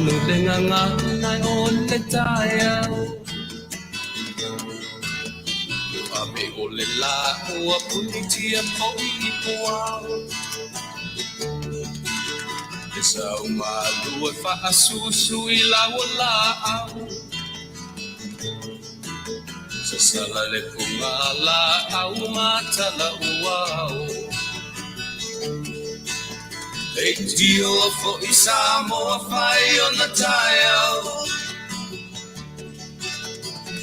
Manu le gagana o le taeao. Ua ave o le lā ua punitia foi i puao. E sau malu e faasusu i lau laau. Sasala le pugalaau ma talauao. Leitio foi Samoa fai ona taeao.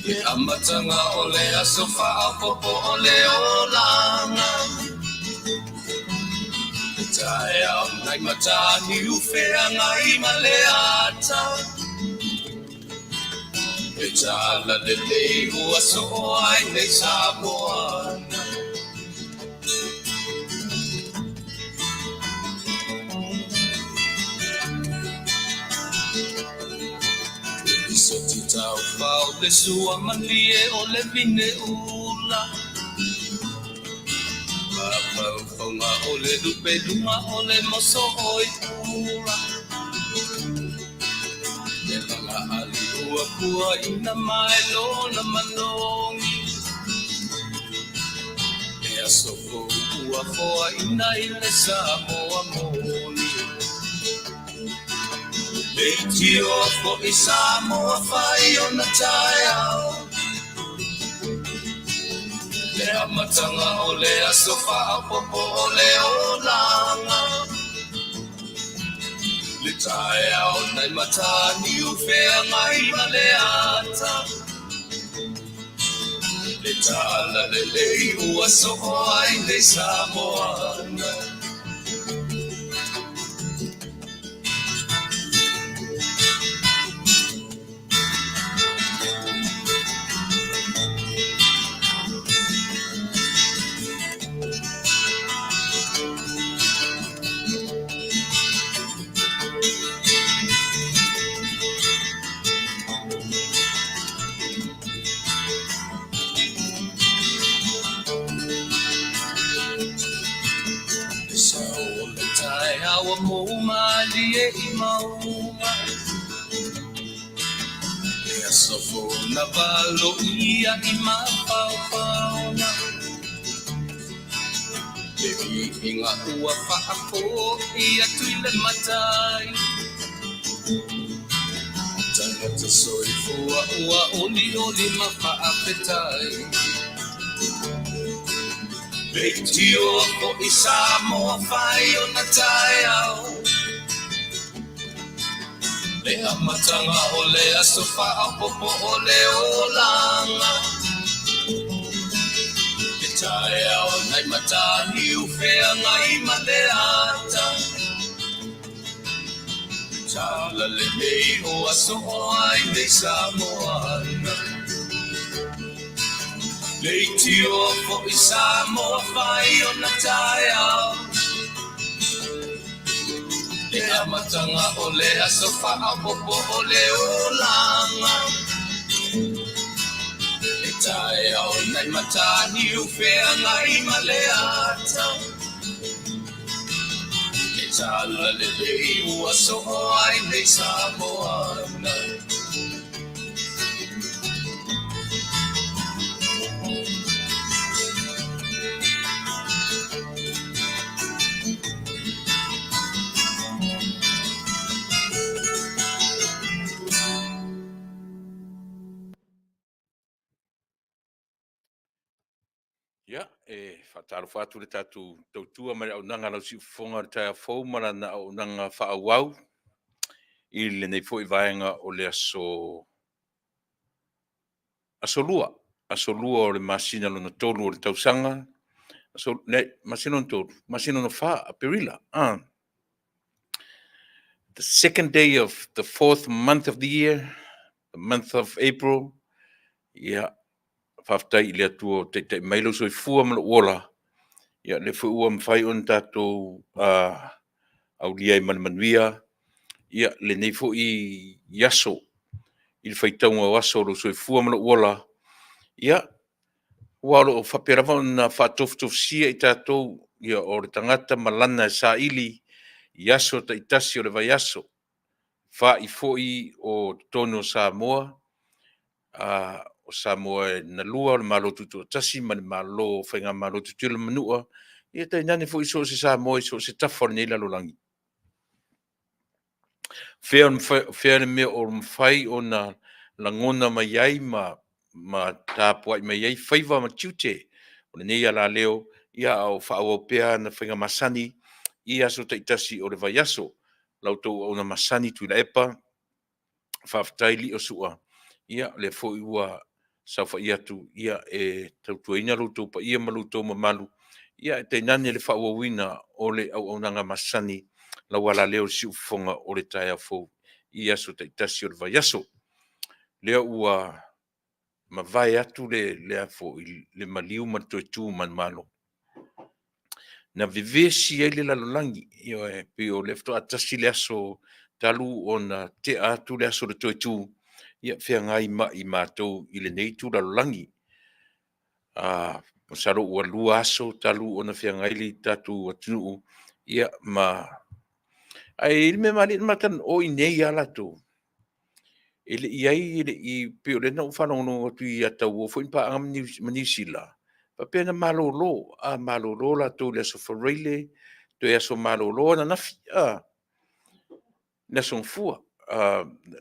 Le amataga o le aso faaopoopo o le olaga. Le taeao nai Mataniu Feagai ma le ata. Le talalelei ua soo ai nei Samoa. Le lisoti taufao le sua malie o le vine ula. Mafaufauga o le lupeluga o le moso oi pula. Le laga ali ua puaina mai lona manogi. Le aso fou ua foaina i le Samoa moni. Leitio foi Samoa fai ona taeao. Le amataga o le aso faaopoopo o le olaga. Le taeao nai Mataniu Feagai ma le ata. Le talalelei ua soo ai nei Samoa. Le sao o le taeao ua mou malie i mauga. Le aso fou na valoia i mafaufauga. Le viiga ua faafoi atu i le Matai. Tagata soifua ua olioli ma faafetai. Leitio foi Samoa fai ona taeao. Le amataga o le aso faaopoopo o le olaga. Le taeao nai Mataniu Feagai ma le ata. Le talalelei ua soo ai nei Samoa. Leitio foi Samoa fai ona taeao. Le amataga o le aso faaopoopo o le olaga. Le taeao nai Mataniu Feagai ma le ata. Le talalelei ua soo ai nei Samoa. Ia, e faatalofa atu le tatou tautua ma le auaunaga a lau siufofoga o le taeao fou ma lana auaunaga faaauau i lenei foi vaega o le aso aso lua, aso lua o le masina lona tolu o le tausaga, aso, le masina lona tolu, masina lona fa, Aperila, ah. The second day of the fourth month of the year, the month of April, ia, faafetai i le Atua o taitai mai lou soifua ma lou ola, ia, lea foi ua mafai ona tatou aulia ai ma le manuia, ia, lenei foi aso, i le faitauga o aso o lou soifua ma lou ola, ia, aua o lo o faapea lava ona faatofutofusia i tatou, ia, o le tagata ma lana e saili i aso taitasi o le vaiaso. Fa'i foi o totonu o Samoa, o Samoa e na lua o le Malo Tutoatasi ma le Malo Faigamalo Tutuila ma Manua, ia tainane foi so o se Samoa i so o se tafa o lenei lalolagi. Fea, fea le mea o mafai ona lagona mai ai ma tapuai mai ai faiva ma tiute o lenei alaleo, ia a o faaauau pea ana faiga masani i aso taitasi o le vaiaso. La outou auauna masani Tuilaepa, faafetai Lio Sua, ia o lea foi ua saofai atu ia e tautuaina lo outou paia ma lo outou mamalu, ia ae tainane le faaauauina o le auaunaga masani lau alaleo i le siufofoga o le taeao fou i aso taitasi o le vaiaso. Lea ua mavae atu le, foi, le maliu ma le toe tu manumalo na vevesi ai le lalolagi, ioe, pei o lea faatoa tasi le aso talu ona tea atu le aso o le toe tu, ia feagai ma i matou i lenei itu lalolagi. Masalo ua 2 aso talu ona feagai le tatou atunuu, ia ma... Ae i ai le mea malie, o i inei lava latou, e le i i ai, e le i, pei o lea na ou faalogologo atu ia Tauo foi na paaga ma Niu Sila, faapea na malolo, a malolo latou i le aso Faraile, toe aso malolo ananafi, le aso Gafua,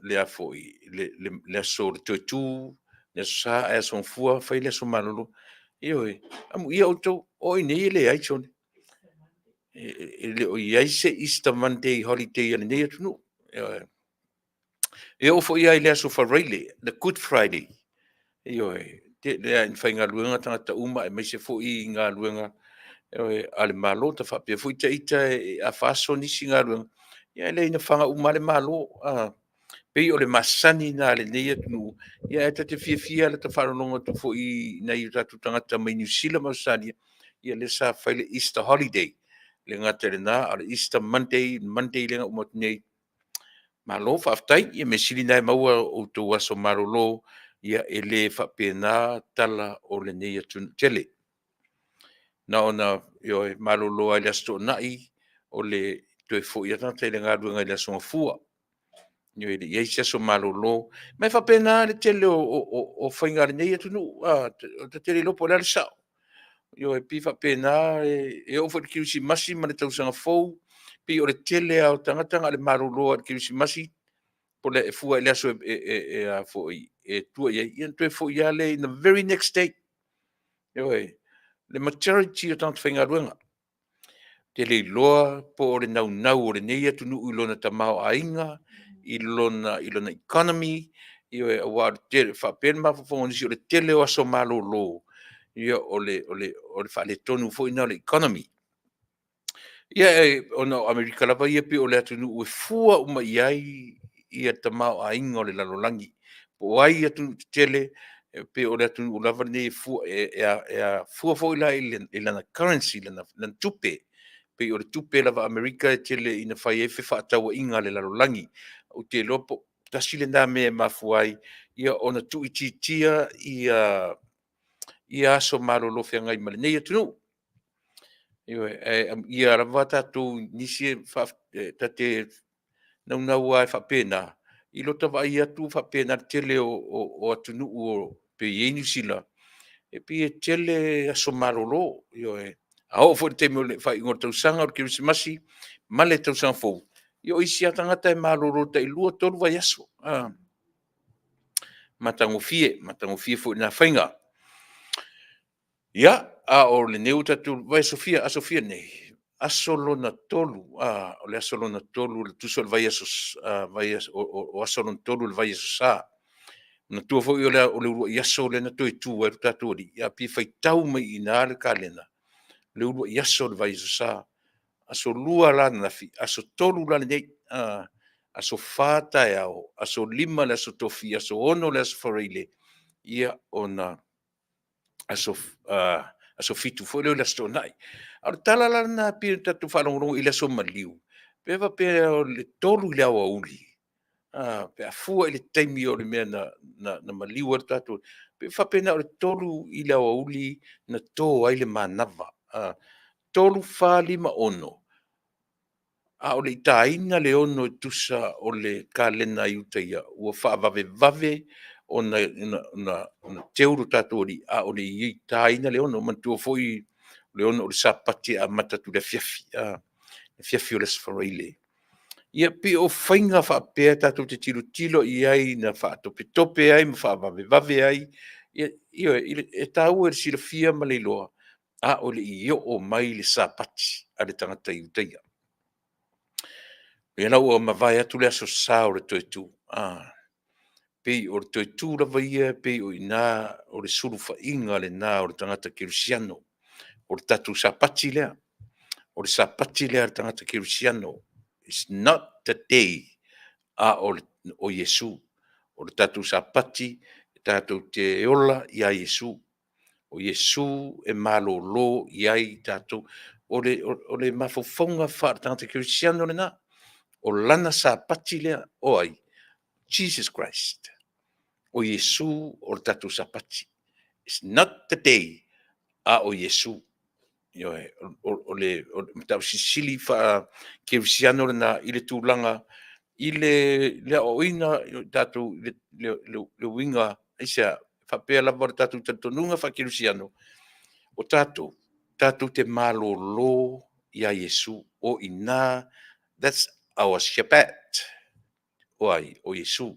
le aso o le toe tu, le aso Sa ae aso Gafua fai le aso malolo. Ioe, amuia outou, o i inei e leai sole. E le o i ai se Easter Monday holiday a lenei atunuu. Ioe. E oo foi lava i le aso Faraile, the Good Friday, ioe, lea na faigaluega tagata uma aemaise foi i galuega a le Malo. E faapea foi ita e afa aso nisi galuega, ia e leai na faga uma lava le Malo. Pei o le masani lena a lenei atunuu, ae ta te fiafia lava i le faalogologo atu foi i nai o tatou tagata mai Niu Sila ma Ausetalia, ia lea sa fai le Easter holiday. E le gata i lena a o le Easter Monday, Monday lea na uma atu nei. Malo faafetai, ia mea sili lena e maua outou aso malolo, ia e le faapena tala o lenei atunuu tele. Na ona, ioe, malolo lava i le Aso Toonai, o le toe foi lava tagata i le galuega i le aso Gafua. Ioe, e le i i ai se aso malolo. Ma e faapena le tele o faiga a lenei atunuu, ta te le iloa po o le a le sao. Ioe, e pei e faapena, e oo foi i le Kerisimasi ma le Tausaga Fou, e pei o le tele lava o tagata na o le malolo lava i le Kerisimasi, e fua i le aso e tua i ai, ia ona toe foi lava lea in the very next day. Ioe. Le majority o tagata faigaluega. Ou te le iloa po o le naunau o lenei atunuu i lona tamaoaiga, i lona economy, ioe, aua e faapea le mafaufauga o nisi o le tele o aso malolo, ia o le faaletonu foi lena o le economy. Ia, ona o Amerika lava ia pei o le atunuu e fua uma i ai le tamaoaiga o le lalolagi. Po o ai atunuu tetele, e pei o le atunuu lava lenei e fua, e fua foi la i lana currency, lana tupe. E pei o le tupe lava a Amerika e tele ina fai ai fefaatauaiga a le lalolagi. Ou te iloa po o le tasi lena mea e mafua ai ona tuuitiitia aso malolo feagai ma lenei atunuu. Ioe, ae amuia lava tatou i nisi e ta te naunau lava e faapena, i lota vaai atu e faapena le tele o atunuu pei e i ai Niu Sila, e pei e tele aso malolo. Ioe. A oo foi i le taimi o le faaiuga o le tausaga o le Kerisimasi ma le Tausaga Fou, ia o isi lava tagata e malolo tai 2, 3 vaiaso. Matagofie, matagofie foi lena faiga. Ia, a o lenei ua tatou vaiaso fia, aso fia nei? Aso lona 3, o le aso lona 3 tusa o le vaiaso, o aso lona 3 o le vaiaso Sa. Manatua foi o le uluai aso lea na toe tu ai lo tatou Alii, ae pei e faitau mai i ina le kalena, le uluai aso o le vaiaso Sa, aso Lua la ananafi, aso 3 la lenei, aso Fa taeao, aso Lima le aso Tofi, aso 6 le aso Faraile, ia ona aso 7 foi lea o le aso Toonai. A o le tala la lena pei ona tatou faalogologo i le aso maliu, pe faapea o le 3 i le aoauli, pe a fua i le taimi o le mea na maliu ai le tatou Alii, pe faapena o le 3 i le aoauli na to ai le manava. 3, 4, 5, 6, A o le i taina le 6 e tusa o le kalena a Iutaia, ua faavavevave ona teu lo tatou Alii a o le i taina le 6. Manatua foi o le 6 o le Sapati e amata atu i le afiafi, afiafi o le Aso Faraile. Ia pei o faiga faapea tatou te tilotilo i ai na faatopetope ai ma faavavevave ai. Ioe, e taua i le silafia ma le iloa, a o le i oo mai le Sapati a le tagata Iutaia. O lea la ua mavae atu le Aso Sa o le toe tu, pei o le toe tu lava ia e pei o i ina o le sulufaiga lena o le tagata kerisiano. O le tatou Sapati lea, o le Sapati lea a le tagata kerisiano. It's not the day, a o Iesu. O le tatou Sapati, tatou te ola ia Iesu. O Iesu e malolo i ai tatou. O le mafaufauga faale-tagata kerisiano lena. O lana Sapati lea. O ai? Jesus Christ. O Iesu o le tatou Sapati. It's not the day, a o Iesu. Ioe. O le mataupu silisili faa-kerisiano lena i le tulaga i le aoaoina o tatou i le uiga, aisea? E faapea lava le tatou talitonuga faa-kerisiano, o tatou, tatou te malolo ia Iesu, o i ina, that's our Shepherd. O ai? O Iesu.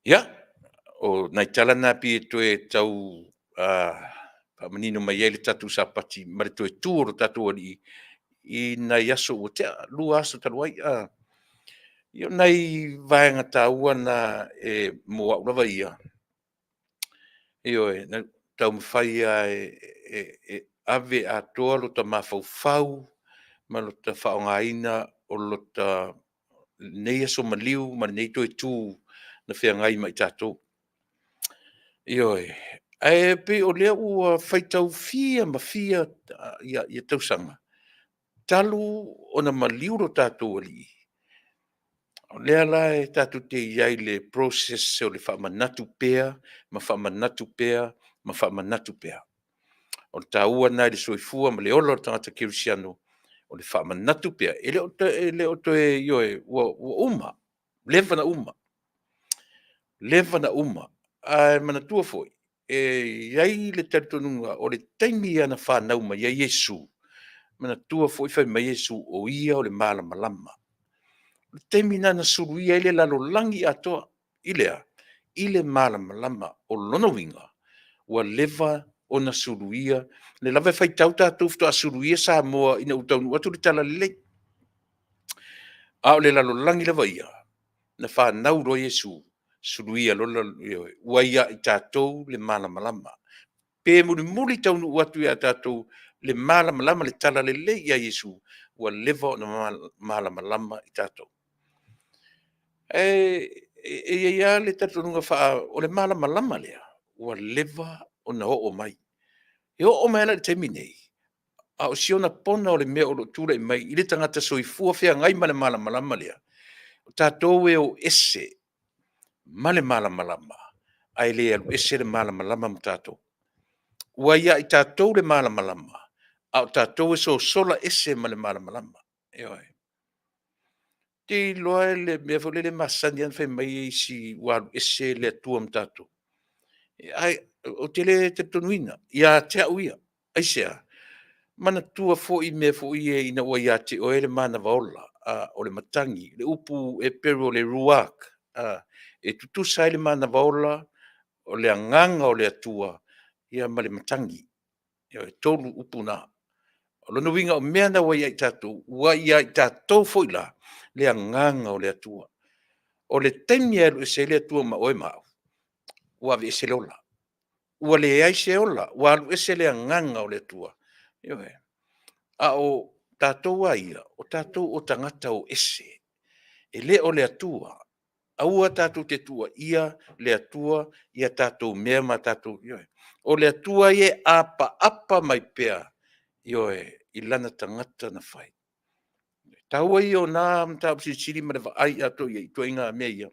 Ia, o nai tala na pei e toe tau faamanino mai ai le tatou Sapati ma le toe tu o le tatou Alii i nai aso ua tea, 2 aso talu ai. Ia o nai vaega taua na e mo au lava ia, ioe, na taumafai lava e ave atoa lota mafaufau ma lota faaaogaina o lenei aso maliu ma lenei toe tu na feagai ma i tatou. Ioe. Ae pei o lea ua faitau fia ma fia tausaga talu ona maliu lo tatou Alii, o lea la e tatou te i ai i le process o le faamanatu pea ma faamanatu pea ma faamanatu pea. O le taua lena i le soifua ma le ola o le tagata kerisiano, o le faamanatu pea, e le o toe, ioe, ua uma, leva ona uma, leva ona uma. Ae manatua foi, e i ai le talitonuga o le taimi lava na fanau mai ai Iesu, manatua foi fai mai Iesu, o Ia o le malamalama. O le taimi lena na suluia ai le lalolagi atoa. I le a? I le malamalama. O lona uiga, ua leva ona suluia, o lea lava e faitau tatou faatoa suluia Samoa ina ua taunuu atu le talalelei. A o le lalolagi lava ia, na fanau loa Iesu, suluia loa le lalolagi, ioe, ua ia i tatou le malamalama. Pe mulimuli taunuu atu ia tatou le malamalama le talalelei ia Iesu, ua leva ona malamalama i tatou. E i ai lava le talitonuga o le malamalama lea, ua leva ona oo mai. E oo mai lava la i le taimi lenei, a o si ona pona o le mea o lo o tulai mai i le tagata soifua feagai ma le malamalama lea, o tatou e o ese ma le malamalama, ae le alu ese le malamalama ma tatou. Ua ia i tatou le malamalama, a o tatou e sosola ese ma le malamalama. Ioe. Ou te iloa le mea foi lele e masani lava ona fai mai isi ua alu ese le Atua ma tatou. Ae ou te le talitonuina ia te au ia. Aisea? Manatua foi mea foi ia ina ua ia te oe le manava ola, o le matagi, le upu Eperu o le ruach, e tutusa ai le manava ola, o le Agaga o le Atua, ia ma le matagi. Ioe, e 3 upu na. O lona uiga o mea na ua ia i tatou, ua ia i tatou foi la le Agaga o le Atua. O le taimi e alu ese ai le Atua ma oe ma au, ua aveese le ola, ua leai se ola, ua alu ese le Agaga o le Atua. Ioe. A o tatou lava ia, o tatou o tagata o ese, e le o le Atua. Aua tatou te tuuaia le Atua i a tatou mea ma tatou, ioe. O le Atua ia e apaapa mai pea, ioe, i lana tagata na fai. O le taua ia o na mataupu silisili ma le vaai atoa i ai i ituaiga mea ia,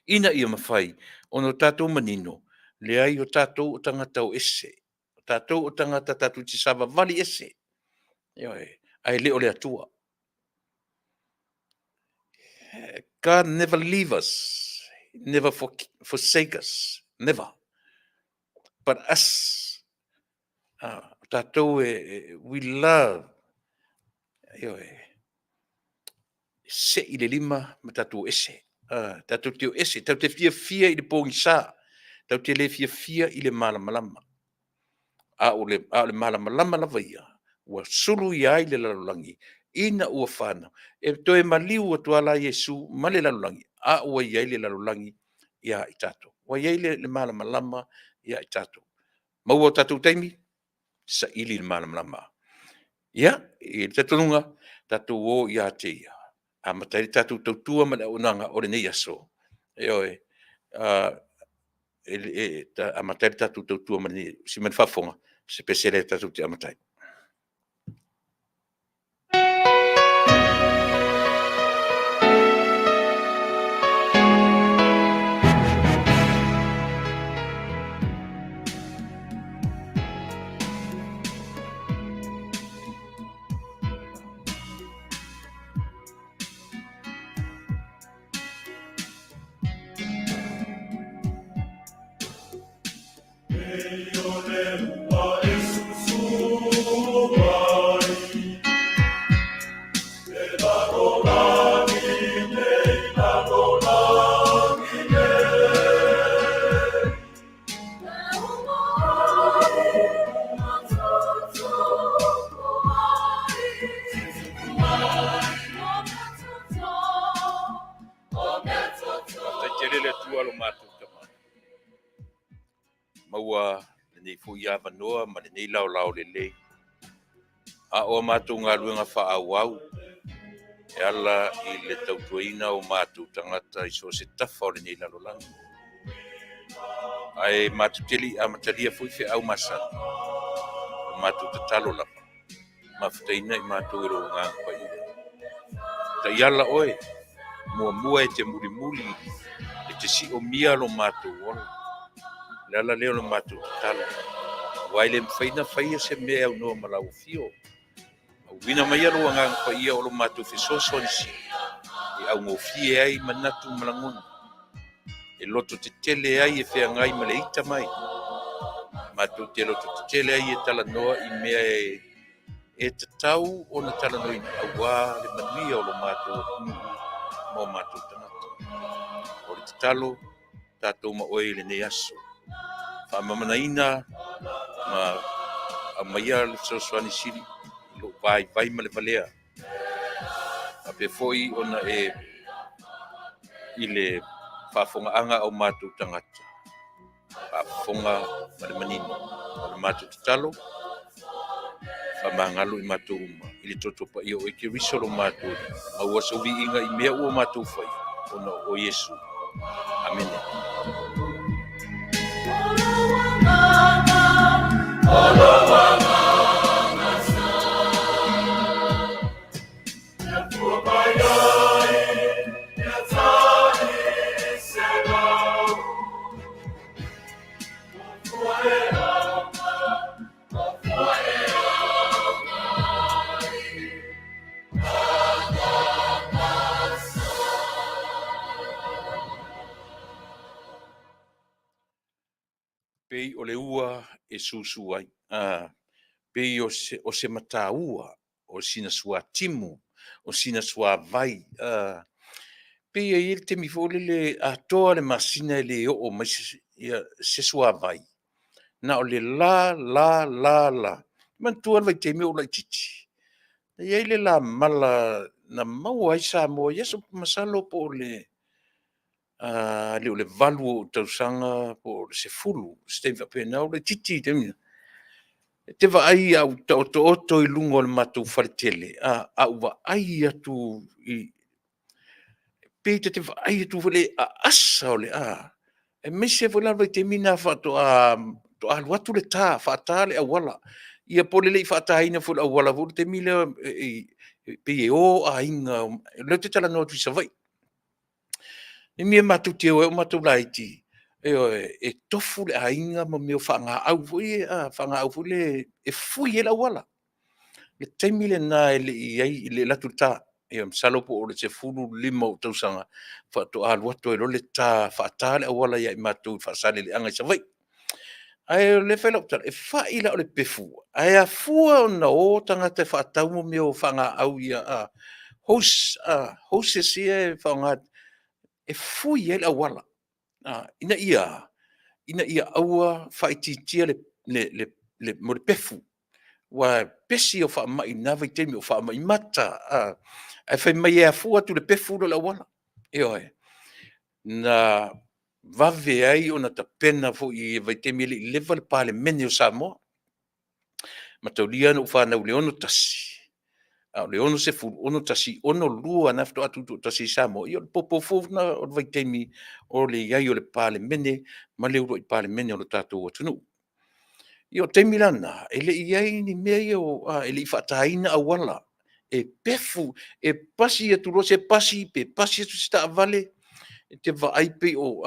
ina ia mafai ona tatou manino, leai o tatou o tagata o ese, o tatou o tagata tatou te savavali ese, ioe, ae le o le Atua. God never leave us, never forsake us, never. But us, o tatou e, we love, ioe, sei le lima ma tatou ese. Tatou te o ese, tatou te fiafia i le pogisa, tatou te le fiafia i le malamalama. A o le malamalama lava ia, ua sulu ia ai le lalolagi ina ua fanau. E toe maliu atu lava la Iesu ma le lalolagi, a ua i ai le lalolagi ia i tatou. Ua i ai le malamalama ia i tatou. Maua o tatou taimi, saili le malamalama. Ia, i le talitonuga, tatou o ia te Ia, amata ai le tatou tautua ma le auaunaga o lenei aso. Ioe, e amata ai le tatou tautua ma le faafofoga, o se pese lea tatou te amata ai. Faafetai tele le Atua lo matou Tama, maua lenei foi avanoa ma lenei laolao lelei, a o a matou galuega faaauau e ala i le tautuaina o matou tagata i so o se tafa o lenei lalolagi. Ae matou te le i amatalia foi feau masani, o le matou tatalo lava, mafutaina i matou e lou Agaga Paia. Taiala oe, muamua e te mulimuli, e te siomia lo matou ola. O le ala lea o le matou tatalo, aua e le mafai ona faia se mea e aunoa ma lau afio. Auina maia lou Agaga Paia o lo matou fesoasoani sili e augofie ai manatu ma lagona, e lototetele ai e feagai ma le ita mai, matou te lototetele ai e talanoa i mea e tatau ona talanoaina aua le manuia o lo matou atunuu ma o matou tagata. O le tatalo, tatou ma oe i lenei aso. Faamamanaina ma aumaia le fesoasoani sili i lou vaivai ma le valea. Faapea foi ona e i le faafofogaaga a o matou tagata, faafofoga ma le manino. O le matou tatalo, faamagalo i matou uma i le toto paia o oe Keriso lo matou Alii, maua sou viiga i mea ua matou faia ona o Iesu. Amene. Pei o le ua e susu ai, pei o se mataua, o sina suatimu, o sina suavai. Pei e i ai le taimi foi lele e atoa le masina e le oo mai se suavai, na o le la, la, la, la. Manatua le vaitaimi o ou laitiiti, e i ai le lamala na maua ai Samoa i aso, masalo po o le le o le 8 o ou tausaga po o le 10, se taimi faapena, ua laitiiti le taimi na. Ou te vaai a ou taotooto i luga o le matou faletele, a ou vaai atu pei ta te vaai atu foi lea i le aasa o le aemaise foi la le vaitaimi lena faatoa alu atu le ta, faata le auala. Ia po o le le i faataina foi o le auala i le taimi lea e pei e o aiga, o lea ou te talanoa atu i Savaii. I mea matou te o ai o matou laiti, ioe, e tofu le aiga ma mea o faagaau foi ia faagaau foi lea e fui ai le auala. O le taimi lena e le i alu atu le ta. Ia masalo po o le 15 o ou tausaga faatoa alu atu ai loa le ta, faata le auala ia i matou i Faasaleleaga i Savaii. Ae o lea e fai lau tala, e fai la o le pefu, ae afua ona o tagata e faatau mea o fanaau ia hose, hoses ia e faaaoga e fui ai le auala, ina ia a? Ina ia aua faaitiitia le pefu, aua o le pesi ia o faamai i na vaitaimi, o faamai mata, ae fai mai e afua atu i le pefu lea o le auala. Ioe. Na vave ai ona tapena foi i le vaitaimi e le i leva le Palemene o Samoa. Mataulia na ou fanau i le 1961, a o le 1960, 1961, 1962 na faatoa tutoatasi ai Samoa, ia o le popo foi lena o le vaitaimi o le i ai o le Palemene ma le uluai Palemene o le tatou atunuu. Ia o taimi la na, e le i i ai ni mea ia e le i faataina auala, e pefu, e pasi atu loa se pasi pe pasi atu se taavale, e te vaai pei o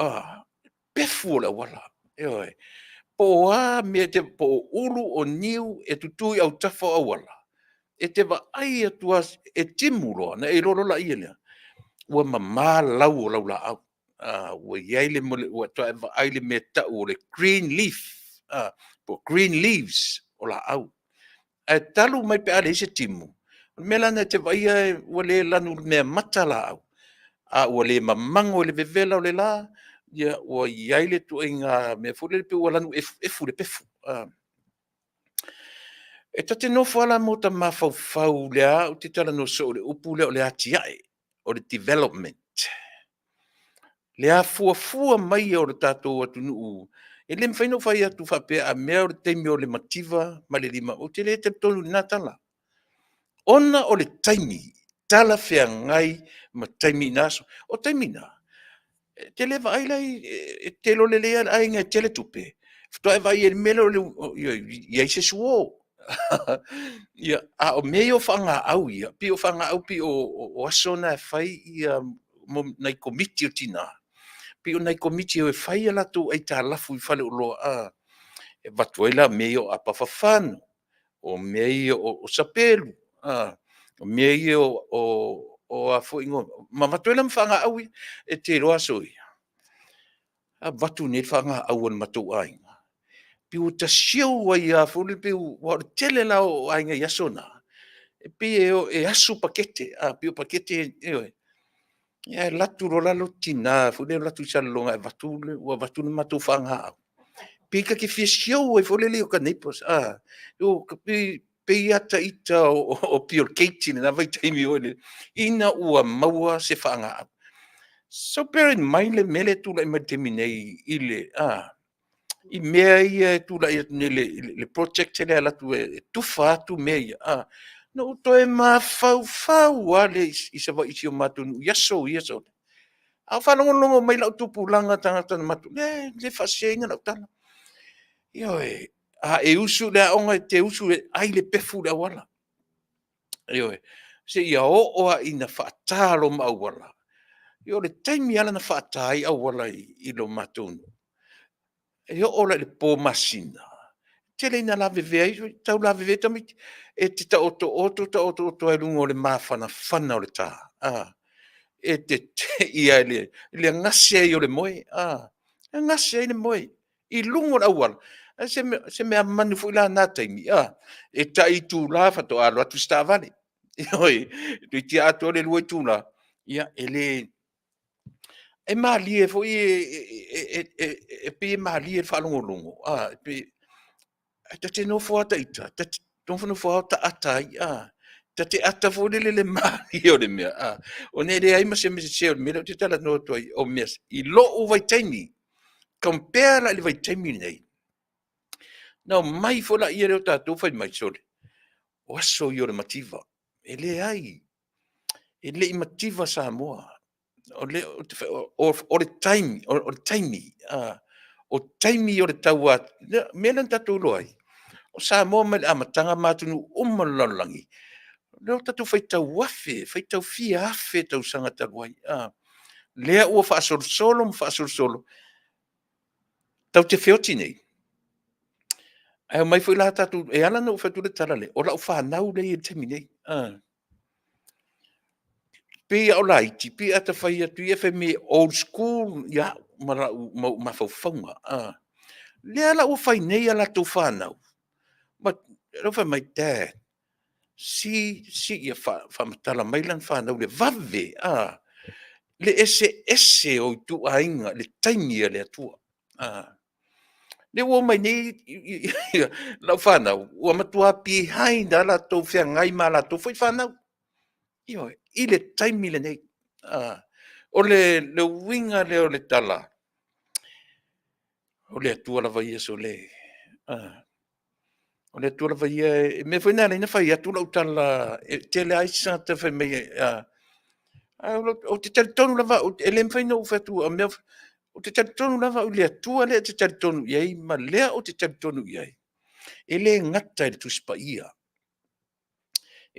pefu o le auala. Ioe. Po o a mea po o ulu o niu e tutu i autafa o auala, e te vaai atu lava e timu loa, ona e iloa loa lea, ua mama lau o laulaau. Ua i ai le ua faatoa e vaai i le mea e tau o le green leaf po o green leaves o laau. Ae talu mai pe a leai se timu, o le mea la lena e te vaaia ua le lanumeamata laau, a ua le mamago i le vevela o le la, ia ua i ai le ituaiga mea foi lele pei ua lanu efuefu i le pefu. E ta te nofo lava la ma ota mafaufau, o lea lava ou te talanoa soo i le upu lea o le atiae, o le development. Le afuafua mai o le tatou atunuu, e le mafai ona ou fai atu faapea a mea o le taimi o le mativa ma le ou te le talitonu i lena tala, ona o le taimi talafeagai ma taimi i na aso. O taimi na, e te le vaai la e te iloa lelei lava le aiga e tele tupe, faatoa e vaai i ai i le mea lea o le i ai se suo. Ia, a o mea ia o faagaau ia, pei o faagaau pei o aso na e fai nai komiti o tina, pei o nai komiti e o e fai a latou aitalafu i faleoloa e avatu ai la mea ia o apa fafano, o mea ia o sapelu, o mea ia o a foi ma avatu ai la ma faagaau ia. E te iloa aso ia, avatu nei le faagaau a le matou aiga, pei ua ta siou ai lava foi lea pei aua o le tele la o aiga i aso na, e pei e asu pakete, pei o pakete ioe. Ae alu atu loa la lota tina foi lea e alu atu i Salelologa e avatu ua avatu le matou faagaau, pei ta te fia siou ai foi lele i ota neighbors, pei lava ita o Bill Gates i lena vaitaimi foi lele ina ua maua se faagaau. So bear in mind le mea lea e tulai mai i le taimi nei i mea ia e tulai atu nei i le project lea e alu atu e tufa atu mea ia, ona ou toe mafaufau lava lea i Savaii i si o matou nuu i aso ia. A o faalogologo mai lau tupulaga tagata na matou, e leai e le faaseseina lau tala. Ioe. A e usu i le aoga, e te usu e ai le pefu i le auala. Ioe. Seia oo lava ina faata loma auala. O le taimi lava lea na faata ai auala i lo matou nuu, e oo la i le po masina, e tele ina lavevea ai, tau lavevea ai tamaiti. E te taotooto taotooto lava i luga o le mafanafana o le ta, e te te i lava i le gase ai o le moe, e gase ai le moe i luga o le auala. O se meamanu foi la i lena taimi, e tai itula faatoa alu atu se taavale. Ioe, toeitiiti atoa le 2 itula, ia e le… E malie foi e pei e malie i le faalogologo, ae ta te nofo lava ita, ta te nofonofo lava ota ata ai, ta te ata foi lele i le malie o le mea, ona e leai ma se mea sese, o le mea lea ou te talanoa atu ai, o mea i lou vaitaimi, compare la i le vaitaimi lenei, ona omai foi lea o tatou fai mai, sole, o aso ia o le mativa. E leai, e le i mativa Samoa. O le taimi, o taimi o le mea lea na tatou iloa ai, o Samoa mai le amataga ma atunuu uma o le lalolagi, lea ua tatou faitau afe, faitau fia afe tausaga talu ai, lea ua faasolosolo ma faasolosolo, tatou te feoti nei, ae omai foi la tatou… E ala ona ou fai atu le tala lea, o lau fanau lea e i ai i le taimi nei. Pei a o laiti, pei a ta fai atu ia fai mai e old school ia au ma lau ma ou mafaufauga. Lea la ua fai nei a latou fanau, ma lea ua fai mai, "Dad, see, see," ia faamatala mai lana fanau i le vave, le eseese o ituaiga i le taimi a le Atua. Lea ua omai nei lau fanau, ua matua behind lava latou feagai ma latou foi fanau. Ioe, i le taimi lenei. O le uiga lea o le tala, o le Atua lava ia sole, o le Atua lava ia, o le mea foi lena e ala ai ona fai atu lau tala, e tele lava isi tagata e fai mai ae ou te talitonu lava au, e le mafai ona ou fai atu, ou te talitonu lava au i le Atua lea e te talitonu i ai ma lea ou te talitonu i ai, e le gata i le Tusi Paia.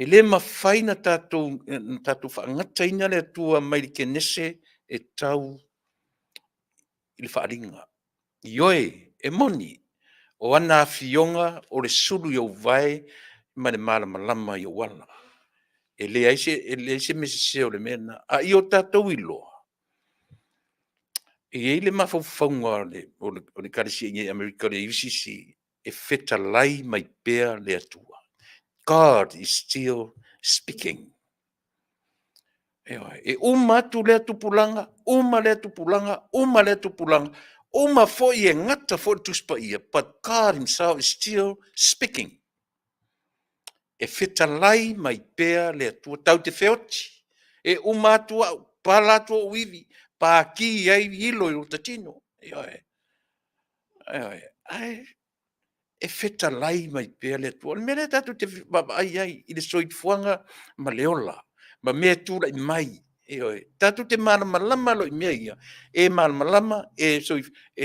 E le mafai ona tatou faagataina le Atua mai le Kenese e tau i le Faaaliga. Ioe, e moni, o ana afioga o le sulu i ou vae ma le malamalama i ou ala. E leai se mea sese o le mea lena, a ia o tatou iloa, e i ai le mafaufauga o le Ekalesia i inei i Amerika o le UCC, e fetalai mai pea le Atua. God is still speaking. Ioe. E uma atu lea tupulaga, uma lea tupulaga, uma lea tupulaga, uma foi e gata foi le Tusi Paia, but God himself is still speaking. E fetalai mai pea le Atua, tatou te feoti, e uma atu au, pala atu ou ivi, paki ai ilo i lota tino. Ioe, ioe, ae e fetalai mai pea le Atua. O le mea lea tatou te vaavaai ai i le soifuaga ma le ola ma mea e tulai mai. Ioe. Tatou te malamalama loa i mea ia, e malamalama, e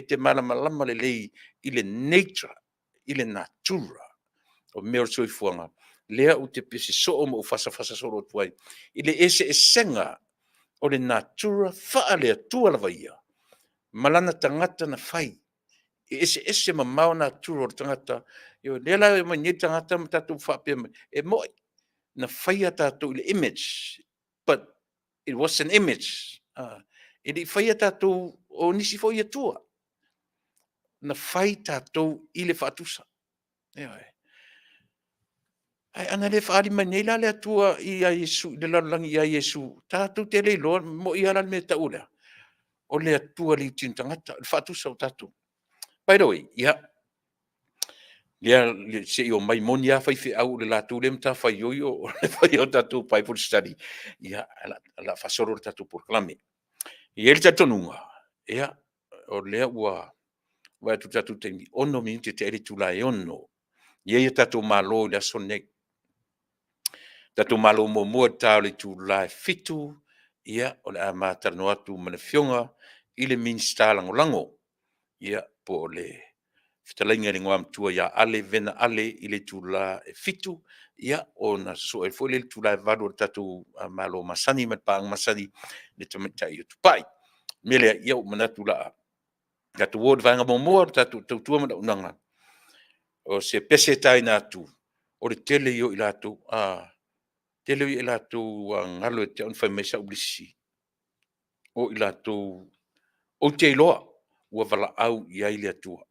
te malamalama lelei i le nature, i le natura o mea o le soifuaga, lea ou te pese soo ma ou fasafasa solo atu ai i le eseesega o le natura faale-Atua lava ia ma lana tagata na fai. E eseese mamao natura o le tagata. Ioe, lea la e omai nei le tagata ma tatou faapea mai, e moni, na faia tatou i le image, but it was an image. E le i faia tatou o nisi foi Atua. Na fai tatou i le faatusa. Ioe. Ae ana le faaali mai nei la le Atua ia Iesu i le lalolagi ia Iesu, tatou te le iloa, e moni lava la le mea e tau o le a? O le Atua i le tino tagata, o le faatusa o tatou. By the way, ia, lea se i omai, e moni lava faifeau o le latou lea matafaioi o le faia o tatou Bible study, ia, o le a faasolo le tatou polokalame. E i ai le talitonuga, ia, o lea ua vaai atu i le tatou taimi, e 6 minute tea ai le itula e 6:00. E i ai a tatou malo i le aso lenei. Tatou malo muamua i le ta o le itula e 7:00, ia, o le a ma talanoa atu ma le Afioga i le Minisita Lagolago, ia, po o le fetalaiga i le Igoamatua ia Ale Vena Ale i le itula e 7:00, ia, ona sosoo ai foi lea i le itula e 8:00 o le tatou malo masani ma le paaga masani le Tamaitai o Tupai. O le mea lea, ia ua ou manatu o le a tatou o i le vaega muamua o le tatou tautua ma le auaunaga. O se pese e taina atu, o le tele ia o i latou, tele ia o i latou ua galo ia te au ona fai mai sau lisi, o i latou ou te iloa ua valaau i ai le Atua.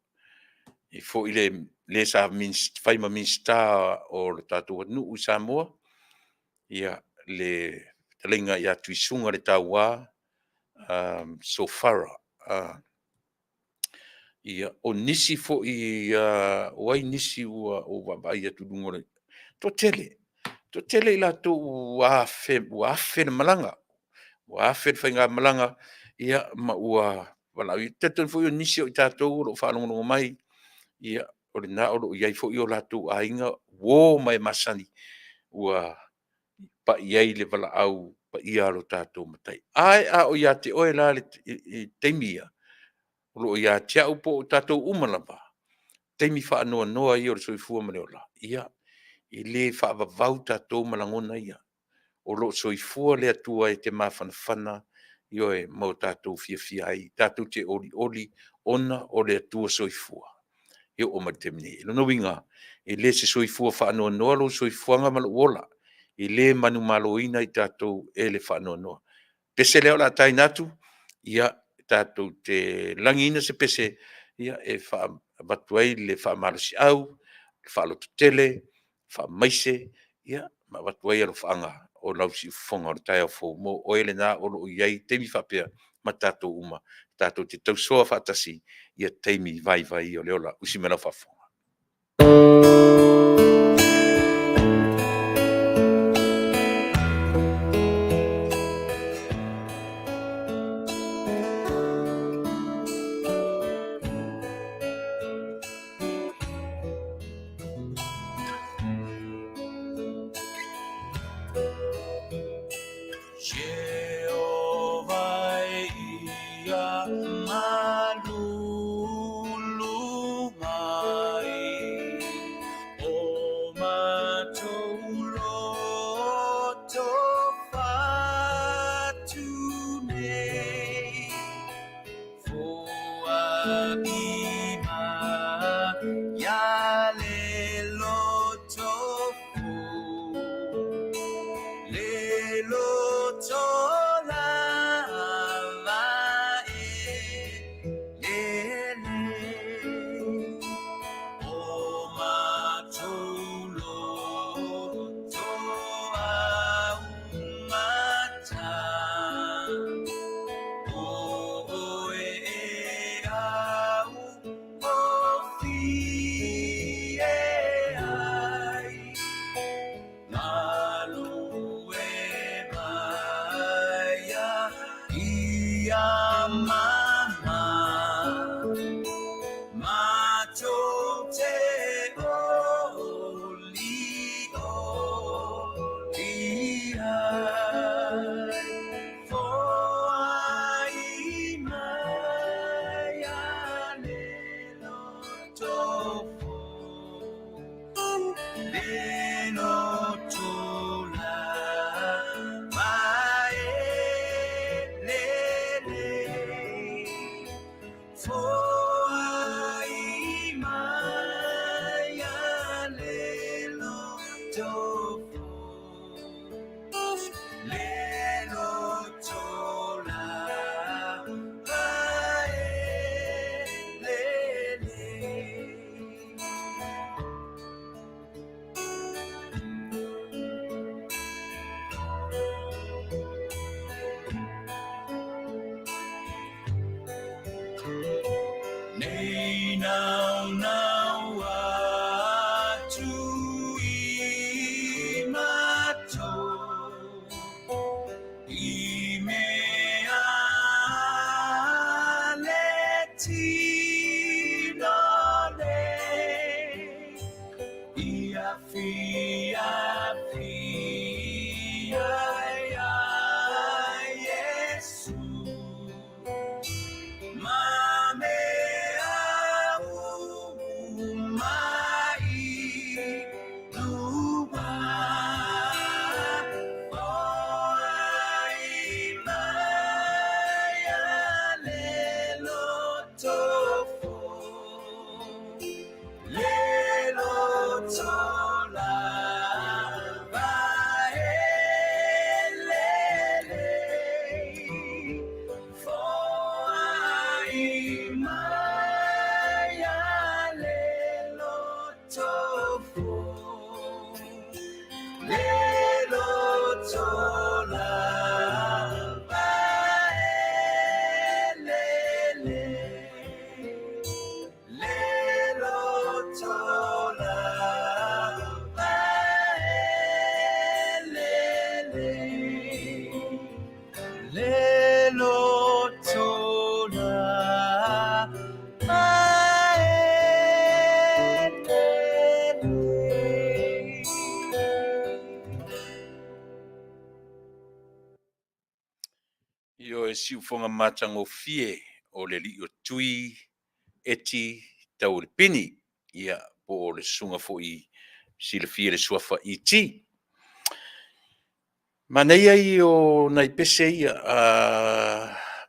E foi le sa fai ma Minisita o le tatou atunuu i Samoa, ia, le fetalaiga ia Tuisugaletaua Sofara. Ia, o nisi foi, o ai nisi ua ou vaavaai atu i luga o le… Toatele, toatele i latou ua afe le malaga, ua afe le faigamalaga, ia ma ua valaauina. Ou te talitonu foi o nisi o i tatou o lo o faalogologo mai, ia, o lena o lo o i ai foi o latou aiga, uo ma e masani ua pai i ai le valaau paia a lo tatou Matai. Ae a o ia te oe la i taimi ia, o lo o ia te au po o tatou uma lava, taimi faanoanoa ia o le soifua ma le ola, ia, e le faavavau tatou ma lagona ia. O lo o soifua le Atua e te mafanafana, ioe, ma o tatou fiafia ai. Tatou te olioli ona o le Atua soifua e oo mai i le taimi nei. O lona uiga, e le o se soifua faanoanoa lou soifuaga ma lou ola. E le manumaloina i tatou e le faanoanoa. Pese lea o le a taina atu, ia, tatou te lagiina se pese, ia, e avatu ai le faamalosiau, le faalototele, faamaise, ia, ma avatu ai alofaaga o lau siufofoga o le taeao fou mo oe lena o lo o i ai i taimi faapea ma tatou uma, tatou te tausoa faatasi i taimi vaivai ia o le ola. Usi mai lau faafofoga. Ioe, siufofoga matagofie o le alii o Tui Eti Taualepini, ia, po o le susuga foi silafia i le suafa ET. Manaia ia o nai pese ia,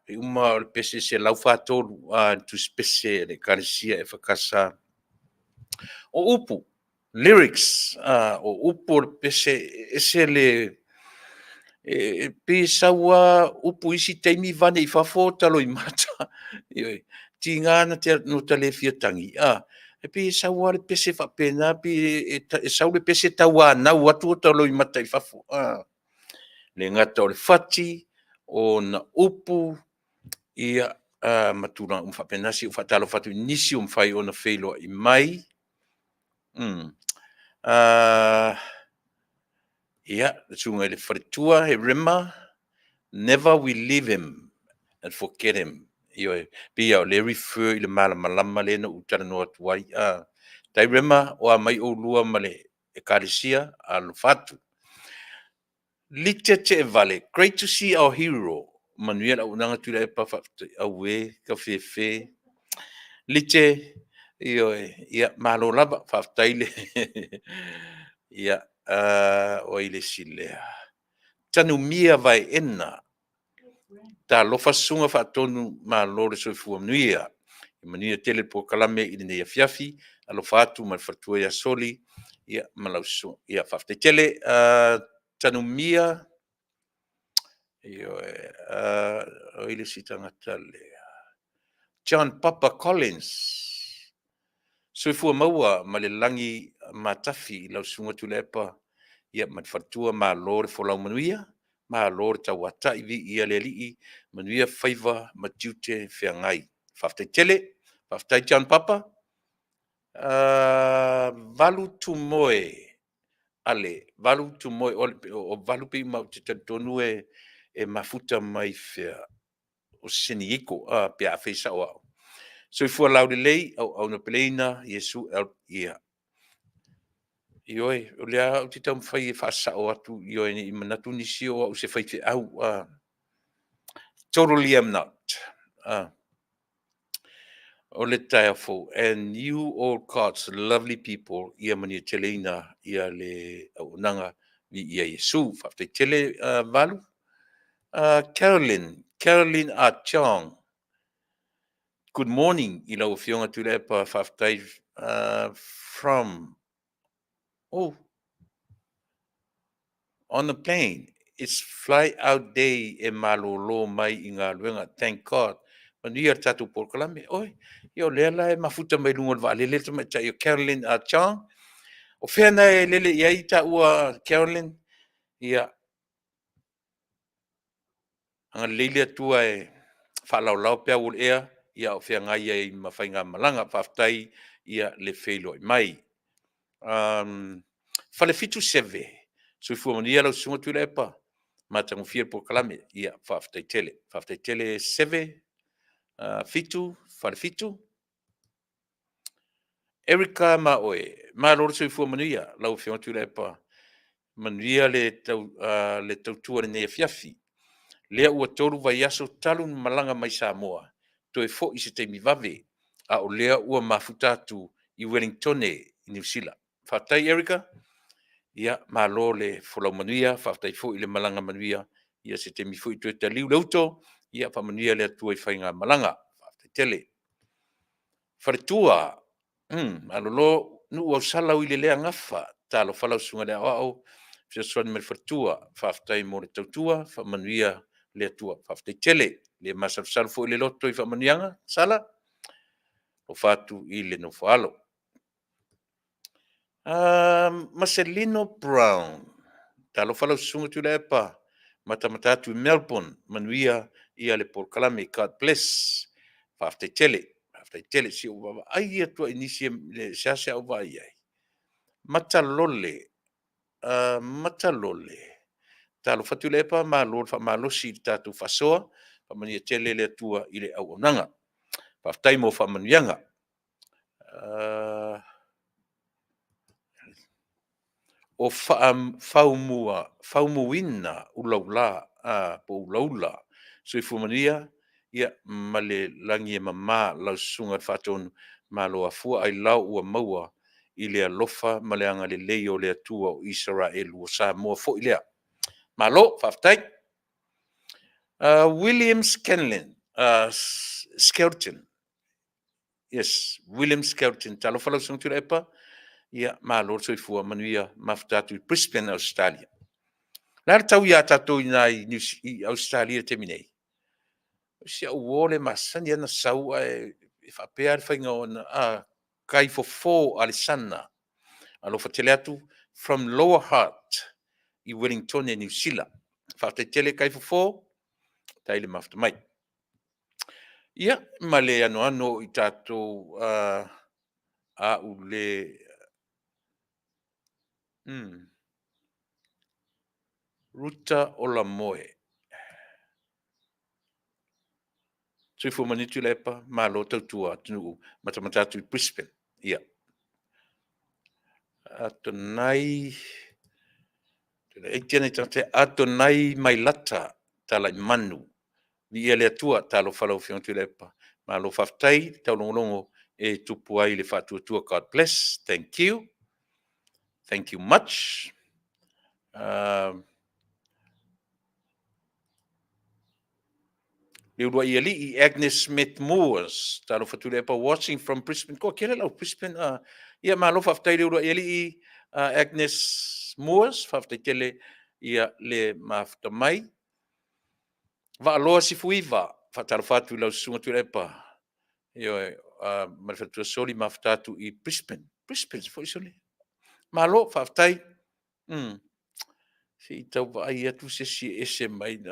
pei uma o le pese 143 a le tusipese a le Ekalesia EFKS. O upu, lyrics, o upu o le pese, ese le e pei e sau lava upu i isi taimi vane i fafo taloimata. Ioe, tiga na te no ta le fia tagi, e pei e sau lava le pese faapena, pei e sau le pese tauanau atu o taloimata i fafo. Le gata o le fati, o ona upu, ia, ma tulaga uma faapena. Se i ou faatalofa atu i nisi ua mafai ona feiloai mai. Ia, le susuga i le faletua he Rema, never we leave him and forget him. Ioe, pei lava o lea e refer i le malamalama lea na ou talanoa atu ai. Tai Rema, o a mai oulua ma le Ekalesia, alofa atu. Lite Teevale, great to see our hero. Manuia le auaunaga Tuilaepa, faafetai. Auē, kafefe. Lite, ioe, ia, malo lava, faafetai le ia, o ai le isi lea? Tanumia Vaeena, talofa Susuga Faatonu, malo le soifua manuia. Manuia tele le polokalame i lenei afiafi. Alofa atu ma le faletua ia Soli, ia, ma lau susuga. Ia, faafetai tele. Tanumia, ioe, o ai le isi tagata lea? John Papa Collins, soifua maua ma le lagi matafi i lau susuga Tuilaepa, ia ma le faletua, malo le folau manuia, malo le tauatai, viia le Alii, manuia faiva ma tiute feagai. Faafetai tele, faafetai John Papa. Valu Tumoe Ale, Valu Tumoe, o Valu pei ou te talitonu e mafuta mai fea, o Seniiko pe afai e sao au. Soifua laulelei, auauna peleina, Iesu, ia. Ioe, o lea ou te taumafai e faasao atu, ioe, ne i manatu nisi o au o se faifeau. Totally am not. O le taeao fou. And you all God's lovely people, ia manuia teleina ia le auaunaga viia Iesu. Faafetai tele, Valu. Carolyn, Carolyn Achong. Good morning i lau Afioga Tuilaepa, faafetai from oh on the plane. It's fly out day e malolo mai i galuega. Thank God. Manuia le tatou polokalame. Oi, ia o lea la e mafuta mai luga o le vaalele le tamaitai o Carolyn Achong. O fea na e lele i ai taua Carolyn? Ia, agalelei le Atua e faalaolao peau o le ea, ia a o feagai ai ma faigamalaga. Faafetai ia le feiloai mai. Falefitu Seve, soifua manuia lau Susuga Tuilaepa, matagofie le polokalame. Ia, faafetai tele. Faafetai tele Seve, Fitu, Falefitu. Erica ma oe, malo le soifua manuia lau Afioga Tuilaepa, manuia le tau, le tautua i lenei afiafi. Lea ua 3 vaiaso talu ona malaga mai Samoa, toe foi se taimi vave, a o lea ua mafuta atu i Wellingtone i Niu Sila. Faafetai Erica, ia malo le folau manuia, faafetai foi le malaga manuia, ia se taimi foi toe taliu le uto, ia faamanuia le Atua i faigamalaga. Faafetai tele. Faletua, malolo Nuuausala Uilelea Gafa, talofa lau susuga i le Aoao Fesoasoani mai le faletua, faafetai mo le tautua, faamanuia le Atua. Faafetai tele, le masalosalo foi le loto i faamanuiaga, Sala, alofa atu i le nofo a alo. Maselino Brown, talofa lau susuga Tuilaepa, matamata atu i Melbourne, manuia ia le polokalame, God bless. Faafetai tele, faafetai tele. Se ua vaavaai atu lava i nisi e seasea ou vaai ai. Matalole, Matalole, talofa Tuilaepa, malo le faamalosi i le tatou faasoa, faamanuia tele le Atua i le auaunaga. Faafetai mo faamanuiaga. O Faumuina Ulaula po o Ulaula. Soifua manuia ia ma le lagi e mama lau Susuga i le Faatonu, malo afua ailao ua maua i le alofa ma le agalelei o le Atua o Isaraelu o Samoa foi lea. Malo, faafetai. William Scanlon, Skelton. Yes, William Skelton. Talofa lau Susuga Tuilaepa. Ia, malo le soifua manuia, mafuta atu i Brisbane, Australia. O le a le tau ia tatou i ina i Ausetalia i le taimi nei? O si au uo lea e masani lava ona sau ae faapea lava le faiga o ana Kaifofo Alesana. Alofa tele atu from Lower Hutt i Ueligitone, Niu Sila. Faafetai tele Kaifofo, faafetai le mafuta mai. Ia, ma le anoano i tatou au le Ruta Olamoe. Soifua manuia Tuilaepa, malo tautua atunuu, matamata atu i Brisbane. Ia. Atonai, Atonai Mailata Talaimannu, viia le Atua, talofa lau Afioga Tuilaepa, malo faafetai taulogologo e tupu ai le faatuatua. God bless, thank you, thank you much. Le uluai alii Agnes Smith Moores, talofa Tuilaepa, watching from Brisbane. Ko kele lau Brisbane. Ia malo faafetai le uluai alii Agnes Moores, faafetai tele ia le mafuta mai. Vaaloa Sifuiva, faatalofa atu i lau susuga Tuilaepa, ioe, ma le faletua Soli, mafuta atu i Brisbane. Brisbane foi sole. Malo, faafetai. Se i tau vaai atu se isi e ese mai.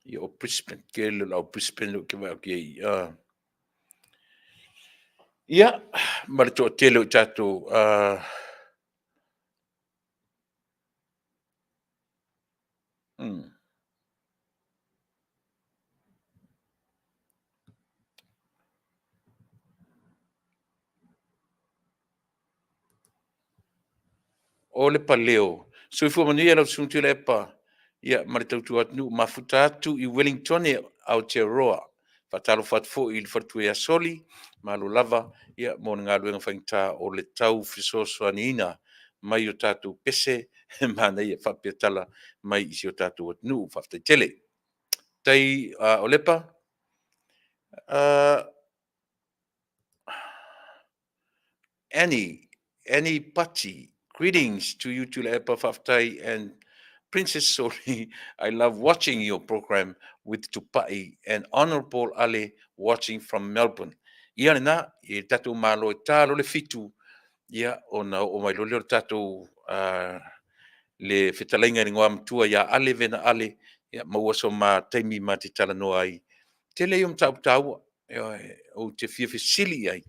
Ia o Brisbane, tele o le au Brisbane lea ou te vaai atu i ai. Ia, ma le toatele o tatou O le Paleo. Soifua manuia lau Susuga Tuilaepa ia ma le tautua atunuu. Mafuta atu i Ueligitone Aotearoa. Faatalofa atu foi i le faletua ia Soli, malo lava ia mo le galuega faigata o le tau fesoasoaniina mai o tatou pese manaia faapea tala mai i si o tatou atunuu. Faafetai tele. Faafetai Olepa. Annie, Annie Pati, greetings to you Tuilaepa, faafetai and Princess Soli, I love watching your program with Tupai and Honorable Ale watching from Melbourne. Ia lena, i le tatou Malo e ta loa le 7, ia ona oo mai loa lea o le tatou le fetalaiga i le Igoamatua ia Ale Vena Ale, ia maua so ma taimi ma te talanoa ai. Tele ia o mataupu taua, ioe, ou te fia fesili i ai.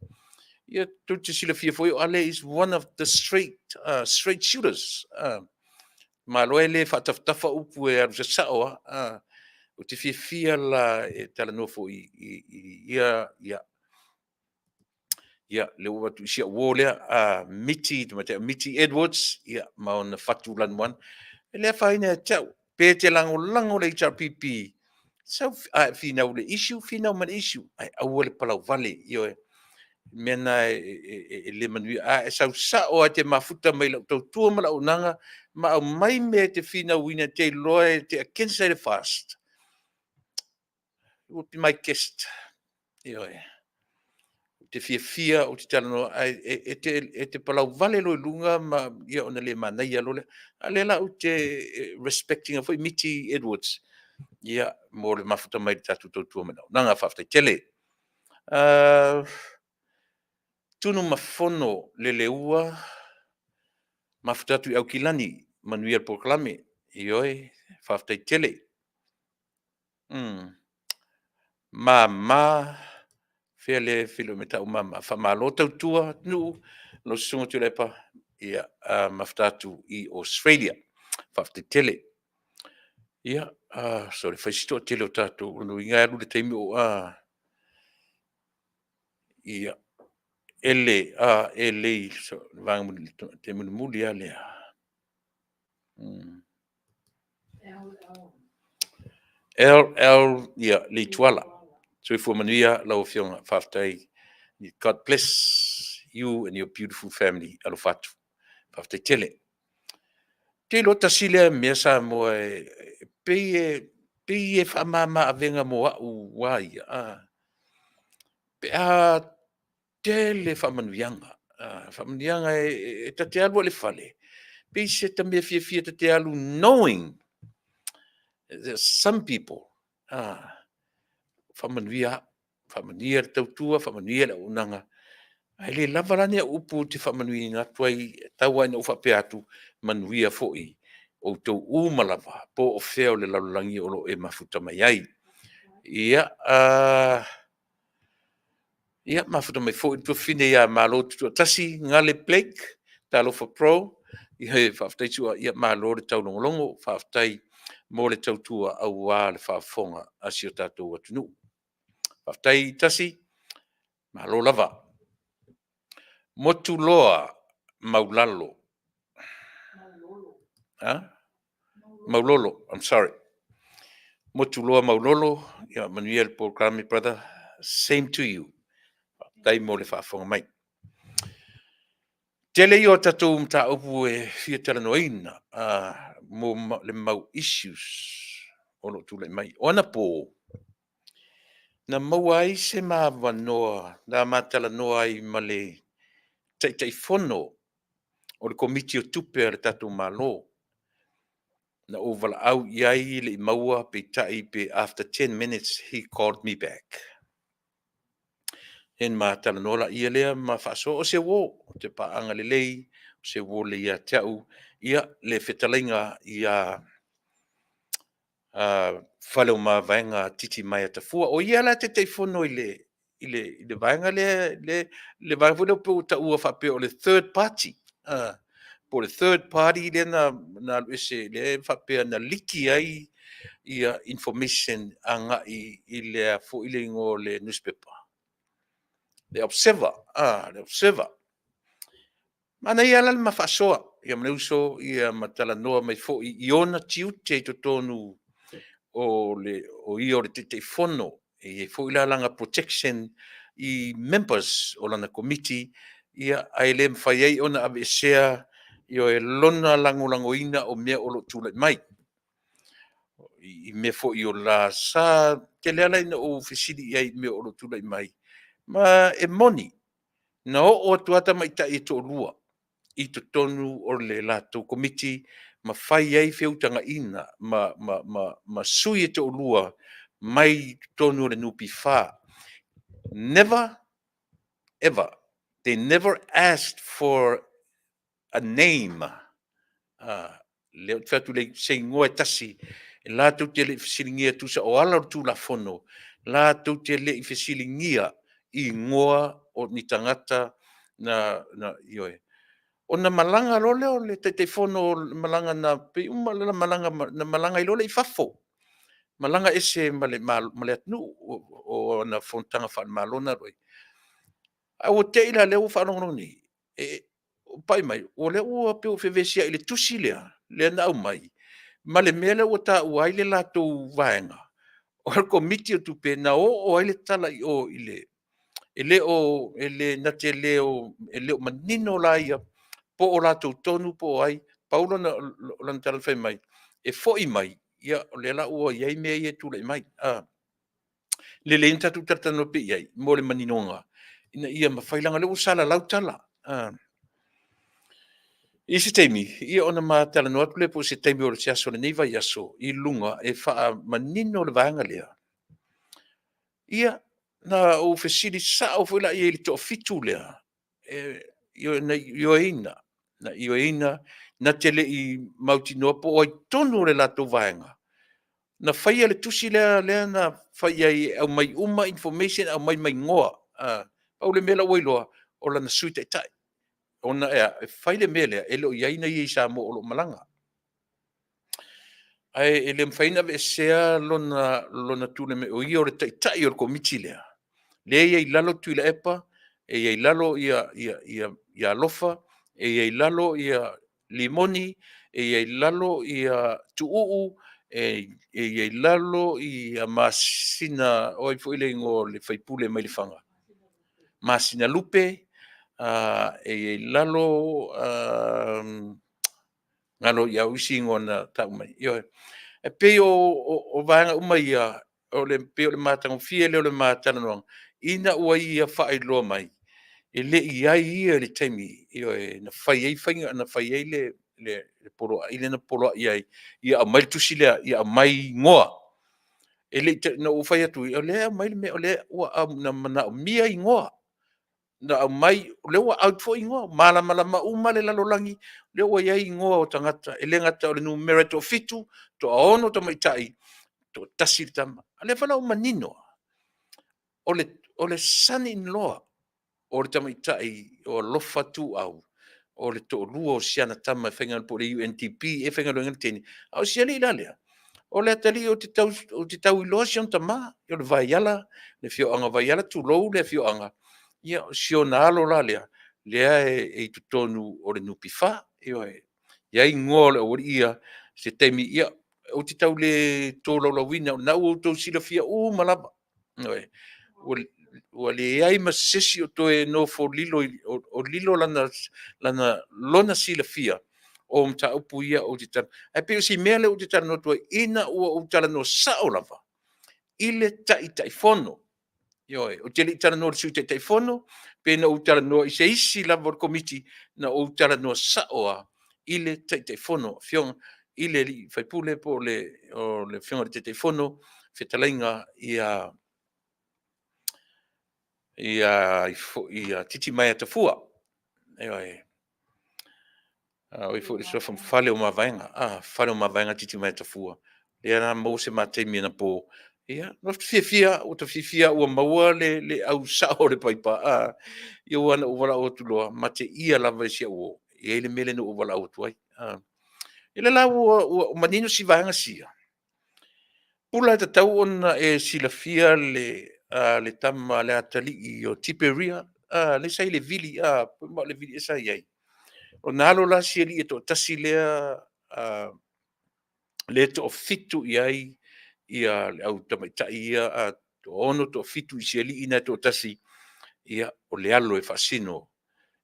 Ia, tou te silafia foi o Ale is one of the straight shooters. Malo e le faatafatafa upu e alu sasao lava. Ou te fiafia la e talanoa foi i ia, ia, ia, lea ua avatu i si au uo lea, a Miti, tamaitai o Miti Edwards, ia, ma ona fatu lanumoana. E le afaina ia te au, pe te lagolago le HRPP, sau a e finau i le issue, finau ma le issue, ae aua le palauvale, ioe. O le mea lena e le manuia. A e sau sao lava e te mafuta mai i lau tautua ma lau auaunaga ma aumai mea e te finauina e te iloa e te against ai le FAST, you will be my guest. Ioe. Ou te fiafia, ou te talanoa, ae e te palauvale loa i luga ma, ia ona le manaia loa lea. A o lea la ou te respect ina foi Miti Edwards, ia, mo le mafuta mai i le tatou tautua ma le auaunaga. Faafetai tele. Tunumafono Leleua, mafuta atu i Aukilani, manuia le polokalame. Ioe, faafetai tele. Mama, fea lea e feiloai mai ai taua mama? Faamalo tautua atunuu, lau Susuga Tuilaepa, ia mafuta atu i Australia. Faafetai tele. Ia, sole, fai si toatele o tatou, lona uiga e alu le taimi o Ia, ele, elei, le vaega mulimuli, le mulimuli lava lea. LL, ia, Leituala. Soifua manuia lau Afioga, faafetai. God bless you and your beautiful family. Alofa atu. Faafetai tele. Te iloa tasi lea mea Samoa e pei e faamama avega mo au a ia, pe a tele faamanuiaga, faamanuiaga e ta te alu lava i le fale, pei se ta mea fiafia ta te alu knowing there's some people faamanuia au, faamanuia le tautua, faamanuia le auaunaga. Ae le lava la ni au upu ou te faamanuiaina atu ai, e tau lava ina ou faapea atu, manuia foi outou uma lava po o fea o le lalolagi o lo o e mafuta mai ai. Ia, mafuta mai foi le tuafafine ia Malotutoatasi Gale Blake, talofa bro, faafetai Su'a, malo le taulogologo, faafetai mo le tautua aua le faafofoga a si o tatou atunuu. Faafetai Tasi, malo lava. Motuloa Maulolo, I'm sorry. Motuloa Maulolo, ia manuia le polokalame brother, same to you. Faafetai mo le faafofoga mai. Tele ia o tatou mataupu e fia talanoaina mo le mau issues o lo o tulai mai. O anapo, na maua ai se ma avanoa na ma talanoa ai ma le Taitaifono o le Komiti o Tupe a le tatou Malo. Na ou valaau i ai e le i maua, peitai pe after 10 minutes he called me back. Ona ma talanoa lea ma faasoa. O se uo, ou te paaga lelei, o se uo lelei ia te au le fetalaiga ia Faleomavaega Titimaea Tafua. O ia la e Taitaifono i le vaega lea, le vaega foi lea pei ua taua faapea o le third party, po o le third party lea na alu ese lea e faapea na liki ai information agai i le a foi le igoa o le nusipepa? Le Observer. Le Observer. Manaia lava la le ma faasoa ma le uso ma talanoa mai foi i ona tiute i totonu o ia o le Taitaifono. E i ai foi la lana protection i members o lana Komiti, ae le mafai ai ona aveesea lona lagolagoina o mea o lo o tulai mai. I mea foi o la sa tele lava ina ou fesili i ai i mea o lo o tulai mai, ma e moni, na oo atu lava tamaitai e toalua i totonu o le latou Komiti ma fai ai feutagaiga ma sui e toalua mai totonu o le NPF. Never ever, they never asked for a name. Lea ou te fai atu i se igoa e tasi, latou te le i fesiligia tusa o ala o le Tulafono, latou te le i fesiligia igoa o ni tagata na, ioe. Ona malaga loa lea o le Taitaifono, malaga na pei uma malaga na malaga ai loa lea i fafo, malaga ese ma le atunuu o ana fonotaga faale-Malo na alu ai. Ae ua te i la lea ua faalogologo nei, ua pai mai o lea ua pei ua fevesiai i le tusi lea, lea na aumai ma le mea lea ua taua ai le latou vaega, o le Komiti o Tupe na oo ai le tala i o i le e le o na te le o e le o manino la ia po o latou tonu po o ai. Pau lana tala fai mai, e foi mai, ia o lea la ua i ai mea ia e tulai mai. Lelei ona tatou talatalanoa pea i ai mo le maninoga ina ia mafai, leaga o lea ua salalau tala. I se taimi ona ma talanoa atu lea po o se taimi o se aso o lenei vaiaso i luga e faamanino le vaega lea. Ia, na ou fesili sao foi la i ai i le toafitu lea, na ioeina, na te le i mautinoa po o ai tonu o le latou vaega na faia le tusi lea na fai i ai e aumai uma information, aumai ma igoa. Pau le mea la ua iloa, o lana Sui Taitai, ona e a? E fai le mea lea, e le o i ai na ia i Samoa o lo o malaga. Ae e le mafai ona aveesea lona tulai mai o ia o le Taitai o le Komiti lea, lea e i ai i lalo Tuilaepa, e i ai i lalo Alofa, e i ai i lalo Rimoni, e i ai i lalo Tuuu, e i ai i lalo Masina o ai foi le igoa o le sui usufono mai Lefaga? Masinalupe, e i ai i lalo Galo ia au isi igoa na tau mai. Ioe. E pei o vaega uma ia, o le, pei o le matagofie lea o le ma talanoaga, ina ua ia faailoa mai, e le i i ai ia i le taimi, ioe, na fai ai faiga, na fai ai le poloai lea na poloai ai, ia aumai le tusi lea, ia aumai igoa. E le i, na ou fai atu, o lea e aumai le mea, o lea ua na manaomia igoa. Na aumai, o lea ua out foi igoa, malamalama uma le lalolagi, o lea ua i ai igoa o tagata, e le gata o le numera e toafitu, toaono tamaitai, toatasi le tama. A o lea foi la ua manino, o le son in law o le tamaitai o Alofa Tuuau, o le toalua o si ana tama e faigaluega po o le UNDP ea e faigaluega ai le teine, a o si alii la lea, o le atalii ou te tau iloa si ona tama, o le Vaiala, le afioaga o Vaiala tulou le afioaga, ia o si ona alo la lea, lea e i totonu o le NPF. Ioe. E i ai igoa o le aualii ia i se taimi, ia, ou te tau le tolaulauina, o lena ua outou silafia uma lava. Ioe. Ua leai ma se isi o toe nofo lilo, o lilo lona silafia o mataupu ia ou te talanoa. Ae pei o si mea lea ou te talanoa atu ai, ina ua ou talanoa sao lava i le Taitaifono. Ioe. Ou te le i talanoa i le Sui Taitaifono, pe na ou talanoa i se isi lava o le Komiti, na ou talanoa sao lava i le Taitaifono, Afioga i le sui usufono po o le Afioga i le Taitaifono, fetalaiga ia Titimaea Tafua. Ioe. O ia foi o le suafa Faleomavaega, Faleomavaega Titimaea Tafua. Lea na maua se ma taimi anapo, ia, ua ta fiafia lava ua maua le au sao o le paipa, a. Ia aua na ou valaau atu loa, mateia lava e si au uo, e i ai le mea lea na ou valaau atu ai. Ia lea la ua manino si vaega sia, Pula, e tatau ona e silafia le tama le atalii o Tiperia, lea sa i le Vili ma o le Vili ea sa i ai. Ona alo la si alii e toatasi lea lea e toafitu i ai le au tamaitai ia, toaono, toafitu i si alii lena e toatasi, ia, o le alo e faasino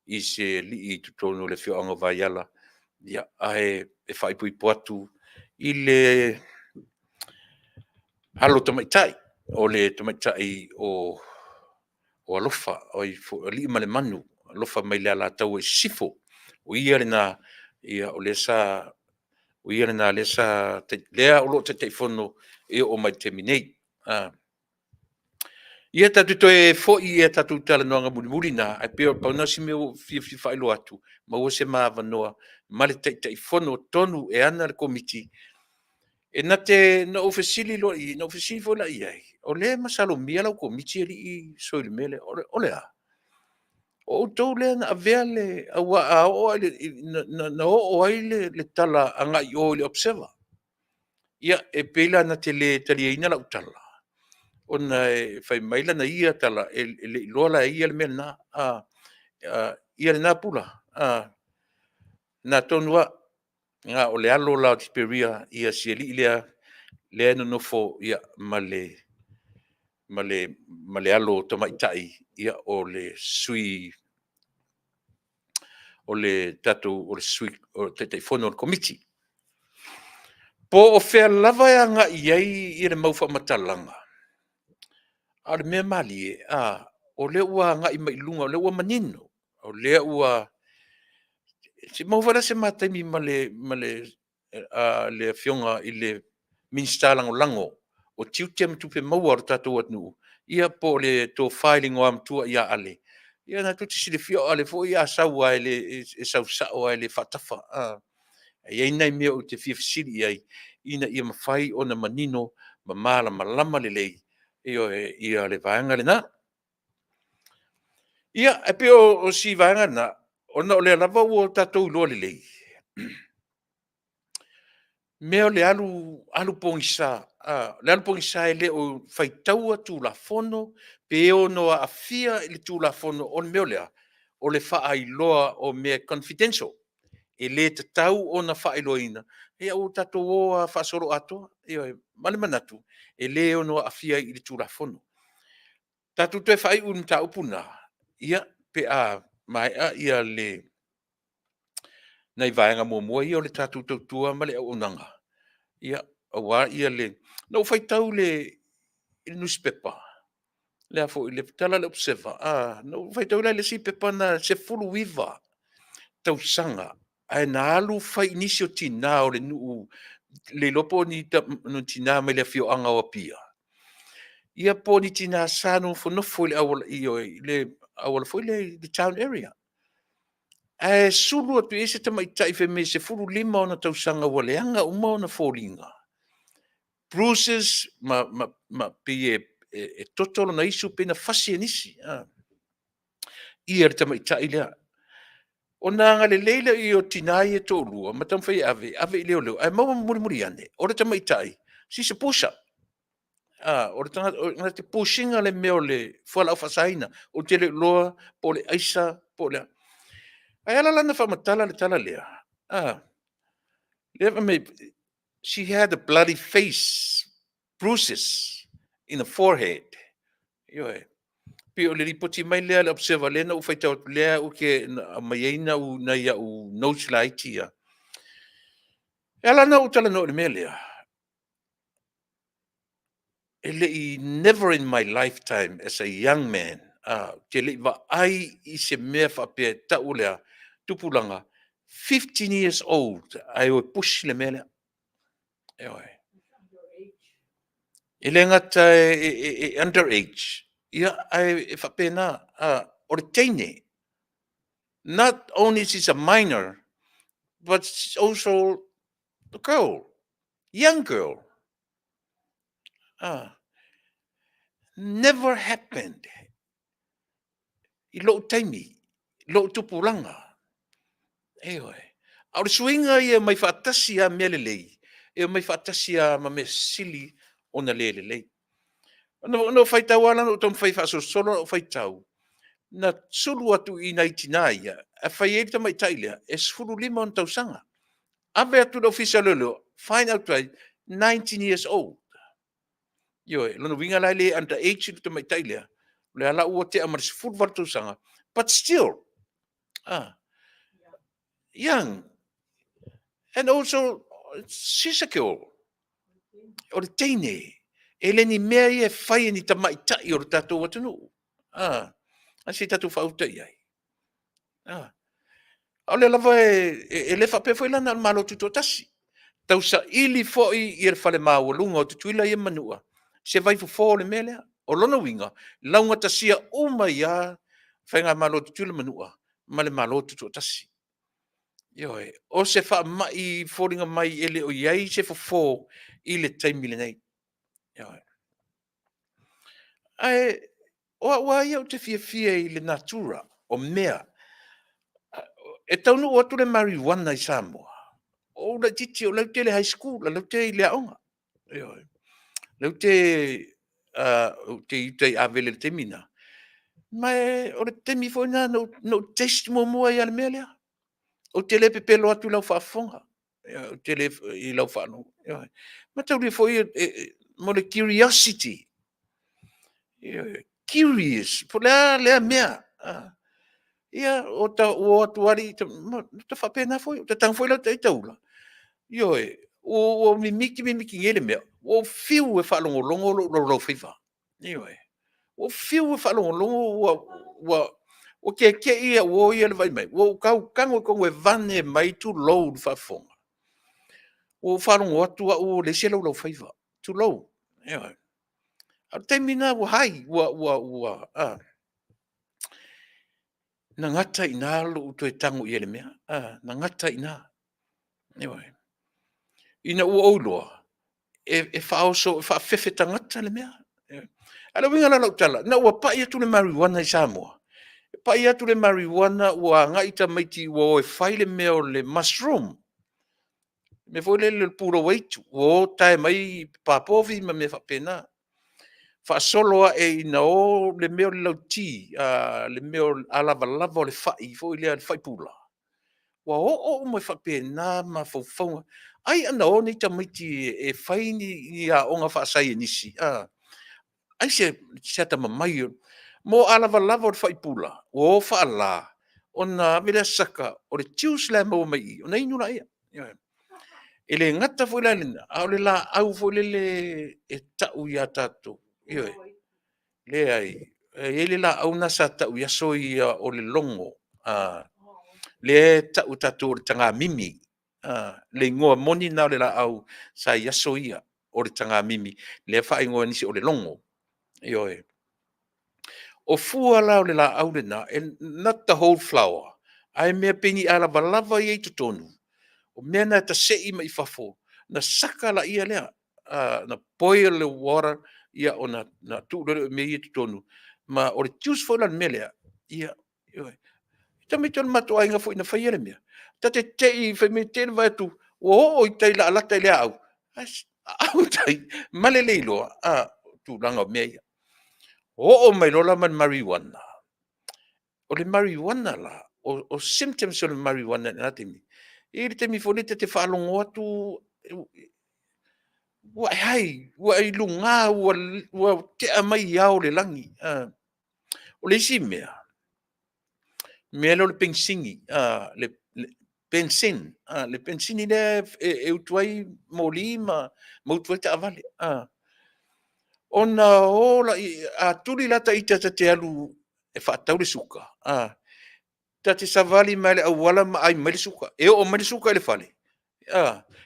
i se alii i totonu o le afioaga o Vaiala, ae faaipoipo atu i le alo tamaitai, o le tamaitai o Alofa o Aliimalemanu, Alofa mai le Alataua Sisifo. O ia lena o lea sa lea o lo o Taitaifono e oo mai i le taimi nei. Ia tatou toe foi i a tatou talanoaga mulimuli na, ae pei na pau lena o si mea ua ou fia faailoa atu, maua se ma avanoa ma le Taitaifono tonu e ana le Komiti. E na te, na ou fesili loa i i, na ou fesili foi la i ai, o lea e masalomia lau Komiti alii Soi i le mea lea. O le a? O outou lea na avea le… aua a oo lava ina oo ai le tala agai i o i le Observer, ia, e pei la na te le taliaina lau tala, ona e fai mai lana ia tala, e le i iloa la e ia le mea lena. Ia lena Pula, lena tonu lava. O le alo la o Tiperia, si alii lea e nonofo ma le alo tamaitai o le sui o le tatou Taitaifono o le Komiti. Po o fea lava e agai i ai le mau faamatalaga, a o le mea malie, o lea ua agai mai i luga, o lea ua manino, o lea ua… Se i maua foi la se ma taimi ma le Afioga i le Minisita Lagolago o Tiute ma Tupe Maua a lo tatou atunuu, ia po o le Tofa i le Igoamatua ia Ale. Ia o lena tou te silafia o Ale foi a sau lava e sau sao lava e le faatafa. E i ai nai mea ou te fia fesili i ai ina ia mafai ona manino ma malamalama lelei, ioe, le vaega lena. Ia, e pei o si vaega lena, ona o lea lava ua tatou iloa lelei mea o le alu alu pogisa, le alu pogisa e le o faitaua Tulafono pe ono aafia i le Tulafono. O le mea o le a? O le faailoa o mea e confidential, e le tatau ona faailoaina. Ia ua tatou o lava faasoloatoa, ioe, ma le manatu, e le ono aafia ai i le Tulafono. Tatou toe faaiu i le mataupu lena, ia, pe a maea le nai vaega muamua ia o le tatou tautua ma le auaunaga, ia, aua le... Na ou faitau i le nusipepa, le tala a le Observer, na ou faitau la i le isi pepa lena e 19 tausaga ae na alu fai i nisi o tina o le nuu, le iloa po o ni tina mai le afioaga o Apia, ia po o ni tina sa nofonofo i le auala i le auala foi lea i le town area. Ae sulu atu i ai se tamaitai fai mai e 15 ona tausaga ua leaga uma ona foliga, bruises ma pei e toto lona isu pei na fasi e nisi le tamaitai lea. Ona agalelei lea o tina ia e toalua ma taumafai e ave, ave i leoleo ae maua mulimuli ane, o le tamaitai, she's a pusher. O le tagata na te push ina le mea o le fualaau faasaina. Ou te le o iloa po o le aisa po o le a. Ae ala la ona faamatala le tala lea, lea fai mai, she had a bloody face, bruises in the forehead. Ioe. E pei o le lipoti mai lea a le Observer lea na ou faitau atu lea ou te aumai ai nai au notes laiti ia. E ala ona ou talanoa i le mea lea, e le i, never in my lifetime as a young man, ou te le i vaai i se mea faapea e tau o le a? Tupulaga, 15 years old ae o e push le mea lea. Ioe. E le gata e under age, ia ae faapena, o le teine, not only she's a minor, but she's also a girl, young girl. Never happened i lou taimi, i lou tupulaga. Ioe. A o le suiga ia e omai faatasi lava mea lelei, e omai faatasi lava ma mea sili ona le lelei. Na ou faitau lava la, na ou taumafai e faasolosolo lau faitau, na sulu atu i nai tina ia, ae fai ai le tamaitai lea, e 15 ona tausaga. Ave atu i le Ofisa o Leoleo, find out ai, 19 years old. Ioe, o lona uiga la e le under age le tamaitai lea, o lea la ua tea ma le 18 tausaga, but still young. And also, she's a girl. O le teine. E le ni mea ia e fai e ni tamaitai o le tatou atunuu. A se i tatou faauta i ai. A o lea lava e le faapea foi la na o le Malo Tutoatasi. Tausaili foi le fale maualuga o Tutuila ia ma Manua se vaifofo o le mea lea. O lona uiga, laugatasia uma ai lava Faigamalo a Tutuila ma Manua ma le Malo Tutoatasi. Ioe. O se faamai e foliga mai e le o i ai se fofo i le taimi lenei. Ioe. Ae o au lava ia ou te fiafia i le natura o mea. E taunuu atu le marijuana i Samoa, o ou laitiiti o lea ou te i le high school, o lea ou te i le aoga. Ioe. O lea ou te i uta i Avele i le taimi lena. Ma o le taimi foi lena na ou taste muamua ai lava i le mea lea. Ou te le pepelo atu i lau faafofoga, ou te le i lau faalogo. Ioe. Mataulia foi mo le curiosity, curious, po o le a lea mea. Ia, ua o atu alii, ta faapena foi, ta tago foi la ta ita ula, ioe, ua mimiti mimiti nei le mea, ua ou fiu e faalogologo lou laulaufaiva. Ioe. Ua ou fiu e faalogologo ua tietie au uo ia i le vaai mai, ua ou tau tago i totonu e vane mai, tulou le faafofoga, ua ou faalogo atu au ua leai se laulaufaiva, tulou. Ioe. A o le taimi lena ua high, ua… Na gata ai i ina lou toe tago i ai i le mea, na gata ai i ina. Ioe. Ina ua ou iloa, e faaoso, e faafefe tagata le mea. A o le uiga la o lau tala, ina ua pai atu le marijuana i Samoa, pai atu le marijuana ua agai tamaiti ua o e fai le mea o le mushroom, le mea foi lele o le pulou aitu, ua o tae mai papovi ma mea faapena. Faasolo ae ina o le mea o le lauti, le mea o le alavalava o le fai foi lea le faipula, ua oo uma faapena mafaufauga. Ai ana o nei tamaiti e fai ni aoga faasaienisi, a? Ai se atamamai mo alavalava o le faipula, ua o faala. Ona ave lea saka, o le juice la e maua mai i i, ona inu laia. Ioe. E le gata foi la i lena, a o le laau foi lele e tau ia tatou. Ioe. Leai, e i ai le laau lena sa tau i aso ia o le logo, lea e tau e tatou o le tagamimi. Le igoa moni lena o le laau sa i aso ia, o le tagamimi, lea e faaigoa e nisi o le logo. Ioe. O fua la o le laau lena, not the whole flower, ae mea pei ni alavalava ia i totonu, o mea na e tasei mai fafo, ona saka laia lea, ona boil le water, ia ona tuu loa lea o mea ia i totonu, ma o le juice foi la o le mea lea, ia, ioe. Tamaiti o le matou aiga foi na faia le mea, ta te te i fai mai e te i le vaai atu ua oo i tai latalata i le aau, ae aau i tai ma le le iloa tulaga o mea ia. Oo mai loa la ma le marijuana. O le marijuana la, o symptoms o le marijuana i lena taimi, e i ai le taimi foi lea e ta te faalogo atu ua e high, ua e i luga, ua tea mai ao o le lagi. O le isi mea, o le mea lea o le penisini, le benzene, le penisini lea e utu ai moli ma utu ai taavale. Ona o lea, a tuli la ita ta te alu e faatau le suka, ta te savali mai lava i le auala ma ai mai le suka. E oo mai le suka i le fale,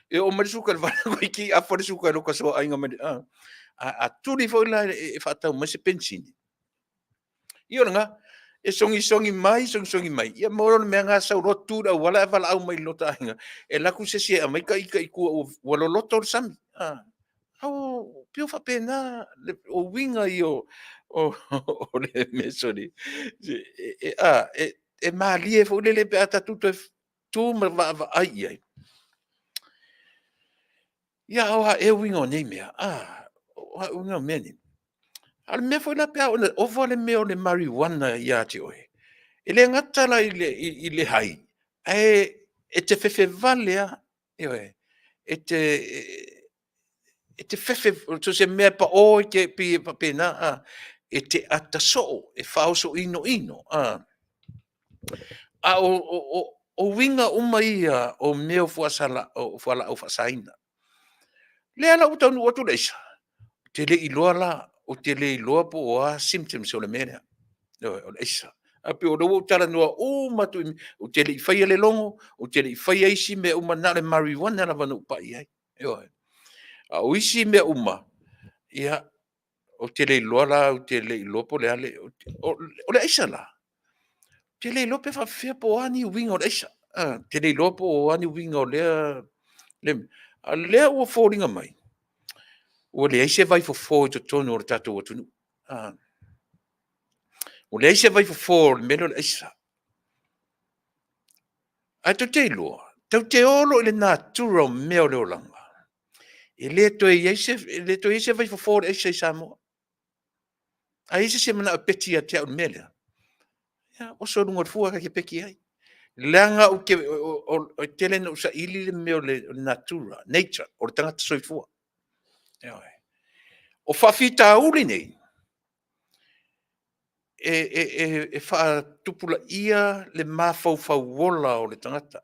e oo mai le suka i le fale toeitiiti afa le suka i lota soaaiga mai le… A tuli foi la e faatau mai se penisini, ia o lena. E sogisogi mai sogisogi mai, ia maua loa o le mea lena, sau loa tu i le auala ae valaau mai i lota aiga e alu atu se isi e aumai ta ita i tua ua loloto le sami. E pei e faapena, o uiga ia o le mesoli. E malie foi lele pe a tatou toe tu ma vaavaai i ai, ia a o a ea uiga o nei mea? O a ea uiga o mea nei? A o le mea foi la pe a oo ina ova le mea o le marijuana ia te oe, e le gata la i le high, ae e te fefe vale lava, ioe. E te fefe so o se mea e pao e pei e faapena, e te ata soo, e faaoso inoino. A o uiga uma ia o mea o fualaau faasaina. O lea la ua taunuu atu le aisa, ou te le i iloa la, ou te le iloa po o a symptoms o le mea lea, ioe o le aisa. Ae pei o lea ua ou talanoa uma atu i mea, ou te le i faia le logo, ou te le i faia isi mea uma, na o le marijuana lava na ou pai i ai, ioe. A o isi mea uma, ia, ou te le iloa la, ou te le iloa po o le a le… O le aisa la, ou te le iloa pe faapefea po o a ni uiga o le aisa. Ou te le iloa po o a ni uiga o lea mea, a o lea ua foliga mai ua leai se vaifofo i totonu o le tatou atunuu. Ua leai se vaifofo o le mea lea o le aisa. Ae tou te iloa, tatou te o loa i le natura o mea o le olaga, e le toe i ai se vaifofo o le aisa i Samoa. A i ai se isi e manao e peti ia te au i le mea lea, ia oso i luga o le fua ta te peti ai. Leaga e tele ina ou saili le mea o le natura, nature o le tagata soifua. Ioe. O faafitauli nei, e faatupulaia le mafaufau ola o le tagata.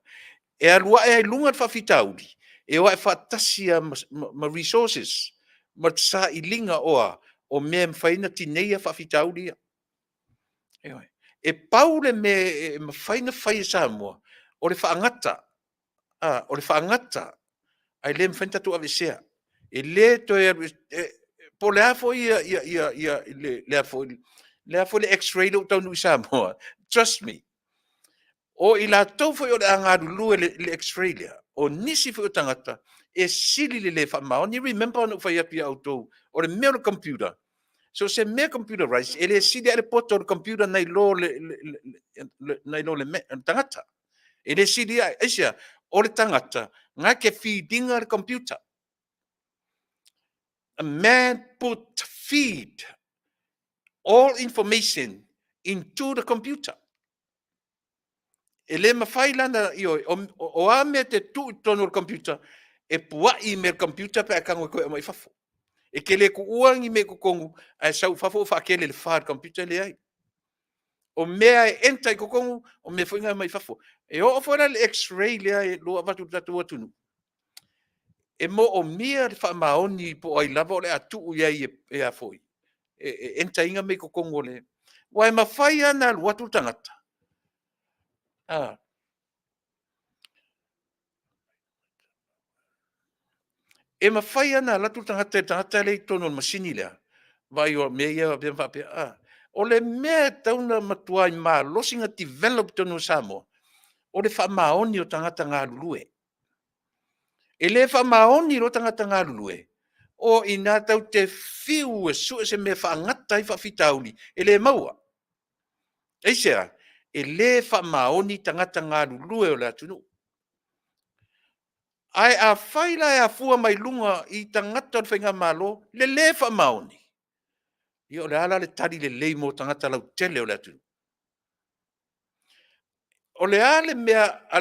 E alu ae ai i luga le faafitauli, e o a'e faatasi lava ma resources ma le sailiga o a? O mea e mafai ona tineia faafitauli ia. Ioe. E pau le mea e mafai ona fai e Samoa, o le faagata, o le faagata, ae le mafai ona tatou aveesea. E le toe alu po o le a foi le X-ray lea ua taunuu i Samoa, trust me, o i latou foi o le a galulue i le X-ray lea, o nisi foi o tagata e sili le le faamaoni. Remember na ou fai atu ia outou, o le mea o le computer, so o se mea e computerize, e le sili ae le poto o le computer nai lo le tagata. E le sili ae. Aisea? O le tagata na te feed ina le computer. A man put feed all information into the computer. E le mafai la ona, ioe, o a mea e te tuu i totonu o le computer, e puai mai e le computer pe a e tago e toe aumai i fafo. E te le tuua ni mea i totonu ae sau i fafo ua faatele i le fa e le computer, e leai. O mea e enter i totonu, o mea foi na e omai fafo. E oo foi la i le x-ray lea e ua avatu i le tatou atunuu, e moomia le faamaoni po o ai lava o le a tuu i ai e a foi, e enter ina mea i totonu o le... Aua e mafai lava ona alu atu le tagata, e mafai lava ona alu atu le tagata i le tagata lea e i totonu o le masini lea, vaai o mea ia faapea ma faapea a. O le mea e tatau ona matuai malosi ona develop i totonu o Samoa, o le faamaoni o tagata galulue. E le faamaoni loa tagata galulue, o i ina tatou te fiu e sue se mea e faagata ai faafitauli, e le maua. Aisea? E le faamaoni tagata galulue o le atunuu. Ae afai la e afua mai luga i tagata o le faigamalo le le faamaoni, ia o le a la le tali lelei mo tagata lautele o le atunuu? O le a le mea a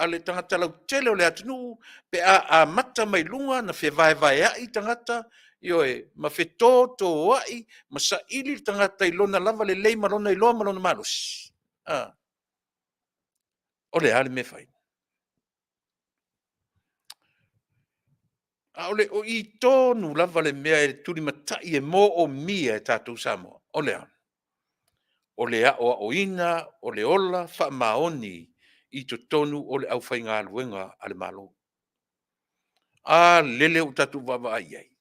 le tagata lautele o le atunuu pe a amata mai luga ona fevaevaeai tagata, ioe, ma fetotoai ma saili le tagata i lona lava lelei ma lona iloa ma lona malosi? A. O le a le mea e fai? A o i tonu lava le mea e tulimatai e moomia e tatou Samoa, o le a? O le aoaoina o le ola faamaoni i totonu o le aufaigaluega a le Malo. A lele ua tatou vaavaai i ai,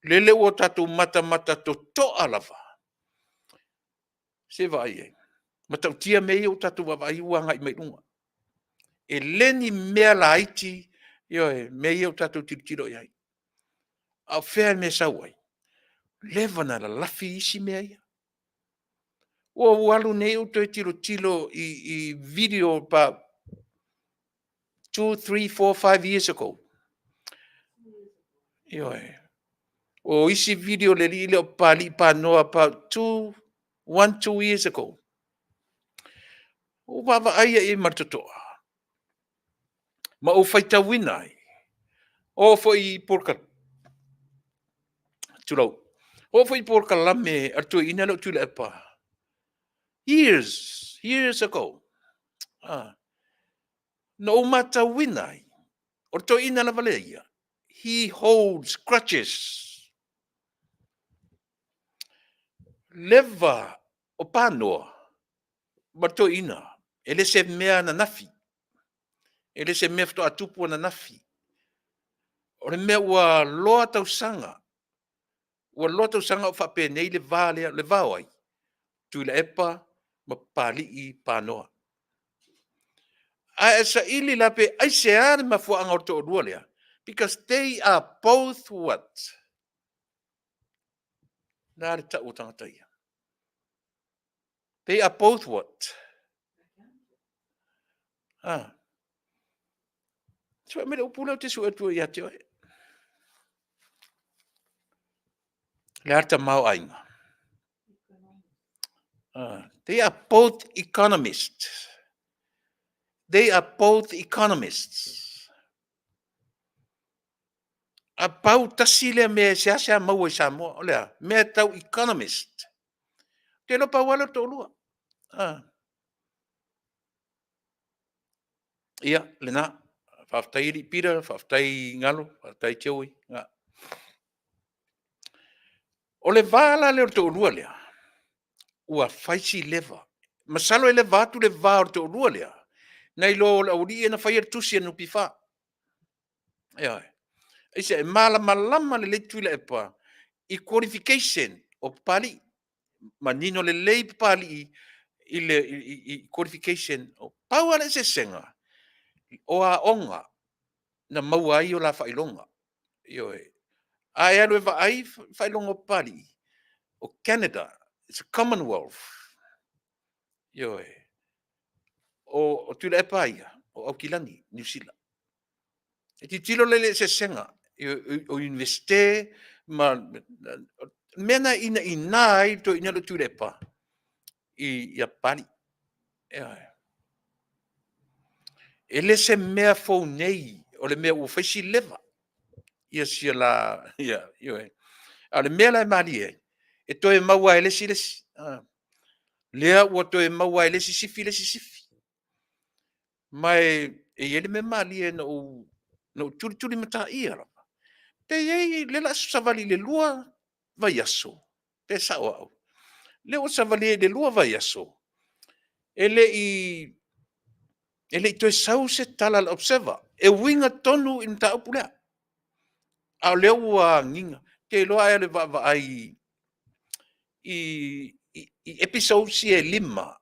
lele ua tatou matamata totoa lava. Se i vaai i ai? E matautia mea ia ua tatou vaavaai i ai ua agai mai i luga. E le ni mea laiti, ioe, mea ia ua tatou tilotilo i ai. A o fea le mea e sau ai? Ua leva ona lalafi isi mea ia. Ua ou alu nei ou toe tilotilo i video about 2, 3, 4, 5 years ago. Ioe. O isi video o le alii lea o Papalii Panoa about 2, 1, 2 years ago. Ua ou vaavaai i ai ma le totoa ma ou faitauina ai, oo foi i tulou, oo foi i polokalame a le toeaina lea o Tuilaepa years, years ago. Na ou matauina ai, o le toeaina lava ia, he holds grudges. Leva o Panoa ma le toeaina, e le se mea ananafi, e le se mea faatoa tupu ananafi. O le mea ua loa tausaga, ua loa tausaga o faapenei le va lea. Le va o ai? Tuilaepa ma Papalii Panoa. A e saili la pe aisea le mafuaaga o le toalua lea? Because they are both what? O le a le tau o tagata ia? They are both what? Ah. Sue mai le upu lea ou te sue atu ai ia te oe. Le a le tamaoaiga? Ah. They are both economists. They are both economists. A pau tasi lea mea e seasea maua i Samoa, o le a? Mea tau economist. Ou te iloa pau lava lea o le toalua. Ah. Ia, lena. Faafetai alii Peter, faafetai Galo, faafetai Joey. O le va la lea o le toalua lea, ua fai si leva. Masalo e leva atu le va o le toalua lea, nai lo o le aualii ia na faia le tusi a le NPF. Ioe. Aisea? E malamalama lelei Tuilaepa i qualification o Papalii. Manino lelei Papalii i le qualification. Pau lava le eseesega, o aoga na maua ai o la faailoga. Ioe. A e alu e vaai faailoga o Papalii, o Canada, it's a Commonwealth. Ioe. O Tuilaepa ia, o Aukilani, Niu Sila. E tilotilo la i le eseesega o Iunivesite ma mea na e inaina ai le toeaina lea o Tuilaepa ia Papalii. Ioe. E le se mea fou nei, o le mea ua fai si leva ia si la, ioe. A o le mea la e malie ai, e toe maua lava e le isi le isi. Lea ua toe maua ai le isi sifi le isi sifi. Ma e i ai le mea malie na ou, na ou tulituli mataia lava. Pe i ai lea o le a savali i le 2 vaiaso, pe sao au, lea ua savali ai i le 2 vaiaso, e le i toe sau se tala a le Observer e uiga tonu i le mataupu lea. A o lea ua agiga, ou te iloa ai o le vaavaai i episodes ia e 5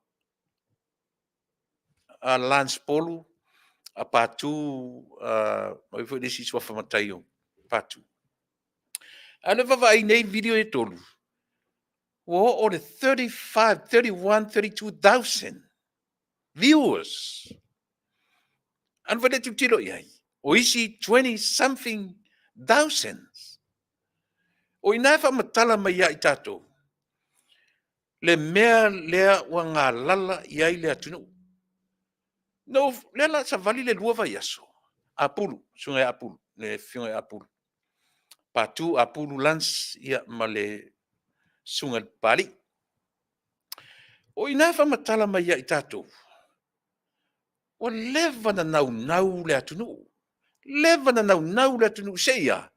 a Lance Polu, a Patu, o ai foi le isi suafa matai o Patu. A o le vaavaai i nei video e 3, ua oo i le 35, 31, 32,000 viewers. Ona fai lea tilotilo i ai, o isi 20 something thousands. O i ina e faamatala mai ia i tatou le mea lea ua galala i ai le atunuu. O lea o le a savali le 2 vaiaso, Apulu, le Susuga ia Apulu, le Afioga ia Apulu, Patu Apulu Lance ma le Susuga i le Papalii. O i ina e faamatala mai ia i tatou, ua leva ona naunau le atunuu, leva ona naunau le atunuu se i a?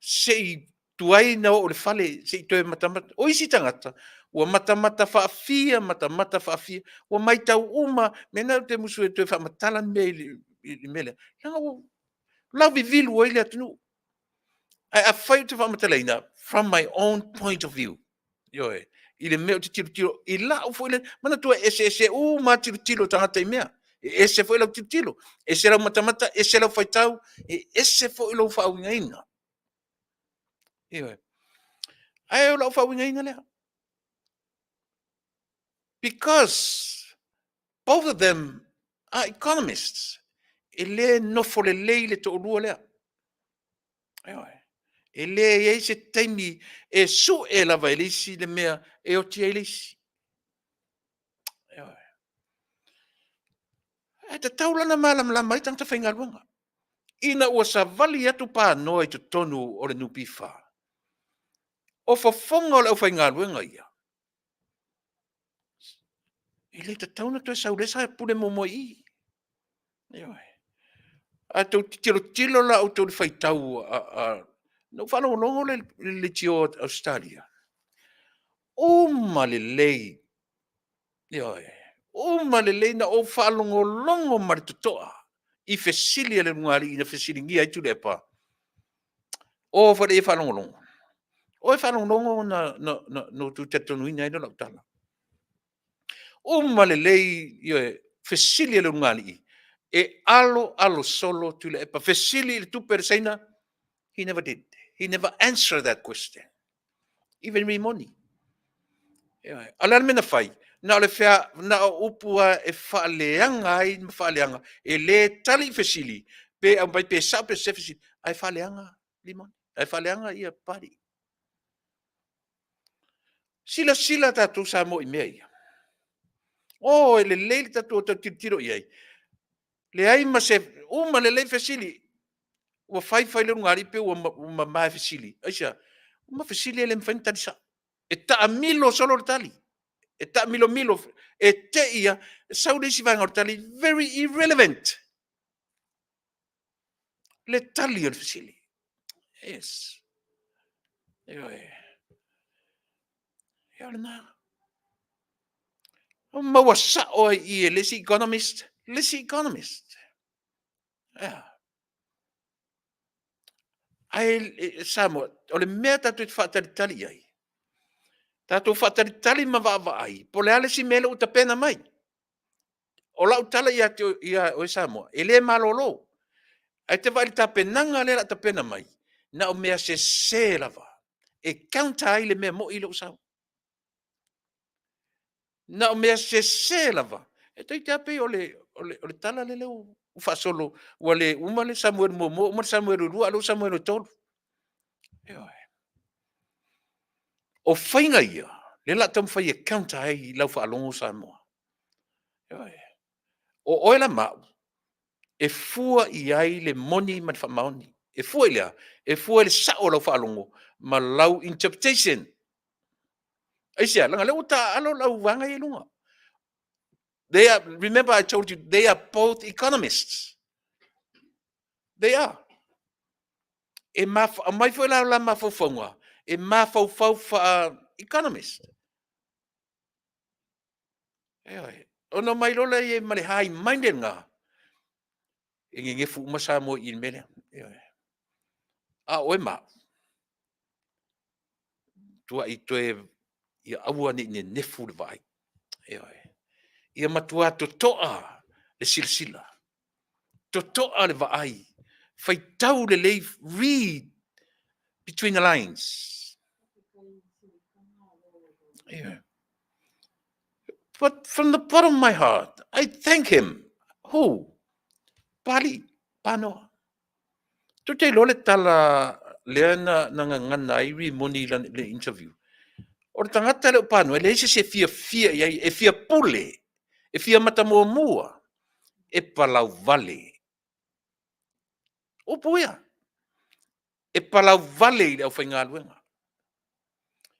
Se i tuai ona oo i le fale se i toe matamata. O isi tagata, ua matamata faafia matamata faafia, ua matau uma, o le mea lena ou te musu ai e toe faamatala ni mea i le mea lea, leaga ua lauvivilu ai le atunuu. Ae afai ou te faamatalaina, from my own point of view, ioe, i le mea ou te tilotilo i lau foi lea, manatua e eseese uma lava tilotilo a tagata i mea. E ese foi lau tilotilo, ese lau matamata, ese lau faitau, e ese foi lou faauigaina. Ioe. Ae o lau faauigaina lea, because both of them are economists. E le nofo lelei le toalua lea. Ioe. E leai se taimi e sue lava e le isi le mea e oti ai le isi. Ioe. Ae tatau la ona malamalama ai tagata faigaluega, ina ua savali atu panoa i totonu o le NPF, o fofoga o le aufaigaluega ia, e le tatau ona toe sau, lea sa pule muamua i i. Ioe. A outou tilotilo la outou i le faitau a… Na ou faalogologo lea i le leitio a Ausetalia, uma lelei, ioe, uma lelei. Na ou faalogologo ma le totoa i fesili a le ulugalii na fesiligia ai Tuilaepa. O foi lea i faalogologo. O e faalogologo ona outou talitonuina ai lea o lau tala. Uma lelei, ioe, fesili a le ulugalii, e alo alo solo Tuilaepa, fesili i le tupe a le Saina, he never did. He never answer that question. Even Rimoni. Ioe. A o le a le mea na fai? Na o le fea, na o upu lava e faaleaga ai ma faaleaga, e le tali i fesili, pe aumai pe sao pe sese fesili, ae faaleaga Rimoni, ae faaleaga Papalii. Silasila tatou Samoa i mea ia. O, e lelei le tatou o tilotilo i ai, leai ma se… uma lelei fesili, ua fai fai le ulugalii pei ua mama e fesili. Aisea? Uma fesili e le mafai ona tali sao. E taamilo solo le tali, e taamilomilo, e te i lava, sau le isi vaega o le tali, very irrelevant le tali o le fesili. Yes. Ioe. Ia o lena. Ua maua sao ai i i e le isi economist le isi economist. Ea. Ae Samoa, o le mea tatou te faatalitali i ai, tatou faatalitali ma vaavaai po o le a le isi mea lea ua tapena mai. O lau tala ia te oe Samoa, e le malolo. Ae e te vaai i le tapenaga lea o le a tapena mai, na o mea sese lava e counter ai le mea moni lea ua sau. Na o mea sese lava. E toeitiiti lava pei o le tala lea ua faasolo, ua le uma le Samuelu 1, uma le Samuelu 2, a o lea ua Samuelu 3. Ioe. O faiga ia, lea o le a taumafai e counter ai i lau faalogo Samoa. Ioe. O oe la ma au, e fua i ai le moni ma le faamaoni. E fua i le a? E fua i le sao o lau faalogo ma lau interpretation. Aisea? Leaga o lea ua taaalo le auvaega ia i luga. They are, remember I told you, they are both economists. They are. E maf aumai foi la la mafaufauga, e mafaufau faa economist. Ioe. Ona omai loa lea i ai ma le high minded lena, e nenefu uma Samoa i le mea lea. Ioe. A o oe ma au, tuai toe ia aua ne i nenefu le vaai. Ioe. Ia matua totoa le silasila, totoa le vaai, faitau lelei, read between the lines. Ioe. But from the bottom of my heart, I thank him. Who? Pali, Panoa. Tou te iloa le tala lea na, na gagana ai Rimoni i lana, le interview. O le tagata lea o Panoa, e leai se isi e fiafia i ai, e fia pule, e fia matamuamua, e palauvale. Upu ia. E palauvale i le aufaigaluega.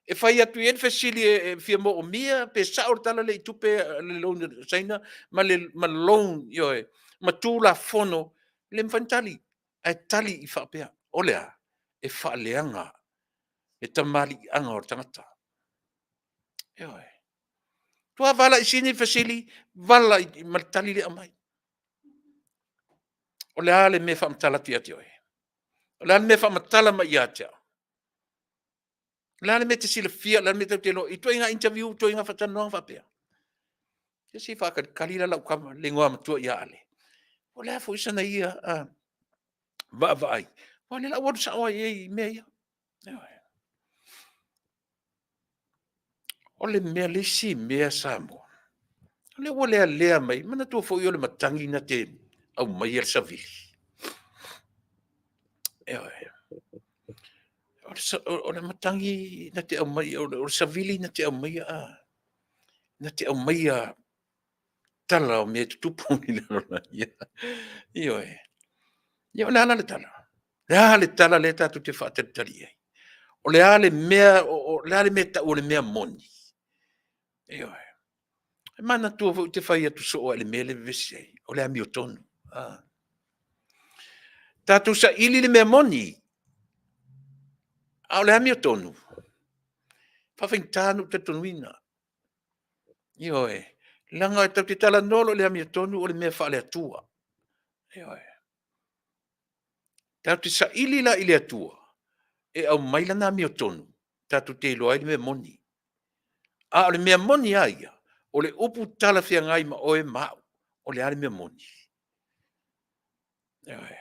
E fai atu i ai le fesili e fia moomia pe sao le tala lea i tupe le loan a Saina ma le ma le loan, ioe, ma Tulafono, e le mafai ona tali, ae tali i faapea, o le a? E faaleaga le tamaliiaga o le tagata. Ioe. Tua vala i sini le fesili, vala i, ma le tali lea e aumai. O le a le mea e faamatala atu ia te oe? O le a le mea e faamatala mai ia te au? O le a le mea e te silafia, o le a le mea e te iloa i ituaiga interview, ituaiga faatalanoaga faapea? Se se i faatalitali la lau tama, le igoa matua ia Ale. O le a foi sana ia vaavaai? Aua o lea o le a ou alu sao lava i ai i mea ia. O le mea, le isi mea Samoa, o lea ua lealea mai, manatua foi o le matagi na te aumaia le savili. Ioe. O le matagi na te aumai, o le savili na te aumaia, na te aumaia tala o mea e tutupu i le lalolagi. Ioe. Ia o le a la le tala? O le a le tala lea tatou te faatalitali i ai? O le a le mea, o le a le mea e tau o le mea moni? Ioe. E manatua foi ou te fai atu soo lava i le mea lea e vevesi ai, o le amiotonu. Ah. Tatou saili le mea moni, a o le amiotonu, faafaigata ona ou talitonuina. Ioe, leaga e tatou te talanoa loa i le amiotonu o le mea faale-Atua. Ioe. Tatou te saili la i le Atua e aumai lana amiotonu tatou te iloa ai le mea moni. A o le mea moni lava ia, o le upu talafeagai ma oe ma au, o le a le mea moni? Ioe.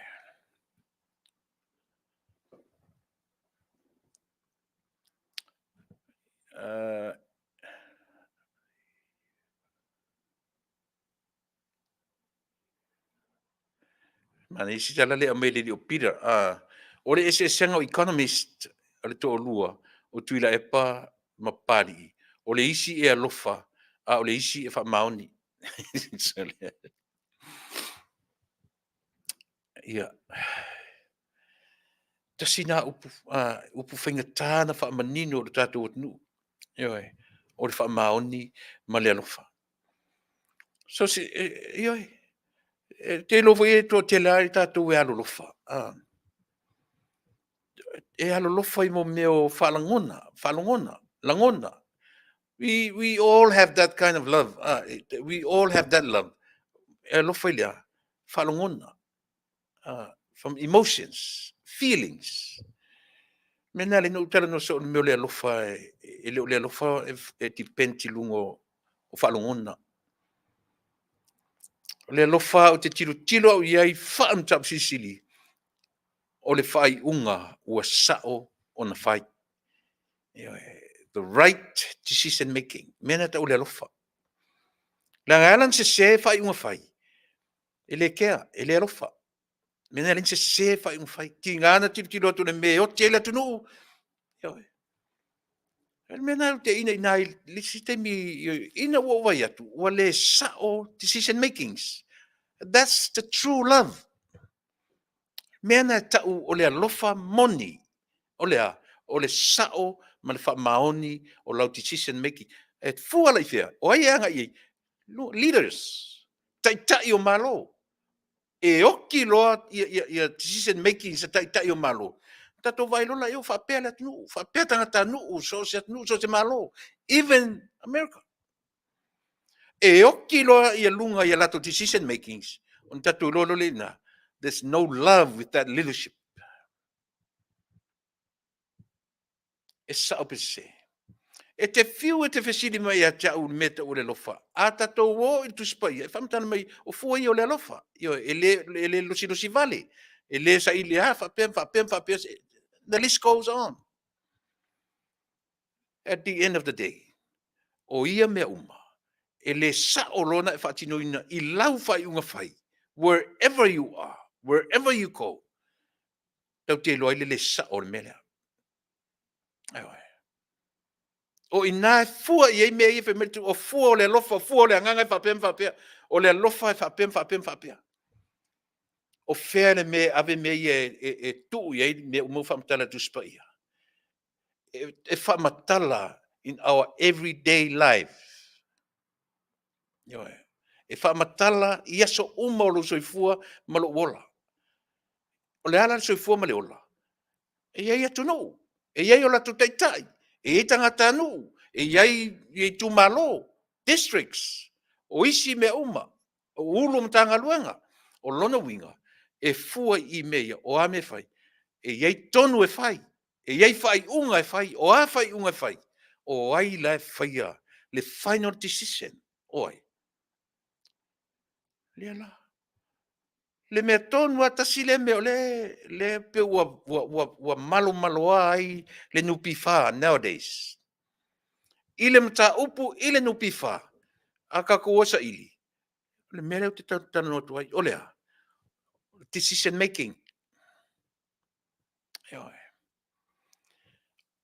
Manaia isi tala lea e aumai e le alii o Peter. O le eseesega o economist o le toalua o Tuilaepa ma Papalii, o le isi e alofa, a o le isi e faamaoni. Ia, tasi lena upu, upu faigata ona faamanino i le tatou atunuu. Ioe, o le faamaoni ma le alofa. So se, ioe, e te iloa foi e toatele lava i tatou e alolofa. E alolofa i mea o faalagona, faalogona, lagona. We all have that kind of love. We all have that love. E alofa i le a? Faalogona. From emotions, feelings. Mea na le ou talanoa soo i le mea o le alofa, e le o le alofa e depend i luga o faalogona. O le alofa ou te tilotilo au i ai faa-mataupu silisili, o le faaiuga ua sao ona fai. The right decision making. Mea na tau o le alofa. Leaga e ala ona sese faaiuga fai, e le kea, e le alofa. Mea na e ala ona sese faaiuga fai. Tiga na tilotilo atu i le mea e oti ai le atunuu. Ioe. O le mea lena ou te inaina ai i le isi taimi ina ua ou vaai atu, ua le sao decision makings. That's the true love. Mea na e tau o le alofa moni. O le a? O le sao ma le faamaoni o lau decision making. E fua la i fea? O ai e agai i ai? Leaders, taitai o Malo. E oki loa ia decision making a taitai o Malo, tatou vaai loa lea ua faapea le atunuu, faapea tagatanuu, so o se atunuu, so o se Malo, even America. E oki loa ia luga i latou decision makings, ona tatou iloa loa lea i ina, there's no love with that leadership. E sao pe sese? E te fiu e te fesili mai ia te au i le mea e tau o le alofa, a tatou o i le Tusi Paia, e faamatala mai, o fua ia o le alofa. Ioe, e le losilosi vale, e le saili lava faapea ma faapea ma faapea. The list goes on. At the end of the day, o ia mea uma, e le sao loa ona e faatinoina i lau faaiuga fai, wherever you are, wherever you go, tatou te iloa ai le le sao o le mea lea. Ioe. O i ina e fua i ai mea ia fai mai le o fua o le alofa, o fua o le agaga e faapea ma faapea, o le alofa e faapea ma faapea ma faapea. O fea le mea e ave mea ia e tuu i ai mea uma ua faamatala e le Tusi Paia? E faamatala in our everyday life. Ioe. E faamatala i aso uma o lou soifua ma lou ola. O le a la le soifua ma le ola? E i ai atunuu, e i ai o latou taitai, e i ai tagatanuu, e i ai itumalo, districts, o isi mea uma, o Ofisa Sili o Matagaluega. O lona uiga, e fua i mea ia, o a mea e fai, e i ai tonu e fai, e i ai faaiuga e fai. O a faaiuga e fai? O ai la e faia le final decision? O ai? Lea la. Le mea tonu lava, tasi lea mea o lea pei ua malomaloa ai le NPF nowadays. I le mataupu i le NPF, a tatou o e saili, o le mea lea ou te talanoa atu ai, o le a? Decision making. Ioe.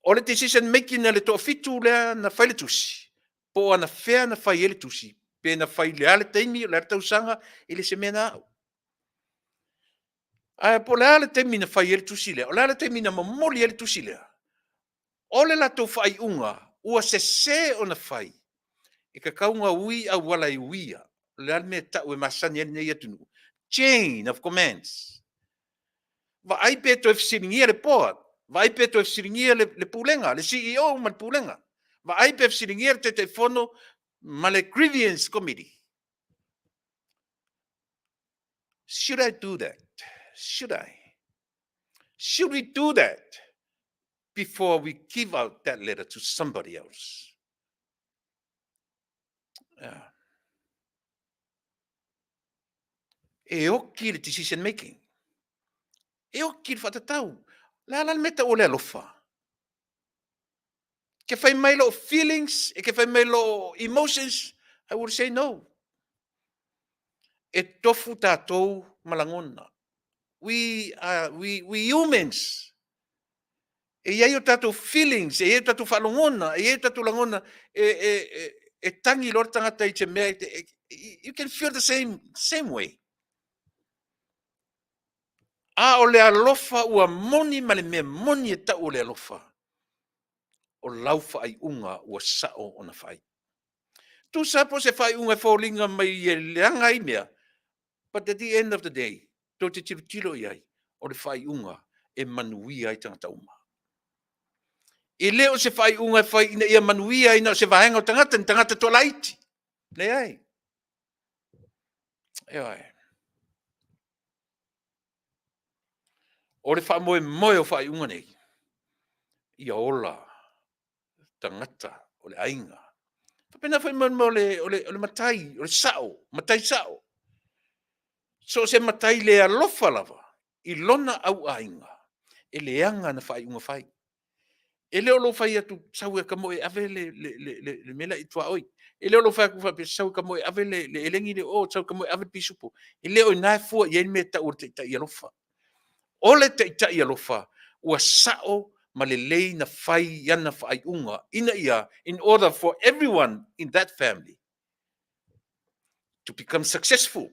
O le decision making a le toafitu lea na fai le tusi, po o anafea na fai ai le tusi, pe na fai i le a le taimi, o le a le tausaga, e le o se mea na au. Ae po o le a le taimi na fai ai le tusi lea, o le a le taimi na momoli ai le tusi lea, o le latou faaiuga ua sese ona fai, e tatau ona ui auala e uia. O le a le mea e tau e masani ai lenei atunuu? Chain of commands. Vaai pe toe fesiligia le board, vaai pe toe fesiligia le pulega, le CEO ma le pulega, vaai pe fesiligia le Taitaifono ma le Grievance Committee. Should I do that? Should I? Should we do that before we give out that letter to somebody else? Yeah. E oki le decision making. E oki le whaatatau. Le ala le mea o le alofa. Ke whai mai lo feelings, e ke whai mai lo emotions, I will say no. E tofu tātou malangona. We are, we humans. E i ai o tātou feelings, e i ai o tātou whaalongona, e i ai o tātou langona, e tangi loa le tangata i te mea, you can feel the same way. A o le alofa ua moni ma le mea moni e tau o le alofa, o lau faaiuga ua sao ona fai. Tusa po o se faaiuga e foliga mai e leaga ai mea, but at the end of the day, tou te tilotilo i ai, o le faaiuga e manuia ai tagata uma. E le o se faaiuga e fai ina ia manuia ai na o se vaega o tagata, ni tagata toalaiti. Leai. Ioe. O le faamoemoe o faaiuga nei, ia ola tagata o le aiga. Faapena foi mo le matai, o le sao, matai sao. So o se matai le alofa lava i lona au aiga, e leaga ana faaiuga fai. E le o lou fai atu sau e ka mo e ave le mea la i tuaoi. E le o lou fai atu faapea sau e ka mo e ave le elegi le o, sau e ka mo e ave le pisupo. E le o ina e fua i ai le mea e tau o le taitai alofa. O le taitai alofa ua sao ma lelei na fai ana faaiuga ina ia, in order for everyone in that family to become successful.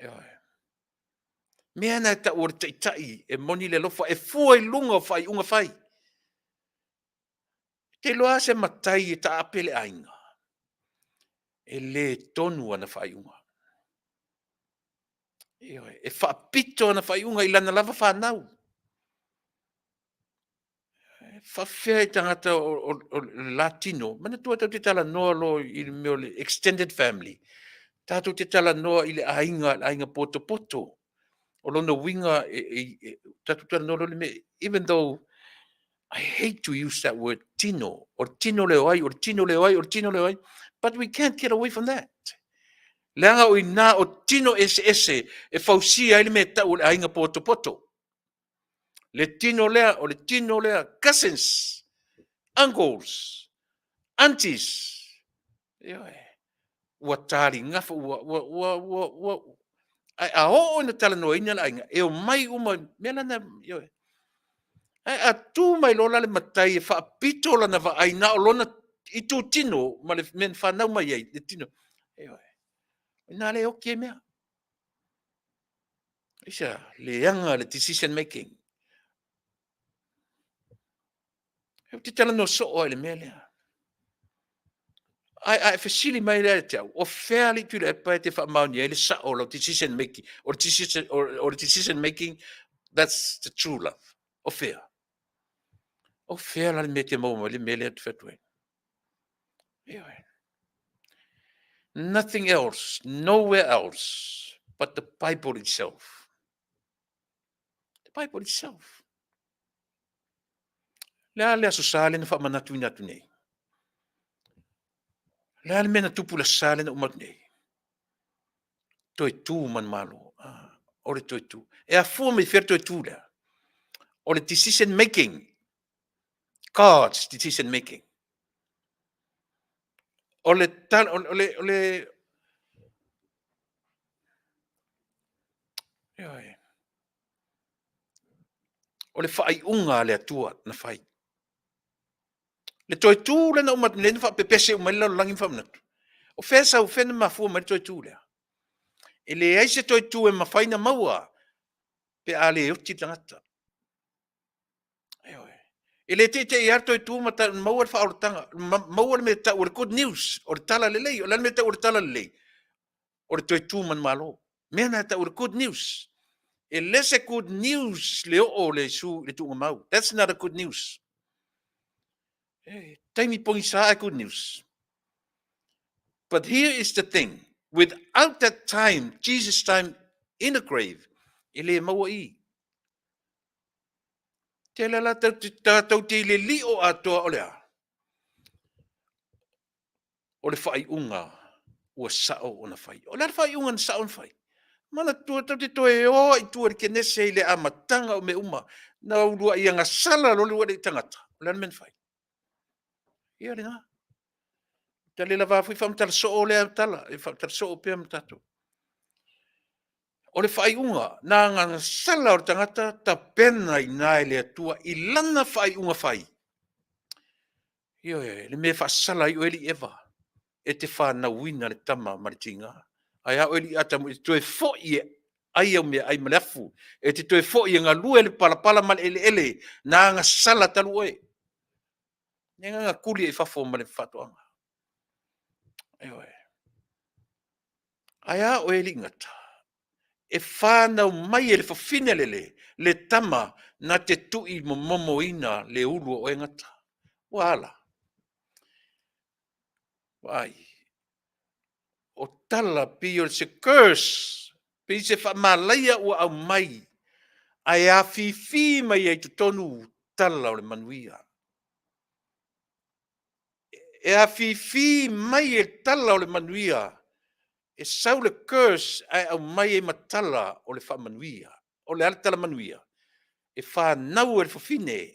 Ioe. Mea na e tau o le taitai e moni le alofa e fua i luga o faaiuga fai. E te iloa se matai e taape le aiga. E le tonu ana faaiuga. Ioe, e faapito ana faaiuga i lana lava fanau. E faafefea i tagata o le la tino, manatua tatou te talanoa loa i le mea o le extended family, tatou te talanoa i le aiga, le aiga potopoto. O lona uiga, tatou talanoa loa i le mea, even though I hate to use that word tino, o le tino lea o ai, o le tino lea o ai, o le tino lea o ai, but we can't get away from that. Leaga o i ina o tino eseese e fausia ai le mea e tau o le aiga potopoto. Le tino lea, o le tino lea, cousins, uncles, aunties, ioe, ua taligafa, ua, ua, ua, ua, ua, ae a oo ina talanoaina le aiga, e omai uma, mea lana, ioe. Ae a tu mai loa la le matai e faapito lana vaai na o lona itutino ma le mea na fanau mai ai, le tino, ioe, o i ina lea e oti ai mea. Aisea? Leaga le decision making. Ou te talanoa soo lava i le mea lea. Ae a e fesili mai la ia te au, o fea alii Tuilaepa e te faamaonia ai le sao o lau decision making, o le decision, o le decision making, that's the true love. O fea? O fea la le mea e te maua mai le mea lea ou te fai atu ai? Ioe. Nothing else, nowhere else, but the Bible itself. The Bible itself. Le a le aso sa lea na faamanatuina atu nei? Le a le mea na tupu i le aso sa lea na uma atu nei? Toe tu manumalo. Ah, o le toe tu. E afua mai fea le toe tu lea? O le decision making. God's decision making. O le, tal, o le, o le, o le, o le faaiuga a le Atua na fai. Le toe tu lea na uma atu nei na faapepese uma ai le lalolagi ma faamanatu. O fea sau, fea na mafua mai le toe tu lea? E leai se toe tu e mafai na maua pe a le oti le tagata. Ioe. E le teitei lava le toe tu ma maua le faaolataga, maua le mea tau o le good news, o le tala lelei. O le a le mea tau o le tala lelei? O le toe tu manumalo. Mea na e tau o le good news. E le se good news le oo o le Iesu i le tuugamau. That's not a good news. E, taimi pogisa ae good news. But here is the thing, without that time, Jesus time in the grave, e le maua i. Tele la tātou te i le lio atoa o le a? O le faaiuga ua sao ona fai. O le a le faaiuga na sao ona fai? Manatua tou te toe o i tua i le Kenese i le amataga o mea uma, na uluai agasala loa le uluai tagata, o le a le mea na fai? Ia lena. Ta le lava foi faamatala soo lea tala, e faamatala soo pea ma tatou. O le faaiuga na agasala o le tagata tapena i ina e le Atua i lana faaiuga fai. Ioe, le mea e faasala ai oe alii Eva, e te fanauina le tama ma le tiga. Ae a oe alii Atamu, e te toe foi e ai au meaai ma le afu, e te toe foi e galue le palapala ma le eleele na agasala talu oe. Ne agaga kuli ai fafo ma le faatoaga. Ioe. Ae a oe alii Gata, e fanau mai e le fafine lele le tama na te tui momomoina le ulu o oe gata. Ua ala. Vaai. O tala pei o se curse, pei se faamalaia ua aumai, ae afifi mai ai totonu tala o le manuia. E afifi mai e tala o le manuia, e sau le curse ae aumai ai ma tala o le faamanuia. O le a le tala manuia? E fanau e le fafine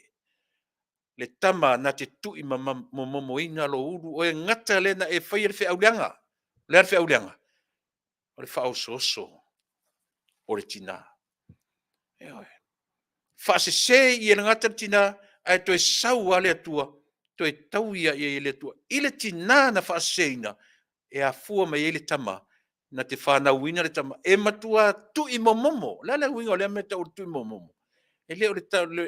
le tama na te tui momomoina lou ulu, oe gata lea na e faia le feau leaga. O le a le feau leaga? O le faaosooso o le tina. Ioe. Faasese i e le gata le tina, ae toe sau lava le Atua, toe taui ia i le Atua. I le tina na faaseseina, e afua mai ai le tama, na te fanauina le tama, e matua tui momomo. O le a le uiga o lea mea tau o le tui momomo? E le o le,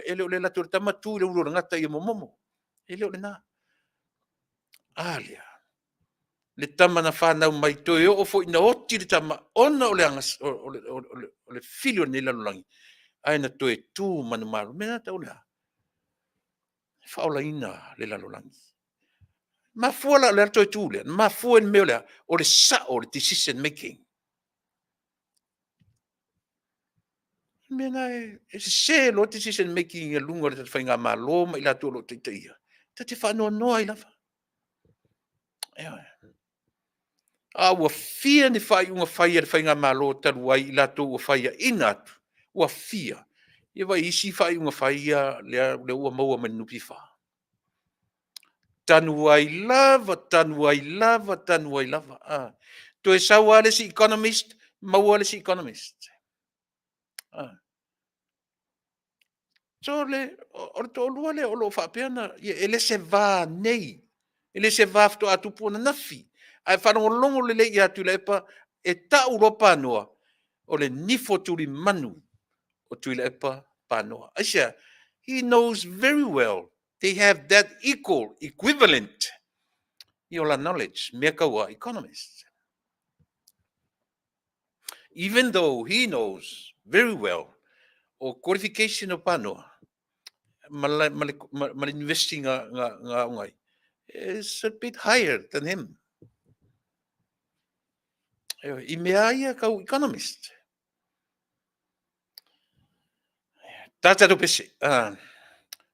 e le o le lato o le tama tu i le ulu o le gata ia momomo. E le o lena. A lea. le tama na fanau mai, toe oo foi ina oti le tama ona o le, o, o, le, o, le, o le fili o lenei lalolagi, ae na toe tu manumalo. Mea na tau le a? E faaolaina le lalolagi. Mafua la o le a le toe tu lea? Na mafua i le mea o le a? O le sao o le decision making. O le mea lena e sese loa decision making i luga o le tatou faigamalo ma i latou o lo o taitaia, ta te faanoanoa ai lava. Ioe. A ua fia ni faaiuga fai a le faigamalo talu ai i latou ua faiaina atu, ua fia. Ia vaai i isi faaiuga fai ia lea ua maua mai le NPF. Tanu ai lava, tanu ai lava, tanu ai lava. A. Toe sau lava le isi economist, maua le isi economist. A. So o le toalua lea o lo o faapea ona, e le se va nei, e le se va faatoa tupu ananafi. Ae faalogologo lelei ia Tuilaepa, e tau loa Panoa, o le nifo tulimanu o Tuilaepa Panoa. Aisea? He knows very well they have that equal, equivalent i o la knowledge, mea tau a economist. Even though he knows very well o qualification o Panoa ma le, ma le, ma, ma le university nga, nga, nga aoga ai, is a bit higher than him. I mea ia kau economist. Tā tatou pese. Ah,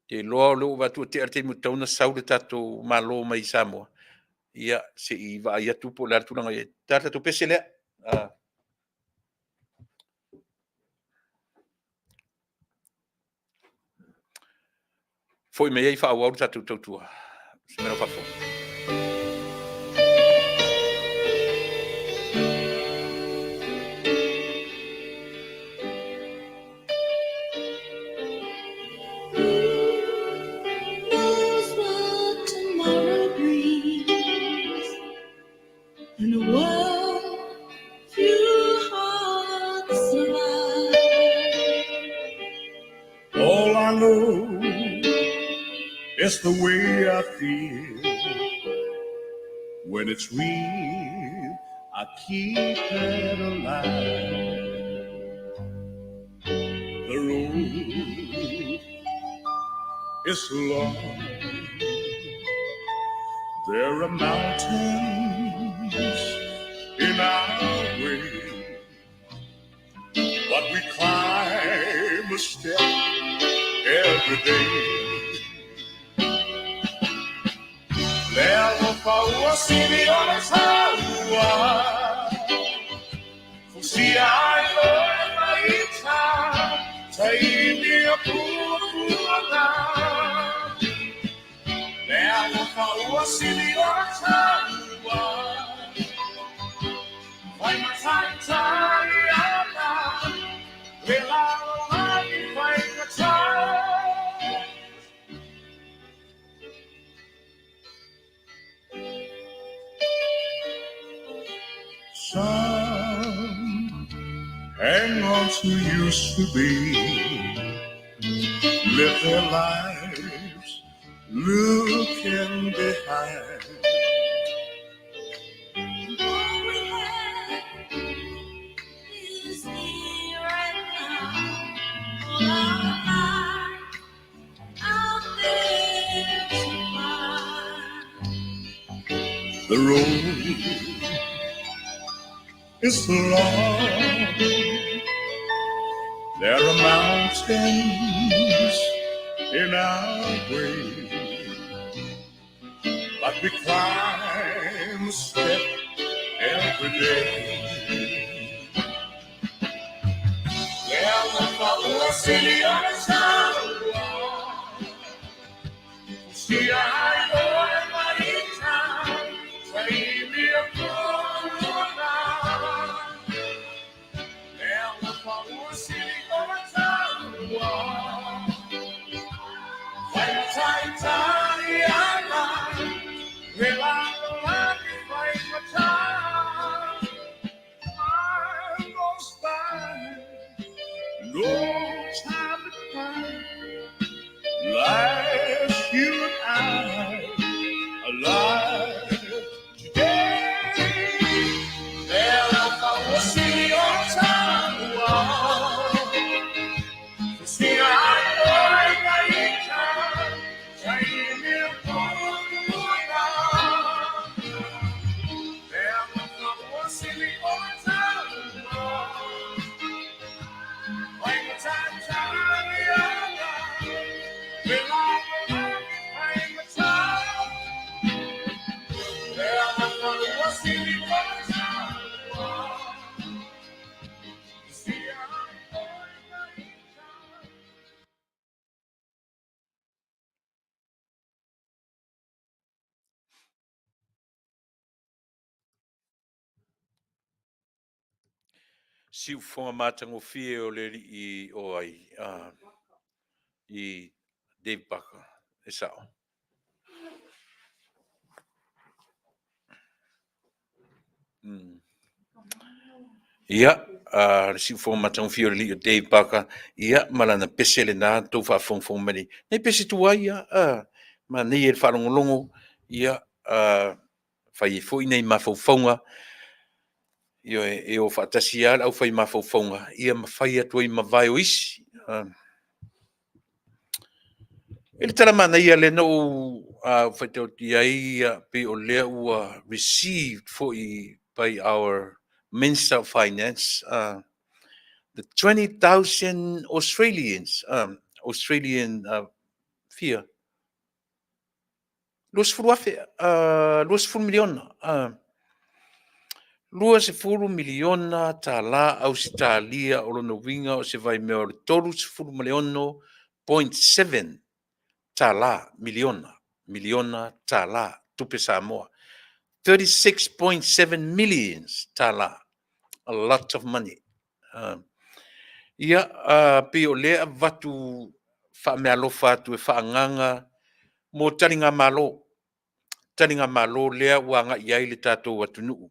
te iloa o lea ua vaai atu ua tea le taimi ua tatau ona sau le tatou Malo mai Samoa. Ia, se i vaai atu po o le a le tulaga i ai. Tā le tatou pese lea. Ah. Foi mai ai faaauau le tatou tautua. Se mea fafo. In a world few hearts survive. All I know is the way I feel. When it's real, I keep it alive. The road is long. There are mountains in our way, but we climb a step every day. Leva faua sili o le taua, Fusia ai loe maita, taimi o puapuaga. Lea faua sili o le taua, Fai mataitai ana, le lalolagi faigata. Some hang on to used to be, live their lives looking behind. All we have is here and now. All our life out there to find. The road is long. There are mountains in our way, but we climb a step every day. Well, the faua sili o le taua, Fusia ai loe maita, taimi o puapuaga. Lea ua faua sili o le taua, Fai mataitai ana, le lalolagi faigata. I'm gonna spend no time to cry. Life's you and I alive today. Siufofoga matagofie o le alii o ai i Dave Barker. E sao. Ia, le siufofoga matagofie o le alii o Dave Barker, ia, ma lana pese lena tou faafogafoga mai nei. Nei pese tuai lava, manaia i le faalogologo, ia, fai ai foi nai mafaufauga, ioe, e o faatasi lava le aufai mafaufauga, ia ma fai atu ai ma vae o isi. I le tala manaia lea na ou faitau atu i ai, pei o lea ua received foi by our Minister of Finance the 20,000 Australians, Australian fia, 20,000, 20 miliona, 20 miliona tala Ausetalia, o lona uiga o se vaimea o le 36.7 tala miliona, miliona tala tupe Samoa. 36.7 millions tala. A lot of money. Ia, pei o lea e avatu faameaalofa atu e faaagaaga mo taligamalo, taligamalo lea ua agai i ai le tatou atunuu.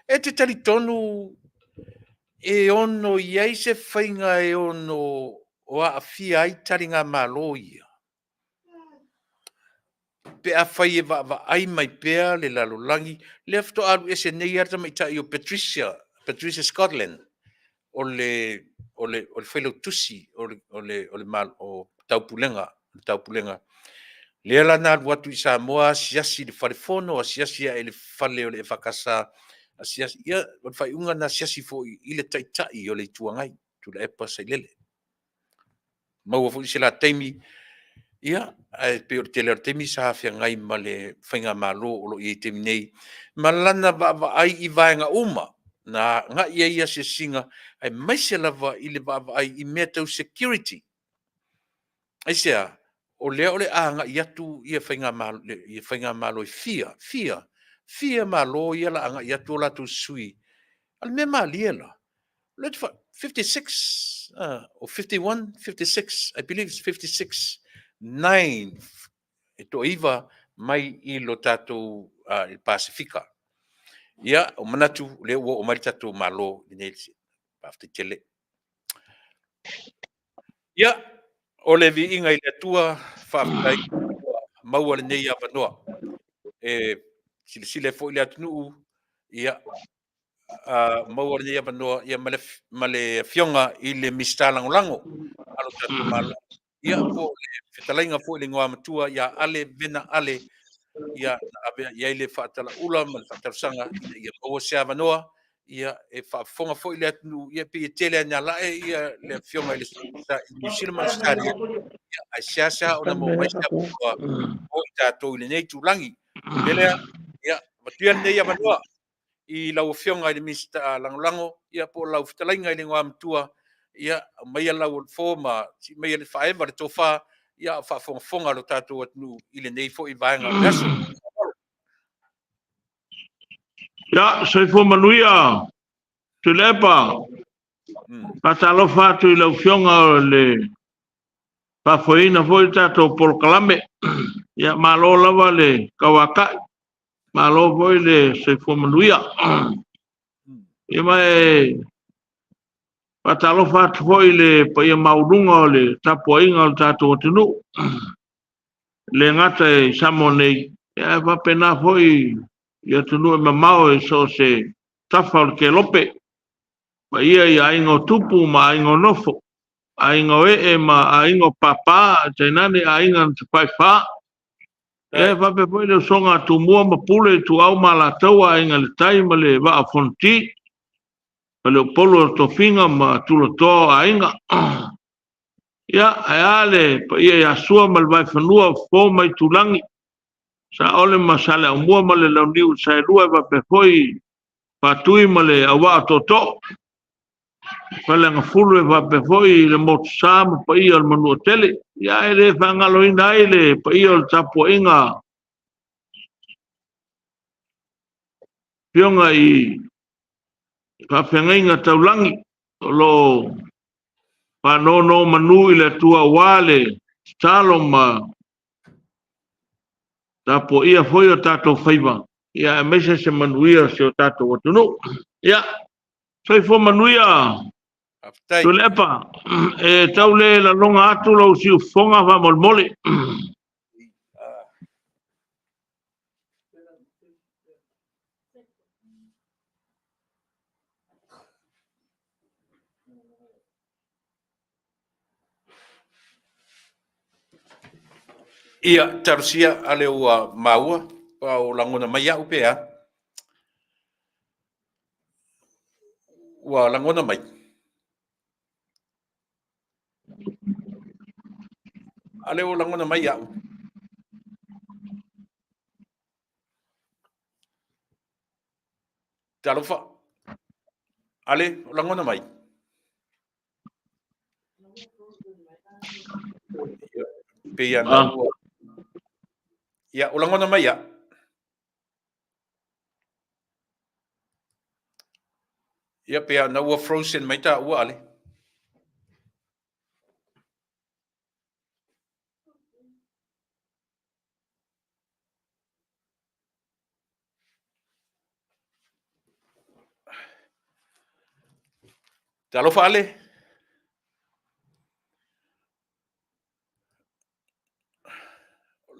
E te talitonu e ono i ai se faiga e ono aafia ai taligamalo ia, pe afai e vaavaai mai pea le lalolagi, lea faatoa alu ese nei lava le tamaitai o Patricia, Patricia Scotland, o le failautusi o le Taupulega, Taupulega, lea la na alu atu i Samoa asiasi i le Fale Fono, asiasi ae i le fale o le EFKS, asiasi, ia, o le faaiuga na asiasi foi i le Taitai o le Itu Agai, Tuilaepa Sailele. Maua foi se la taimi, ia, ae pei o le tele lava o le taimi sa feagai ma le faigamalo o lo o i ai i le taimi nei, ma lana vaavaai i vaega uma na agai i ai asiasiga, aemaise lava i le vaavaai i mea tau security. Aisea? O lea o le a agai atu ia faigamalo e fia, fia, fia malo ia o le a agai atu o latou sui. A o le mea malie la, 56 or 51, 56, I believe it's 56, 9, e toaiva mai i lo tatou Pasefika. Ia, o manatu, o lea ua oo mai le tatou Malo i lenei, faafetai tele. Ia, o le viiga i le Atua, faafetai ua maua lenei avanoa. E silasila ai foi le atunuu, ia, maua lenei avanoa ia, ma le Afioga i le Minisita Lagolago a lo tatou Malo, ia, po o le fetalaiga foi i le Igoamatua ia Ale Vena Ale, ia, na ave i ai le faatalaula ma le faatalosaga ina ia maua se avanoa, ia, e faafofoga foi le atunuu, ia, pei e tele lava ina lae ia le Afioga i le Niu Sila ma Ausetalia, ia, ae seasea ona maua mai se avanoa mo i tatou i lenei itulagi. O le mea lea, ia, avatu ia lenei avanoa i lau Afioga i le Minisita Lagolago, ia, po o lau fetalaiga i le Igoamatua, ia, aumaia lau fo ma sii maia le faaeva le tofa, ia, a o faafogafoga lo tatou atunuu i lenei foi vaega o le aso. Ia, soifua manuia, Tuilaepa. Faatalofa atu i lau Afioga o le faafoeina foi le tatou polokalame. Ia, malo lava le tauatai, malo foi le soifua manuia. Ia, ma e faatalofa atu foi i le paia maualuga o le tapuaiga o le tatou atunuu, e le gata i Samoa nei, ae faapena foi i atunuu e mamao i so o se tafa o le kelope, paia i aiga o tupu ma aiga o nofo, aiga o ee ma aiga o papa, tainane aiga na tafaifa. E faapea foi le usoga a Tumua ma Pule, Ituau ma Alataua, Aiga i le Tai ma le Vaa o Fonoti, Faleupolu o Tofiga ma Tulatoa o Aiga. Ia, ae a le paia ia Sua ma le Vaifanua, o Fofo ma Itulagi, Saole ma Saleaaumua ma le Launiu i Saelua, e faapea foi Faatui ma le Auvaa o Tootoo, Faleagafulu e faapea foi le Motusa ma paia o le Manuatele. Ia, e le faagaloina ai le paia o le tapuaiga Afioga i faafeagaiga taulagi o lo o faanonomanu i le Atua aua le tatalo ma tapuaia foi o tatou faiva, ia aemaise se manuia o si o tatou atunuu. Ia, soifua manuia. Faafetai. Tuilaepa, e tau le laloga atu lou siufofoga faamolemole. Ia, talosia a lea ua maua, a o lagona mai au pe a? Ua lagona mai. A lea ua lagona mai au. Talofa. Ale, o lagona mai. Pei ana ah. ua... Ia, o lagona mai ia. Ia, pei ana ua frozen mai ta ua ale. Talofa Ale.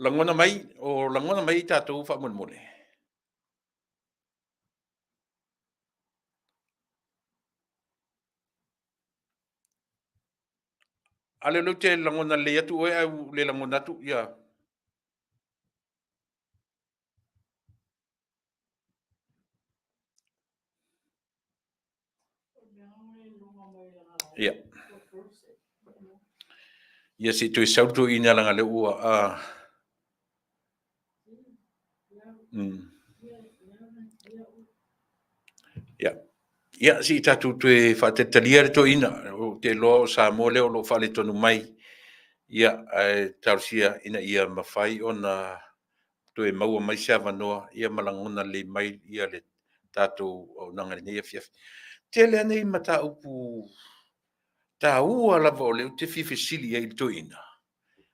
Lagona mai, o lagona mai i tatou faamolemole. Ale o lea ou te lagona lelei atu oe ae ua le lagona atu ia. Ia. Ia se i toe sau le toeaina leaga lea ua a. Ia. Ia, se i tatou toe faatalitalia le toeaina. Ou te iloa o Samoa lea o lo o faaletonu mai. Ia, ae talosia ina ia mafai ona toe maua mai se avanoa ia ma lagona lelei mai ia le tatou auaunaga i lenei afiafi. Tele lava nei mataupu taua lava o lea ou te fia fesili i ai i le toeaina,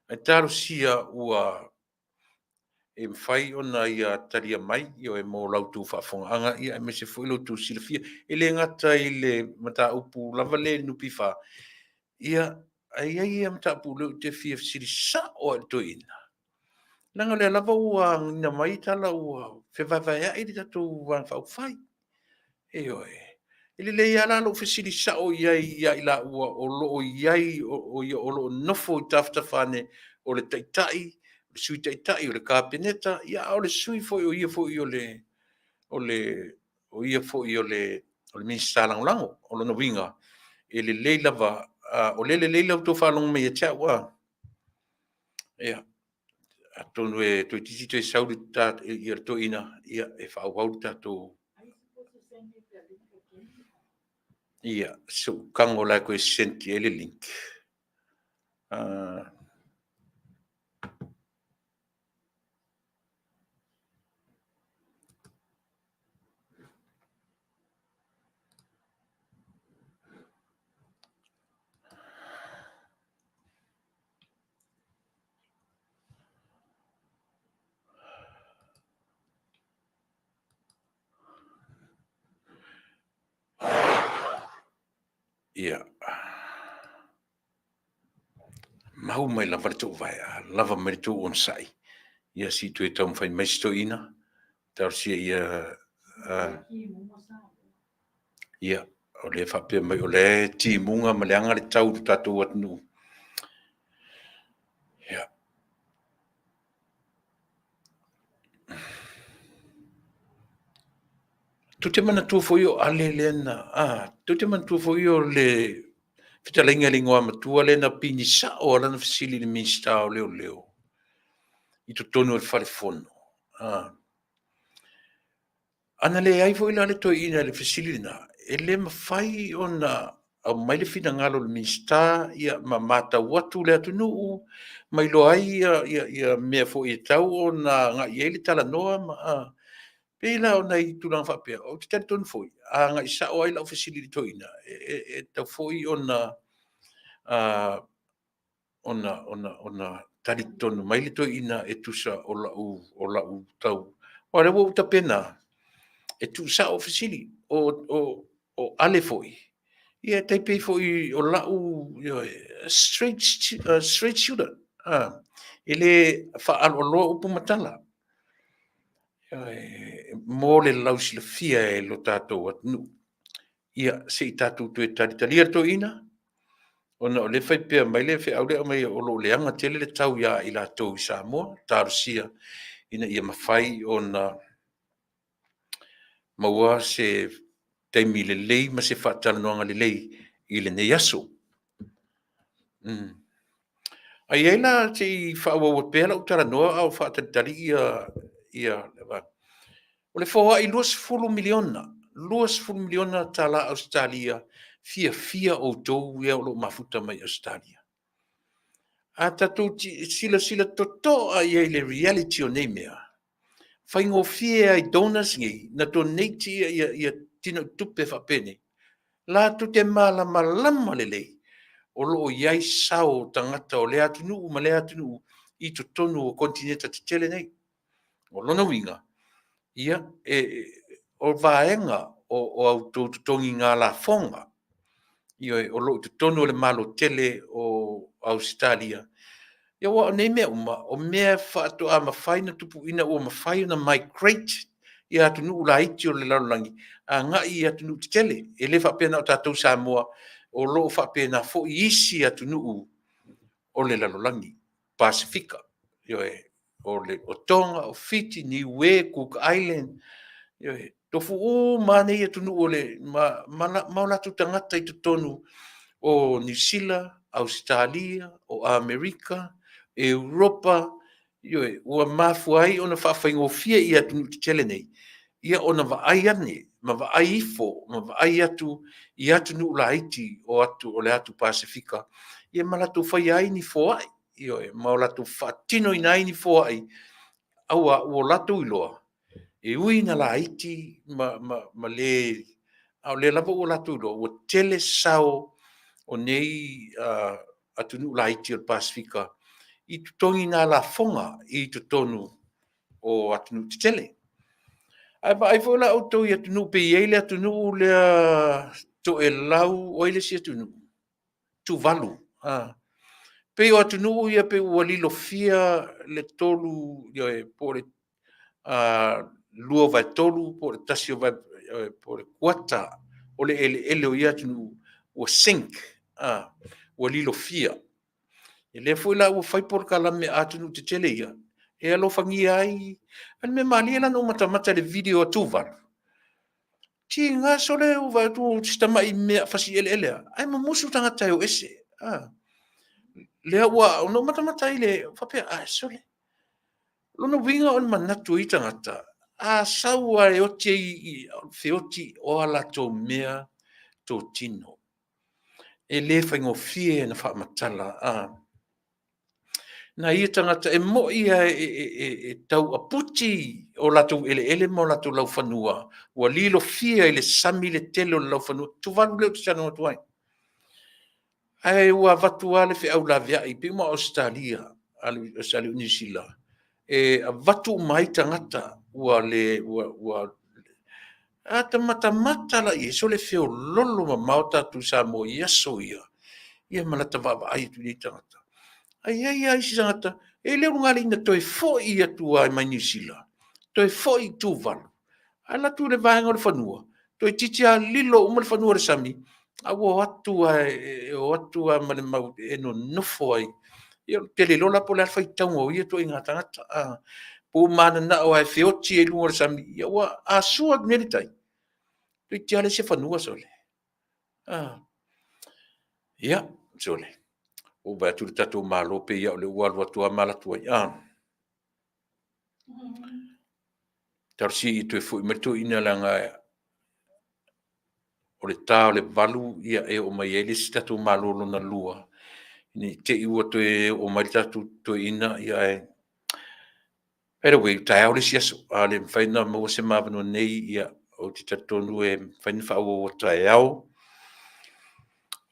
ae talosia ua e mafai ona ia talia mai ioe mo la outou faafofogaaga ia aemaise foi lo outou silafia. E le gata i le mataupu lava lea i le NPF, ia ae i ai ia mataupu lea ou te fia fesili sao lava i le toeaina, leaga o lea lava ua agiga mai tala ua fevaevaeai le tatou Vaega Faaupufai. Ioe. E lelei lava la lou fesili sao i ai ia i laua o lo o i ai, o ia o lo o nofo i tafatafa ane o le Taitai, o le Sui Taitai, o le Kapeneta, ia a o le sui foi o ia foi o le, o le, o ia foi o le, o le Minisita Lagolago. O lona uiga, e lelei lava, o lea e lelei la outou faalogo mai ia te au a? Ia, atonu e toeitiiti toe sau le ia le toeaina, ia, e faaauau le tatou... Ia, se i ou tago la e toe send i ai le link. Ia. Mau mai lava le tou vaea, lava mai le tou onosai. Ia se i toe taumafai mai si toeaina. Talosia ia ia, o lea e faapea mai o lea e timuga ma leaga le tau i lo tatou atunuu. Ia. Tou te manatua foi o Ale lea na, a, tou te manatua foi o le fetalaiga i le igoamatua lea na pini sao lava lana fesili i le Minisita o Leoleo i totonu o le Fale Fono. A, ana leai foi la le toeaina i le fesili lena, e le mafai ona aumai le finagalo o le Minisita ia ma matau atu le atunuu ma iloa ai ia mea foi e tatau ona agai i ai le talanoa ma, a. Pei la o nai tulaga faapea, ou te talitonu foi, a agai sao ai lau fesili i le toeaina, e tatau foi ona ona talitonu mai le toeaina e tusa o lau tau. Aua o lea ua ou tapena e tuusao fesili, o Ale foi, ia e tai pei foi o lau, ioe, straight shooter, e le faaaloaloa upu ma tala, mo le lausilafia e lo tatou atunuu. Ia, se i tatou toe talitalia le toeaina, ona o lea e faipea mai le feau lea e aumai o lo o leaga tele le tau ia i latou i Samoa. Talosia ina ia mafai ona maua se taimi lelei ma se faatalanoaga lelei i lenei aso. Ae i ai la, se i faaauau atu pea lau talanoa a o faatalitali ia le vaega. O le foai $20 miliona, $20 miliona tala Ausetalia, fiafia outou ia o lo o mafuta mai Ausetalia. A tatou silasila totoa i ai i le reality o nei mea, faigofie lava i donors nei ona donate ia tinoitupe faapenei, latou te malamalama lelei o lo o i ai sao o tagata o lea atunuu ma lea atunuu i totonu o konitineti tetele nei. O lona uiga, ia, o vaega o a outou totogiga lafoga, ioe, o lo o i totonu o le Malo tele o Ausetalia, ia aua o nei mea uma, o mea faatoa mafai ona tupu ina ua mafai ona migrate ia atunuu laiti o le lalolagi agai i atunuu tetele. E le faapea na o tatou Samoa, o lo o faapena foi isi atunuu o le lalolagi, Pasefika, ioe, o Toga, o Fiti, Niue, Cook Island, ioe, tofu uma lava nei atunuu ma o latou tagata i totonu o Niu Sila, Ausetalia, o Amerika, Europa, ioe, ua mafua ai ona faafaigofie i atunuu tetele nei, ia ona vaai ane ma vaai ifo ma vaai atu i atunuu laiti o le atu Pasefika, ia ma latou faia ai ni foai, ioe, ma o latou faatinoina ai ni foai, aua ua latou iloa, e ui ina laiti ma le, a o lea lava ua latou iloa ua tele sao o nei atunuu laiti o le Pasefika i totogiga lafoga i totonu o atunuu tetele. Ae vaai foi la outou i atunuu pei e i ai le atunuu lea Toelau, o ai le isi atunuu? Tuvalu. Pei o atunuu ia pei ua lilofia le tolu, ioe, po o le 2/3 po o le 1 po o le kuata o le eleele o ia atunuu ua sink, ua lilofia. O lea foi la ua fai polokalame a atunuu tetele ia e alofagia ai. O le mea malie la na ou matamata i le video a Tuvalu, tiga sole ua vaai atu si tamai mea fasi eleele lava, ae mumusu tagata e o ese. Lea ua, na ou matamata ai faapea, ai sole, o lona uiga o le manatu o ia tagata, a sau lava e oti ai, feoti o a latou mea totino. E le faigofie ona faamatala nai ia tagata e moni lava e tau aputi o latou eleele ma o latou laufanua, ua lilofia i le sami le tele o le laufanua, Tuvalu lea ou te talanoa atu ai. Ae ua avatu lava le feau laveai, pei uma Ausetalia, Ausetalia o Niu Sila, e avatu uma ai tagata ua le ua a ta matamata la i ai, sole feoloolo mamao tatou Samoa i aso ia, ia ma lata vaavaai atu i nei tagata. Ae i ai lava isi tagata, e le ulugalii na toe foi atu lava mai Niu Sila, toe foi i Tuvalu, alu atu i le vaega o le fanua, toeitiiti lava lilo uma le fanua i le sami, a ua o atu lava e o atu lava ma le mau e nonofo ai. Ia ou te le iloa la po o le a le faitauga o ia ituaiga tagata, po ua mananao lava e feoti ai i luga o le sami, ia ua a sua atu nei le tai, toeitiiti lava leai se fanua sole. Ia, sole, ua ou vaai atu i le tatou Malo pei lava o lea ua alu atu lava ma alu atu ai. Talosia ia toe foi mai le toeaina leaga o le ta o le 8 e oo mai ai le isi tatou Malo lona lua, ne i te i ua toe oo mai le tatou toeaina, ae Anyway, taeao le isi aso, a le mafai ona maua se ma avanoa nei, ia, ou te talitonu e mafai ona faaauau taeao.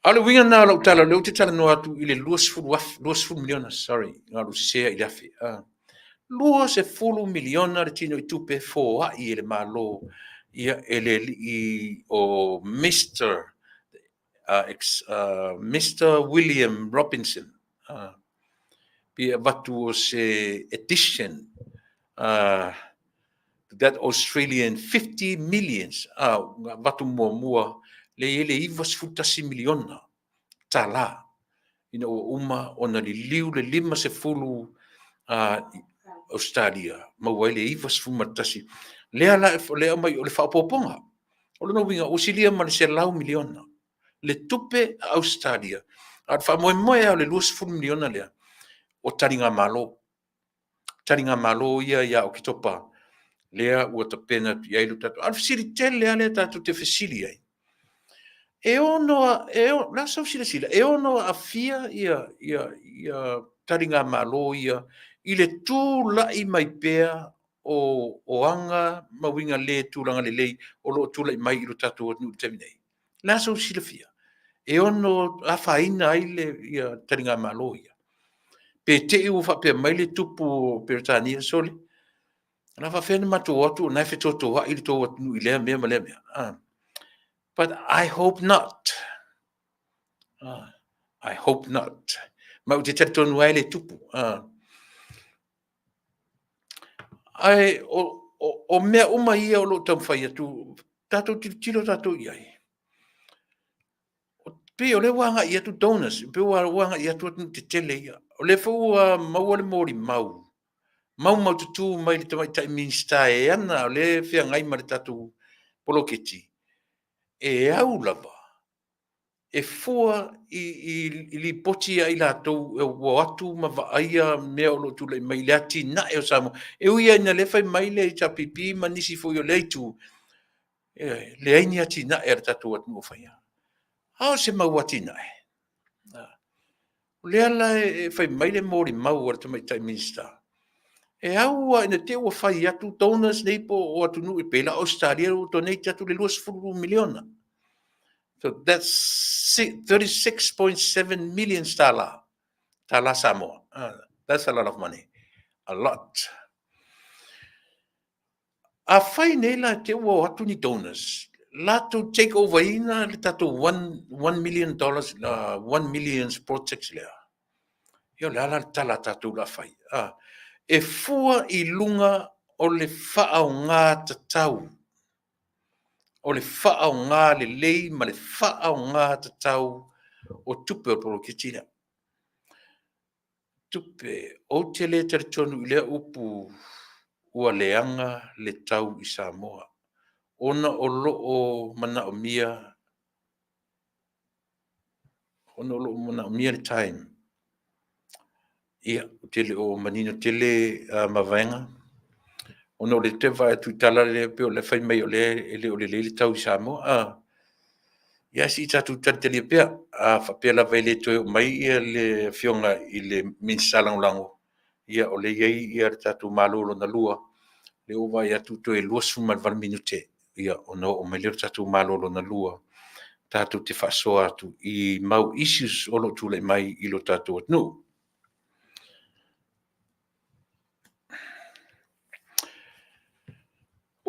A o le uiga lena o lau tala, o lea ou te talanoa atu i le 20,000, 20 miliona, sorry, na o lou sese i le afe. 20 miliona le tino i tupe foai e le Malo, ia, e le alii o Mr. William Robinson. Pe avatu o se addition that Australian 50 millions, avatu muamua le i le 91 miliona tala ina ua uma ona liliu le 50 Australia maua ai le 91 lea la lea mai o le faaopoopoga. O lona uiga ua silia ma le 100 miliona le tupe a Australia. A o le faamoemoe lava o le 20 miliona lea o taligamalo. Taligamalo ia ia Oketopa lea ua tapena atu i ai lo tatou. A o le fesili tele lava lea tatou te fesili ai, e ono, la sau silasila, e ono aafia ia taligamalo ia i le tulai mai pea o aga ma uiga le tulaga lelei o lo o tulai mai i lo tatou atunuu i le taimi nei. Le a sou silafia? E ono afaina ai le ia taligamalo ia? Pe te i ua faapea mai le tupu o Peretania, sole, o le a faapefea ona matou o atu o lena e fetotoai le tou atunuu i lea mea ma lea mea. But I hope not. I hope not. Ma ou te talitonu ai le tupu. Ae o mea uma ia o lo o taumafai atu, tatou tilotilo tatou i ai. Pei o lea ua agai atu donors, pei ua agai atu atunuu tetele ia. O lea foi ua maua le molimau, maumaututu mai le tamaitai Minisita e ana, o lea e feagai ma le tatou poloketi, e au lava e fua i lipoti a i latou ua o atu ma vaaia mea o lo o tulai mai i le atinae o Samoa. E ui lava ina o lea e fai mai le HRPP ma nisi foi o lea itu, e leai ni atinae a le tatou atunuu o faia. A o se mau atinae. O lea la e fai mai le molimau a le tamaitai Minisita, e au lava ina te i ua fai atu donors nei po o atunuu e pei la o Ausetalia ua donate atu le $20 miliona. So that's 36.7 million tala, tala Samoa. That's a lot of money. A lot. A fai nei la te ua o atu ni donors, latou take over ina le tatou $1 million, 1 million projects lea. Ia o le a la le tala a tatou la fai? E fua i luga o le faaaoga tatau, o le faaaoga lelei ma le faaaoga tatau o tupe o le poloketi lea. Tupe, ou te le talitonu i lea upu ua leaga le tau i Samoa, ona o lo o manaomia, ona o lo o manaomia le time. Ia, ou te le o manino tele mavaega, ona o le te vaai atu i tala lea pei o le fai mai o lea e le o lelei le tau i Samoa. Ia, se i tatou talitalia pea, a faapea lava e le toe oo mai ia le afioga i le Minisita Lagolago, ia o lea e i ai ia le tatou Malo lona lua, lea ua vaai atu toe 28 minute, ia ona oo mai lea o le tatou Malo lona lua, tatou te faasoa atu i mau issues o lo o tulai mai i lo tatou atunuu.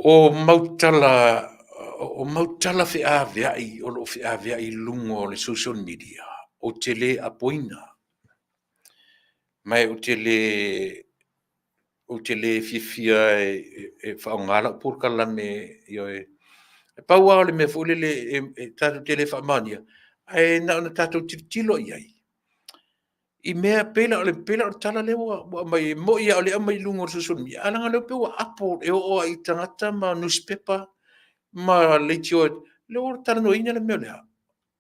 O mau tala, o mau tala feaveai o lo o feaveai i luga o le social media, ou te le apoina. Ma ou te le fiafia e faaaoga lau polokalame, ioe. E pau lava o le mea foi lele e tatou te le faamaonia, ae na ona tatou tilotilo i ai, i mea pei la o le tala lea ua aumai, e moni lava o lea e aumai i luga o le social media, ae leaga o lea pei ua apo e oo lava i tagata ma nusipepa ma leitio, lea ua talanoaina le mea lea,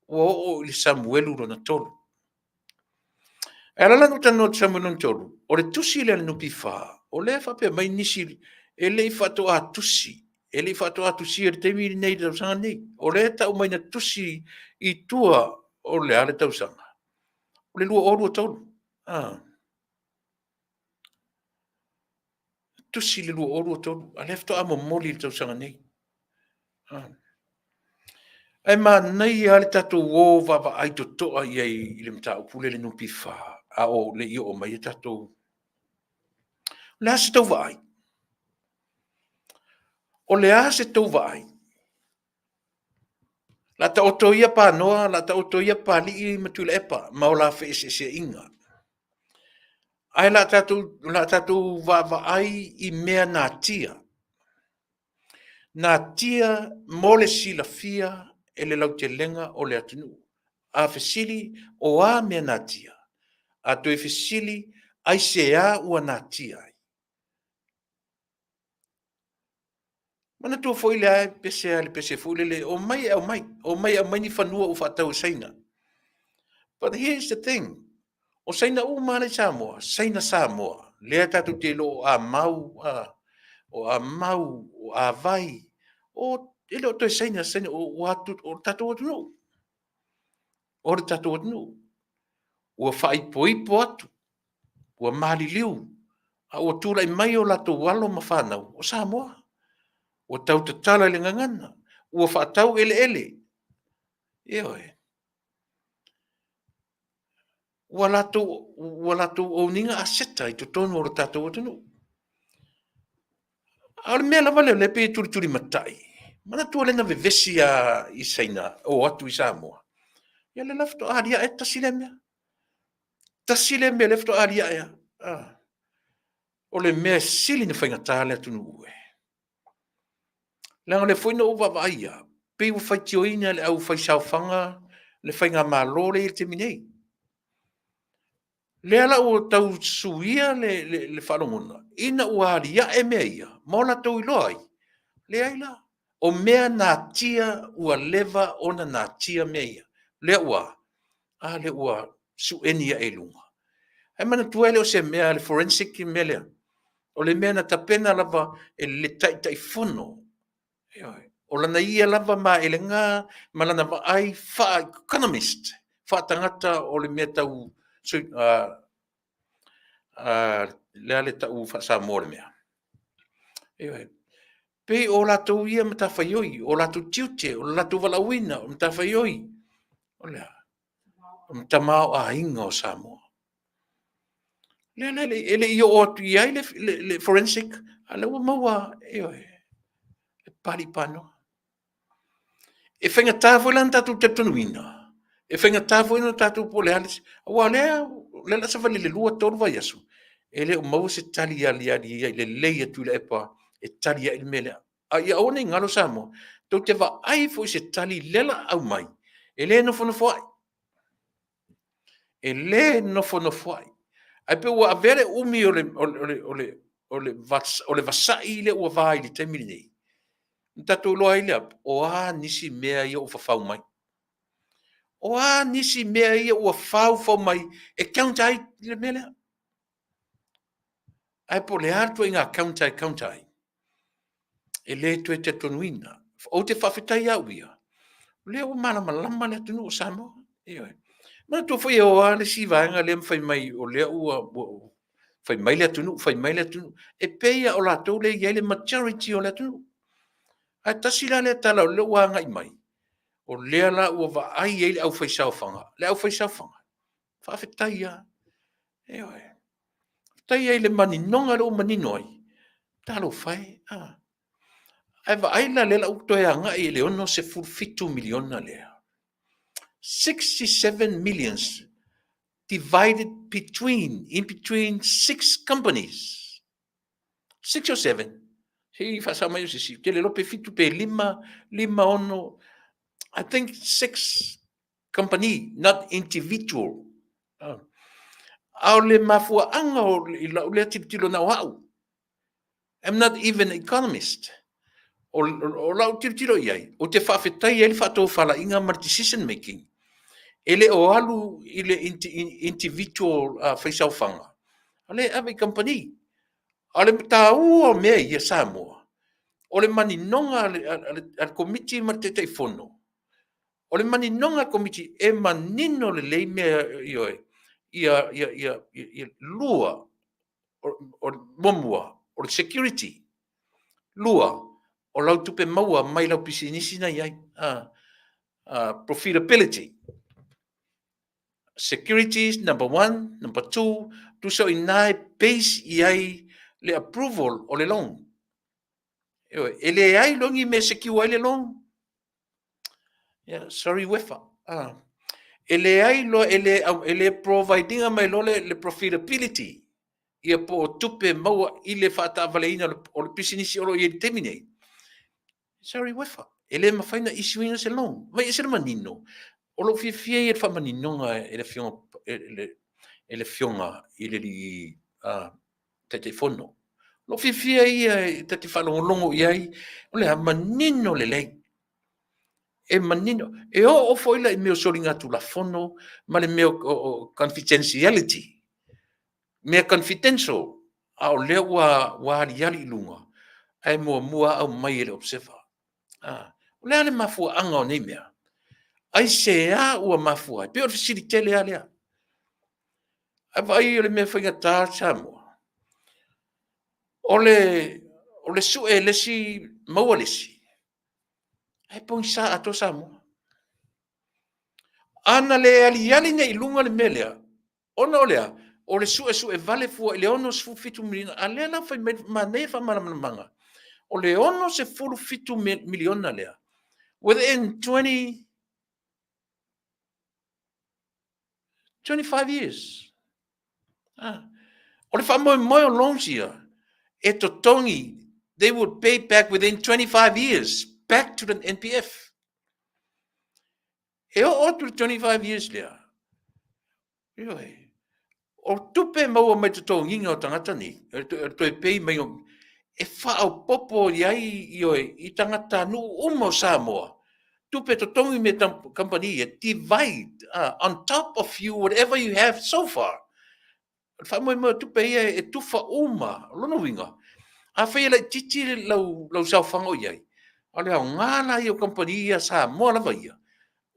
ua oo i le Samuelu lona 3. E ala la ona ou talanoa atu i Samuelu lona 3, o le tusi lea a le NPF, o lea e faapea mai nisi e le i faatoa tusi, e le i faatoa tusia i le taimi lenei i le tausaga lenei. O lea e tau mai na tusi i tua o le a le tausaga? O le 2023. tusi le 2023, a lea faatoa momoli i le tausaga nei. Ae manaia lava le tatou o vaavaai totoa i ai i le mataupu lea i le NPF a o le i oo mai a tatou. O le a se tou vaai? O le a se tou vaai? O le a taoto ia Panoa, o le a taoto ia Papalii ma Tuilaepa ma o la feeseeseaiga. Ae o le a tatou vaavaai i mea natia. Natia mo le silafia e le lautelega o le atunuu. A fesili, o a mea natia? A toe fesili, aisea ua natia ai? Manatua foi lea e pese lava i le pese foi lele, omai e aumai, omai e aumai ni fanua ua faatau e Saina. But here is the thing, o Saina uma lava la e i Samoa, Saina Samoa, lea tatou te iloa o Amau, o Amau, o Avai, o, e le o toe Saina, Saina, o, o, o le tatou atunuu. O le tatou atunuu. Ua faaipoipo atu, ua maliliu, a ua tulai mai o latou alo ma fanau o Samoa. Ua tau tatala i le gagana, ua faatau eleele. Ioe. Ua latou, ua latou own ina aseta i totonu o le tatou atunuu. A o le mea lava lea o lea e pei e tulitulimatai, manatua lea na vevesi lava i Saina o atu i Samoa, ia lea la faatoa aliae tasi lea mea. Tasi lea mea lea faatoa aliae lava. Ah. O le mea e sili ona faigata le atunuu e. Leaga o lea foi na ou vaavaai lava, pei ua faitioina e le aufaisaofaga le faigamalo lea e i ai i le taimi nei. Lea la ua tau suia le, le, le faalogona, ina ua aliae mea ia, ma o latou iloa ai, leai la, o mea natia ua leva ona natia mea ia. Lea ua, a lea ua sueni ae i luga. Ae manatua e le o se mea a le forensic le mea lea. O le mea na tapena lava e le Taitaifono. Ioe. O lana ia lava maelega ma lana vaai faa-economist, faatagata o le mea tau le a le tau faa-Samoa o le mea. Ioe. Pei o latou ia matafaioi, o latou tiute, o le latou valaauina, o matafaioi, o le a? O le tamaoaiga o Samoa. Lea la e le i oo atu i ai le, le, le forensic, a lea ua maua, ioe, e Papalii Panoa. E faigata foi la ona tatou talitonuina, e faigata foi ona tatou po o le a le aua o lea o le a savali i le 2, 3 vaiaso, e le o maua se tali aliali ai lelei a Tuilaepa e tali ai le mea lea. A ia aua ne i galo Samoa, tou te vaai foi i se tali lea la aumai, e le nofonofoai. E le nofonofoai. Ae pei ua avea le umi o le, o le, o le, o le, o le vasai lea ua va i le taimi lenei, na tatou iloa ai lea, o a nisi mea ia ua fafau mai. O a nisi mea ia ua faufau mai e counter ai le mea lea. Ae po o le a le ituaiga counter e counter ai. E le toe talitonuina. Ou te faafetai au ia, o lea ua malamalama le atunuu o Samoa. Ioe. Manatua foi e o lava le isi vaega lea ma fai mai o lea ua, ua fai mai le atunuu, fai mai le atunuu. E pei lava o latou lea e i ai le majority o le atunuu. Ae tasi la lea tala o lea ua agai mai, o lea la ua vaai ai le aufaisaofaga, le aufaisaofaga, faafetai lava. Ioe. Faafetai ai i le maninoga lea ua manino ai. Talofa e, a. Ae vaai la lea la ua toe agai i le $67 miliona lea. 67 millions divided between, in between six companies. Six or seven. Se i faasao mai o sisi. Ou te le iloa pe fitu pe lima, lima, ono. I think six company, not individual. A o le mafuaaga o i lau lea tilotilo na o au. I'm not even economist. O, o, o lau tilotilo i ai, ou te faafetai ai le faatofalaiga ma le decision making. E le o alu i le individual faisaofaga, a le ave i company. A o le taua o mea ia Samoa, o le maninoga a le, a le, a le komiti ma le Taitaifono, o le maninoga a le komiti e manino lelei mea ioe, ia, ia, ia, ia, lua, o, o, muamua, O le security. Lua, o lau tupe maua mai lau pisinisi na i ai. Profitability. Securities, number one. Number two, tusa o i ina e base i ai le approval o le loan. Ioe, e leai loa ni mea e secure ai le loan. Yeah, sorry Wefa. Ah. E leai loa, e le, e le provide ina mai loa le, le profitability ia po o tupe maua i le faataavaleina o le pisinisi o lo o i ai i le taimi nei. Sorry Wefa, e le mafai na issue ina se loan. Vai e se le manino. O lou fiafia ia i le faamaninoga e le afioga e le, e le afioga i le alii uh, Taitaifono. O lou fiafia ia e ta te faalogologo i ai, o le a manino lelei. E manino, e oo foi la i mea o soligatulafono ma le mea o confidentiality, mea confidential, a o lea ua, ua aliali i luga, ae muamua aumai e le observer. Ah, o le a le mafuaaga o nei mea? Aisea ua mafua ai? Pei o le fesili tele lava lea. Ae vaai o le mea faigata Samoa. O le, o le sue e le isi, maua le isi, ae pogisa atoa Samoa. A na le aliali nei i luga le mea lea, ona o le a? O le suesue vale fua i le 67 miliona, a lea la fai mai, manaia faamalamalamaga, o le 67 miliona lea, within 20, 25 years. Ah. O le faamoemoe o loans ia, e totogi, they would pay back within 25 years, back to the NPF. E oo atu le 25 years lea, ioe, o tupe maua mai totogiga o tagata nei, e toe pay mai, e faaopoopo i ai, ioe, i tagatanuu uma o Samoa, tupe totogi me kamupani ia, divide on top of you whatever you have so far. O le faamoemoe o tupe ia e tufa uma. O lona uiga, afai e laitiiti lau, lau saofaga o i ai, o le aoga la ia o kamupani ia Samoa lava ia,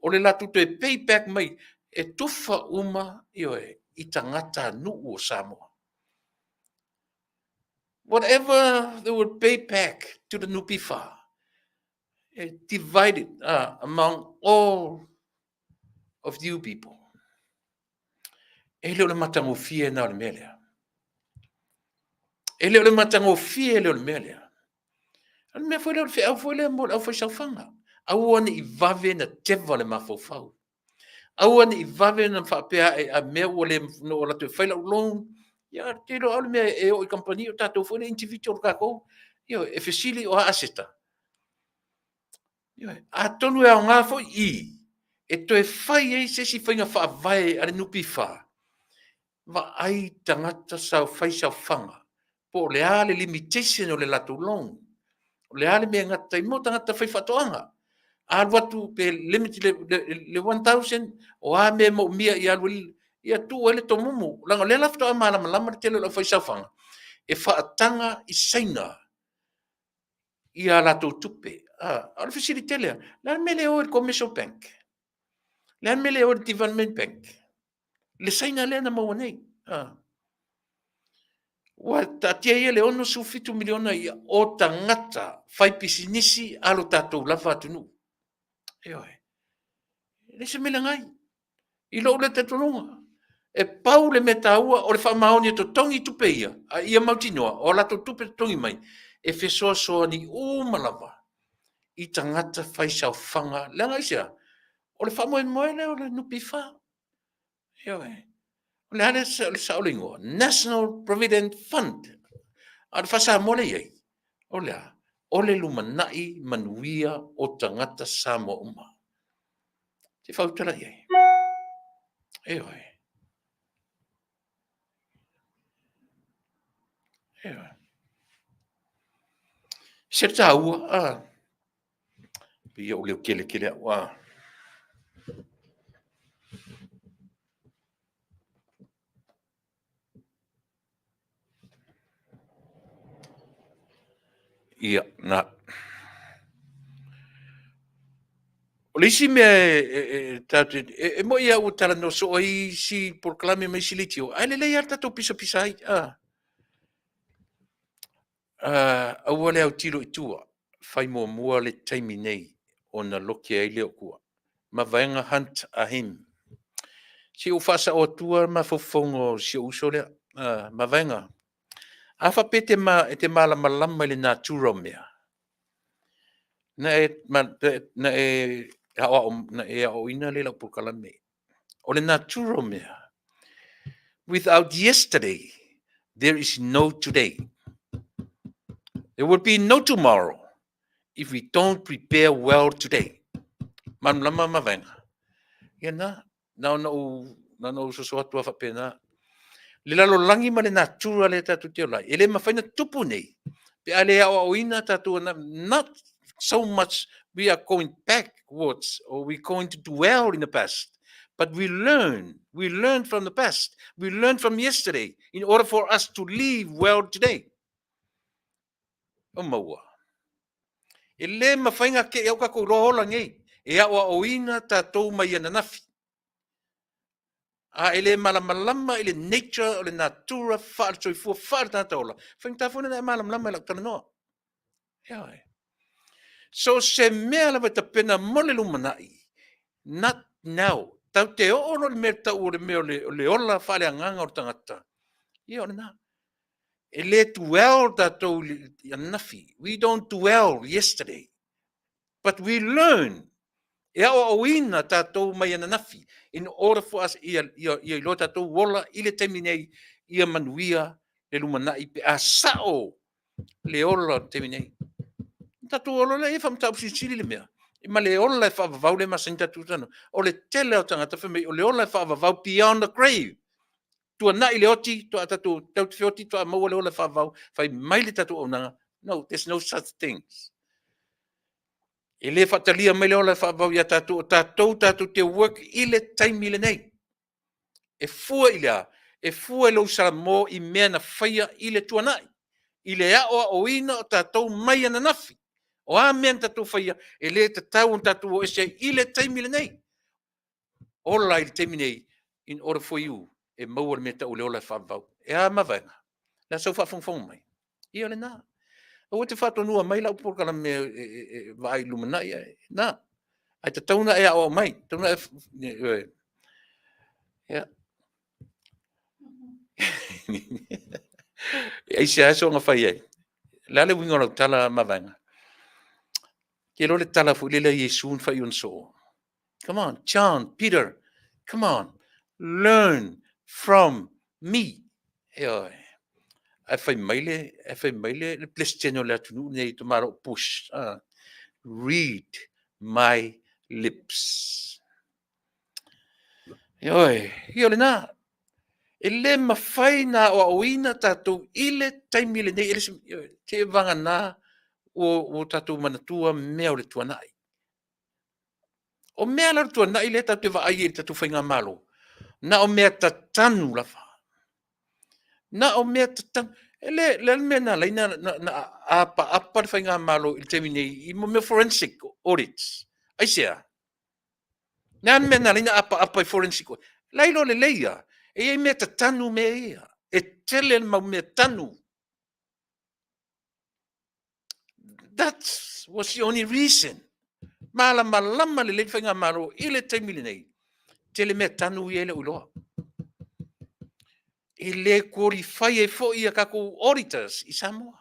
o le latou toe pay back mai, e tufa uma, ioe, i tagatanuu o Samoa. Whatever they would pay back to the NPF, e divided among all of you people. E le o le matagofie na o le mea lea. E le o le matagofie lea o le mea lea. O le mea foi lea o le feau foi lea mo le aufaisaofaga. Aua ne i vave na teva le mafaufau. Aua ne i vave na faapea ae a mea ua le na ou alu atu e fai lau loan. Ia, te iloa au le mea e oo i kamupani o tatou foi le individual tatou. Ioe, e fesili o a aseta. Ioe, atonu e aoga foi i e toe fai ai se isi faiga faavae a le NPF, vaai tagata sao fai saofaga po o le a le limitation o le latou loan, o le a le mea e gata ai mo tagata fai faatoaga. A alu atu pe limit le, le, le 1000, o a mea e moomia ia alu ai, ia tuu ai le tomumu. Leaga o lea la faatoa malamalama le tele o le aufaisaofaga e faataga i Saina ia latou tupe. A, o le fesili tele lava, le a le mea le o i le Commercial Bank? Le a le mea le o i le Development Bank? Le Saina lea na maua nei. A. Ua taatia ia le 67 miliona ia o tagata fai pisinisi a lo tatou lava atunuu. Ioe. E le se mea leaga ai. I lou lea talitonuga, e pau le mea taua o le faamaoni e totogi tupe ia, a ia mautinoa o a latou tupe totogi mai, e fesoasoani uma lava i tagata fai saofaga. Leaga aisea? O le faamoemoe lea o le NPF. Ioe. O le a le sao o le igoa? National Provident Fund. A o le faa-Samoa lea e i ai, o le a? O le lumanai manuia o tagata Samoa uma. Se i faautala i ai. Ioe. Ioe. Se taua, a. Pei ou leo kele kele au, a. Ia, na. O le isi mea e, e, e, tatou te, e, e moi lava ua talanoa soo ai isi polokalame ma isi leitio, ae lelei lava le tatou pisapisa ai. Ah. Aua le autilo i tua, fai muamua le taimi nei ona loke ai lea o tua. Mavaega Hunt a him. Se i ou faasao atua mafaufauga o si ou uso lea. Mavaega, a faapea e te, ma, e te malamalama i le natura o mea, na e, na e, aoao, na e aoaoina lea i lau polokalame. O le natura o mea, without yesterday, there is no today. There will be no tomorrow if we don't prepare well today. Malamalama Mavaega. Ia na, na ona ou, na ona ou soso atu a faapena. Le lalolagi ma le natura lea tatou te ola ai, e le mafai ona tupu nei, pe a le aoaoina tatou, not so much we are going backwards or we going to dwell in the past, but we learn, we learn from the past, we learn from yesterday in order for us to live well today. O maua. E le mafai ona keʻi au tatou iloa ola nei, e aoaoina tatou mai ananafi. A e le malamalama i le nature o le natura faale-soifua faale-tagata ola, faigata foi ona e malamalama i lau talanoa. Ioe. So se mea lava e tapena mo le lumanai, not now. Tatou te oo loa i le mea tau o le mea o le ola faaleagaga o le tagata, ia o lena. E le dwell tatou i ananafi. We don't dwell yesterday. But we learn. E aoaoina tatou mai ananafi in order for us ia, ia, ia iloa tatou ola i le taimi nei ia manuia le lumanai pe a sao le ola o le taimi nei. Tatou ola lea e faamataupu silisili le mea. Ma le ola e faavavau le masani tatou tano. O le tele o tagata fai mai o le ola e faavavau beyond the grave. Tuanai le oti, toa tatou tau te feoti, toa maua le ola e faavavau, fai mai le tatou auaunaga. No, there's no such things. E le faatalia mai le ola e faavavau ia tatou, o tatou tatou te work i le taimi lenei. E fua i le a? E fua i lou Salamo i mea na faia i le tuanai, i le aoaoina o tatou mai ananafi. O a mea na tatou faia, e le tatau ona tatou o ese ai i le taimi lenei. Ola i le taimi nei, in order for you e maua le mea tau o le ola e faavavau. E a Mavaega? Le a sau faafogafoga mai? Ia o lena. Aua te faatonuina mai lau polokalame e vaai i lumanai ae na. Ae tatau ona e aoao mai. Tatau ona e... Ia. E aisea soona fai ai? Le a le uiga o lau tala Mavaega? Ke iloa le tala foi lele a Iesu na fai i ona soo. Come on, John, Peter, come on, learn from me. Ioe. Ae fai mai le, ae fai mai le, le Peresetene o le atunuu lenei, tamaloa Bush, read my lips. Ioe, ia o lena. E le mafai na aoaoina tatou i le taimi lenei, e le se, ioe, se vagana ua, ua tatou manatua mea o le tuanai. O mea la o le tuanai lea tatou te vaai ai i le tatou faigamalo, na o mea tatanu lava. Na o mea tatanu. E le, le a le mea na ala ai na, na, na apaapa le faigamalo i le taimi nei i mea forensic audits. Aisea? Le a le mea na ala ai na apaapa i forensic audits? La iloa lelei lava, e i ai mea tatanu mea ia. E tele le mau mea tanu. That was the only reason. Malamalama lelei le faigamalo i le taimi lenei. Tele mea tanu ia e le o iloa. E le qualify ai foi ia tatou auditors i Samoa.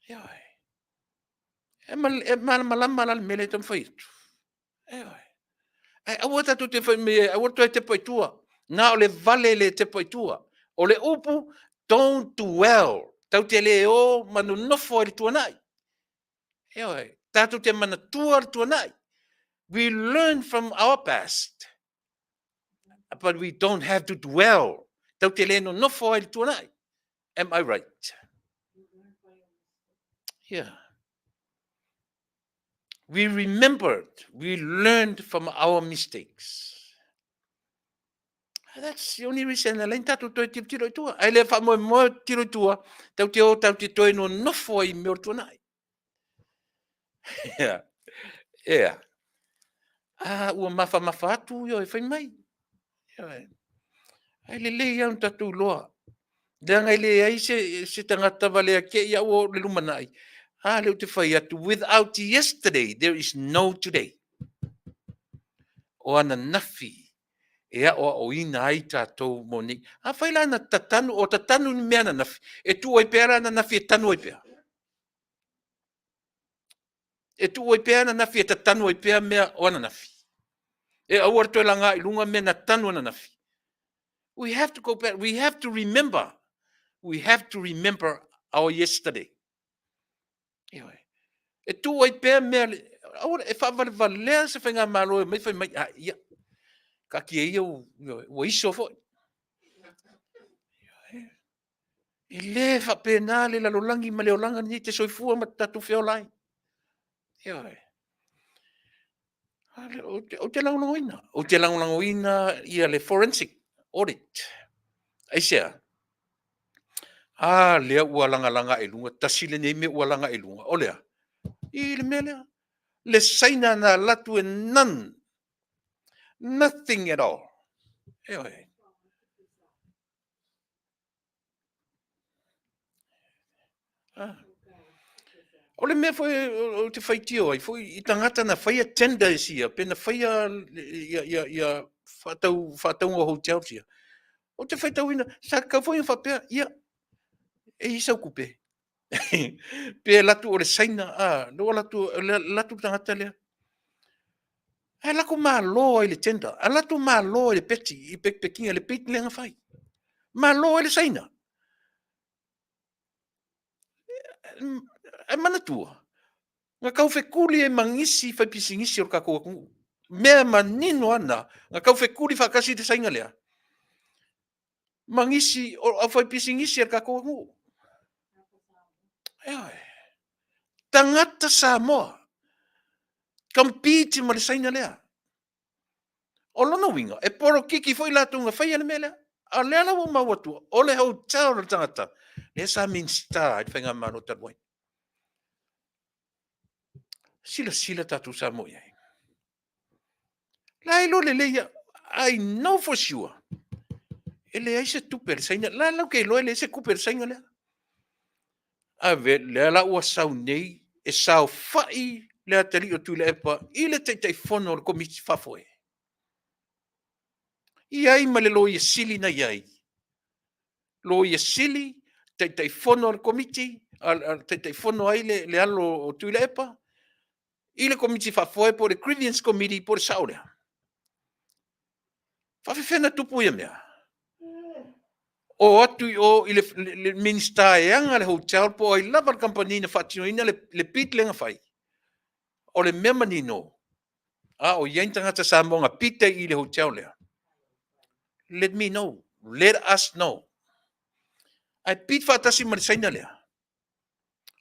Ioe. E malamalama la le mea lea e taumafai atu. Ioe. Ae aua tatou te fai mai ai, aua le toe tepa i tua. Na o le vale le tepa i tua. O le upu, don't dwell. Tatou te le o ma nonofo ai i le tuanai. Ioe. Tatou te manatua le tuanai. We learn from our past. But we don't have to dwell. Tatou te le nonofo ai i le tuanai. Am I right? Yeah. We remembered, we learned from our mistakes. That's the only reason na lein tatou toe tilotilo i tua. Ai le faamoemoe tilo i tua, tau te o tau te toe nonofo ai i mea o le tuanai. Yeah. Yeah. Ah, ua mafamafa atu, ioe, fai mai. Ioe. Ai lelei lava ona tatou iloa. Leaga e leai se, se tagata valea kē i au o le lumanai. A lea ou te fai atu, without yesterday, there is no today. O ananafi e aoaoina ai tatou mo nei. Afai la na tatanu, o tatanu ni mea ananafi, e tuu ai pea la ananafi e tanu ai pea. E tuu ai pea ananafi e tatanu ai pea mea o ananafi. E aua le toe laga i luga mea na tanu ananafi. We have to go back. We have to remember. We have to remember our yesterday. Ioe. E tuu ai pea mea, aua e faavalevalea se faigamalo e mai fai mai, a ia, taatia ia ua iso foi. E le faapena le lalolagi ma le olaga lenei te soifua ma tatou feola ai. Ioe. Ou te lagolagoina. Ou te lagolagoina ia le forensic audit. Aisea? A lea ua lagalaga i luga, tasi lenei mea ua laga i luga. O le a? I le mea lea. Le Saina na alu atu e none. Nothing at all. Ioe. Ah. O le mea foi ou te faitio ai foi i tagata na faia tenders ia, pe na faia ia, ia, ia faatau, faatauga o hotels ia. Ou te faitauina, sa tatau foi ona faapea, ia, e i ai sau tupe. Pe alu atu o le Saina, a, lea ua alu atu, alu atu le tagata lea. Ae alu atu malo ai le tender, alu atu malo ai le peti, i pekipekina, le bid lea na fai. Malo ai le Saina. Ae manatua, na taufetuli ai ma nisi faipisinisi o le tatou atunuu. Mea manino lava na, na taufetuli faatasi le Saina lea ma nisi o aufaipisinisi a le tatou atunuu. Ioe. Tagata Samoa, compete ma le Saina lea. O lona uiga, e polokiki foi latou na faia le mea lea. A o lea la ua ou maua atua, o le hotel o le tagata lea sa Minisita i le faigamalo talu ai. Silasila tatou Samoa i ai. La e iloa lelei au, I know for sure, e leai se tupe a le Saina. La lau te iloa e leai se tupe a le Saina lea. Ave, lea la ua sau nei e saofai le atalii o Tuilaepa i le Taitaifono o le Komiti Faafoe. I ai ma le Loia Sili na i ai. Loia Sili, Taitaifono o le Komiti, Taitaifono ai le, le alo o Tuilaepa, i le Komiti Faafoe po o le Grievance Committee po o le sao lea. Faafefea na tupu ia mea? O atu i o i le, le, le Minisita e ana le hotel po o ai lava le kamupani na faatinoina le, le bid lea na fai. O le mea manino, a o i ai ni tagata Samoa na bid ai i le hotel lea, let me know, let us know. Ae bid faatasi ma le Saina lea.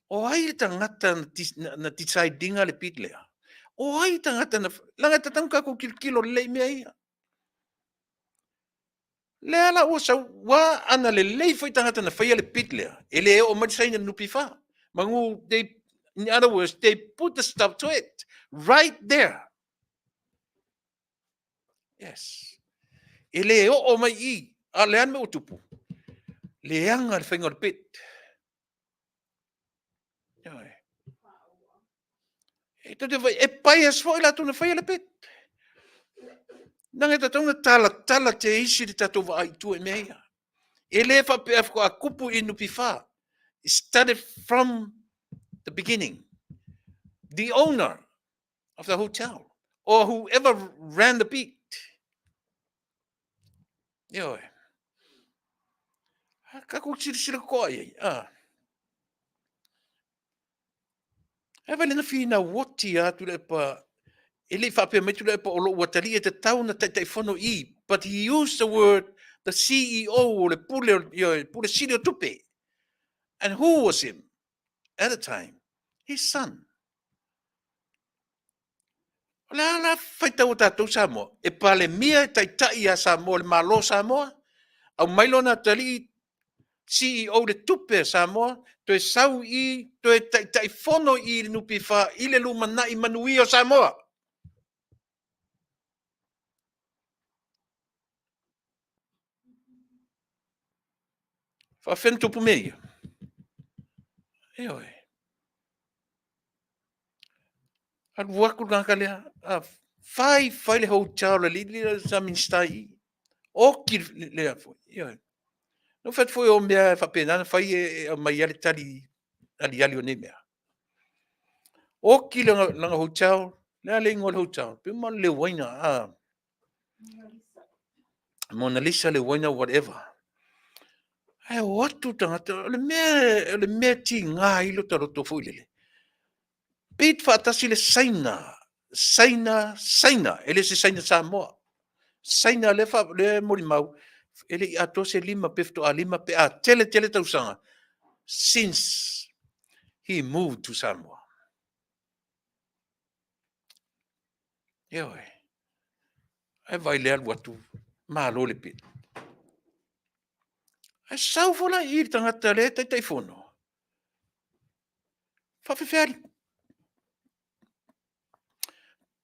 O ai le tagata na decide ina le bid lea? O ai le tagata na... Leaga e tatau ona tatou tilotilo lelei i mea ia. Lea la ua sau, ua ana lelei foi tagata na faia le bid lea, e le oo mai le Saina i le NPF. Manu, they, in other words, they put the stop to it right there. Yes. E le oo mai i, a le a le mea ua tupu? Leaga le faiga o le bid. Ioe. E tou te vaai, e bias foi latou na faia le bid. Leaga e tatau ona talatala te isi le tatou vaai i tua i mea ia. E le faapea faatoa tupu i NPF. It started from the beginning. The owner of the hotel or whoever ran the bid. Ioe. Tatou silasila totoa i ai. Ah. E vai lena finau oti a Tuilaepa, e le i faapea mai Tuilaepa o lou atalii e tatau ona Taitaifono i, but he used the word the CEO o le pule, ioe, pule sili o tupe. And who was him at the time? His son. O le a la faitau a tatou Samoa? E Palemia e taitai ia Samoa, le Malo o Samoa, aumai lona atalii CEO le tupe a Samoa, toe sau i, toe Taitaifono i le NPF i le lumanai manuia o Samoa. Faafefea ona tupu mea ia? Ioe. Alu atu le tagata lea, a fai fai le hotel a le alii lea sa Minisita i i. Oti le foi. Ioe. Na ou fai atu foi o mea faapena na fai e aumai lava le tali aliali o nei mea. Oti lana hotel, o le a le igoa o le hotel? Pei uma o le uaina. Mona Lisa le uaina whatever. Ae o atu tagata, o le mea, o le mea tiga ai lo ta loto foi lele. Bid faatasi le Saina, Saina, Saina, e le se Saina Samoa. Saina lea, fa, lea molimau, e le i atoa se lima pe faatoa lima pe a tele tele tausaga since he moved to Samoa. Ioe. Ae vaai le alu atu, malo le bid. Ae sau foi la i i le tagata lea e Taitaifono, faafefea alii.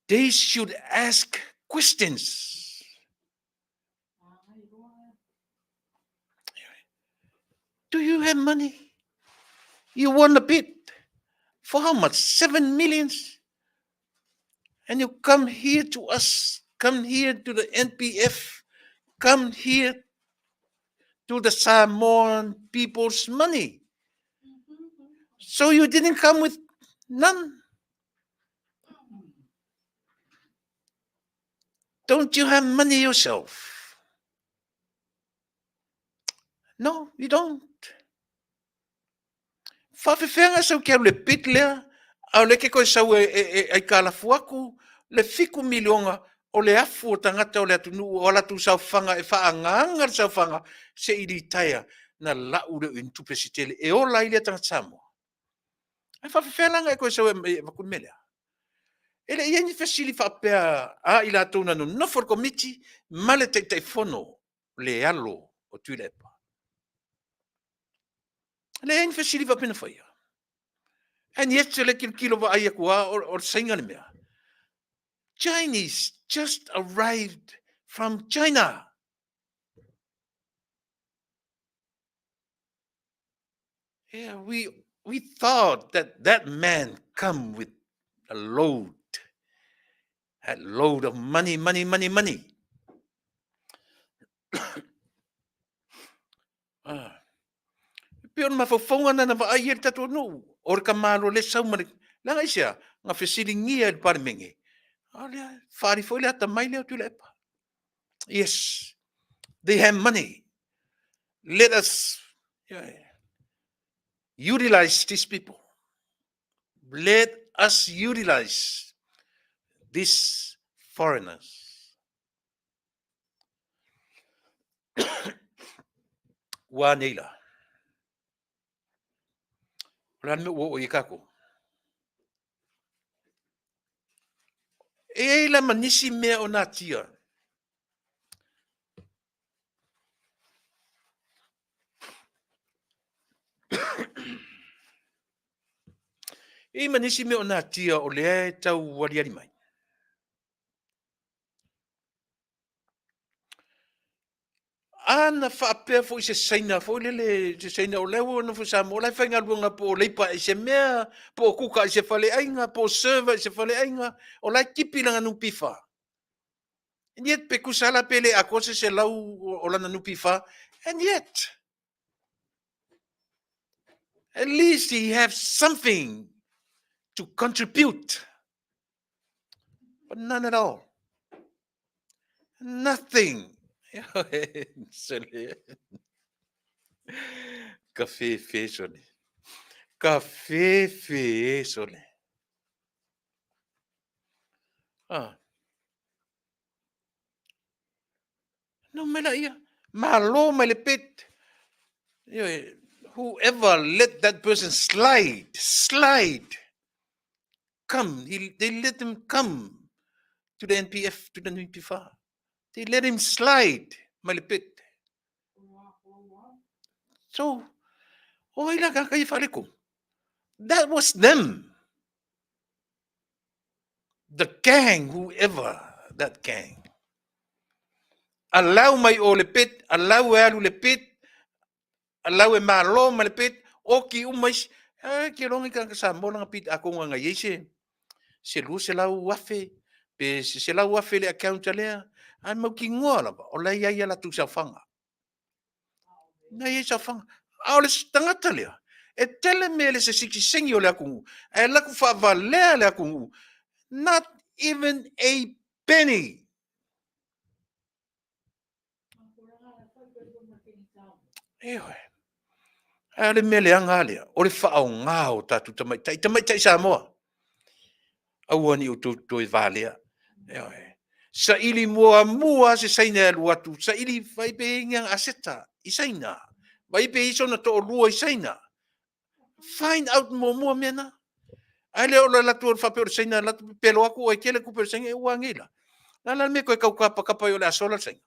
They should ask questions. Do you have money? You won a bid. For how much? 7 millions? And you come here to us, come here to the NPF, come here to the Samoan people's money. So you didn't come with none. Don't you have money yourself? No, you don't. Faafefea sau ke alu le bid lea, a o lea ke koe sau e, e, e aikalafu aku le fiku miliona o le afu o tagata o le atunuu o a latou saofaga e faaagaaga le saofaga se i litaea na lau lea o i ni tupe se tele e ola ai lea tagata Samoa. Ae faafefea la ona e toe sau e avatu le mea lea? E le i i ai ni fesili faapea a i latou na nonofo i le Komiti ma le Taitaifono le alo o Tuilaepa. E le i ai ni fesili faapea na faia. And yet, le tilotilo vaai atu lava o le Saina le mea. Chinese just arrived from China. Yeah, we thought that that man come with a load, had load of money, money, money, money. Ah. E pei o le mafaufauga na na vaai ai le tatou nuu, o le tamaloa le sau ma le... Leaga aisea? Na fesiligia e le Palemene, a lea, faaali foi le atamai lea o Tuilaepa. Yes, they have money. Let us yeah, utilize these people. Let us utilize these foreigners. Ua nei la. O le a le mea ua oo i ai kākou? E i ai la ma nisi mea o natia. E i ai ma nisi mea o natia o lea e tau aliali mai. A na faapea foi se Saina foi lele, se Saina o lea ua nofo i Samoa, o la e faigaluega po o leipa i se mea, po o kuka i se faleaiga, po o server i se faleaiga, o la e tipi lana NPF. And yet, pe tusa la pe le atoa se 100 o lana NPF, and yet, at least he have something to contribute. But none at all. Nothing. Sole. Ka fefe sole. Ka fefe sole. Ah. No mai la ia. Malo mai le pet. Whoever let that person slide, slide. Come, he, they let him come to the NPF, to the NPFA. They let him slide mai le pet. So, o ai la ka kai whale That was them. The gang, whoever that gang. Allow mai o le pit, allow e alu le pit, Alau e malo ma le bid, oki uma isi. Ae ke iloa ngai tagata Samoa lana bid atonu a na i ai se se 200,000 pe se 100,000 le account a lea, ae mautinoa lava o la e i ai a latou saofaga. Na i ai saofaga. A o le tagata lea, e tele mea le se sitiseni o le atunuu, ae alu atu faavalea le atunuu, not even a penny. Ioe. Ae o le mea leaga lava lea, o le faaaoga o tatou tamaitai, tamaitai Samoa, aua ne i outou toe valea. Ioe. Saili muamua lava se Saina e alu atu, saili, vaai pe i ai ni ana aseta i Saina, vaai pe i ai sona toalua i Saina. Find out muamua mea na. Ae le o le alu atu faapea o le Saina, alu atu pepelo atu oe, e tele tupe a le Saina, ua a nei la? O le a la le mea e toe tau tapatapa ai o le a sola le Saina?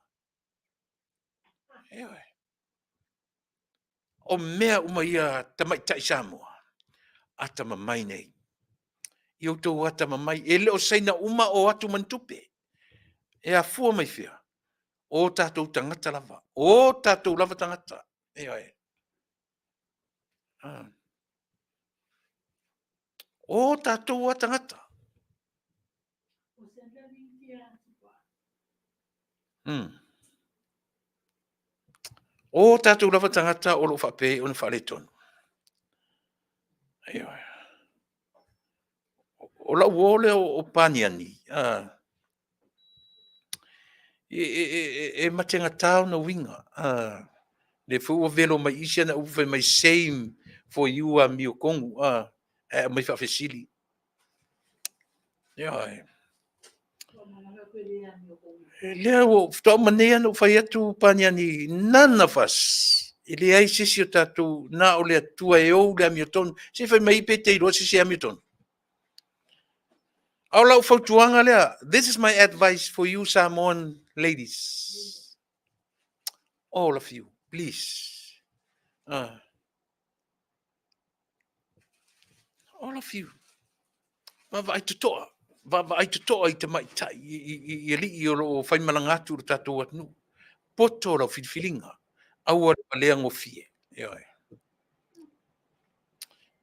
Ioe. O mea uma ia tamaitai Samoa, atamamai nei. I outou atamamai, e le o Saina uma o atu ma ni tupe. E afua mai fea? O tatou tagata lava. O tatou lava tagata. Ioe. Ah. O tatou a tagata. O tatou lava tagata o lo o faapea ona faaletonu. Ioe. O lau uo lea o Paniani, e mategata ona uiga. Lea foi ua velo mai i isi ana upu fai mai same for you amio tonu, ae aumai faafesili. Ioe. Lea ua faatoa uma nei lava ona ou fai atu Paniani, none of us, e leai se isi o tatou na o le Atua e ou le amiotonu. Se i fai mai pe te iloa se isi e amiotonu. A o lau fautuaga lea, this is my advice for you Samoan ladies. All of you, please. All of you. Vaavaai totoa, vaavaai totoa i tamaitai, i alii o lo o faimalaga atu i lo tatou atunuu. Poto lau filifiliga, aua le valea gofie. Ioe.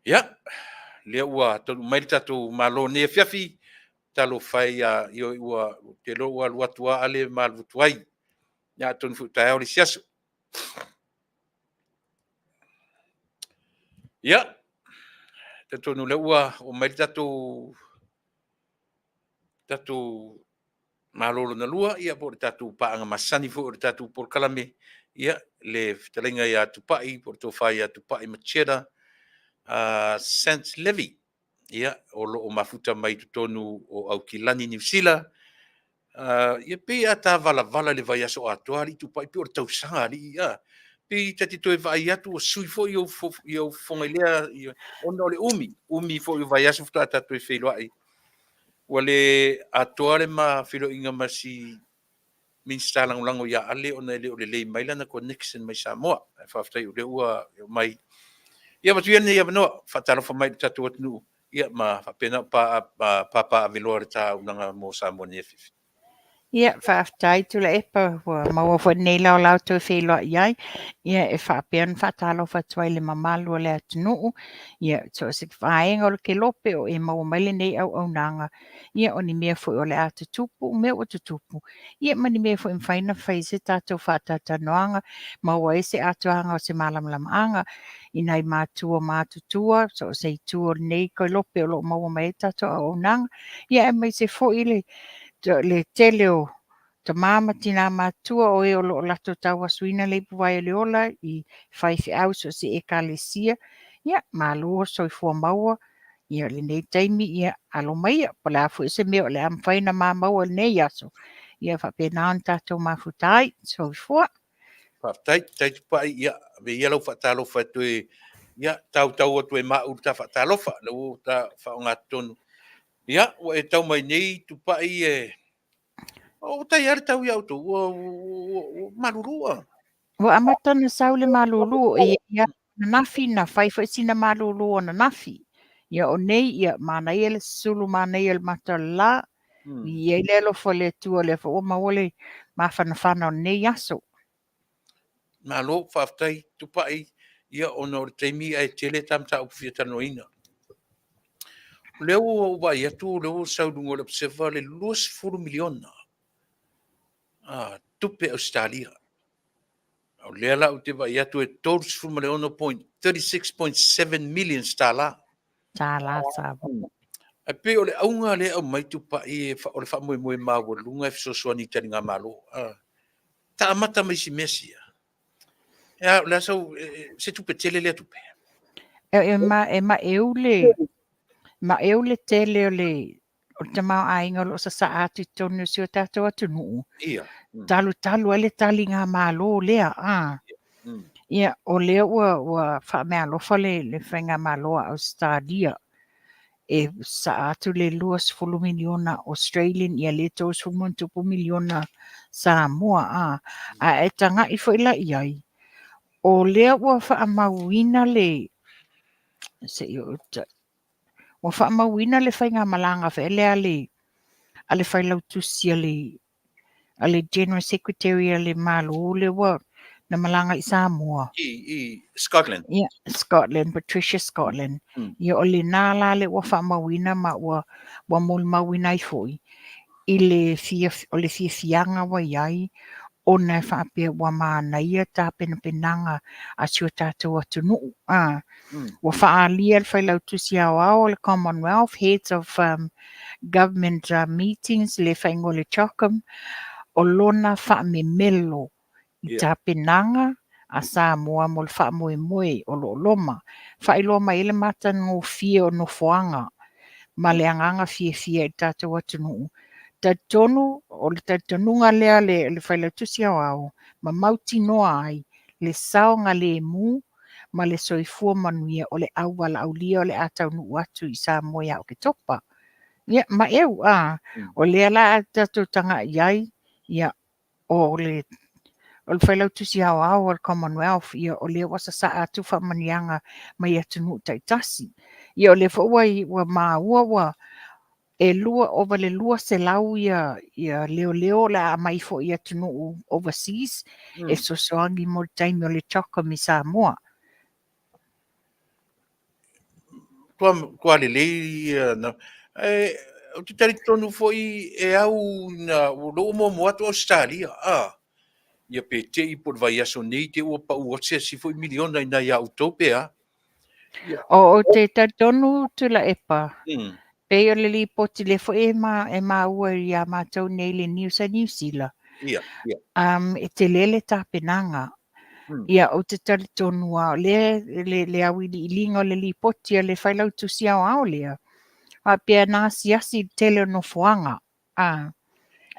Ia, lea ua taunuu mai le tatou Malo nei afiafi, talofa e ia, ioe, ua, ou te iloa ua alu atu lava Ale ma alu atu ai. Ia, atonu foi o taeao le isi aso. Ia, talitonu o lea ua oo mai le tatou tatou Malo lona lua, ia po o le tatou paaga masani foi o le tatou polokalame, ia, le fetalaiga ia Tupai, po o le tofa ia Tupai Macheta Sant Levy, ia, o lo o mafuta mai i totonu o Aukilani, Niu Sila. Ia pei a ta valavala i le vaiaso atoa alii Tupai, pei o le tausaga alii, a. Pei ta te toe vaai atu ua sui foi ou fofoga i lea, ona o le umi, umi foi o vaiaso faatoa ta toe feiloai. Ua le atoa le ma feiloaiga ma si Minisita Lagolago ia Ale ona e le o lelei mai lana connection mai Samoa. Ae faafetai o lea ua oo mai. Ia avatu ia lenei avanoa, faatalofa mai i le tatou atunuu, ia ma faapena ona papaaveloa le ta auaunaga mo Samoa nei afiafi. Ia, faafetai Tuilaepa, ua maua foi lenei laolao toe feiloai ai. Ia, e faapea ona faatalofa atu ai i le mamalu o le atunuu, ia, so o se vaega o le kelope o e maua mai lenei auaunaga, ia, o ni mea foi o le a tutupu, mea ua tutupu, ia ma ni mea foi e mafai ona fai se tatou faatalatalanoaga, maua ai se atoaga o se malamalamaaga i nai matua matutua, so o se itu o lenei kelope o lo o maua mai ai tatou auaunaga, ia aemaise foi le le tele o tama ma tina matutua o e o lo o latou tauasuina le ipuvai o le ola i faifeau so o se ekalesia, ia malo soifua maua ia lenei taimi, ia alo maia po o le a foi se mea o le a mafai ona ma maua i lenei aso, ia faapena ona tatou mafuta ai. Soifua. Faafetai, faafetai Tupai, ia ave ia lau faatalofa e toe, ia tautau atu e maau le ta faatalofa, lea ua ta faaaogatotonu. Ia, ua e tau mai nei Tupai e, ua tai lava le tau ia outou, ua, ua, ua malulu a. Ua amata ona sau le malulu, e i ai ananafi na fai foi sina malulu ananafi. Ia o nei, ia manaia le susulu manaia o le mata o le la. I ai le alofa o le Atua, lea foi ua maua le mafanafana o lenei aso. Malo, faafetai Tupai. Ia, ona o le taimi ae tele ta mataupu fia talanoaina. O lea ua ou vaai atu o lea ua sau i luga o le Observer le $20 miliona tupe Ausetalia. O lea la ou te vaai atu e 36.7 millions tala. Tala Samoa. Ae pei o le auga lea e aumai Tupai o le faamoemoe maualuga e fesoasoani i taligamalo. Ta amata mai isi mea sia. E a, o le a sau, se tupe tele lea tupe? E ma e maeu le maeu le tele o le o le tamaoaiga o lo o sasaa atu i totonu o si o tatou atunuu. Ia. Talutalu ai le taligamalo lea. A. Ia, o lea ua faameaalofa le faigamalo a Ausetalia e sasaa atu le 20 miliona Australian, ia le 30+ miliona Samoa. A. A e tagai foi la i ai, o lea ua faamauina le se i ua faamauina le faigamalaga foi lea a le failautusi a le General Secretary a le Malo lea ua na malaga i Samoa. I Scotland. Ia, Scotland, Patricia Scotland. Ia, o lena la le ua faamauina ma ua molimauina ai foi i le fia, o le fiafiaga ua i ai ona e faapea ua manaia tapenapenaga a si o tatou atunuu. A. Ua faaalia le failautusi aoao o le Commonwealth Heads of Government Meetings le faaigoa le CHOGM o lona faamemelo i tapenaga a Samoa mo le faamoemoe o lo o loma. Faailoa mai ai le matagofie o nofoaga ma le agaga fiafia i le tatou atunuu. Talitonu, o le talitonuga lea le failautusi aoao, ma mautinoa ai le saogalemu ma le soifua manuia o le auvalaaulia o le a taunuu atu i Samoa ia Oketopa. Ia, ma eu, a, o lea la a tatou tagai ai, ia, o le failautusi aoao o le Commonwealth, ia, o lea ua sasaa atu faamanuiaga mai atunuu taitasi. Ia, o lea foi ua maua ua e lua, ova le 200 ia leoleo o le a aumai foi i atunuu overseas e fesoasoani mo le taimi o le CHOGM i Samoa. Tua lelei ia na. E, ou te talitonu foi e au ina o lea ua muamua atu Ausetalia. A. Ia pe te i po o le vaiaso nei te ua pau atu se isi foi miliona i nai ia outou pe a. O te talitonu Tuilaepa, pei o le lipoti lea foi e maua ia matou nei le News a Niu Sila. Ia, ia. E tele le tapenaga. Ia, ou te talitonu lava, o lea le auiliiliga o le lipoti a le failautusi aoao lea, faapea na asiasi i le tele o nofoaga. A,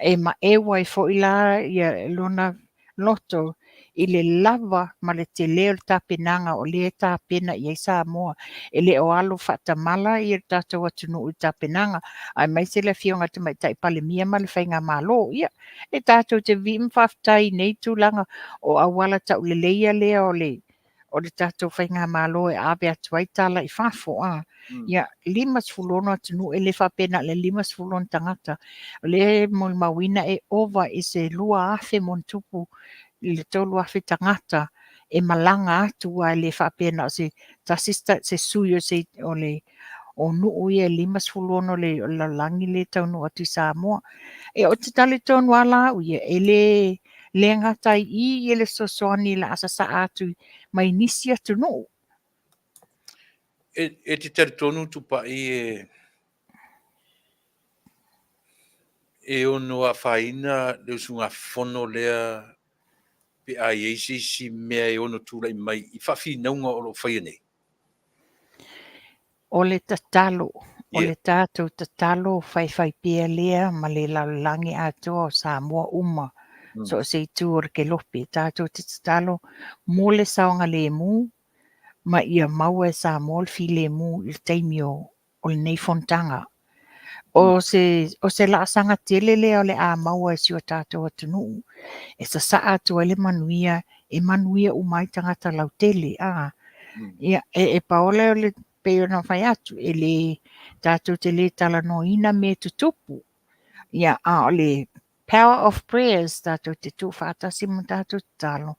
e maeu ai foi la ia lona loto i le lava ma le tele o le tapenaga o lea e tapena i ai Samoa. E le o alo faatamala ia le tatou atunuu i tapenaga, aemaise le afioga i le Tamaitai Palemia ma le Faigamalo. Ia, e tatou te vivii ma faafetai i nei tulaga o auala tauleleia lea o le tatou faigamalo e ave atu ai tala i fafo. A. Ia, 56 atunuu, e le faapea na o le 56 tagata. O lea e molimauina e ova i se 2,000 ma ona tupu i le 3,000 tagata e malaga atu, aua e le faapea na o se tasi se sui o se o le o nuu ia e 56 o le lalolagi lea e taunuu atu i Samoa. E ou te talitonu lava la au ia, e le gata ai i i le fesoasoani o le a sasaa atu mai nisi atunuu. E te talitonu Tupai e ono afaina le usugafono lea pe a i ai se isi mea e ono tulai mai i faafinauga o lo o faia nei? O le tatalo, o le tatou tatalo faifai pea lea ma le lalolagi atoa o Samoa uma, so o se itu o le kelope, tatou te tatalo mo le saogalemu ma ia maua e Samoa le filemu i le taimi o lenei fonotaga. O se laasaga tele lea o le a maua e si o tatou atunuu, e sasaa atu ai le manuia, e manuia uma ai tagata lautele. A. Ia, e pau lea o le pei ona fai atu, e le tatou te le talanoaina mea tutupu. Ia, a o le Power of prayers, tatou te tuufaatasi ma tatou tatalo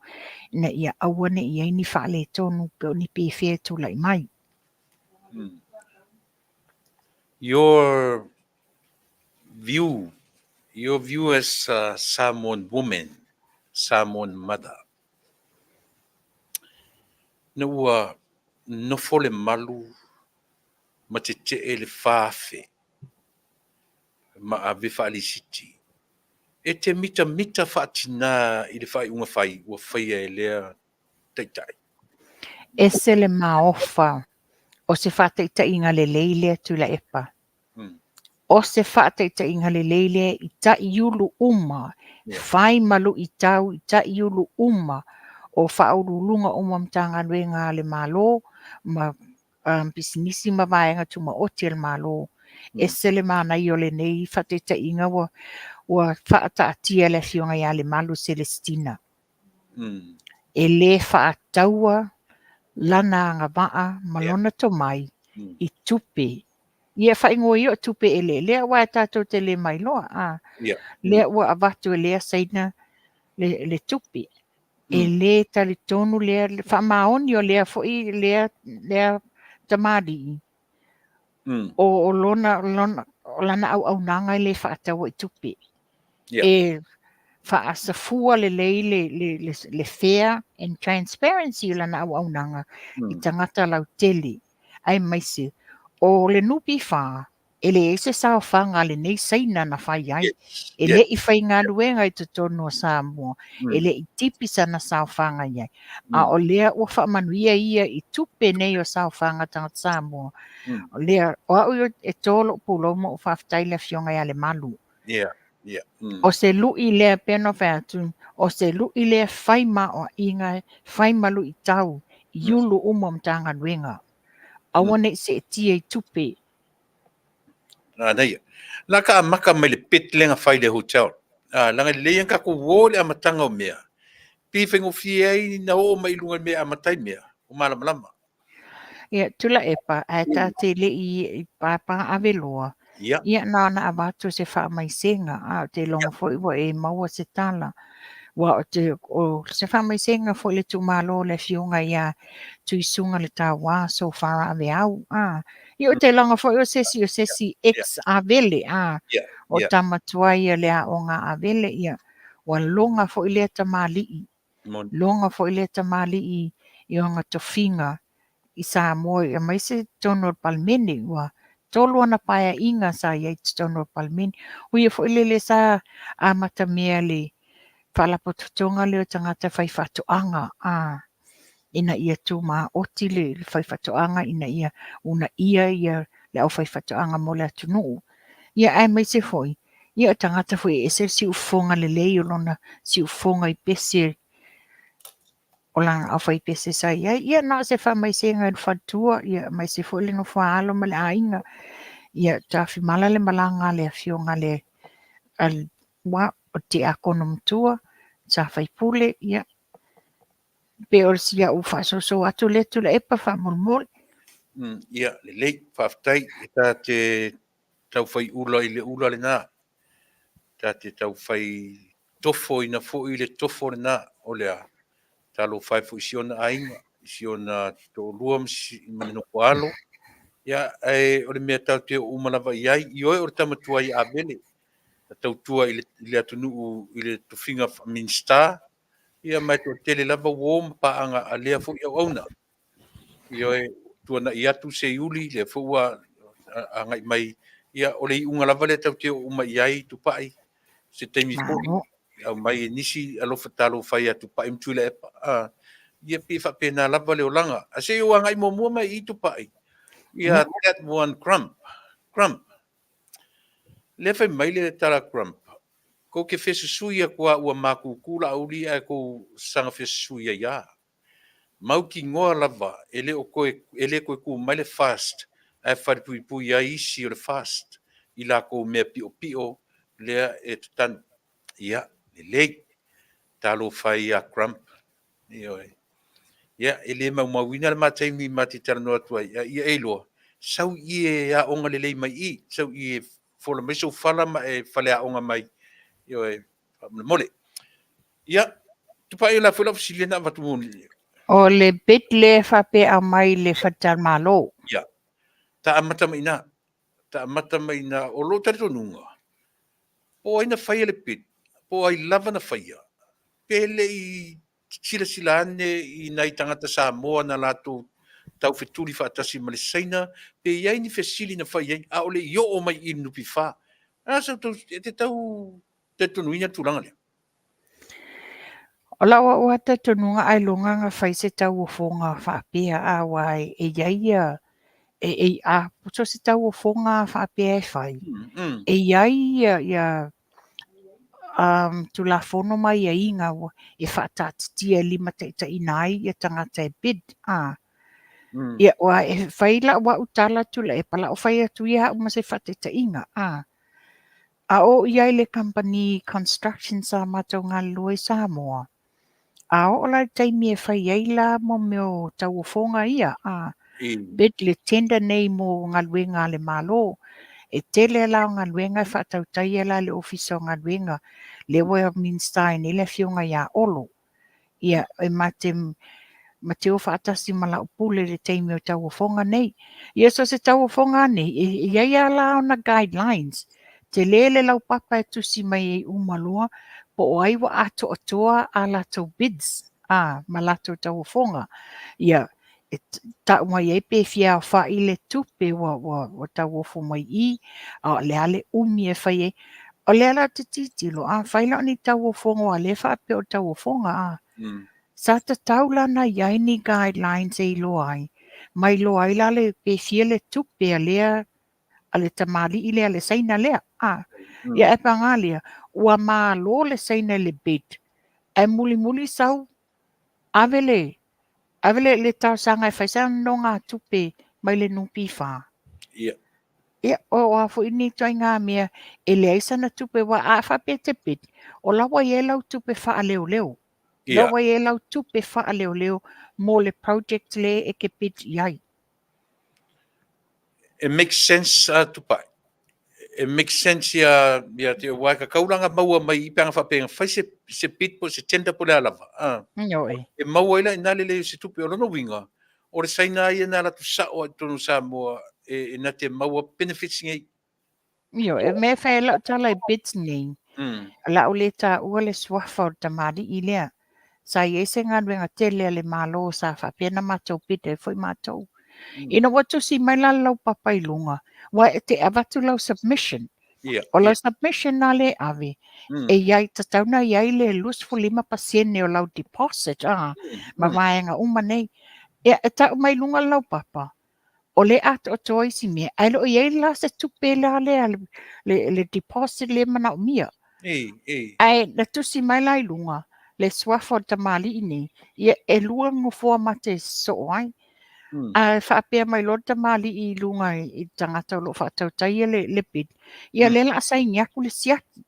ina ia aua ne i i ai ni faaletonu pe o ni pefea e tulai mai. Your view, your view as a Samoan woman, Samoan mother, ina ua nofo le malu ma tetee le 4,000 ma ave faalisiti, e te mitamita faatinā i le faaiuga fai ua faia e lea taitai. Ese le maofa o se faataitaiga lelei lea Tuilaepa. O se faataitaiga lelei lea i taiulu uma, fai ma luitau i taiulu uma o faauluuluga uma o Matagaluega a le Malo ma pisinisi ma vaega tumaoti a le Malo. Ese le manaia o lenei faataitaiga ua ua faataatia e le Afioga ia Lemalu Selesitina. E le faataua lana agavaa ma lona tomai i tupe. Ia faaigoa ia o tupe eleelea aua e tatou te le mailoa. A, lea ua avatu e lea Saina le, le tupe. E le talitonu lea, le faamaoni o lea foi lea, lea tamalii, o, o lona, lona, o lana auaunaga e le faataua i tupe. E faasafua lelei le, le, le, le fair and transparency o lana auaunaga i tagata lautele, aemaise o le NPF e leai se saofaga a lenei Saina na fai ai. E le i faigaluega i totonu o Samoa, e le i tipi sana saofaga i ai. A o lea ua faamanuia ia i tupe nei o saofaga tagata Samoa. O lea, o au e to lou pulou ma ou faafetai i le Afioga ia Lemalu. O se lui lea pei ona fai atu, o se lui lea fai ma aoaiga, fai ma luitau i ulu uma o Matagaluega. Aua ne i seetia i tupe. Manaia. La ka amata mai le pit lea na fai i le hotel. Ah, leaga e lelei lava tatou o i le amataga o mea, pei e faigofie ai na oo mai i luga i le mea e amata ai mea, ua malamalama. Ia, Tuilaepa, ae ta te le i pāpā loa, ia na ona avatu se faamaisega, a o te iloga foi ua e maua se tala. Ua o, te, o se faamaisega foi le itumalo o le afioga ia Tuisuga le Tauā Sofara Aveau. A, ia o te iloga foi o se isi o se isi ex Avele, a, o tama tuai ia le aoga a Avele, ia, ua loga foi lea tamalii. Loga foi lea tamalii i ona tofiga i Samoa aemaise totonu o le Palemene. Ua tolu ana paeaiga sa i ai i totonu o le Palemene. O ia foi lele sa amatamea le faalapotopotoga lea o tagata faifaatoaga, a, ina ia tumaoti le faifaatoaga ina ia uunaia ia le aufaifaatoaga mo le atunuu. Ia aemaise foi, ia o tagata foi e ese le siufofoga lelei o lona siufofoga i pese o lana aufaipese sa i ai. Ia na o se faamaisega i le faletua, ia aemaise foi le nofoaalo ma le aiga. Ia tafimala le malaga a le afioga a le ua o le tiakono matua, sa faipule, ia pei o si au faasoso atu lea Tuilaepa faamolemole. Ia, lelei, faafetai. E ta te tau fai ula i le ula lena. Ta te tau fai tofoina foi le tofo lena o le a. Talofa e foi i si ona aiga, i si ona toalua ma le nofoaalo. Ia, ae o le mea tatou te oo uma lava i ai, ioe o le tama tuai ia Avele, na tautua i le atunuu i le tofiga Minisita, ia ma e toatele lava uo ma paaga a lea foi auauna. Ioe, tuanai atu Seiuli, lea foi ua agai mai, ia o le iuga lava lea tatou te oo uma i ai Tupai, se taimi foi aumai e nisi alofa talofa ia Tupai ma Tuilaepa. Ia pei e faapena lava le olaga. Ae se i ou agai muamua mai i Tupai, ia that one Crump, Crump. Lea fai mai le tala Crump, kou te fesusui atu a ua matutu Laauli ae kou saga fesusui ai a. Mautinoa lava e le o toe, e le toe tu mai le FAST ae falepuipui ai isi o le FAST i latou mea piopio lea e tatanu. Ia, lelei. Talofa e ia Crump. Ioe. Ia, e le maumauina le ma taimi ma te talanoa atu ai, a ia e iloa, sau i e aoga lelei mai i, sau i e fola mai sou fala ma e faleaoga mai. Ioe, faamolemole. Ia, Tupai o le a foi lau fesili na avatu moni. O le bid lea faapea aumai i le faletalimalo. Ia, ta amata mai i ina. Ta amata mai i ina. O lou talitonuga, po o ai na faia le bid, po o ai lava na faia, pe le i silasila ane i nai tagata Samoa na latou taufetuli faatasi ma le Saina, pe i ai ni fesili na fai ai, a o le i oo mai i le NPF. A sa outou, e te tau talitonuina le tulaga lea? O lau au lava talitonuga ailoga na fai se tauofoga faapea a aua e i ai ia e, e, a so o se tauofoga lava faapea e fai, e i ai ia, ia Tulafono ma aiaiga e faataatitia e limataitaiina ai ia tagata e bid a. Ia, aua e fai lau au tala Tuilaepa, o la e fai atu ia au ma se faataitaiga a. A oo i ai le kamupani construction sa matou galulue i Samoa, a oo la i le taimi e fai ai la mo mea o tauofoga ia, a bid le tender nei mo galuega a le Malo, e tele la o galuega e faatautaia la e le Ofisa o Galuega, lea ua Minisita ai nei le Afioga ia Olo. Ia, e ma te ma te o faatasi ma lau pule i le taimi o tauofoga nei. Ia, so o se tauofoga lava nei, e i ai lava la ona guidelines. Tele le laupapa e tusi mai ai uma loa po o ai ua atoatoa a latou bids a, ma latou tauofoga. Ia, e tau mai ai pe fia aofa'i le tupe ua, ua, ua tauofo mai i i, a o le a le umi e fai ai. O lea la ou te tilotilo, afai la o ni tauofoga aua o lea e faapea o tauofoga, a, sa tatau la ona i ai ni guidelines e iloa ai, ma iloa ai la le, pe fia le tupe a lea, a le tamalii lea, a le Saina lea, a. Ia ae paga lea, ua malo le Saina i le bid, ae mulimuli sau ave le, ave le, le talosaga e fai sana nonogatupe mai le NPF. Ia. Ia, o a foi ni ituaiga mea e leai sana tupe, aua a faapea e te bid, o la ua i ai lau tupe faaleoleo. Ia. La ua i ai lau tupe faaleoleo mo le project lea e te bid i ai. E make sense a Tupai. E make sense ia, ia te aua e tatau la ona maua mai i pe ana faapea na fai se, se bid po o se tender po o le a lava. A. Ioe. E maua ai la i ina le leai o se tupe. O lona uiga, o le Saina lava ia na alu atu sao lava i totonu o Samoa e, e na te maua benefits nei. Ioe, o le mea e fai ai lau tala i bids nei, o le a ou le taua le suafa o le tamalii lea. Sa i ai se galuega tele a le Malo sa faapea ona matou bid ai foi matou. Ina ua tusi mai la le laupapa i luga, aua e te avatu lau submission. O lau submission la lea e ave, e i ai, tatau ona i ai le 25% o lau deposit a, ma vaega uma nei. Ia, e tau mai i luga le laupapa, o lea e atoatoa isi mea, ae le o i ai la se tupe la lea, le, le deposit lea e manaomia. Ei, ei. Ae na tusi mai la i luga le suafa o le tamalii nei, ia e lua nofoa ma te sosoo ai. Ae faapea mai loa le tamalii i luga i le tagata o lo o faatautaia le, le bid, ia lea o le a saini atu le siaki.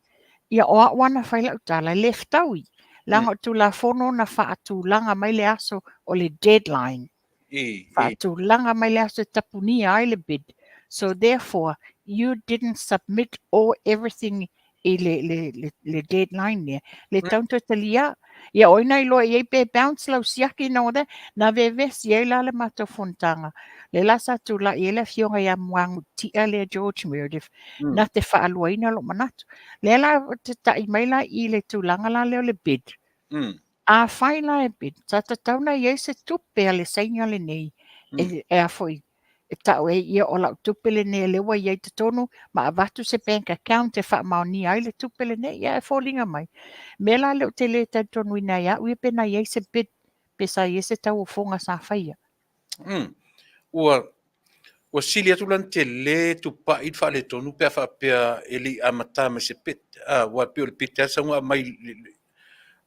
Ia o au lava na fai lau tala, e le fetaui, leaga o le Tulafono na faatulaga mai le aso o le deadline. Faatulaga mai le aso e tapunia ai le bid. So therefore, you didn't submit all everything i le, le, le, le deadline lea. Le tau toe talia. Ia o ai na iloa i ai pe bounce lau siaki and all that. Na vevesi ai la le matou fonotaga. Lea la sa tulai ai le afioga ia Muagututia lea George Meredith, na te faaluaina lou manatu. Lea la te tai mai la i le tulaga la lea o le bid. Afai la e bid, sa tatau ona i ai se tupe a le Saina lenei e, e a foi, e tau ai ia o lau tupe lenei lea ua i ai i totonu ma avatu se bank account e faamaonia ai le tupe lenei, ia e foliga mai. Mea la lea ou te le talitonuina ai au ia pe na i ai se bid, pe sa i ai se tauofoga sa faia. Ua, ua sili atu la ona tele tupai le faaletonu pe a faapea e le i amata mai se bid. A, aua e pei o le bid lava sau na aumai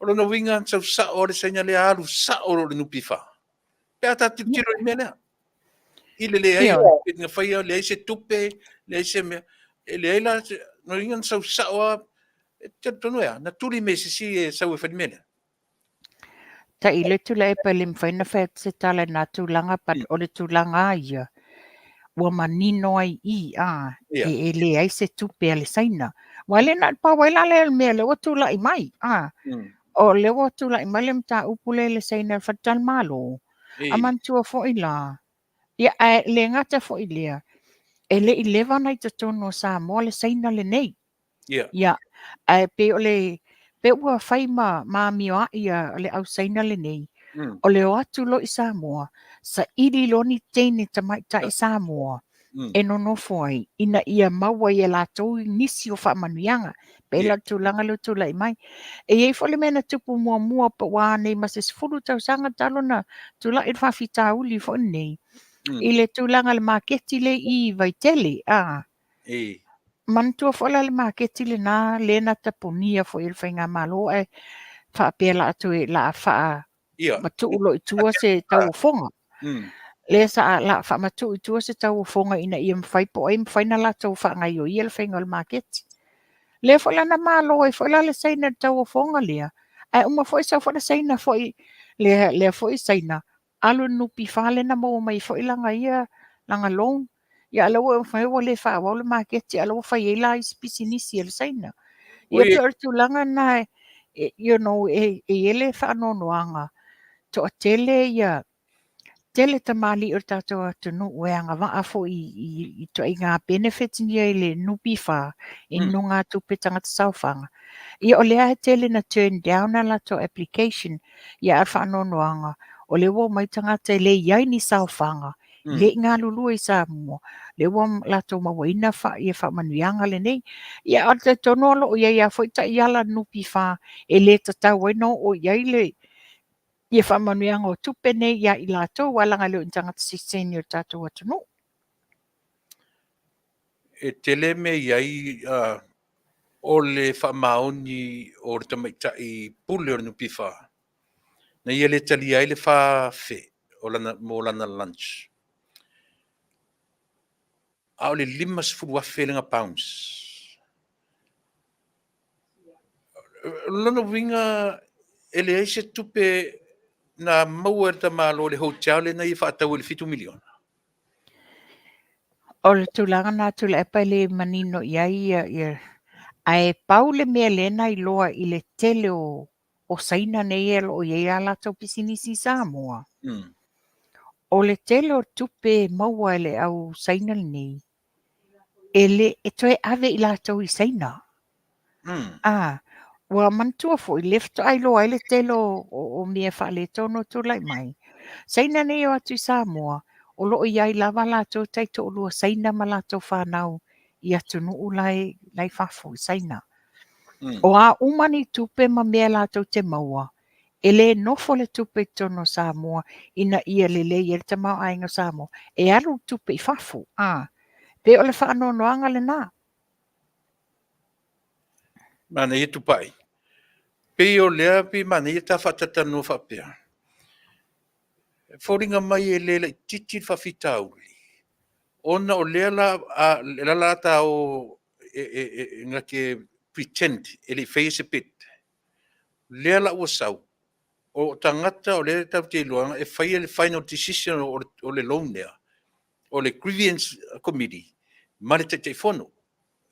O lona uiga, na sau sao lava le Saina lea alu sao loa i le NPF. Pe a ta tilotilo i le mea lea. I le leai o se bid na faia, leai se tupe, leai se mea. E leai la, lona uiga na sau sao lava, e talitonu e a, na tuli me se isi e sau e fai le mea lea. Tailo atu la e le mafai ona fai atu se tala i na tulaga, but o le tulaga lava ia, ua manino ai i i, a, e leai se tupe a le Saina. Aua e le na o le pau ai la lea o le mea lea ua tulai mai, a. O lea ua tulai mai le mataupu lea i le Saina i le faletalimalo, a manatua foi la, ia ae le gata foi i lea, e le i leva ona i totonu o Samoa le Saina lenei. Ia, ae pei o le pei ua fai ma ma amioai a le au Saina lenei, o le o atu loa i Samoa, saili loa ni teine tamaitai Samoa e nonofo ai, ina ia maua ai e latou nisi o faamanuiaga. Pei la o le tulaga lea ua tulai mai. E i ai foi le mea na tupu muamua po ua a nei ma se 10 tausaga talu ona tulai le faafitauli foi lenei, i le tulaga i le maketi lea i Vaitele. A. Manatua foi la le maketi lena lea na tapunia foi e le faigamalo ae faapea la toe la faa matuu loa i tua se tauofoga. Lea sa la faamatuu i tua se tauofoga ina ia mafai po o ai mafai ona latou faagaioia le faiga o le maketi. Lea foi la na malo ai foi la le Saina i le tauofoga lea, ae uma foi sau foi le Saina foi lea, lea foi Saina alu i le NPF lea na maua mai ai foi lana ia lana loan. Ia a o lea ua fai ua le faaauau le maketi, a o lea ua fai ai la isi pisinisi a le Saina. Ia pei o le tulaga lena e, you know, e i ai le faanoanoaga, toatele ia tele tamalii o le tatou atunuu e agavaa foi i ituaiga benefits ia i le NPF, i nonogatupe tagata saofaga. Ia o lea e tele na turn down a latou application, ia a o le faanoanoaga, o lea ua omai tagata e le i ai ni saofaga, le i galulue i Samoa, lea ua latou mauaina ia faamanuiaga lenei. Ia ae talitonu o lo o i ai lava foi taiala a le NPF e le tatau ai ona oo i ai le ia faamanuiaga o tupe nei ia i latou, aua leaga e le o ni tagata sitiseni o le tatou atunuu. E tele mea i ai o le faamaoni o le tamaitai pule o le NPF, na ia le talia ai le 4,000 o lana, mo lana lunch. A o le 50,000 lena pounds. O lona uiga e leai se tupe na maua e le tamaloa i le hotel lea na ia faatau i le $7 miliona. O le tulaga lena Tuilaepa e le manino i ai ia, ae pau le mea lea na iloa i le tele o Saina nei o lo o i ai a latou pisinisi i Samoa, o le tele o tupe e maua e le au Saina lenei, e le e toe ave i latou i Saina. A, ua manatua foi, lea faatoa iloa ai le tele o mea faaletonu o tulai mai. Saina nei o atu i Samoa, o lo o i ai lava latou taitoalua Saina ma latou fanau i atunuu la i fafo i Saina. O a uma ni tupe ma mea latou te maua, e le nofo le tupe i totonu o Samoa ina ia lelei ai le tamaoaiga o Samoa, e alu le tupe i fafo. A, pei o le faanoanoaga lena. Manaia Tupai. Pei o lea pei manaia ta faatatalanoa faapea. E foliga mai e le laitiiti le faafitauli, ona o lea la a la la ta o e na te pretend e le i faia se bid. Lea la ua sau, o tagata o lea tatou te iloa e faia le final decision o le loan lea, o le Grievance Committee ma le Taitaifono,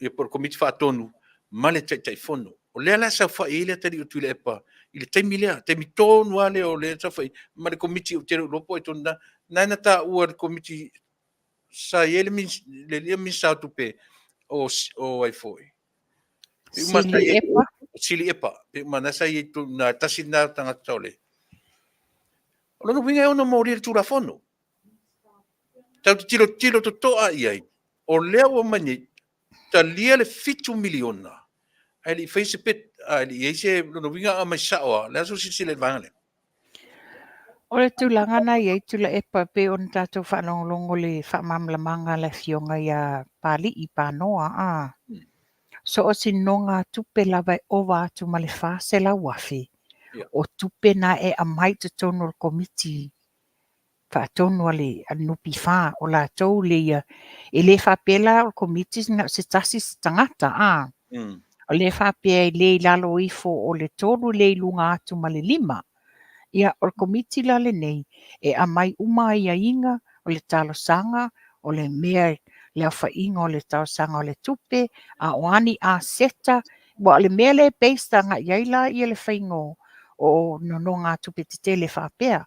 ia po o le Komiti Faatonu ma le Taitaifono. O lea la e saofai ai le atalii o Tuilaepa i le taimi lea, taimi tonu lava lea o lea e saofai ma le Komiti ou te le o iloa po o ai tonu na na taua e le Komiti sa i ai le Minisita o Tupe o ai foi? Sili Epa. Sili Epa. Pe uma na sa i ai tonu na tasi lena tagata o le. O lona uiga e ono molia le Tulafono. Tatou te tilotilo totoa i ai, o lea ua omai nei, talia le $7 miliona, ae le i faia se bid, ae le i i ai se lona uiga a aumai sao lava, o le a sou silasila i le vaega lea? O le tulaga na i ai Tuilaepa e pei ona tatou faalogologo i le faamalamalamaga a le afioga ia Papalii Panoa, a, so o se nonogatupe lava e ova atu ma le $400,000, o tupe na e aumai i totonu o le Komiti faatonu a le NPF, o latou lea, e le faapea la o le Komiti na o se tasi se tagata, a. O lea faapea e le i lalo ifo o le 3, le i luga atu ma le 5. Ia, o le Komiti la lenei, e aumai uma aiaiga, o le talosaga, o le mea le aofaiga o le talosaga o le tupe, a o a ni aseta, aua o le mea lea e based agai i ai la ia le faiga o o nonogatupe tetele faapea,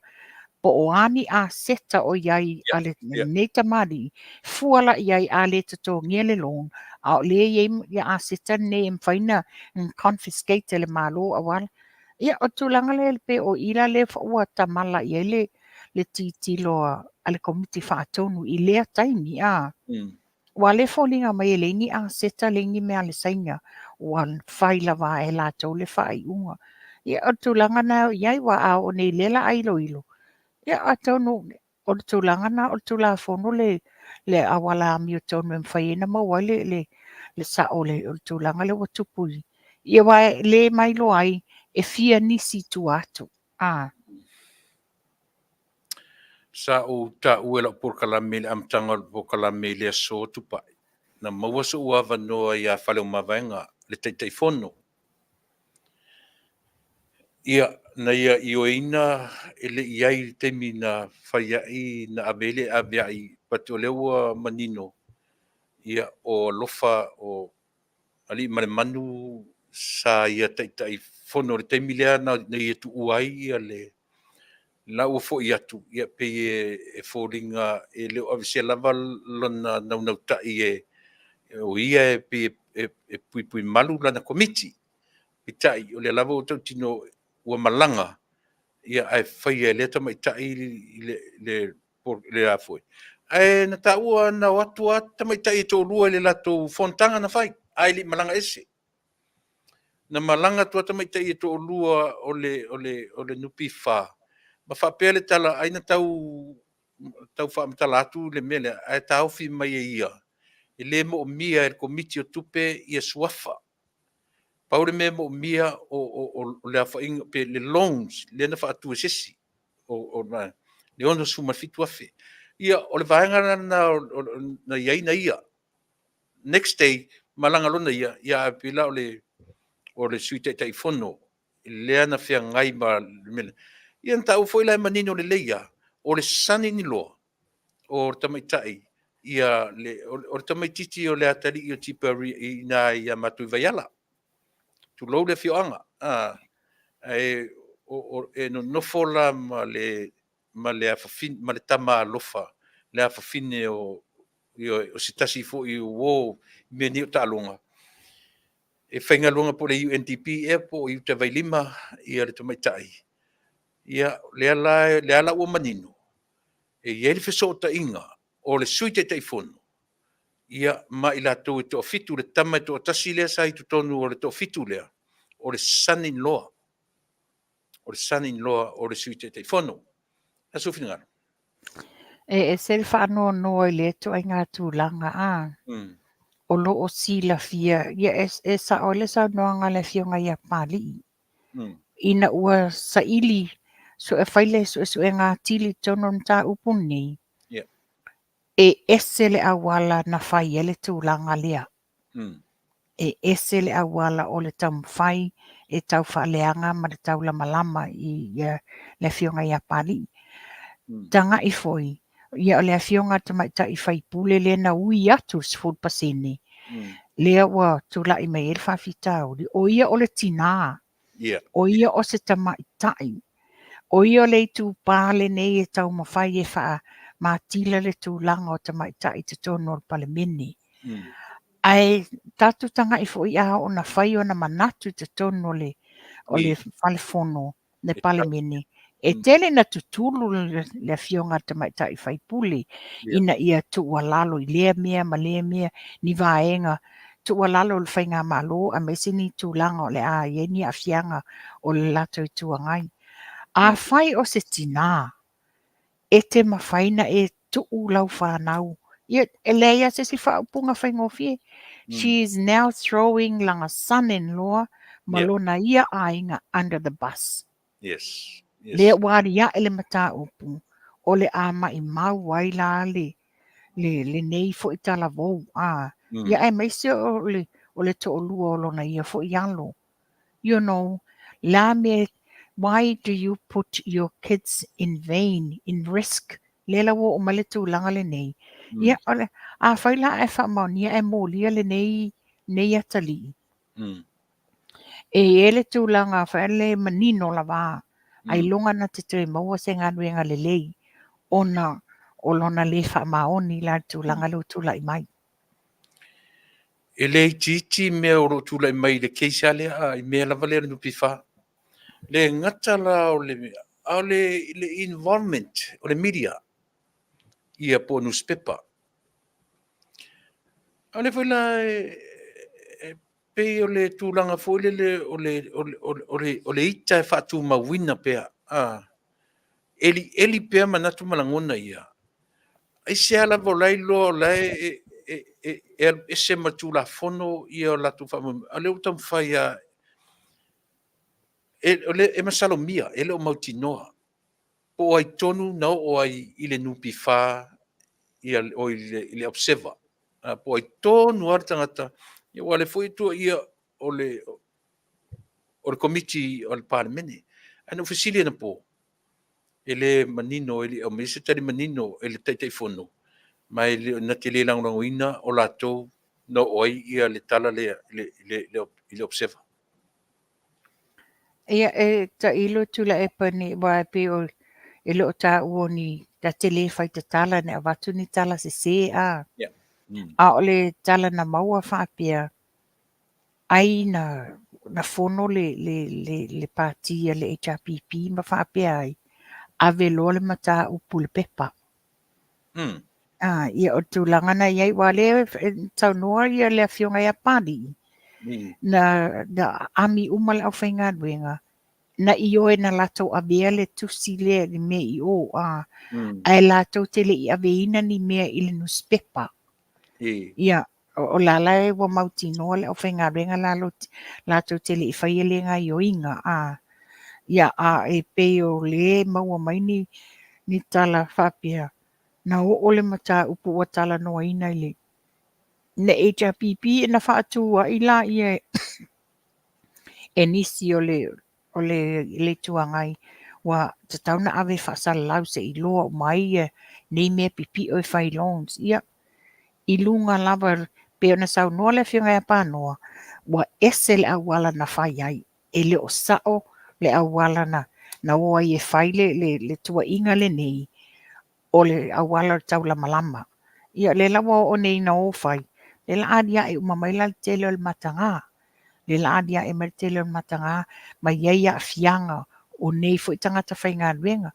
po o a ni aseta o i ai a lenei tamalii, fua la i ai a le totogia le loan, a o lea e i ai ia aseta nei e mafai ona confiscate e le Malo aua Ia, o le tulaga lea pei o i la lea ua tamala i ai le le tilotilo a le Komiti Faatonu i lea taimi, a. Aua o lea e foliga mai e leai ni aseta, leai ni mea a le Saina, ua fai lava e latou le faaiuga. Ia, o le tulaga lena e i ai, aua a oo nei i lea la a iloilo, ia atonu o le tulaga lena o le Tulafono le le auala amiotonu e mafai ai ona maua ai le le le sao o le tulaga lea ua tupu i ia aua e le mailoa ai e fia nisi i tua atu. A. Sa ou taua i lau polokalame i le amataga o le polokalame i le aso Tupai, na maua sou avanoa ia Faleomavaega, le Taitaifono. Ia, na ia ioeina e le i ai i le taimi na fai ai, na ave ai le aveai, but o lea ua manino, ia, o alofa o Aliimalemanu sa ia Taitaifono i le taimi lea na ia tuua ai ia le la ua foi atu, ia pei e foliga e le o aveesea lava lona naunautai e o ia e pei e puipuimalu lana Komiti. Peitai, o lea lava ua tautino ua malaga, ia ae faia e lea tamaitai le le a foi. Ae na taua na o atu lava tamaitai e toalua i le latou fonotaga na fai, ae le i malaga ese. Na malaga atu lava tamaitai e toalua o le o le o le NPF ma faapea le tala ai na tau tau faamatala atu le mea lea, ae taofi mai e ia, e le moomia e le Komiti o Tupe ia suafa. Pau le mea e moomia o, o, o le aofaiga, pe le loans lea na faatu e se isi, o le $67,000. Ia, o le vaega lena na i ai na ia. Next day, malaga lona ia, ia ae pei la o le o le Sui Taitaifono lea na feagai ma le mea lea. Ia na taua foi la e manino lelei lava, o le son-in-law o le tamaitai, ia le, o le tamaitiiti o le atalii o Tiperia i ina ia matou i Vaiala. Tulou le afioaga. Ae e nonofo la ma le ma le afafine, ma le tama alofa, le afafine o, o se tasi foi o uo i mea nei o taaloga, e faigaluega po o le UNDP ea po o i uta i Vailima ia le tamaitai. Ia, lea la, lea la ua manino, e i ai le fesootaiga o le Sui Taitaifono ia ma i latou e toafitu, le tama e toatasi lea sa i totonu o le toafitu lea, o le son-in-law, o le son-in-law o le Sui Taitaifono. A sou finagalo. E ese le faanoanoa i lea ituaiga tulaga, a. O lo o silafia, ia e, e sao ai le saunoaga a le Afioga ia Papalii. Ina ua saili, sue, fai le suesuega atili i totonu o le mataupu lenei, e ese le auala na fai ai le tulaga lea. E ese le auala o le taumafai e tau faaleaga ma le taulamalama i ia, le Afioga ia Papalii. Tagai foi, ia o le Afioga a le Tamaitai Faipule lea na ui atu le 10%, lea ua tulai mai ai le faafitauli, o ia o le tinā, o ia o se tamaitai, o ia o le itupa lenei e taumafai e faamatila le tulaga o tamaitai i totonu o le Palemene. Ae tatou tagai foi a oo ina fai ona manatu i totonu o le o le Fale Fono, le Palemene, e tele ina tutulu le Afioga a le Tamaitai Faipule ina ia tuualalo i lea mea ma lea mea, ni vaega tuualalo i le faigamalo aemaise ni tulaga o le a i ai ni aafiaga o le latou Itu Agai. Afai o se tinā, e te mafai na e tuu lau fanau, ia, e leai lava se isi faaupuga faigofie. She is now throwing lana son-in-law ma lona ia aiga under the bus. Yes. Lea ua aliae le mataupu, o le a maimau ai la le le lenei foi talavou, a. Ia aemaise o le o le toalua o lona ia foi alo. You know, la mea, why do you put your kids in vain, in risk? Lea la ua oo mai le tulaga lenei. Ia, o le, afai la ae faamaonia ae molia lenei, nei atalii, e i ai le tulaga foi lea e manino lava, ailoga na te toe maua se galuega lelei ona o lona le faamaoni la i le tulaga lea ua tulai mai. E le itiiti mea o lo o tulai mai i le case lava lea, i mea lava lea o le NPF. Le gata la o le, a o le, le involvement o le media, ia po o nusipepa. A o lea foi la e pei o le tulaga foi lele o le, o le, o le, o le ita e faatumauina pea, a, elieli pea manatu ma lagona ia. Aisea lava o la e iloa o la e, e, e, e alu ese ma le Tulafono ia o latou faamoemoe, a o lea ua taumafai lava e, e masalomia, e le o mautinoa po o ai tonu na oo ai i le NPF, ia, o i le, i le Observer, po o ai tonu lava le tagata, ia aua o lea foi e tuuaia o le, o le Komiti o le Palemene. Ae na ou fesili anapo, e le manino, e le i aumaia se tali manino e le Taitaifono, ma e le, na te le lagolagoina o latou na oo ai ia le tala lea i le, i le, i le Observer. Ia, e tailo Tuilaepa nei, aua e pei o, e le o taua ni, ta te le fai tatala ne avatu ni tala sese, a. Yeah. A o le tala na maua faapea, ai na, na fono le, le, le, le pati a le HRPP ma faapea ai, ave loa le mataupu i le pepa. Ia, o le tulaga na i ai, aua o lea e saunoa ia le afioga ia Papalii, na, na ami uma le aufaigaluega, na ioe na latou avea le tusi lea i le mea i o, a, ae latou te le i aveina ni mea i le nusipepa. Ia, o la la e ua mautinoa le aufaigaluega la latou te le i faia lea gaioiga, a, ia, a e pei o lea e maua mai ni, ni tala faapea, na oo le mataupu ua talanoaina i le, le HRPP na faatu ai laia e nisi o le, o le, le Itu Agai, ua tatau ona ave e faasalalau se i iloa uma ai ia nei mea pipio e fai loans. Ia, i luga lava, pei ona saunoa le Afioga ia Panoa, ua ese le auala na fai ai. E le o sao le auala na, na o ai e fai le, le, le tuuaiga lenei, o le auala o le taulamalama. Ia, lea la ua oo nei ina o fai, lea la aliae uma mai la le tele o le mataga. Lea la aliae mai le tele o le mataga ma i ai aafiaga o nei foi tagata faigaluega.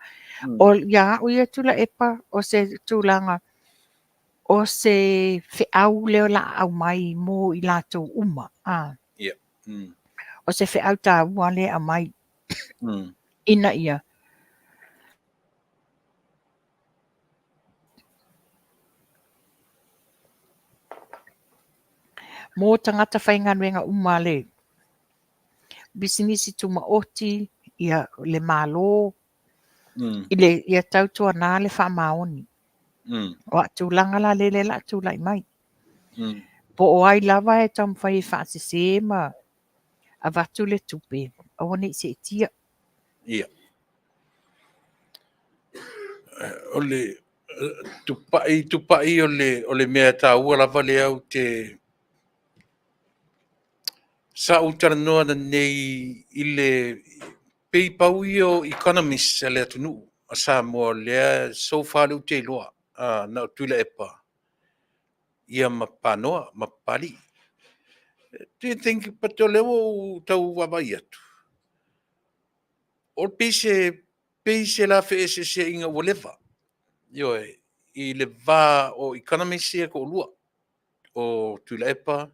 O ia au ia Tuilaepa, o se tulaga, o se feau lea o le a aumai mo i latou uma. A. Yeah. O se feau taua lea e aumai ina ia Mō tagata faigaluega uma a le pisinisi tumaoti, ia le Malo, i le, ia tautuana le faamaoni. O a tulaga la lea o le a tulai mai. Po o ai lava e taumafai e faasese ma avatu le tupe, aua ne i seetia. Ia. O le tupai, tupai o le, o le mea taua lava lea ou te sa ou talanoa nei i le pei pau ia o economists a le atunuu a Samoa lea so far lea ou te iloa na o Tuilaepa ia ma Panoa ma Papalii. Do you think, but o lea ua ou tau vaavaai atu, o pei se, pei se la feeseeseaiga ua leva, ioe, i le va o economists ia e toalua, o Tuilaepa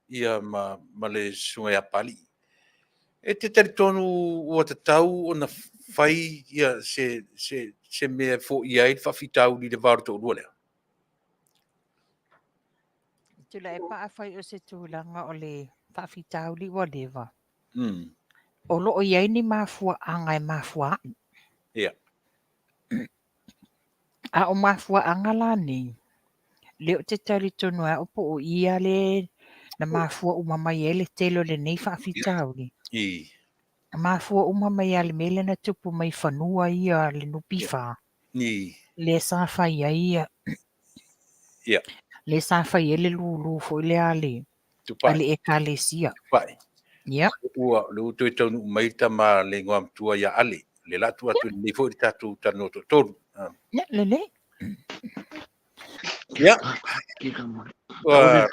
ia ma, ma le susuga ia Papalii. E te talitonu ua tatau ona fai ia se, se, se mea e foia ai le faafitauli i le va o le toalua lea? Tuilaepa, afai o se tulaga o le faafitauli ua leva, o lo o i ai ni mafuaaga e mafua ai. A o mafuaaga la nei, lea ou te talitonu ai au po o ia le na mafua uma mai ai le tele o lenei faafitauli. Na mafua uma mai lava i le mea lea na tupu mai fanua ia a le NPF, lea sa fai ai ia. Ia. Lea sa fai ai le lulu foi lea a le, a le Ekalesia. Tupai. Ia. Ua, o lea ua toe taunuu mai le tama le igoamatua ia Ale. O lea o le a tuu atu lelei foi le tatou talanoa toatolu. Ia, lelei. Ia. Ua,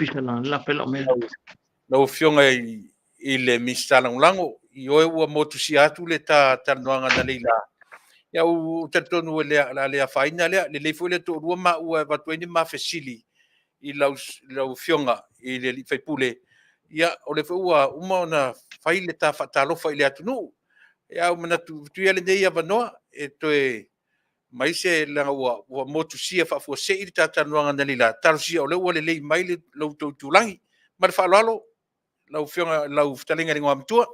lau Afioga i le Minisita Lagolago, ioe ua motusia atu le ta talanoaga analeila. Ia, ua ou talitonu o le a le afaina lea. Lelei foi le toalua maua e avatu ai ni ma fesili i lau Afioga i le sui usufono. Ia, o lea foi ua uma ona fai le ta faatalofa i le atunuu. Ia, ae ua manatu, tuu ia lenei avanoa e toe aumai se, leaga ua motusia faafuasei le ta talanoaga analeila, talosia o lea ua lelei mai lo outou itulagi. Ma le faaaloalo lau Afioga, lau fetalaiga i le Igoamatua.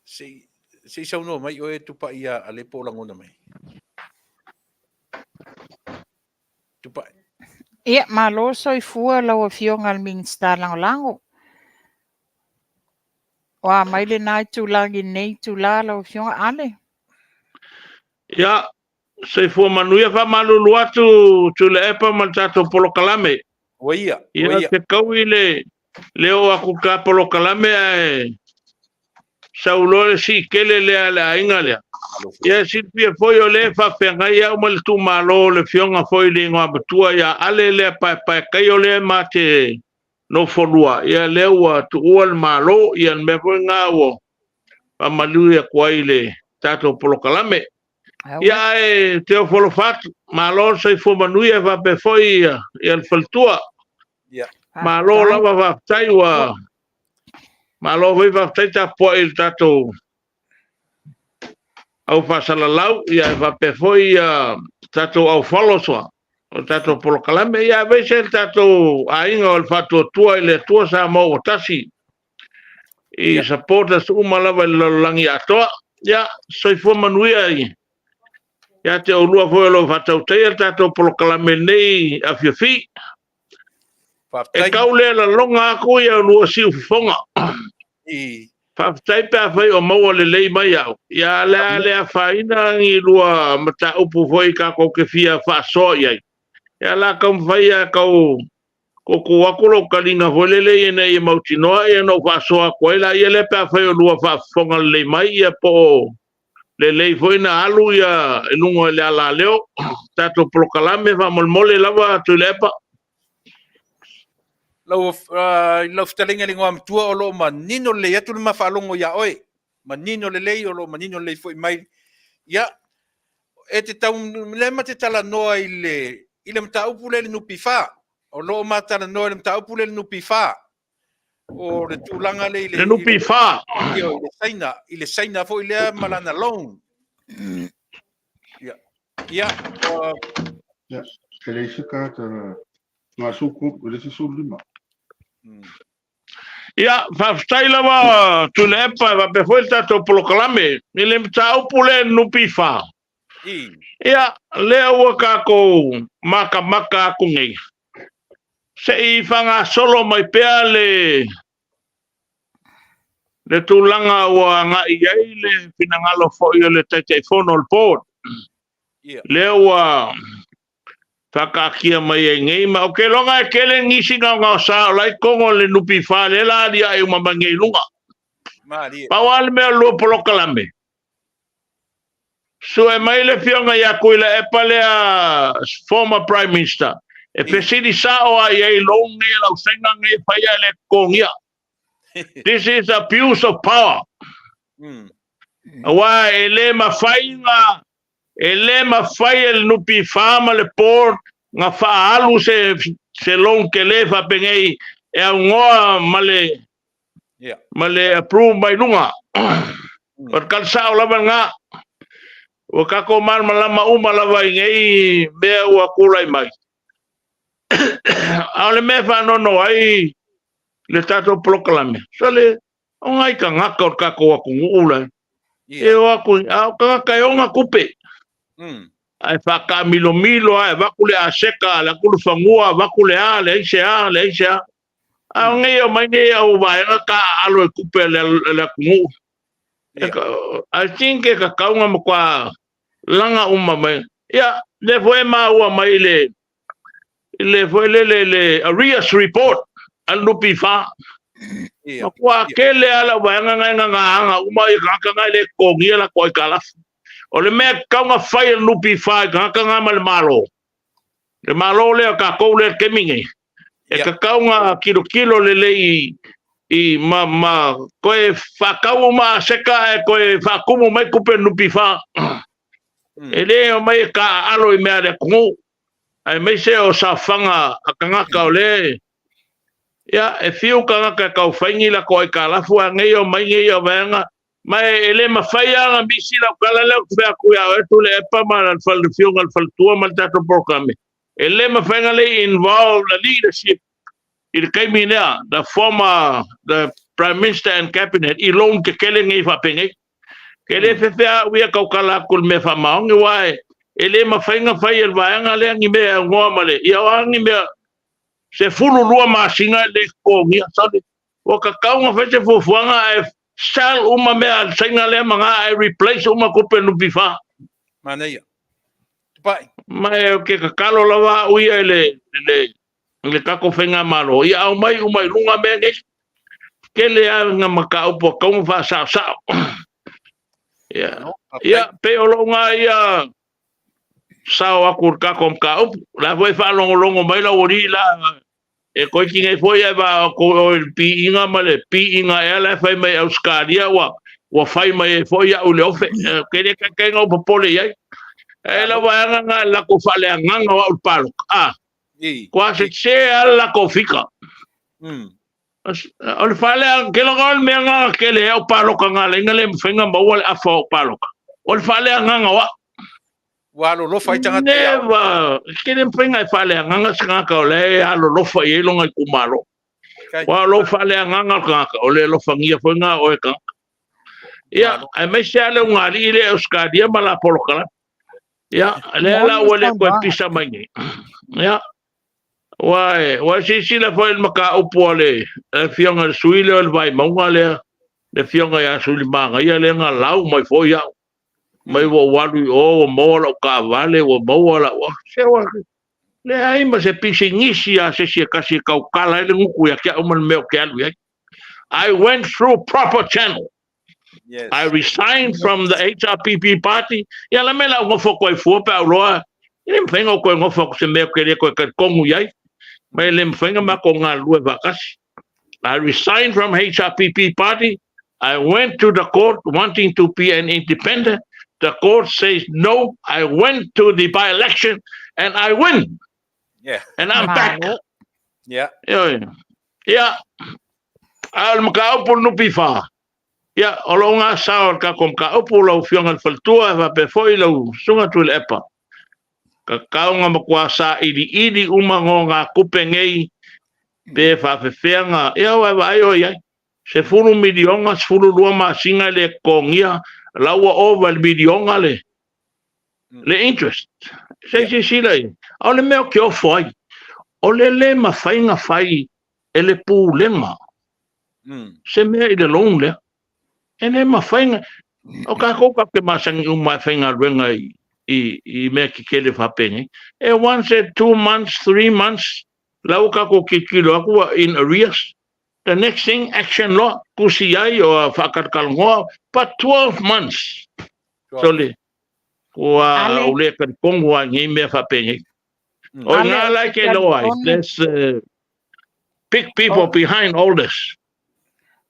Se i saunoa mai oe Tupai ia Ale po o lagona mai. Tupai. Ia, malo soifua lau Afioga i le Minisita Lagolago. O a mai lena itulagi i lenei itula lau Afioga Ale? Ia, soifua manuia, faamalulu atu Tuilaepa ma le tatou polokalame. Ua ia, Ia, ua ia. te kaui le le oo aku i le polokalame ae sau loa le sii tele lea a le aiga lea. Ia, e silafia foi o lea e faafeagai au ma le itumalo o le Afioga foi i le Igoamatua ia Ale lea Paepaekaio lea ma te nofolua, ia lea ua tuua le Malo, ia le mea foi lena ua faamalie atu ai i le tatou polokalame. Ia, ae te ofo alofa atu, malo le soifua manuia faapea foi ia le faletua. Malo lava faafetai, ua malo foi faafetai tapuai i le tatou au faasalalau, ia e faapea foi ia tatou au follows o le tatou polokalame, ia aemaise le tatou aiga o le Faatuatua i le Atua Samoa ua tasi i supporters uma lava i le lalolagi atoa. Ia, soifua manuia ia te oulua foi o lo o faatautaia le tatou polokalame nei afiafi. E kau le laloga aku ia lua siufofoga. Faafetai pe afai o maua lelei mai au. Ia le a le afaina ni lua mataupu foi tatou te fia faasoa i ai. Ia la taumafai ia tau tuutuu atu lou taliga foi lele ina ia mautinoa ia ona ou faasoa atu ai laia lea pe afai o lua faafofoga lelei mai ia po o lelei foi na alu ia i luga i le alaleo tatou polokalame faamolemole lava Tuilaepa. Lau, lau fetalaiga i le Igoamatua, o lo o manino lelei atu le ma faalogo ia oe. Manino lelei, o lo o manino lelei foi mai. Ia, e te tau, lea ma te talanoa i le, i le mataupu lea i le NPF. O lo o ma talanoa i le mataupu lea i le NPF. O le tulaga lea i le... Le NPF. I le Saina, i le Saina foi lea ma lana loan. Ia, ia, Ia, e leai se tagata na 13, e le isi 15. Ia, faafetai lava Tuilaepa e faapea foi le tatou polokalame i le mataupu lea i le NPF. Ia, lea ua tatou matamata atu nei, se i faagasolo mai pea le le tulaga ua agai i ai le finagalo foi o le Taitaifono o le Board. Lea ua faataatia mai ai nei, ma ou te iloga e tele nisi gaogaosa o la e i totonu o le NPF lea la aliae uma mai nei i luga. Pau lava le mea o le lua polokalame, sue mai le afioga ia Tuilaepa lea former Prime Minister, e fesili sao lava i ai i loan nei a le ausaina nei e fai ae le totogia. This is abuse of power. Aua e le mafai na E le mafai e le NPF ma le Board na faaalu se se loan tele faapenei e aunoa ma le ma le approve mai luga. O le tala sao lava lena. Ua tatou malamalama uma lava i nei mea ua tulai mai. A o le mea e faanoanoa ai le tatou polokalame, sole, O nai tagata o le tatou atunuu la e o atu, a o tagata e ona tupe. Ae faataamilomilo lava, e avatu le aseta, avatu le fanua, avatu le a, leai se a, leai se a. A o nei e omai nei au vaega taaalo i tupe a le atunuu. I think e kakau nga matua laga uma mai. Ia, lea foi e maua mai i le i le foi lele le arrears report a le NPF. Matua kele lava lau vaega nga e gagaaga uma ia tagata nga e le totogia latou aitalafu. O le mea e tatau ona fai e le NPF i tagata nga ma le Malo, le Malo lea o tatou lea i le taimi nei, e tatau ona tilotilo lelei i ma ma toe faatau uma aseta ae toe faatumu mai tupe a le NPF. E le omai e taaalo i mea a le atunuu, aemaise o saofaga a tagata o lea ia e fiu tagata e taufai ni latou aitalafu a nei omai nei ia vaega ma e le mafai lava ona misi lau tala lea ou te fai atu ia oe Tuilaepa ma le afioga i le faletua ma le tatou polokalame. E le mafai ona le involve the leadership i le taimi lea, the former the Prime Minister and Cabinet i loan tetele nei faapenei. Ke le fefe au ia tautala atu i le mea faamaoni aua e le mafai ona fai e le vaega lea ni mea e aunoa ma le ia o a ni mea 12 masina e le totogia sorry ua tatau ona fai se fuafuaga ae sell uma mea a le Saina lea ma ga ae replace uma tupe NPF. Manaia. Tupai. Ma e ou te tatalo lava au ia i le, le, le tatou faigamalo, ia aumai uma i luga mea nei. Tele lava na mataupu a tatau ona faasaosao. Ia, ia, pei o lou na ia sao atu i le tatou mataupu. O la foi e faalogologo mai lau alii la, e toeiti nei foi ae va o i le piiga ma le piiga ea la e fai mai Ausetalia ua ua fai mai ai foi au i le ofe. Ke le taitai na ou popole i ai. E lau vaega na le latou faaleagaga o au i le palota. A, kua sese lava le latou fika. O le faaleagaga, ke loga o le mea na kele ai au palota na ala ai na le mafai na maua le afa o au palota. O le faaleagaga o au. Ua alolofa ai tagata ia oe. Never! Ke le mafai ona e faaleagaga se tagata o la e alolofa i ai lona itumalo. Aua o lou faaleagaga o le tagata, o le alofagia foi lena o oe e tagata. Ia, aemaise lava le ulugalii lea e Ausetalia ma la polokalame. Ia, lea la ua le toe pisa mai nei. Ia, aua e, ua e silasila foi i le mataupu a le Afioga i le sui lea o le Vaimauga lea, le Afioga ia Sulimanaia lea na lau mai foi au. Mai ua ou alu i o, ua maua lau taavale, ua maua lau... Se ua leai ma se pisinisi a se isi e tasi e tautala ai le gutu ia te au ma le mea ou te alu i ai. I went through proper channel. Yes. I resigned from the HRPP party. Ia la me la au nofo atu ai fua pe a ou loa, e le mafai ona ou toe nofo atu se mea ou te le toe talitonu i ai. Ma e le mafai ona matou galulue faatasi. I resigned from HRPP party. I went to the court wanting to be an independent. The court says no. I went to the by-election and I win. Yeah. And I'm back. Malo. Yeah. Ioe. Ia, a o le mataupu o le NPF, ia, o lou ga sao o le tatou mataupu, lau Afioga i le Faletua, e faapea foi lau Susuga Tuilaepa, tatau ona matua sailiili uma nogatupe nei pe faafefea na, ia aua e vaai oe i ai, 10 miliona, 12 masina e le totogia, la ua ova i le miliona le, le interest. Se i silasila i ai. A o le mea ou te ofo ai, o le le mafai ona fai e le Pulega se mea i le loan lea. E le mafai ona, o tatou tatou te masani uma e faigaluega i, i, i mea tetele faapenei. E once e 2 months, 3 months, la ua tatou tilotilo atu ua in arrears. The next thing, action loa, tusi ai o faatalatalanoa, but 12 months. Sole, ua Ale. ou le talitonu lava i nei mea faapenei. O Ale, ina ou la te e te iloa ai, talitonu. there's big people Oh. behind all this.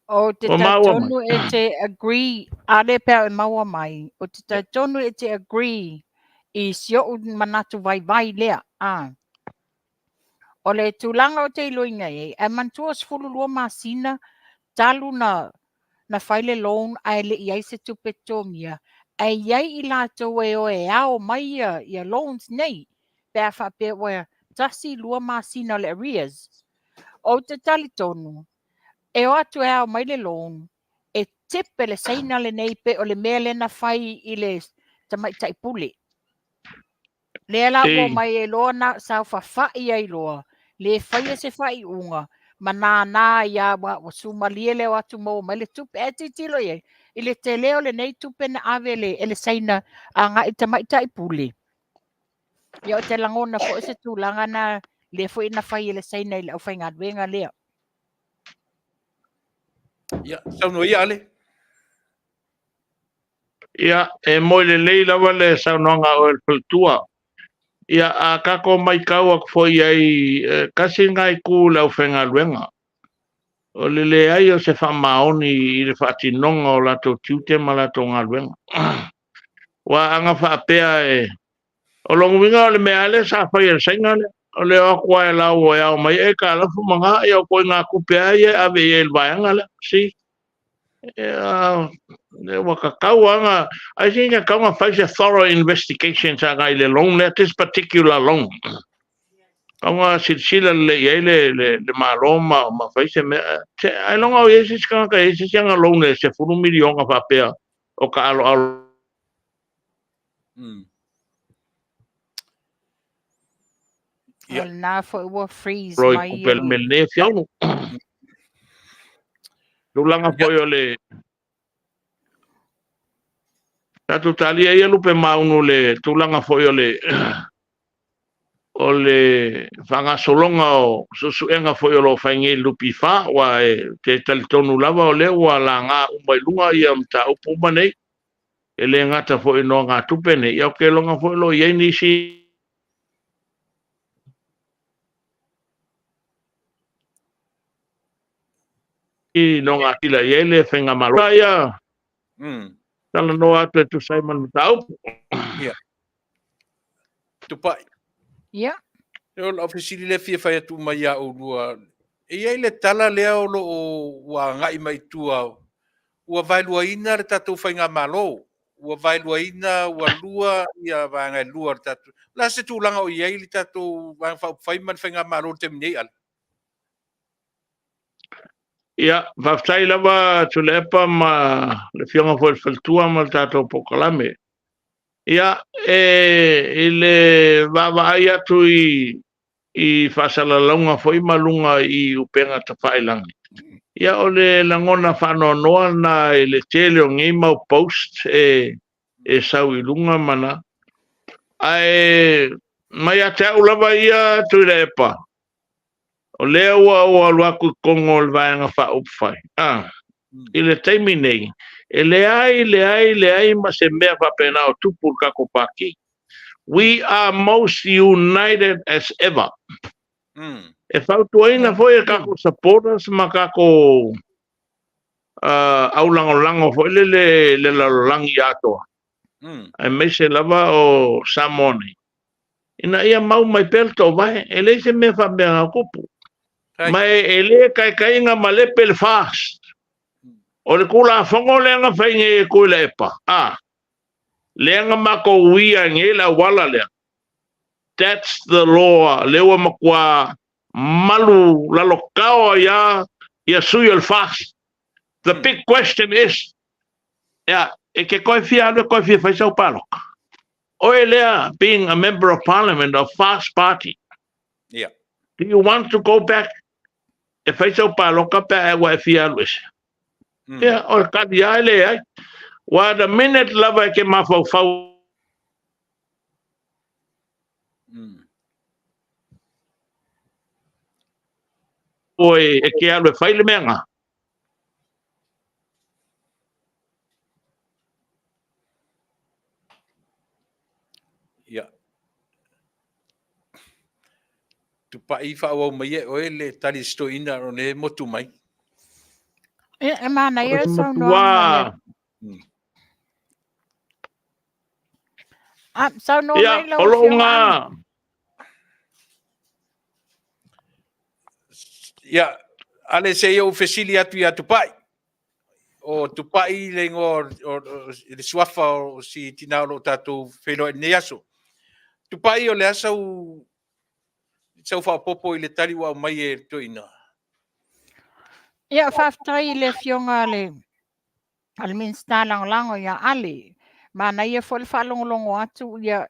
Ou te Ua maua mai. talitonu e te agree, ale pea e maua mai, ou te talitonu e te agree i si ou manatu vaivai lea. A. O le tulaga ou te iloina i ai, ae manatua 12 masina talu na na fai le loan ae le i ai se tupe totogia, ae i ai i latou e o e ao mai ia, ia loans nei, pe a faapea ua tasi, lua masina o le arrears. Ou te talitonu, e o atu e ao mai le loan, e tip e le Saina lenei pe o le mea lea na fai i le tamaitai pule. Lea la ua omai ai loa na saofafai ai loa, le faia se faaiuga, ma nānā ai lava ua sumalie le o atu maua mai le tupe. Ae tilotilo i ai, I le tele o lenei tupe na ave e le Saina agai i tamaitai pule, ia ou te lagona foi se tulaga na lea foi na fai e le Saina i le aufaigaluega lea. Ia, saunoa ia Ale. Ia, e moi lelei lava le saunoaga a oe le faletua. Ia, a tatou matau atu foi i ai, tasi lena itu i le aufaigaluega, o le leai o se faamaoni i le faatinoga o latou tiute ma latou galuega. Aua a na faapea e... O lona uiga o le mea lava lea sa fai e le Saina lea, o le o atu lava e lau e ao mai aitalafu ma na, ia o ituaiga tupe lava ia e ave i ai i le vaega lea. See? Ia, ua tatau lava ona... I think e tatau ona fai se thorough investigation agai i le loan lea, this particular loan. Tatau ona silasila lelei i ai le Malo ma fai se mea. Ailoga o i ai se isi tagata e i ai se isi ana loan e $10 miliona faapea o taaloalo O lena foi ua freeze i mai tupe a le mea lenei e fia Tulaga foi o le tatou talia ia lupe maunu le tulaga foi o le o le faagasologa o suesuega foi o lo o fai nei i le NPF, aua e te talitonu lava o lea ua laga uma i luga ia mataupu uma nei, e le gata foi i nogatupe nei, ia ou te iloga foi o lo o i ai nisi nogatupe i ai le faigamalo. Ia talanoa atu e tusa ai ma le mataupu. Ia. Tupai. Ia. O lau fesili lea fia fai atu uma ia oulua. E i ai le tala lea o lo o ua agai mai tua, ua vaeluaina le tatou faigamalo, ua vaeluaina, ua lua ia vaega e lua o le tatou. O le a se tulaga o i ai le tatou Vaega Faaupufai ma le faigamalo i le taimi nei, Ale? Ia, faafetai lava Tuilaepa ma le Afioga foi i le Faletua ma le tatou polokalame. Ia, e, i le vaavaai atu i, i faasalalauga foi ma luga i upega tafailagi, ia o le lagona faanoanoa lena i le tele o nei mau post e, e sau i luga ma na. Ae mai ia te au lava ia Tuilaepa, o lea ua ou alu atu i totonu o le Vaega Faaupufai, a, i le taimi nei, e leai, leai, leai ma se mea faapena o tupu i le tatou Pati. We are most united as ever. E fautuaina foi e tatou supporters ma tatou uh, aulagolago foi lele le lalolagi atoa, aemaise lava o Samoa nei, ina ia mau mai pea le toovae, e leai se mea faapea na tupu. Ma e le taitaiga malepe le FAST. O le Tulafono lea na fai nei e Tuilaepa, a, lea na matou uia ai nei le auala lea, that's the law, lea ua matua malu lalotao ai lava ia sui o le FAST. The big question is, ea, e te toe fia alu e toe fia fai sau palota? Oe lea being a member of parliament of FAST party, Yeah. do you want to go back e fai sau paloka pe a ua e fia alu ese? Ia, o le kali lava e leai. Aua the minute lava e te mafaufau oe e te alu e fai le mea na. Ia. Tupai faaauau mai e oe le tali a si toeaina o lea e motu mai. Ia, e manaia le saunoaga a le... Ah, saunoa Ia, mai lau o lou Afioga nga... Ale. Ia, Ale, se i ou fesili atu ia Tupai. O Tupai le igoa o le suafa o si tina o lo o tatou feiloai i lenei aso. Tupai, o le a sau, sau faaopoopo i le tali ua aumai e le toeaina? Ia, faafetai i le Afioga a le, a le Minisita Lagolago ia Ale. Manaia foi le faalogologo atu, ia,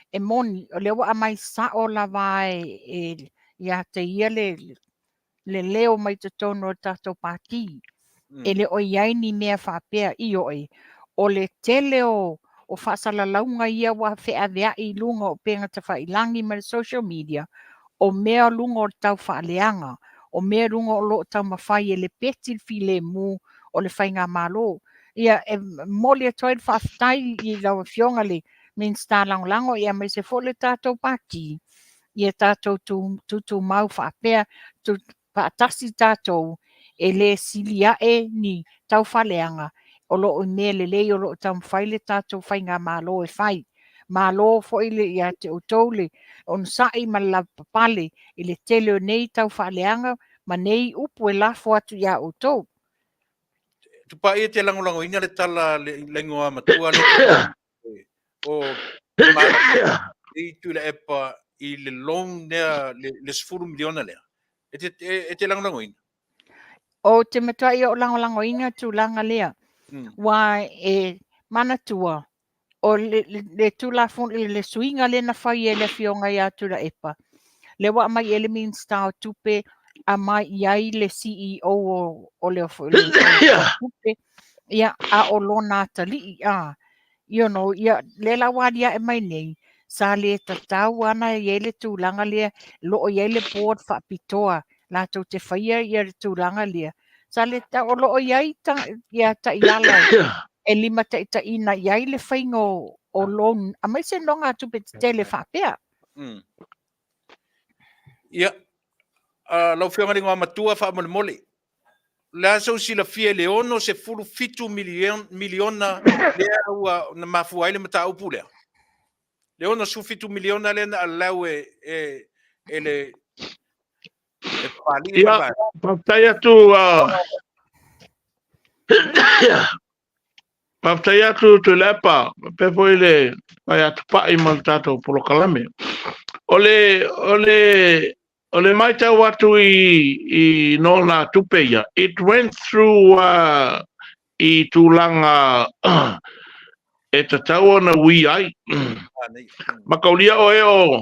e moni, o lea ua aumai sao lava e, e, ia te ia le, le leo mai totonu o le tatou Pati. E le o i ai ni mea faapea, ioe, o le tele o o faasalalauga ia ua feaveai i luga o upega tafailagi ma le social media, o mea luga o le taufaaleaga, o mea luga o lo o taumafai e lepeti le filemu o le faigamalo. Ia, e momoli atu ai le faafetai i lau Afioga i le Minisita Lagolago, ia aemaise foi le tatou Pati, ia tatou tutumau faapea, faatasi tatou, e le sili ae ni taufaaleaga, o lo o mea lelei o lo o taumafai le tatou faigamalo e fai. Malo foi le, ia te outou le onosai ma le lavapapale i le tele o nei taufaaleaga ma nei upu e lafo atu ia outou. Tupaia e te lagolagoina le tala le igoa matua lea o i Tuilaepa i le loan lea, le 10 miliona lea. E te, e te lagolagoina? Ou te matuai ou lagolagoina tulaga lea. Ua e manatua, o le, le, le Tulafono, le suiga lea na fai e le Afioga ia Tuilaepa, lea ua aumai e le Minisita o Tupe, aumai i ai le CEO o, o le, o le Tupe, ia, a o lona atalii, a, you know, ia, lea la ua aliae mai nei, sa le tatau ana i ai le tulaga lea, lo o i ai le board faapitoa latou te faia ia le tulaga lea. Sa le tatau, o lo o i ai ta, ia taiala e limataitaiina i ai le faiga o, o loan, aemaise nogatupe tetele faapea. Ia, uh, lau Afioga i le Igoamatua, faamolemole, o le a sou silafia i le 67 miliona lea ua na mafua ai le mataupu lea? Le 67 miliona lea na allow e, e, e le e Papalii Ia, ma faafetai atu uh, faafetai atu Tuilaepa, faapea foi le fai atu pai ma le tatou polokalame. O le, o le, o le matau atu i, i nona tupe ia, it went through uh, i tulaga uh, e tatau ona ui ai. Makaulia oe o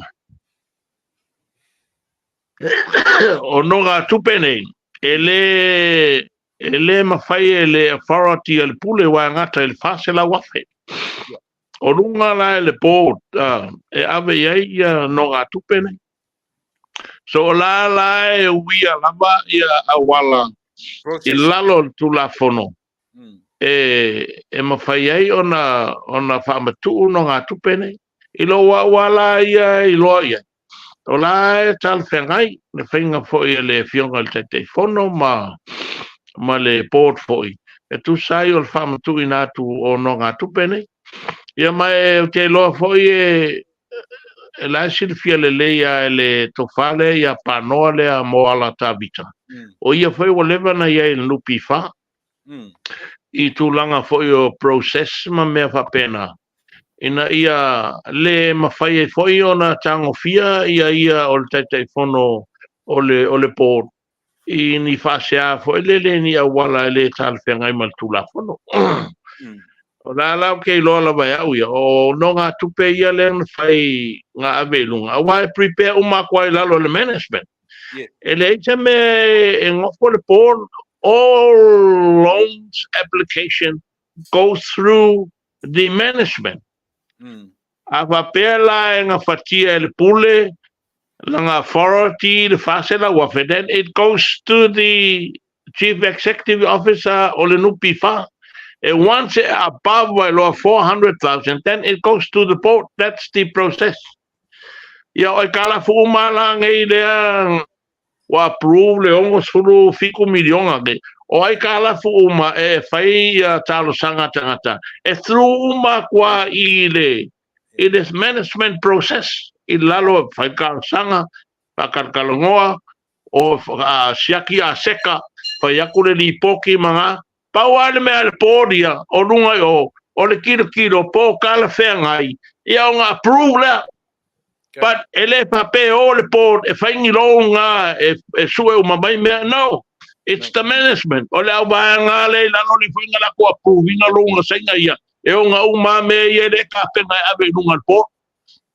o nogatupe nei, e le, e le mafai e le authority a le pule aua e gata i le 400,000. O luga la e le board uh, e ave i ai ia nogatupe nei. So o la la e uia lava ia auala i lalo o le Tulafono e, e mafai ai ona, ona faamatuu nogatupe nei. I lou au lava la ia e iloa i ai, o la e talafeagai le faiga foi a le Afioga i le Taitaifono ma, ma le Board foi, e tusa ai o le faamatuuina atu o nogatupe nei. Ia ma e, ou te iloa foi e, e la e silafia lelei lava e le tofa lea ia Panoa lea Moala Tavita. O ia foi ua leva ona i ai i le NPF i tulaga foi o process ma mea faapena, ina ia le mafai ai foi ona tagofia ia ia o le Taitaifono o le, o le Board i ni faasea foi lele ni auala e le talafeagai ma le Tulafono. O la la ou te iloa lava e au ia, o nogatupe ia lea na fai na ave i luga, aua e prepare uma atu ai i lalo o le management. E leai se mea e nofo le board, all loans application go through the management. A faapea la e gafatia e le pule lana authority le 400,000, then it goes to the Chief Executive Officer o le NPF. And once above loa 400,000, then it goes to the board. That's the process. Ia, o aitalafu uma la nei lea ua approve le 67 miliona nei. O aitalafu uma e fai ia talosaga a tagata, e through uma atu lava i le i le management process i lalo e fai talosaga, faatalatalanoa, o siaki aseta, fai atu le lipoti ma na. Pau lava le mea a le board ia, o luga i o, o le tilotilo po o talafeagai, ia ona approve lea. But e le faapea e o le board e fai ni loan na e, e sue uma mai mea. No, it's the management. O le auvaega lea i lalo o le faiga latou approve ina loan a saina ia, e ona uma lava mea ia e le tapena e ave i luga i le board.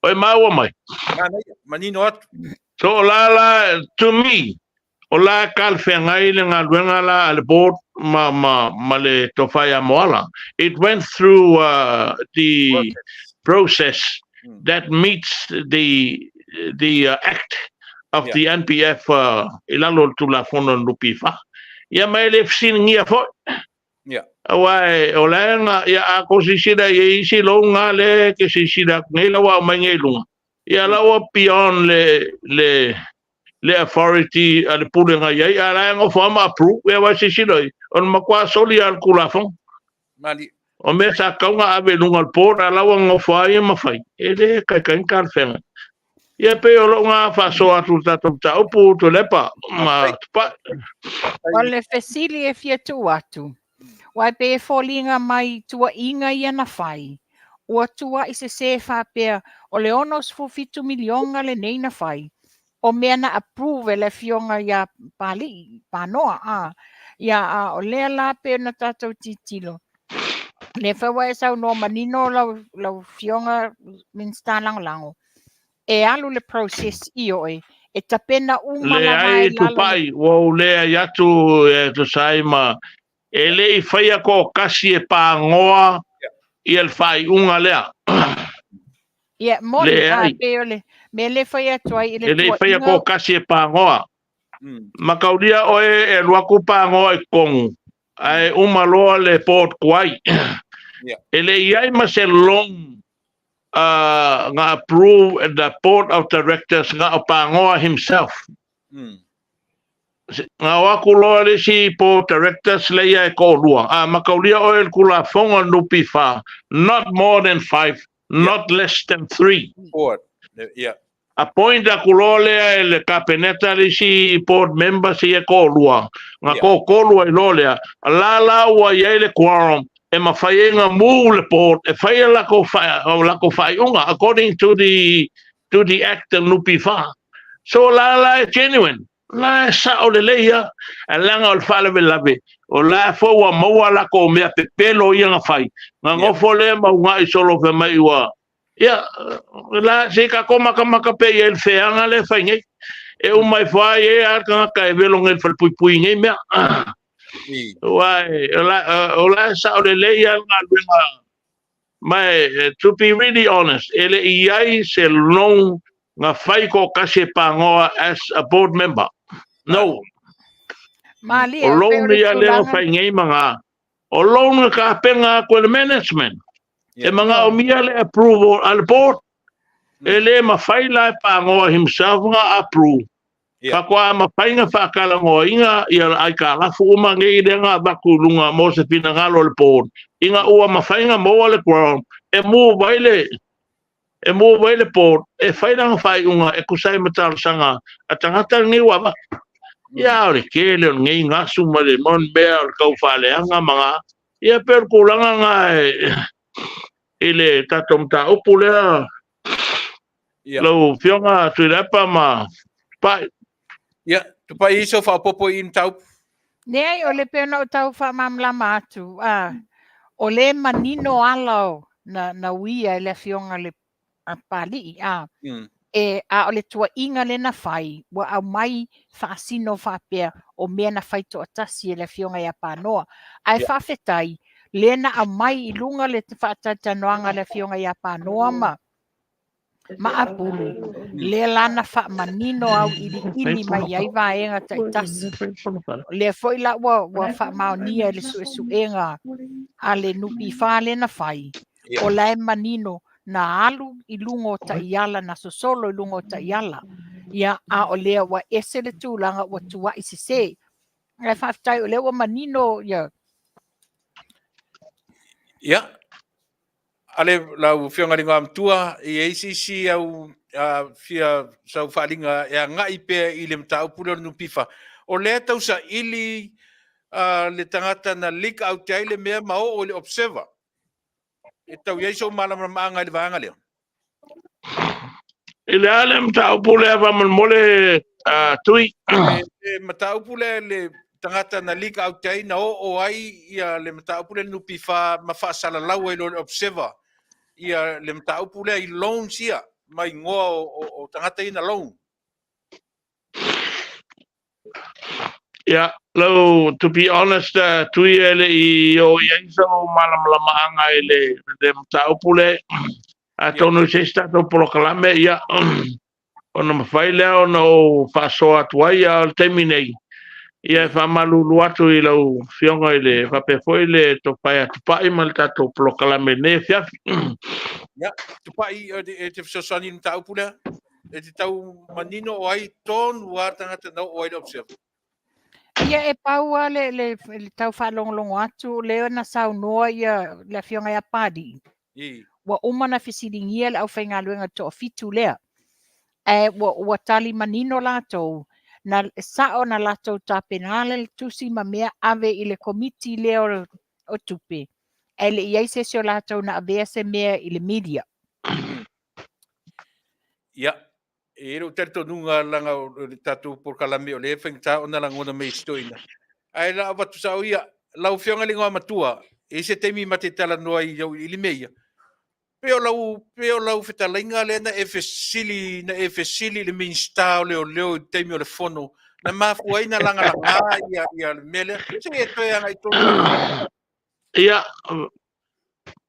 O e maua mai. Manaia, manino atu. So o la la, to me, o la e talafeagai le galuega la a le board. ma, ma, ma le tofa ia Moala. It went through uh, the process mm. that meets the the uh, act of yeah. the NPF uh, i lalo o le Tulafono NPF. Ia ma e le fesiligia foi. Yeah. Aua e, o la nga, ia a ko sisila i isi lo nga le ke sisila nei la wa mai nei lunga. Ia la ua beyond le le le authority a le pulega i ai, a la e ngofo ma approve, ia wa sisila i, o le makua soli a le Tulafono. Mali. O mea sa kaunga ave i luga o le board a la ua ngofo ai ma fai. E le kaikai ka le whenga. Ia pei o lou nga faasoa atu i le tatou mataupu Tuilaepa ma Tupai. O le fesili e fia tuu atu, aua e pei e foliga mai tuuaiga ia na fai, ua tuuai sese faapea o le 67 miliona lenei na fai, o mea na approve e le afioga ia Pali'i, Panoa, a, ia a o lea la pei ona tatou tilotilo, lea foi ua e saunoa manino lau, lau afioga Minisita Lagolago, e alu le process i oe, e tapena uma lava Leai i lalo le Tupai, ua ou leai atu e tusa ai ma e le i faia toatasi e pāgoa ia le faaiuga lea. Ia, moni, a Leai. pei o le mea lea e fai atu ai i le E le i faia tuuaiga. toatasi e pāgoa. Mataulia oe e alu atu pāgoa i totonu, ae uma loa le board tuai. E le i ai ma se loan uh, na approve e the board of directors na o pāgoa himself. Na o aku loa le isi board directors leia e toalua. A mataulia oe i le Tulafono a le NPF, not more than five, not less than three. Board. Yeah. Appoint aku loa lea e le Kapeneta le isi board members ia e toalua, na Yeah. toatolu ai loa lea, a la la ua i ai le quorum e mafai ai na move le board e fai a lakou wha, o lakou faaiuga according to the to the act of NPF. So la la e genuine. La e sao lelei ia, ae leaga o le faalavelave, o la foi ua maua lakou mea pepelo ia na fai. Na Yeah. nofo lea ma ugaʻi solo fai mai ua Ia, la, se ka ko makamaka pe i ai le feaga lea e fai nei. E uma ifo lava i ai a le tagata e velo nei i le falepuipui i nei mea. Aua e, o la, o la e sao lelei lava le galuega ma e, to be really honest, e le i ai se loan na fai toatasi e pāgoa as a board member. No. Malie, O pei o loan le ia lea na tulaga. fai nei ma ngā, o loan na tapena atu e le management. E manaomia le approval a le board. E le mafai la e pāgoa himself na approve. Faatoa mafai na faatalagoaina ia aitalafu uma nei lea na avatu i luga mo se finagalo o le board ina ua mafai na maua le quorum e move ai le e move ai le board e fai lana faaiuga e tusa ai ma talosaga a tagata lenei ua avatu. Ia o le tele o lenei gasu ma le mau mea o le tau faaleaga ma ga, ia pei o le tulaga na e i le tatou mataupu lea Ia. lau Afioga Tuilaepa ma Tupai. Ia, Tupai i sau faaopoopo i i mataupu. Leai, o le pei ona ou tau faamalamalama atu, a, o lea e manino ala o na, na uia e le Afioga le a Papalii, a, e, a o le tuuaiga lea na fai, ua aumai faasino faapea o mea na fai toatasi e le Afioga ia Panoa. Ae faafetai, lea na aumai i luga le faatalatalanoaga a le Afioga ia Panoa ma, ma Apulu, lea la na faamanino auiliili mai ai vaega taitasi. O lea foi la ua, ua faamaonia e le suesuega a le NPF lea na fai, o la e manino na alu i luga o taiala, na sosolo i luga o taiala. Ia, a o lea ua ese le tulaga ua tuai sese. Ae faafetai o lea ua manino ia. Ia, Ale, lau Afioga i le Igoamatua, e i ai se isi au fia sau faaaliga e agai pea i le mataupu lea o le NPF. O lea e tau saili le tagata na leak out ai le mea ma oo i le Observer. E tau i ai sou malamalamaaga i le vaega lea? I le a le mataupu lea faamolemole Tui? Le mataupu lea le tagata na leak out ai na oo ai ia le mataupu lea i le NPF ma faasalalau ai loa e le Observer ia le mataupu lea i loans ia ma igoa o tagata ia na loan. Ia, lau, to be honest, Tui e le i oo i ai sou malamalamaaga i le, le mataupu lea. Atonu i se isi tatou polokalame, ia, ona mafai lea ona ou faasoa atu ai, a o le taimi nei, ia e faamalulu atu i lau Afioga i le, faapea foi le Tofa ia Tupai ma le tatou polokalame i lenei afiafi. Ia, Tupai, e te fesoasoani i le mataupu lea? E te tau manino o ai tonu lava le tagata na oo ai le observer? Ia e pau lava le, le, le tau faalogologo atu lea na saunoa ia le afioga ia Papalii. Ua uma ona fesiligia le aufaigaluega toafitu lea. Ae ua, ua tali manino latou, na sao na latou tapena le tusi ma mea ave i le komiti lea o, o tupe, ae le i ai se isi o latou na avea se mea i le media. Ia, e i ai lou talitonuga leaga o le tatou polokalame o lea e faigata ona lagona mai e si toeaina. Ae la avatu sao ia, lau Afioga i le Igoamatua, e i ai se taimi ma te talanoa ai i le mea ia? Pe o lau, pe o lau fetalaiga lea na e fesili, na e fesili i le Minisita o Leoleo i le taimi o le fono, na mafua ai na lagalaga ia, ia le mea lea. Se i e toe agai tonu. Ia,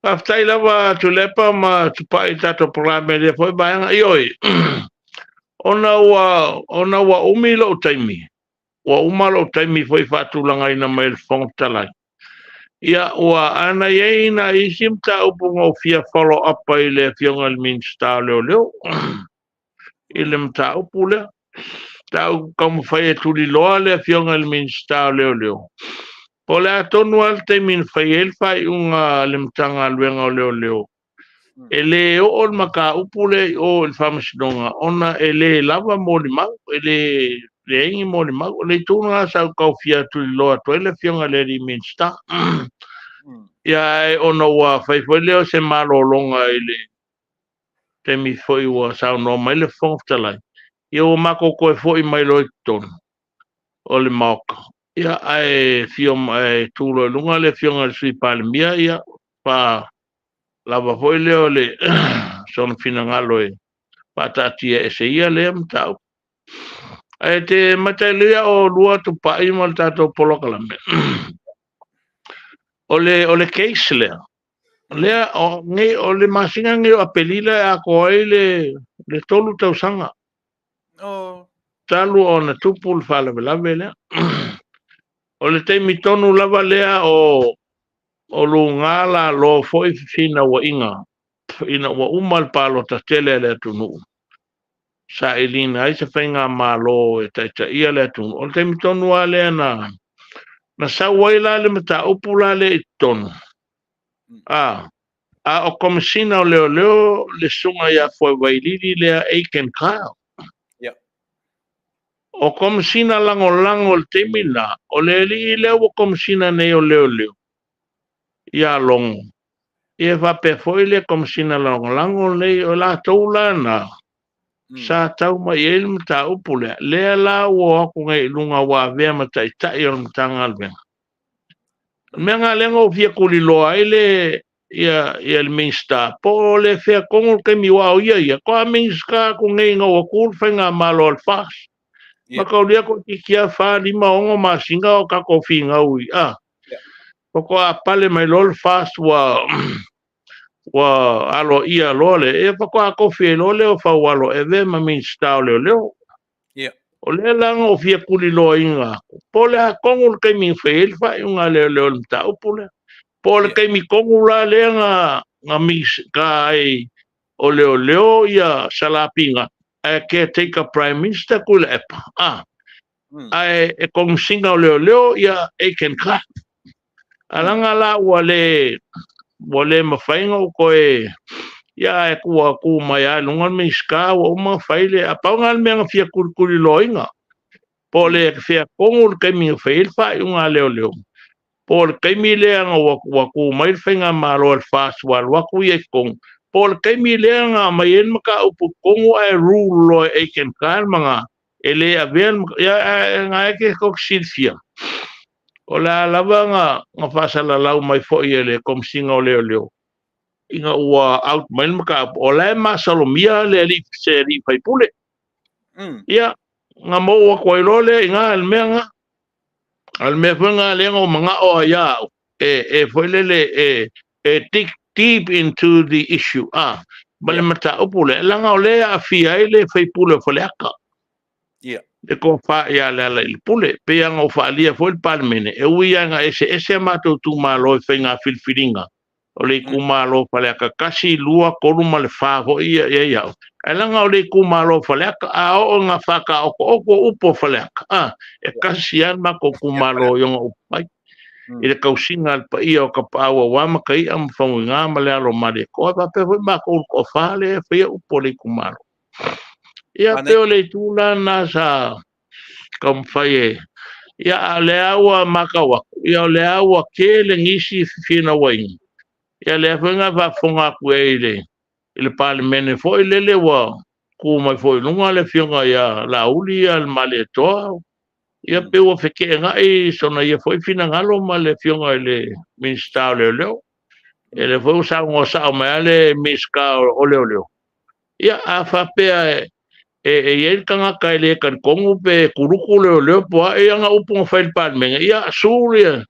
faafetai lava Tuilaepa ma Tupai i le tatou polokalame i lea foi vaega. Ioe, ona ua, ona ua umi lou taimi, ua uma lou taimi foi faatulagaina mai e le Fofoga Fetalai. Ia, ua ana i ai nai isi mataupu na ou fia follow up ai i le Afioga i le Minisita o Leoleo i le mataupu lea. Sa ou taumafai e tuliloa le Afioga i le Minisita o Leoleo, po o le a tonu lava le taimi na fai ai le faaiuga a le Matagaluega o Leoleo, e le oo le mataupu lea i o i le Faamasinoga ona e le lava molimau, e le leai ni molimau. O le itu lena sa ou tau fia tuliloa atu ai le Afioga i le alii Minisita. Ia, ae ona ua fai foi lea o se malologa i le taimi foi ua saunoa mai le Fofoga Fetalai, ia ua matou toe foi mai loa i totonu o le Maota, ia ae afio ae tu loa i luga le Afioga i le Sui Palemia, ia faalava foi lea o le sona finagalo e faataatia ese ia lea mataupu. Ae te matailia o lua Tupai ma le tatou polokalame. O le, o le case lea, lea o, nei, o le masina nei o Aperila e atoa ai le, le 3 tausaga. Oh. Talu ona tupu le faalavelave lea. O le taimi tonu lava lea o, o luga lalo foi fefinauaiga ina ua uma le palota tele a le atunuu, sailiina ai se faigamalo e taitaia le atunuu. O le taimi tonu lava lea na, na sau ai la le mataupu la lea i totonu. A, a o Komesina o Leoleo le susuga ia Foevailili lea Aiken Kyle. Yeah. O Komesina lagolago i le taimi lena, o le alii lea ua Komesina nei o Leoleo ia Logo, ia faapea foi le Komesina lagolago nei, o latou la na, sa tau mai ai le mataupu lea, lea la ua o atu nei i luga ua avea ma taitai o le Matagaluega. O le mea lena lea na ou fia tuliloa ai le ia ia le Minisita, po o le fea tonu le taimi aua o ia ia, toa Minisita atu nei ina ua tu le faigamalo a le FAST. Mataulia toeitiiti lava 4, 5, 6 masina o tatou finau i a. Faatoa pale mai loa le FAST ua ua aloaia loa le, ia faatoa tofi ai loa lea o Faualo e avea ma Minisita o Leoleo. O lea la na ou fia tuliloaina atu, po o le a tonu le taimi na fai ai le faaiuga a leoleo i le mataupu lea. Po o le taimi tonu la lea na, na Minisita ai o leoleo ia Salapina ae caretaker Prime Minister Tuilaepa, a, ae e Komesina o Leoleo ia Aiken Clark. A leaga la ua le, ua le mafai ona ou toe, ia ae ua tu mai lava i luga le Minisita ua uma ona fai le, a pau lena le mea na fia tulituliloaina, po o le fea tonu le taimi na fai ai le faaiuga a leoleo, po o le taimi lea na ua, ua tu mai le faigamalo a le FAST ua alu atu ia i totonu, po o le taimi lea na aumai ai le mataupu i totonu ae rule loa e Aiken Kyle ma na, e le avea le, ia, ae na e ke silafia. O le a lava na faasalalau mai foi e le Komesina o Leoleo ina ua out mai le mataupu, o la e masalomia le alii, se alii faipule. Ia, na mou atu ai loa lea i ina i le mea lena. A o le mea foi lena lea na ou manao ai ia au, e, e foi lele, e, e dig deep into the issue, a, ma le mataupu lea, leaga o lea e aafia ai le sui usufono o Faleata. Le tofa ia Lealailepule. E pei lava ona ou faaalia foi i le Palemene, e ui lava ina eseese a matou itumalo i faiga filifiliga, o le itumalo o Faleata 1, 2, 3 ma le 4 foi ia i ai au, ae leaga o le itumalo o Faleata, a oo ina faataotooto upu o Faleata, a, e tasi lava le matou itumalo i ona upu fai, i le tausiga a le paia o Tapaau aua Mataia ma Faguina ma le alo o Malietoa, e faapea foi matou le toafa lea e faia upu o le itumalo. Ia, pei o le itu la lena sa taumafai e... Ia, a o lea ua matau atu, ia o lea ua tele nisi fefinauaiga. Ia, lea foi na faafofoga atu ai i le, i le Palemene foi lele ua tu mai foi i luga le afioga ia Laauli ia le Malietoa. Ia, pei ua feteenai sona ia foi finagalo ma le afioga i le Minisita o Leoleo. Ia, lea foi ua saunoa sao mai lava le Minisita o Leoleo. Ia, a faapea e, e, e i ai le tagata e le talitonu pe kuluku leoleo po o a ia ana upu na fai i le Palemene, ia, sue ia,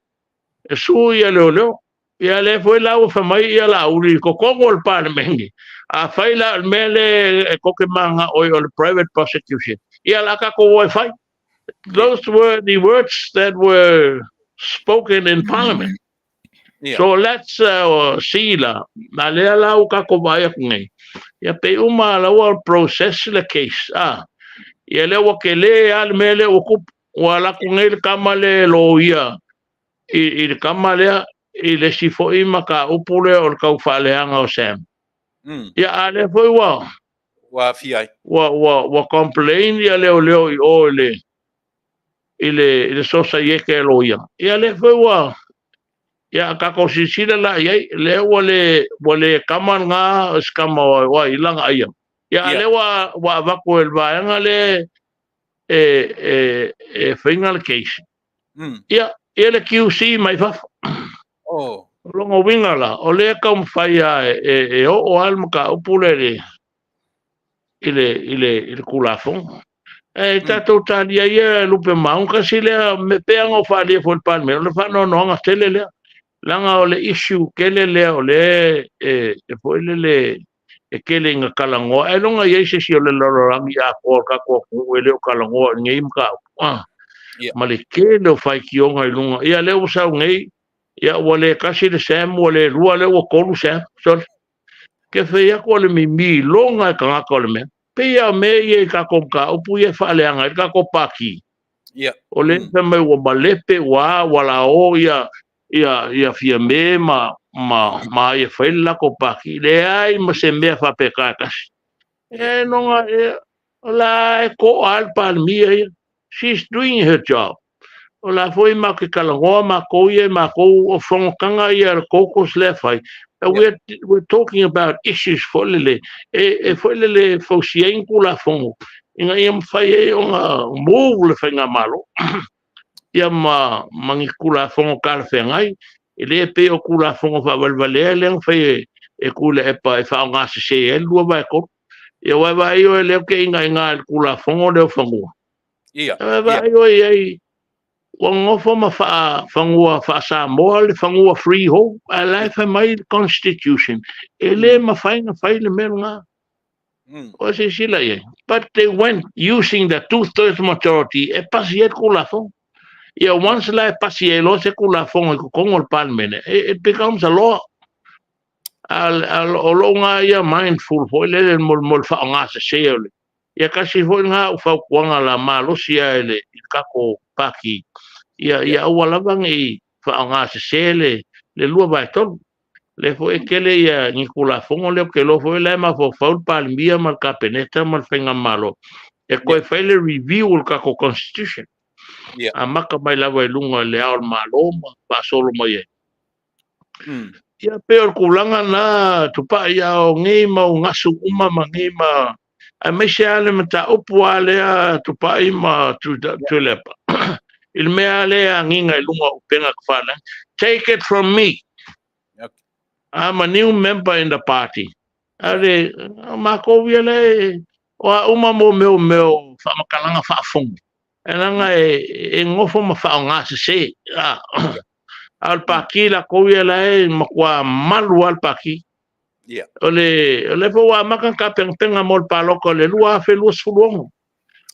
sue ia leoleo. Ia, lea foi la ua fai mai ia Laauli i totonu o le Palemene, afai la o le mea lea e tou te mananao ai o le private prosecution, ia, o le a tatou o e fai. Those were the words that were spoken in Parliament. So let's see la, na lea la ua tatou vaai atu nei, ia pei uma la ua process le case, a, ia lea ua tele lava le mea lea ua tupu, ua alu atu nei le tama lea e loia i, i le tama lea i le isi foi mataupu lea o le tau faaleaga o Sam. Ia a lea foi ua Ua aafia ai. Ua, ua, ua complain ia leoleo i o i le, i le, i le sosaiete a loia. Ia lea foi ua, ia a tatou silasila la i ai, lea ua le, ua le kama lena se kama o ai lana aia. Ia a lea ua, ua avatu e le vaega lea e, e, e faina le case. Ia, ia le QC mai fafo. Oh. O lona uiga la, o lea e taumafai lava e, e, e oo lava le mataupu lea i le, i le, i le, i le Tulafono. E tatou talia ia lupe maunga, kasi lea, me pei lava ona ou faaalia foi i le Palemene, o le faanoanoaga tele lea. Leaga o le issue tele lea o lea e, e foi lele, e tele ina talanoa. Ailoga i ai se isi o le lalolagi atoa o le tatou atunuu e le o talanoa i lenei mataupu. Ah, ma le tele o faitioga i luga. Ia lea ua sau nei, ia ua le tasi le Sam, ua le lua, lea ua tolu Sam. Sorry. Ke fai atu o le mimi loga e tagata o le mea. Pei lava o mea ia i tatou mataupu ia e faaleaga ai le tatou Pati. O lea fai mai ua malepe, ua a, ua lao ia, ia, ia Fiame ma, ma, ma ai e fai le latou Pati. Leai ma se mea faapeka e tasi. E noga, e, o la e to'a le Palemia ia. She's doing her job. O la foi matou te talanoa matou ia i matou o fonotaga ia a le caucus lea fai. We're, we're talking about issues foi lele, e, e foi lele e fausia ai ni Tulafono ina ia mafai ai ona move le faigamalo ia ma, ma ni Tulafono talafeagai. E le pei o Tulafono faavalevalea lea na fai e, e Tuilaepa e faaaogasese ai le 2/3. Ia aua e vaai oe lea ou te ingainga i le Tulafono lea o fanua. Ia vaai oe i ai, ua nonofo ma faafanua faa-Samoa le fanua freehold, ae la e fai mai le Constitution, e le mafai ona fai le mea lena. Ua silasila i ai. But they went using the two-thirds majority e pasi ai le Tulafono. Ia once la e pasi ai loa se Tulafono i totonu o le Palemene, it becomes a law. A, a, o lou nga ia mindful foi lele mo, mo le faaaogasese o le Ia tasi foi lena au fautuaga la malosi a i le i le tatou paki ia ia aua lava ne i faaaogasese le le 2/3. Lea foi e tele ia ni Tulafono lea ou te iloa foi la e mafaufau le Palemia ma le Kapeneta ma le Faigamalo e toe fai le review o le tatou Constitution. Amata mai lava i luga i le Ao o le Malo ma faasolo mai ai. Ia pei o le tulaga lena Tupai, a o nei mau gasu uma ma nei ma aemaise lava le mataupu lava lea Tupai ma Tuilaepa i le mea lava lea e agiga i luga o upega tafailagi. Take it from me, I'm a new member in the party. A le, o makou ia lea, o a uma mo mea o mea o faamatalaga faafofoga. E leaga e gofo ma faaaoga sese. A o le Pati latou ia la e matua malu lava le Pati. O le o lea foi ua amata ona tapenapena mo le palota o le 2026.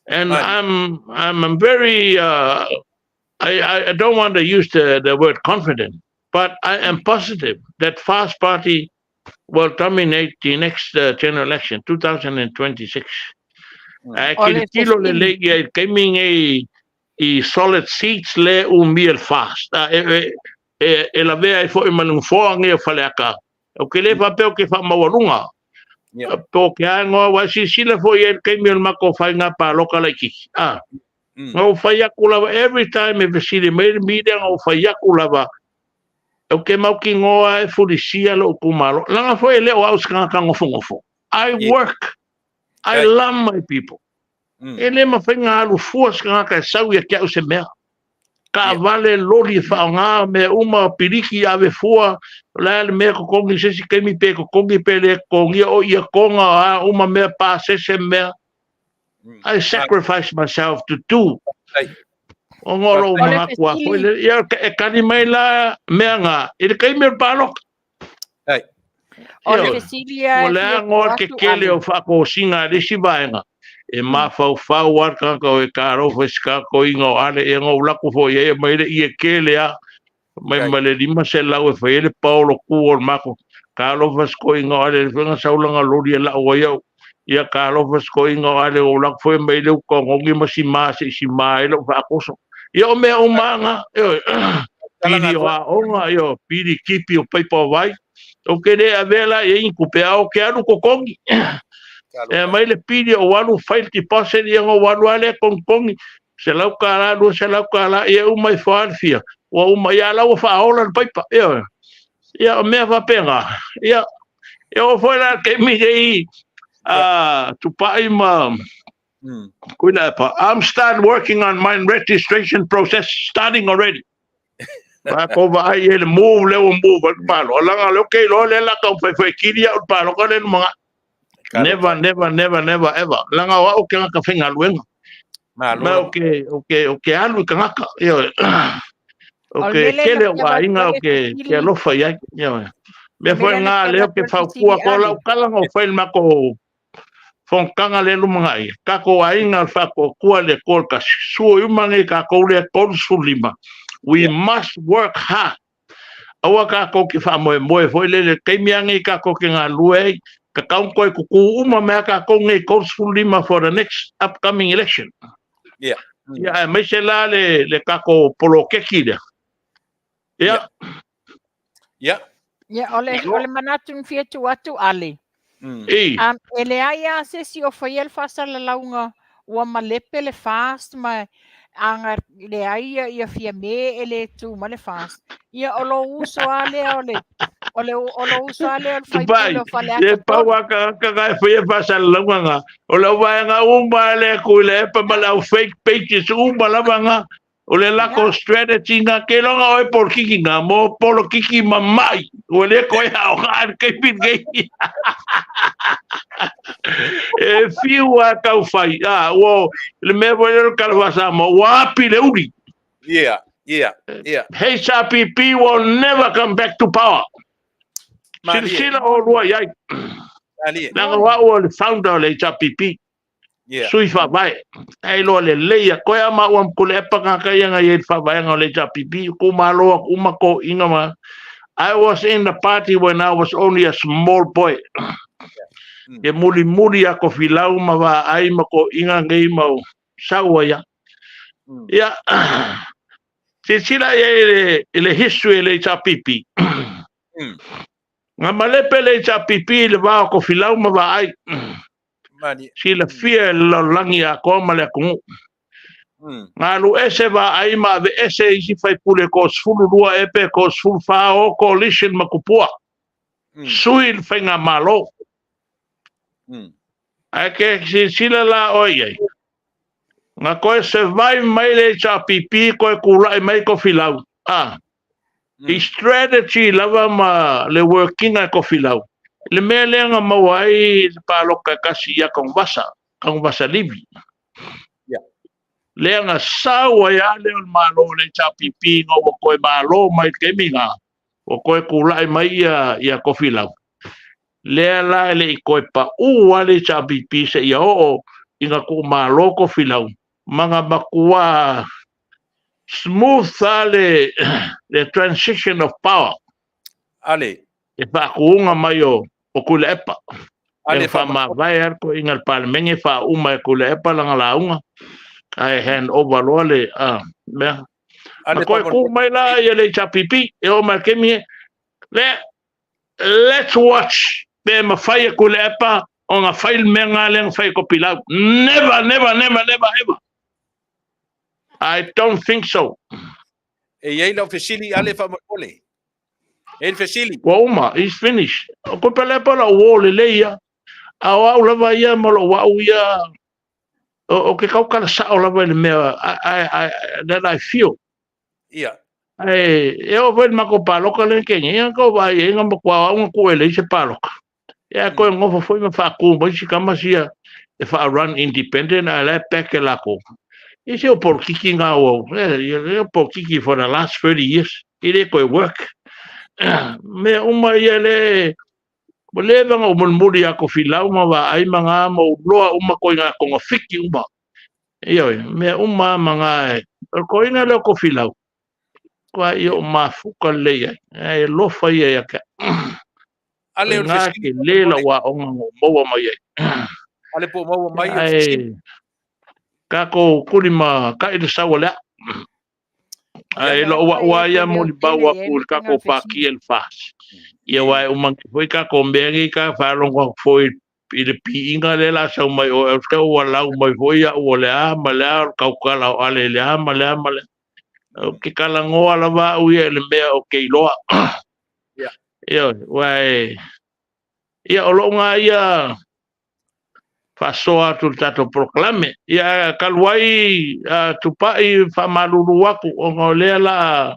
And I'm very I don't want to use the word confident, but I am positive that FAST Party will dominate the next general election, 2026. Ae O le tilotilo fesili. Lelei ia i le taimi nei i solid seats le umia le FAST. E lavea ai foi ma le nofoa nei o Faleata. Ou te le faapea ou te faamaualuga. Po o ke a igoa, ua e silasila foi i ai i le taimi o le matou faiga palota laitiiti. Na ou fai atu lava, every time e fesili mai le media, na ou fai atu lava, ou te mautinoa e fulisia lou itumalo. Leaga foi e le o au se tagata nofonofo. I work. I love my people. E le mafai ona alu fua se tagata e sau ia te au se mea. Taavale, loli e faaaoga, mea uma, piliki, ave fua, o le a le mea totogi i se isi taimi, pe totogi pe le totogia, o ia toga, a uma mea, pasese mea. I sacrifice myself to do. Ona o lou O le manatu a foi fesili. Le, ia, e kali mai la mea nga, i le taimi o le palota. O le Ioe. fesili ia Ua e le fia agoa tuu le atu, tetele Ale. o faatosina a le isi vaega, e mafaufau lava le tagata o e talofa i se takoiga o Ale, ia na ou alu atu foi i ai e aumai le ie tele lava, mai ma le 500 e fai ai le paolo ku o le matou. Talofa se toeaina o Ale, le foi na sau lana loli e lau ai au. Ia talofa se toeaina o Ale, ou alu atu foi aumai le uta ogogi ma sima se i sima ai lou faatoso. Ia o mea uma lava na, ioe, pili o aoga, ioe, pili tipi o paipa o vai. Ou te le avea la i ai ni tupe, a ou te alu totogi. E aumai le pili ou alu fai le deposit, ia ona ou alu lava lea togitogi, $100, $200, ia uma ifo lava le fia, ua uma, ia a la ua faaola le paipa, ioe. Ia o mea faapena, ia, e oo foi la i le taimi nei a Tupai ma Tuilaepa, I'm start working on my registration process, starting already. Matou vaai i ai le move lea ua move ai le Malo. Leaga o lea ou te iloa lea o le a taumafai foi e kili au i le palota lea i lumanai. Never, never, never, never, ever. Leaga o au o ke tagata faigaluega. Malo. Ma ou te alu i tagata. Ioe. O O le ke mea lea tele na o fia avatu aiga ai o le ke fesili. alofa i ai. Ioe. Mea O le foi mea lea na lena fia lea ou avatu te ai le fautua fesili, atu Ale. lau tala na ou fai i le matou fonotaga lea lumanai. Tatou aiga o le Faatuatua i le Atua le Tasi. Sua uma nei tatou lea 35. We must work hard. Aua tatou te faamoemoe foi lele, taimi lava nei tatou te galulue ai, tatau ona toe tutu uma mai lava tatou nei 35 for the next upcoming election. Ia, aemaise la le tatou poloketi lea. Ia. Ia, o le manatu na fia tuu atu, Ale. Ei. E leai lava se isi o faia le faasalalauga ua malepe le FAST ma aga leai ia Fiame e le tu ma le FAST. Ia o lou uso lava lea o lou uso lava lea o le Tupai, sui usufono o Faleata e pau 3. a tagata na e faia faasalalauga na. O le au vaega uma lea e Tuilaepa ma le au fake pages uma lava na. O le lako strategy na ke iloga oe polokiki na mo polokiki mamai. Ua le koe aoga i le taimi lenei. E fiu a tau fai. Ah, ua le mea foi lea o le tala faa-Samoa, ua api le uli. HRPP will never come back to power. Malie. Silasila oulua i ai. Malie. Leaga o au o le founder o le HRPP. Sui faavae. Ae iloa lelei a koe a maua ma Tuilaepa tagata ia na i ai i le faavaega o le HRPP. Itumalo atu uma toeaiina ma I was in the party when I was only a small boy. Ke mulimuli a Kofilau ma Vaai ma toeaiina nei ma sau ai a. Ia, silasila i ai i le history o le HRPP. Na malepe le HRPP i le va o Kofilau ma Vaai. Silafia e le lalolagi atoa ma le atunuu. Na alu ese Vaai ma aveese isi faipule e 12 ea pe 14 o coalition ma Tupua. Sui le faigamalo. Ae ke silasila la oe i ai. Na toe survive mai le HRPP toe tulai mai Kofilau. Ah. I strategy lava ma le working a Kofilau. Le mea lea na maua ai le palota e tasi ia Tanuvasa, Tanuvasa Livi. Lea na sau ai lava lea o le Malo o le HRPP ina ua toe malo mai i le taimi lena, ua toe tulai mai ia Tofilau. Lea la e le i toe pau lava le HRPP seia oo ina tuumalo Tofilau ma na matua smooth lava le transition of power. Ale. E faatuga mai o Tuilaepa. Ale faamavae lava le toeaina i le Palemene, faauma e Tuilaepa lana lauga, ae hand over loa le mea. Na toe tu mai la ia le HRPP, e oo mai i le taimi le, let's watch pe mafai e Tuilaepa ona fai le mea lena lea na fai e Tofilau. Never, never, never, never, ever. I don't think so. E i ai lau fesili, Ale, faamolemole. E i ai le fesili. Ua uma, he's finished. O koe pele pa lou uō lelei ia. A o au lava ia ma lou au ia, o ke tautala sao lava i le mea that I feel. Ia. Ae e oo foi i le matou palota lea na tea nei, ia na tou vaai i ai na matua o au na tuu e leai se palota. Ia ae toe nofo foi ma faatu mai si tama sia e faa-run independent ae la e back e latou. Ia se o polokiki na ua, ia polokiki for the last 30 years, e le toe work. Mea uma ia le, ua leva ona ou mulimuli ia Tofilau ma vaai ma na ma ou loa uma koe na togafiti uma. Ioe, mea uma ma na e, o le toeaina lea o Tofilau, Kua ia o mafuta lelei ai, ae alofa ia ia te au. Ale o le Ina fesili tele lau aoga na ou maua mai ai. Ale po o maua mai o le fesili. Ae tatou kuli ma kai le sau a le aa. Ae lou au a ia molimau aku i le tatou pati e le FAST. Ia aua e uma nei foi tatou mea nei ta faalogo atu foi i le piiga lea o le a sau mai o ea ua lau mai foi au o le a ma le a o le tautala o Ale i le a ma le a ma le a. Ou te talanoa lava au ia i le mea ou te iloa. Ioe, aua e, ia o lou na ia faasoa atu i le tatou polokalame. Ia talu ai Tupai faamalulu atu ona o lea la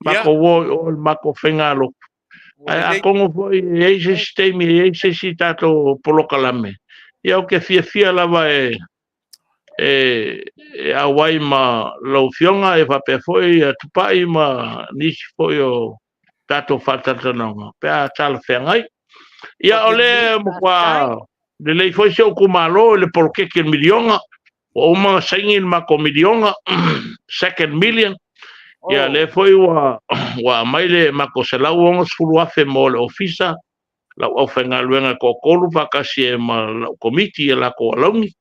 matou o i o i le matou faigalotu. Ae atonu foi e i ai se isi taimi e i ai se isi tatou polokalame, ia ou te fiafia lava e e auai ma lau Afioga e faapea foi ia Tupai ma nisi foi o tatou faatalatalanoaga pe a talafeagai. Ia o lea matua lelei foi si ou itumalo i le poloketi o le miliona, ua uma ona saini le matou miliona, second million. Ia lea foi ua aumai le matou $160,000 mo le ofisa lau aufaigaluega e toatolu faatasi ai ma lau komiti i latou alauni.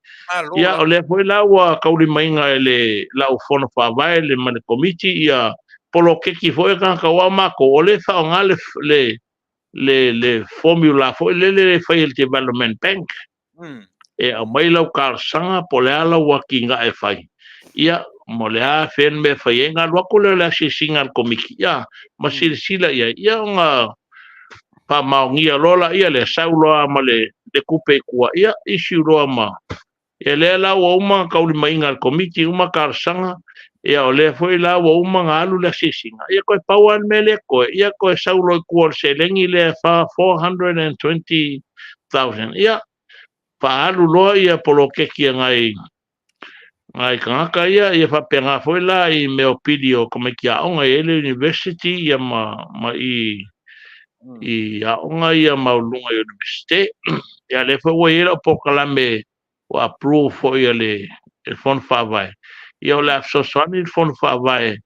Ia, o lea foi la ua taulimaina e le lau fono faavae le ma le komiti ia poloketi foi a tagata aua o matou o lea e faaaoga le le le le formula foi lele e fai e le Development Bank. E aumai lau talosaga po o le a lau atinae e fai, ia, mo le a fea le mea e fai ai, ona alu atu lea o le asiasiga a le Komiti, ia, ma silasila i ai, ia, ona faamaonia loa laia lea, sau loa ma le tupe i tua, ia, issue loa ma, ia, lea la ua uma ona taulimaina e le Komiti uma talosaga, ia, o lea foi la ua uma ona alu le asiasiga, ia, toe pau lava le mea lea toe, ia, toe sau loa i tua o le seleni lea $420,000, ia, faaalu loa ia poloketi a nai nai tagata ia, ia faapena foi la i mea o pili o tamaiti aoga e i ai le university ia ma ma i i aoga ia maualuluga i Universite. Ia lea foi ua i ai lau polokalame ua approve foi e le e le Fono Faavae. Ia o le a fesoasoani le Fono Faavae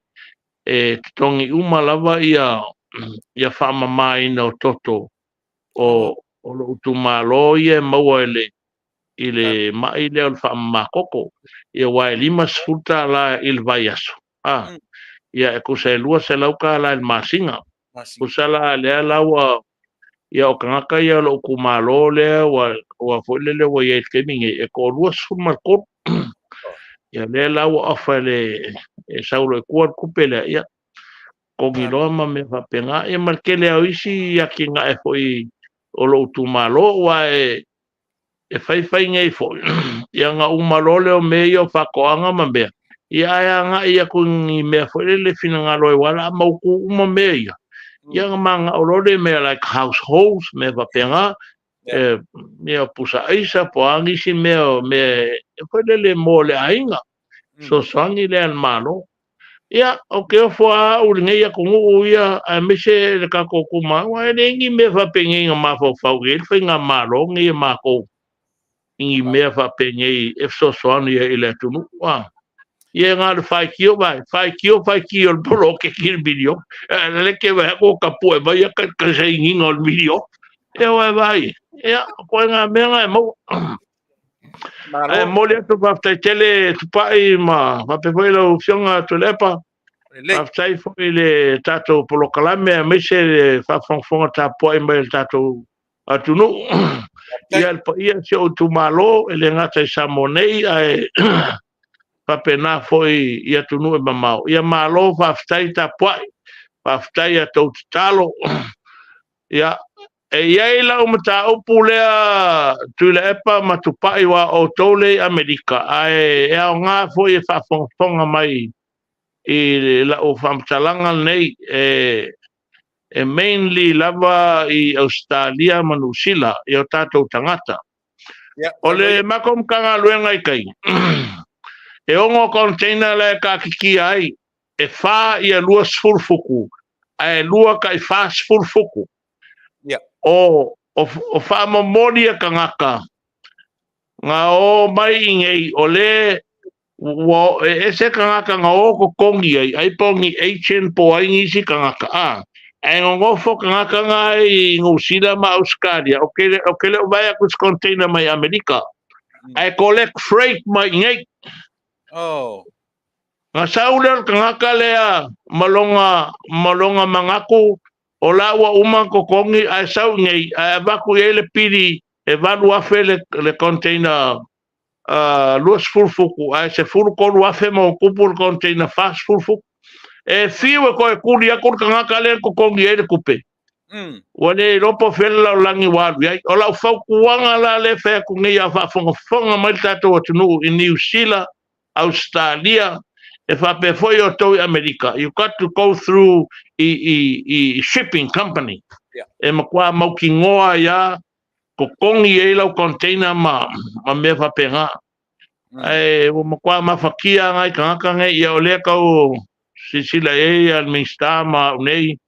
e totogi uma lava ia ia faamamaina o toto o o lou itumalo ia e maua i le i le mai lea o le faamama toto. Ia aua e $50 i le vaiaso, a, ia e tusa e $200 i le masina. Tusa la lea la ua, ia o tagata ia o lou itumalo lea ua ua foi lele ua i ai i le taimi nei, e toa 23. Ia lea la ua offer e le e sau loa i tua le tupe lea, ia totogi loa ma mea faapena, ia ma le tele lava o isi atinae foi o lou itumalo, aua e faifai nei foi, ia ona uma loa lea o mea ia o faatoaga ma mea, ia ae agai atu i ni mea foi lele finagalo ai, aua o le a mautu uma mea ia, ia ona mananao loa lea i mea like households, mea faapena, mea o pusa aisa po o a nisi mea, mea foi lele mo le aiga. Fesoasoani lea a le Malo. Ia, ou te ofo lava au i lenei atunuu ia aemaise le tatou itumalo, aua e leai ni mea faapenei na mafaufau i ai le faigamalo lenei a matou i ni mea faapenei e fesoasoani ai i le atunuu. A. Ia na o le faitio vai, faitio faitio i le poloketi i le miliona. Ae lele te vaai atu ua tapue mai ia ka sainiga o le miliona. Ia ua e vaai i ai? Ia, o ituaiga mea na e maua. Ae momoli atu faafetai tele Tupai ma faapea foi lau Afioga Tuilaepa. Faafetai foi i le tatou polokalame aemaise le faafogafoga tapuai mai a le tatou atunuu. Ia le paia o si ou itumalo e le gata i Samoa nei ae faapena foi i atunuu e mamao. Ia malo faafetai tapuai, faafetai i a outou tatalo. Ia, e i ai lau mataupu lea Tuilaepa ma Tupai aua o outou lea i Amerika, ae e aoga foi e faafogafoga mai i lau faamatalaga lenei, e mainly lava i Ausetalia ma Niu Sila i o tatou tagata. O le matou Matagaluega i tai, e 6 container la e taatitia ai, e 4 ia 20 futu ae 2 tai 40 futu. O, o faamomoli a tagata na o mai i nei, o le ua e ese tagata na o totogi ai, ai po o ni agent po o ai nisi tagata, a, ae nonofo tagata na i Niu Sila ma Ausetalia, ou te, ou te le o vae atu i se container mai Amerika, ae collect freight mai i nei. Oh. Na sau lea o le tagata lea ma lona, ma lona manatu, o la ua uma ona totogi ae sau i nei, ae avatu i ai le pili e 8,000 le, le container 20 futu, ae 13,000 ma tupu le container 40 futu. E fiu e toe tuli atu le tagata lea na totogi ai le tupe. Ua le iloa po o fea le lalolagi ua alu i ai. O lau fautuaga la lea e fai atu nei a o faafogafoga mai le tatou atunuu i Niu Sila, Ausetalia, e faapea foi outou i Amerika, you got to go through i, i, i shipping company. E matua mautinoa ai lava totogi ai lau container ma, ma mea faapena. Ae ua matua mafatia nai tagata nei, ia o lea tau silasila i ai le Minisita ma au nei,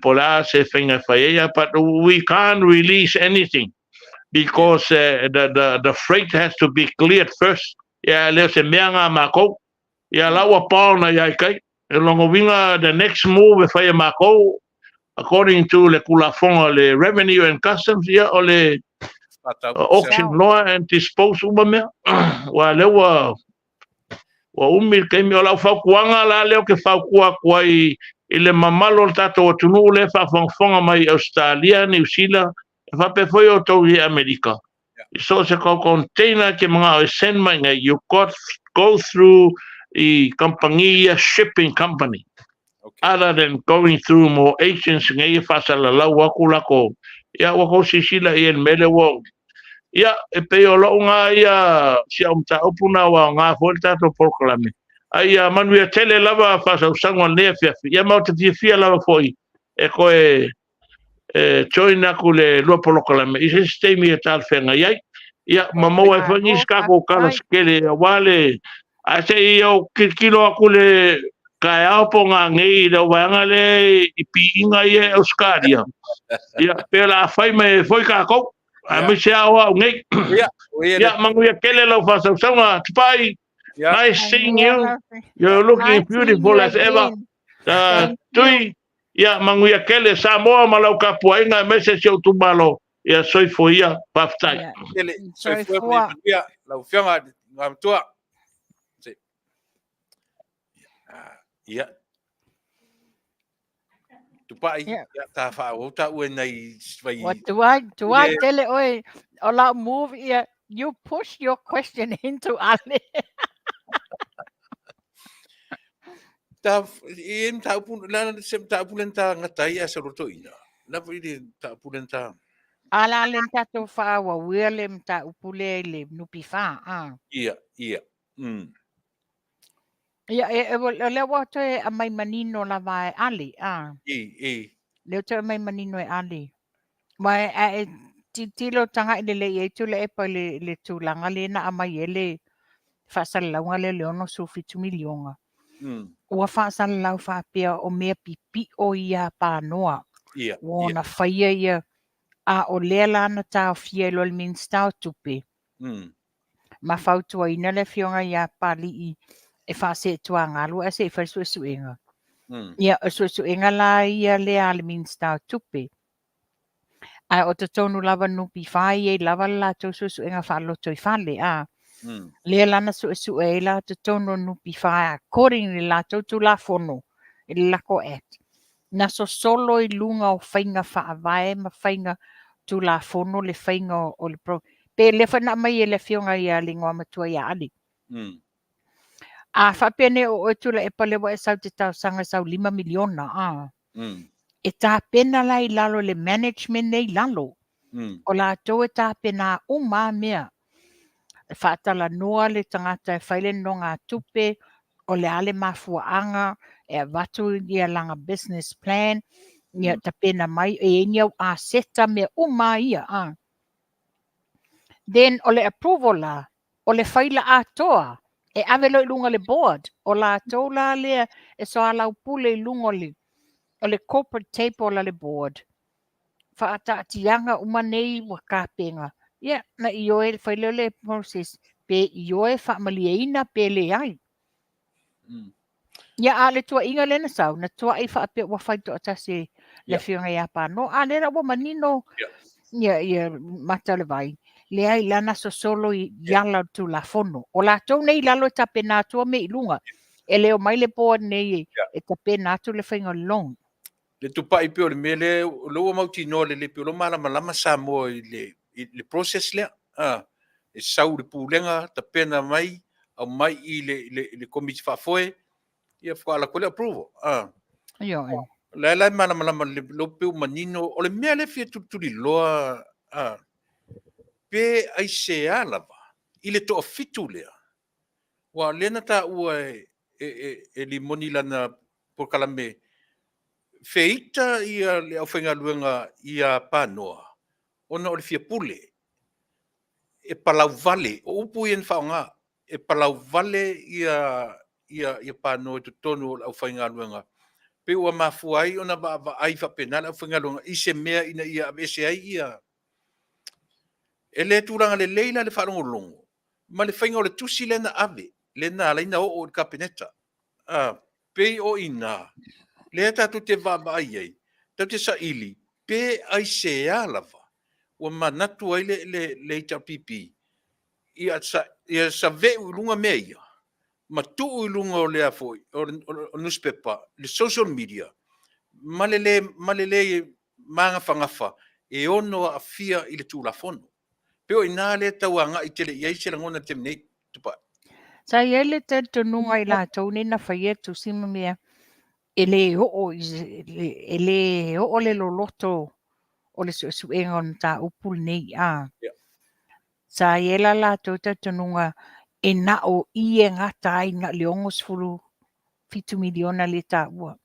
po o le a se faiga e fai ai, but we can't release anything because the freight has to be cleared first. Ia, e le o se mea ngā mākou. Ia, la ua pao na iai kai. E lona uiga, the next move e fai e mākou, according to le Tulafono a le Revenue and Customs, ia, o le auction loa and dispose uma mea. Aua lea ua Ua umi le taimi. O lau fautuaga la lea ou te fautua atu ai i le mamalu o le tatou atunuu lea e faafogafoga mai i Ausetalia, Niu Sila, e faapea foi outou i Amerika. I so o se kou container e te manao e send mai nei, you got go through i kamupani ia shipping company. Other than going through mo agents nei e faasalalau atu latou, ia ua tou silasila i ai i le mea lea ua Ia, e pei o lou ngā ia si au mataupu na ua aoga foi le tatou polokalame. A ia manuia tele lava faasausaga o lenei afiafi. Ia ma ou te fiafia lava foi e toe e join atu i le lua polokalame i se isi taimi e talafeagai ai. Ia, ma maua ai foi nisi tatou tala se tele aua le Ae se i ou tilotilo atu i le taeao po o nanei i le vaega lea i piiga ia i Ausetalia, ia, pe o le a fai mai ai foi tatou, aemaise lava o au nei. Ia, manuia tele lau faasausauga, Tupai, nice seeing you, you're looking beautiful as ever. Tui, ia, manuia tele, Samoa ma lau tapuaiga aemaise si ou itumalo, ia soifua ia, faafetai. Tele, soifua manuia, lau Afioga i le Igoamatua. Ia. Tupai, ia, ta whaau ta ue nei vai. Ua tuai, tuai tele oe, o lau move ia, you push your question into Ale. Ta, i em ta upu, la se ta upu len ta ngata ia se roto ina. La i le ta upu len ta. Ala len tatou whaawawia le ta upu le i le nupi wha, a. Ia, ia. Ia, e, e, o lea ua toe aumai manino lava e Ali, a. I, i. Lea ua toe aumai manino e Ali. Ma e, a e tilotilo tagai lelei i ai Tuilaepa i le, le tulaga lea na aumai ai le, faasalalauga lea o le 67 miliona, ua faasalalau faapea o mea pipi'o ia a Panoa ua ona faia ia, a o lea la na taofia ai loa e le Minisita o Tupe ma fautuaina le Afioga ia Papali'i e faaseetuagalu ae se i fai le suesuega. Ia, o le suesuega la ia lea a le Minisita o Tupe. Ae o totonu lava o le NPF e i ai lava le latou suesuega faalotoifale, a. Lea la na suesue ai la totonu o le NPF according i le latou Tulafono i le latou Act, na sosolo i luga o faiga faavae ma faiga Tulafono le faiga o le pro pe lea foi na aumai e le Afioga ia le Igoamatua ia Ale. A faapea nei o oe Tuilaepa lea ua e sau i te talosaga i sau $5 miliona, a. E tapena la i lalo i le management lea i lalo. O latou e tapena uma lava mea. E faatalanoa le tagata e fai le nonogatupe, o le a le mafuaaga e avatu ia lana business plan, ia tapena mai, e i ai ni au aseta, mea uma lava ia. Then o le approval la, o le faila atoa e ave loa i luga o le board, o latou la lea e soalaupule i luga o le corporate table a le board, faataatiaga uma nei ua tapena, ia na ioe, fai lea o le process pe ioe faamalieina pe leai. Ia, a o le tuuaiga lea na sau, na tuuai faapea ua fai toatasi e le Afioga ia Pano, a lea la ua manino ia, ia mata o le vai, leai la na sosolo i ala o le Tulafono. O latou nei i lalo e tapena atua mea i luga. E le omai le board nei e tapena atu le faiga o le loan. Le tupai pei o le mea lea, o lea ua mautinoa lelei, pei o lea ua malamalama Samoa i le, i le process lea. E sau i le Pulega, tapena mai, aumai i le, i le, i le Komiti Faafoe, ia faatoa alu atu ai le approval. Ioe. O lea la e malamalama lelei, lea pei ua manino. O le mea lea e fia tulituliloa, pe aisea lava i le toafitu lea, aua o lea na taua e, e, e, e Limoni i lana polokalame, feita ia le aufaigaluega ia Panoa ona o le fia pule. E palauvale, o upu ia na faaaoga, e palauvale ia ia ia Panoa i totonu o le aufaigaluega. Pei ua mafua ai ona vaavaai faapena le aufaigaluega i se mea ina ia aveese ai ia. E le tulaga lelei la le faalogologo ma le faiga o le tusi lea na ave, lea na ala ai ona oo i le Kapeneta. A, pei o i ina lea tatou te vaavaai ai, tatou te saili pe aisea lava ua manatu ai le, le, le HRPP ia, ia saveu i luga mea ia ma tuu i luga o le foi, o le, o le nusipepa, le social media, ma le le, ma le le magafagafa e ono aafia i le Tulafono. Pei o i ina lea e tau agai tele i ai se lagona i le taimi nei, Tupai. Sa i ai le talitonuga i latou nei na faia tusi ma mea, e le oo, e le oo le loloto o le suesuega o le mataupu lenei. A. Yeah. Sa i ai la latou talitonuga e na o i e gata ai na o le 67 miliona lea e taua.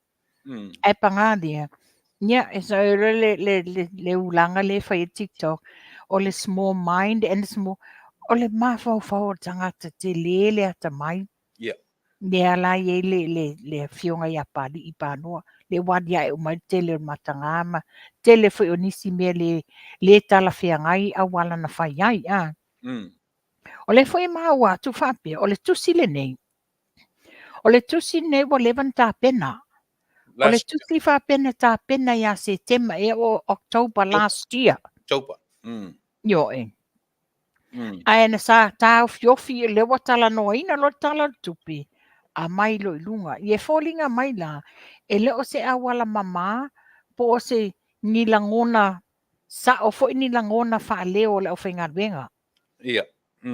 Ae paga lea, ia, e sao le, le, le, le, le ulaga lea e fai e TikTok, o le small mind and small, o le mafaufau o le tagata tele le atamai. Yeah. Lea la i ai le, le, le afioga ia Papali'i Panoa, lea ua aliae uma ai le tele o le mataga ma tele foi o nisi mea le, le talafeagai auala na fai ai. A. O lea foi e maua atu faapea, o le tusi lenei, o le tusi lenei ua leva ona tapena. O le tusi faapea na tapena ia Setema ea o October last year. October. Ioe. Ae na sa taofiofi, lea ua talanoaina loa le Tala o le Tupe, aumai loa i luga. Ia e foliga mai la, e le o se auala mama po o se ni lagona sao foi ni lagona faaleo o le aufaigaluega. Ia.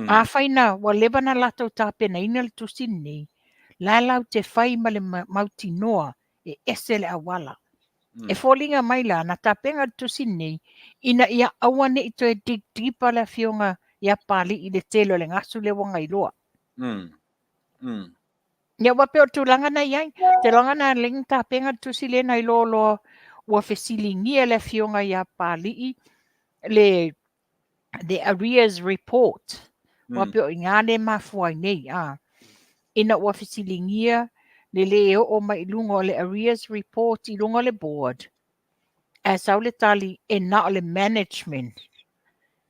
Afai na ua leva na latou tapenaina le tusi lenei, la e latou te fai ma le mautinoa e ese le auala. E foliga mai la, na tapena le tusi lenei, ina ia aua ne i toe dig deeper le afioga ia Papali'i i le tele o le gasu lea ua gailoa. Ia ua pei o le tulaga na i ai. Te lagona na lea na tapena le tusi lea na iloa loa ua fesiligia le afioga ia Papali'i le the arrears report. Aua pei o i ina lea e mafua ai nei, a. Ina ua fesiligia le lē oo mai i luga o le arrears report i luga o le board, ae sau le tali e na o le management.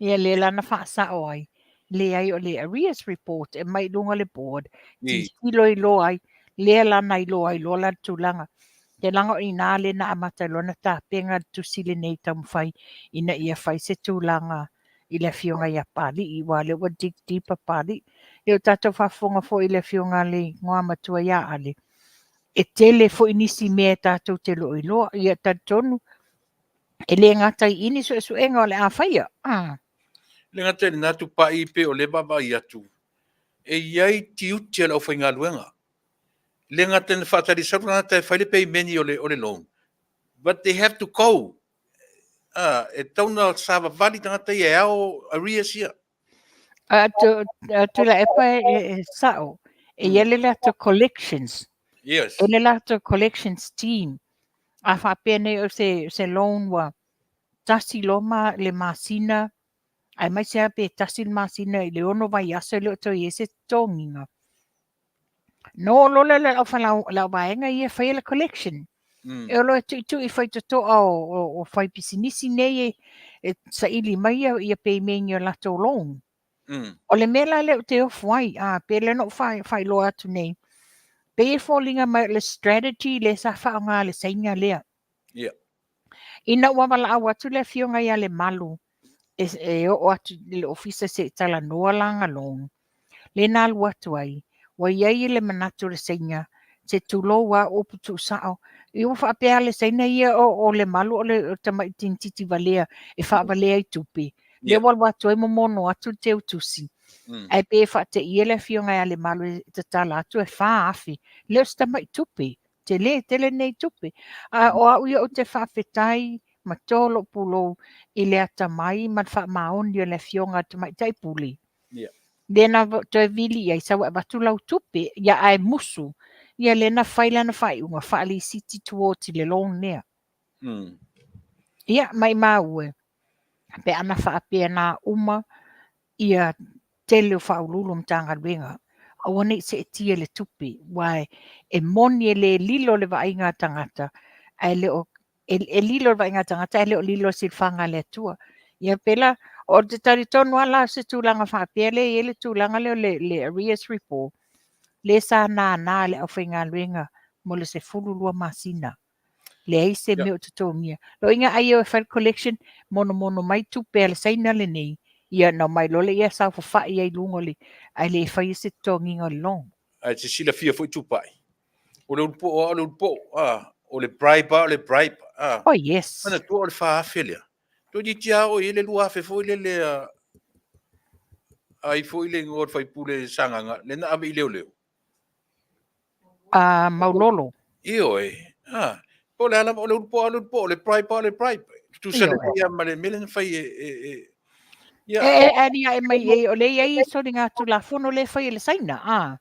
Ia lea la na faasao ai, leai o le arrears report e aumai i luga o le board, tilotilo iloa ai, lea la na iloa ai loa la le tulaga. Te leaga o i ina lea na amata ai loa ona tapena le tusi lenei e taumafai ina ia fai se tulaga i le afioga ia Papalii, aua o lea ua dig deep a Papalii. Ia ua tatou faafofoga foi i le afioga a le Igoamatua ia Ale, e tele foi nisi mea tatou te le o iloa. Ia talitonu, e le gata i i ni suesuega o le a faia. E le gata i lena Tupai pei o lea e vaavaai atu, e i ai tiute o le aufaigaluega. E le gata ina faatali sau le tagata e fai le payment o le loan, but they have to go. E tatau ona savavali tagata ia e ao arrears ia. Tuilaepa e sao, e i ai le latou collections. Yes. E le latou collections team. A faapea nei o se loan ua tasi loa ma le masina, aemaise lava pe tasi le masina i le 6 vaiaso e le o toe i ai se totogiga. Na oo loa lea o le auvaega ia e faia le collection. E o loa e tuitui faitotoa o faipisinisi nei e saili mai ia payment i o latou loan. O le mea la lea ou te ofo ai, a pei lea na ou faailoa atu nei, pei e foliga mai o le strategy lea sa faaaoga e le Saina lea. Yeah. Ina ua valaau atu le afioga ia Lemalu e oo atu i le ofisa se i talanoa lana loan, lea na alu atu ai, ua i ai le manatu o le Saina, se tulou lava upu tuusao, ia ua faapea le Saina ia o Lemalu o le tamai teinititi valea e faavalea i tupe. Lea ua alu atu ai momono atu le teutusi. Ae pei e faateia le afioga ia Lemalu e tatala atu e 4,000. Le o se tamai tupe. Tele tele nei tupe. A o au ia ou te faafetai ma to lou pulou i le atamai ma le faamaoni o le afioga a le Tamaitai Pule. Yeah. Lea na toe vili i ai, sau e avatu lau tupe, ia ae musu. Ia lea na fai lana faaiuga, faalisiti towards i le loan lea. Ia, maimau e, pe ana faapea na uma ia tele o Faauluulu o Matagaluega, aua ne i seetia le tupe, aua e moni e le lilo le vaaiga a tagata, ae le o, e lilo le vaaiga a tagata ae le o lilo le silafaga a le Atua. Ia pela, o te talitonu lava la o se tulaga faapea lea e i ai le tulaga lea o le arrears report, lea sa nana e le aufaigaluega mo le 12 masina. Leai se mea o totogia. Loiga ai e fai le collection, monomono mai tupe a le Saina lenei, ia na omai loa lea saofafai ai i luga o le, ae le faia se totogiga o le loan. Ae te silafia foi Tupai, o le ulupo'o lava o le ulupo'o, a, o le bribe lava o le bribe, a. Oh yes. Manatua o le 4,000 lea, toeitiiti lava oo i ai le 2,000 foi lele a ai foi le igoa o le faipule Sagaga, lea na ave i leoleo. A Maulolo. Ioe. A, po o le a lava, o le ulupo'o lava o le ulupo'o, o le bribe lava o le bribe. Tutusa lelei lava ma le mea lea na fai e, e, e ia. E aliae mai ai, o lea e i ai soligatulafono lea e fai e le Saina, a.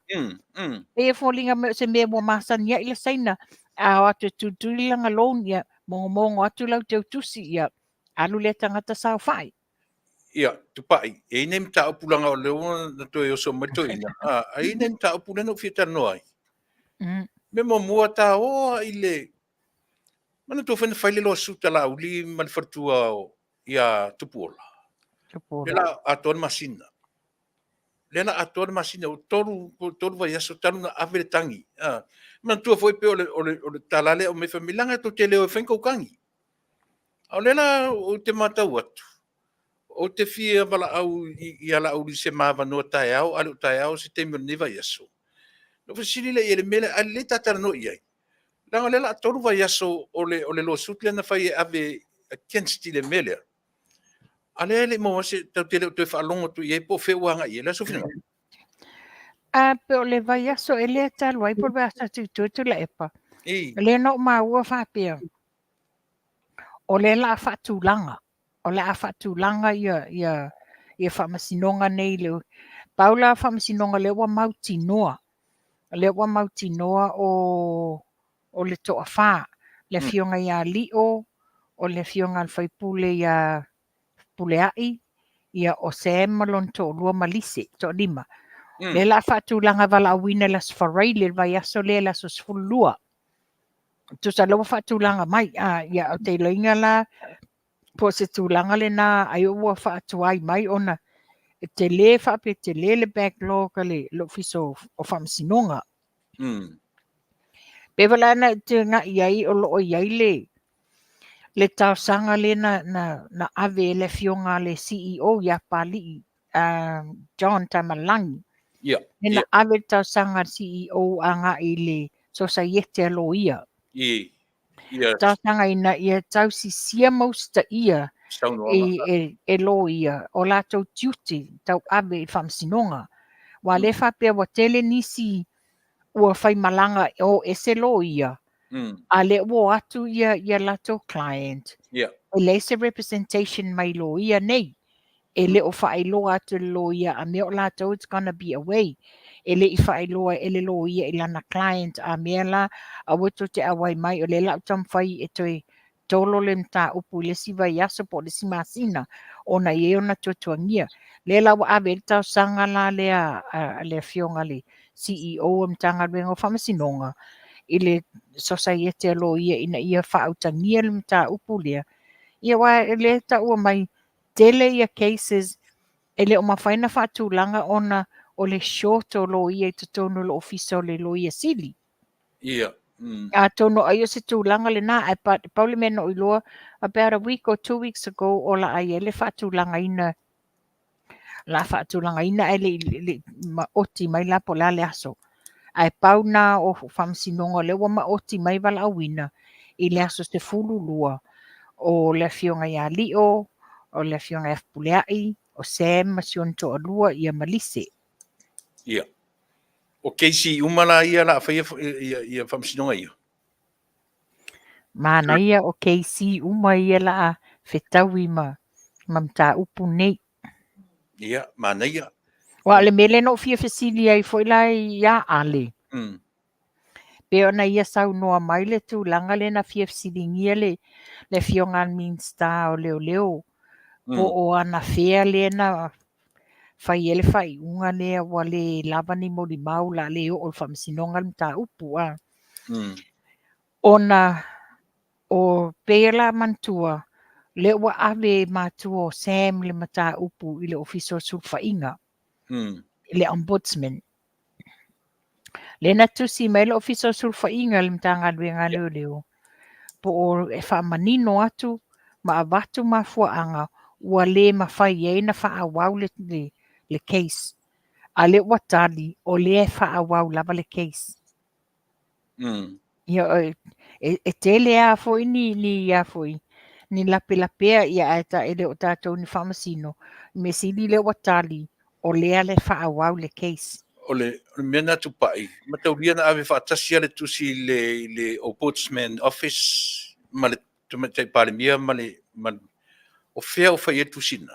E foliga mai o se mea ua masani ai le Saina, a o atu e tulituli lana loan, ia, mogomogo atu lau teutusi, ia, alu lea tagata saofai. Ia, Tupai, e i ai nai mataupu leaga o lea ua na toe oso mai le toeaina, a, e i ai nai mataupu lea na ou fia talanoa ai. Mea muamua, ta o i le, manatua foi na fai le lawsuit a Laauli ma le faletua o, ia Tupuola. Tupuola. Lea la atoa le masina. Lea la atoa le masina, ua 3 vaiaso talu na ave le tagi. A, manatua foi pei o le, o le, o le tala lea e aumai fai mai, leaga tou te le o e fai ni tou tagi. A o lea la ou te matau atu, ou te fia valaau ia Laauli i se ma avanoa taeao, a le o taeao se taimi o lenei vaiaso. Na ou fesili lea i ai i le mea lea, ae lelei ta talanoa i ai. Leaga o lea o le a 3 vaiaso o le lawsuit lea na fai e ave against i le mea lea. A lea e le i maua se, tatou te le o toe faalogo atu i ai po o fea ua agai i ai. O le a sou finagalo? A pe o le vaiaso e lea talu ai po o le vaiaso atu i tua Tuilaepa. O lea na ou maua faapea, o lea o le a faatulaga, o le a faatulaga ia faamasinoga nei. Pau la faamasinoga lea ua mautinoa, lea ua mautinoa o le toafa, le afioga ia Lio, o le afioga a le faipule ia Puleai, Ia, o Sam ma lona toalua ma Lise, toalima. Lea la a faatulaga valaauina i le Aso Faraile, le vaiaso lea i le aso 12. Tusa lea ua faatulaga mai. A, ia, ou te iloaina la po o se tulaga lena ai ua faatuai mai ona e tele faapea tele le backlog a le Ofisa o Faamasinoga. Pe foi la na e tegai ai o lo o i ai le le talosaga lea na, na, na ave e le afioga a le CEO ia Papalii John Tamalagi. Lea na ave le talosaga a le CEO agai i le Sosaiete a Loia. Talosaga ina ia tausisia ma usitaia e, e loia o latou tiute tauave i le faamasinoga. Aua lea faapea ua tele nisi ua faimalaga o ese loia, a lea ua o atu ia, ia latou client, e leai se representation mai loia nei. E le o faailoa atu e le loia a mea o latou it's gonna be away. E le i faailoa e le loia i lana client a mea la aua tou te auai mai o lea la ou taumafai e toe tolo le mataupu i le isi vaiaso po o le isi masina ona e i ai ona tuatuagia. Lea la ua ave ai le talosaga la lea a le afioga i le CEO o le Matagaluega o Faamasinoga i le Sosaiete a Loia ina ia faautagia le mataupu lea. Ia aua o lea e taua mai tele ia cases e le o mafai ona faatulaga ona o le short o loia i totonu o le Ofisa o le Loia Sili. Ia. Atonu ai o se tulaga lena, ae pau le mea na ou iloa, about a week or 2 weeks ago o la a i ai le faatulagaina, la faatulagaina ae le i maoti mai la po o le a le aso. Ae pau na o faamasinoga o lea ua maoti mai valaauina i le aso 12 o le afioga ia Lio, o le afioga ia Fepuleai, o Sam ma si ona toalua ia ma Lise. Ia. O case uma la ia la faia ia, ia faamasinoga ia. Manaia o case uma ia la a fetaui ma mataupu nei. Ia, manaia. Aua o le mea lea na ou fia fesili ai foi la ia Ale. Pei ona ia saunoa mai le tulaga lea na fia fesiligia le afioga a le Minisita o Leoleo po o anafea lea na fai ai le faaiuga lea ua le lava ni molimau la le oo i le faamasinoga le mataupu a. Ona o pei la manatua lea ua ave e matua o Sam le mataupu i le Ofisa o Sulufaiga, i le Ombudsman. Lea na tusi mai le Ofisa o Sulufaiga i le Matagaluega a Leoleo po o e faamanino atu ma avatu mafuaaga ua le mafai ai na faaauau le case. A lea ua tali o lea e faaauau lava le case. Ia, e tele lava foi ni a foi ni lapelapea ia ae ta, e le o tatou ni faamasino. Mea sili lea ua tali o lea le faaauau le case. O le mea na tupai, mataulia na ave faatasi le tusi i le Ombudsman Office ma le Tamaitai Palemia ma le, o fea o fai ai le tusi na?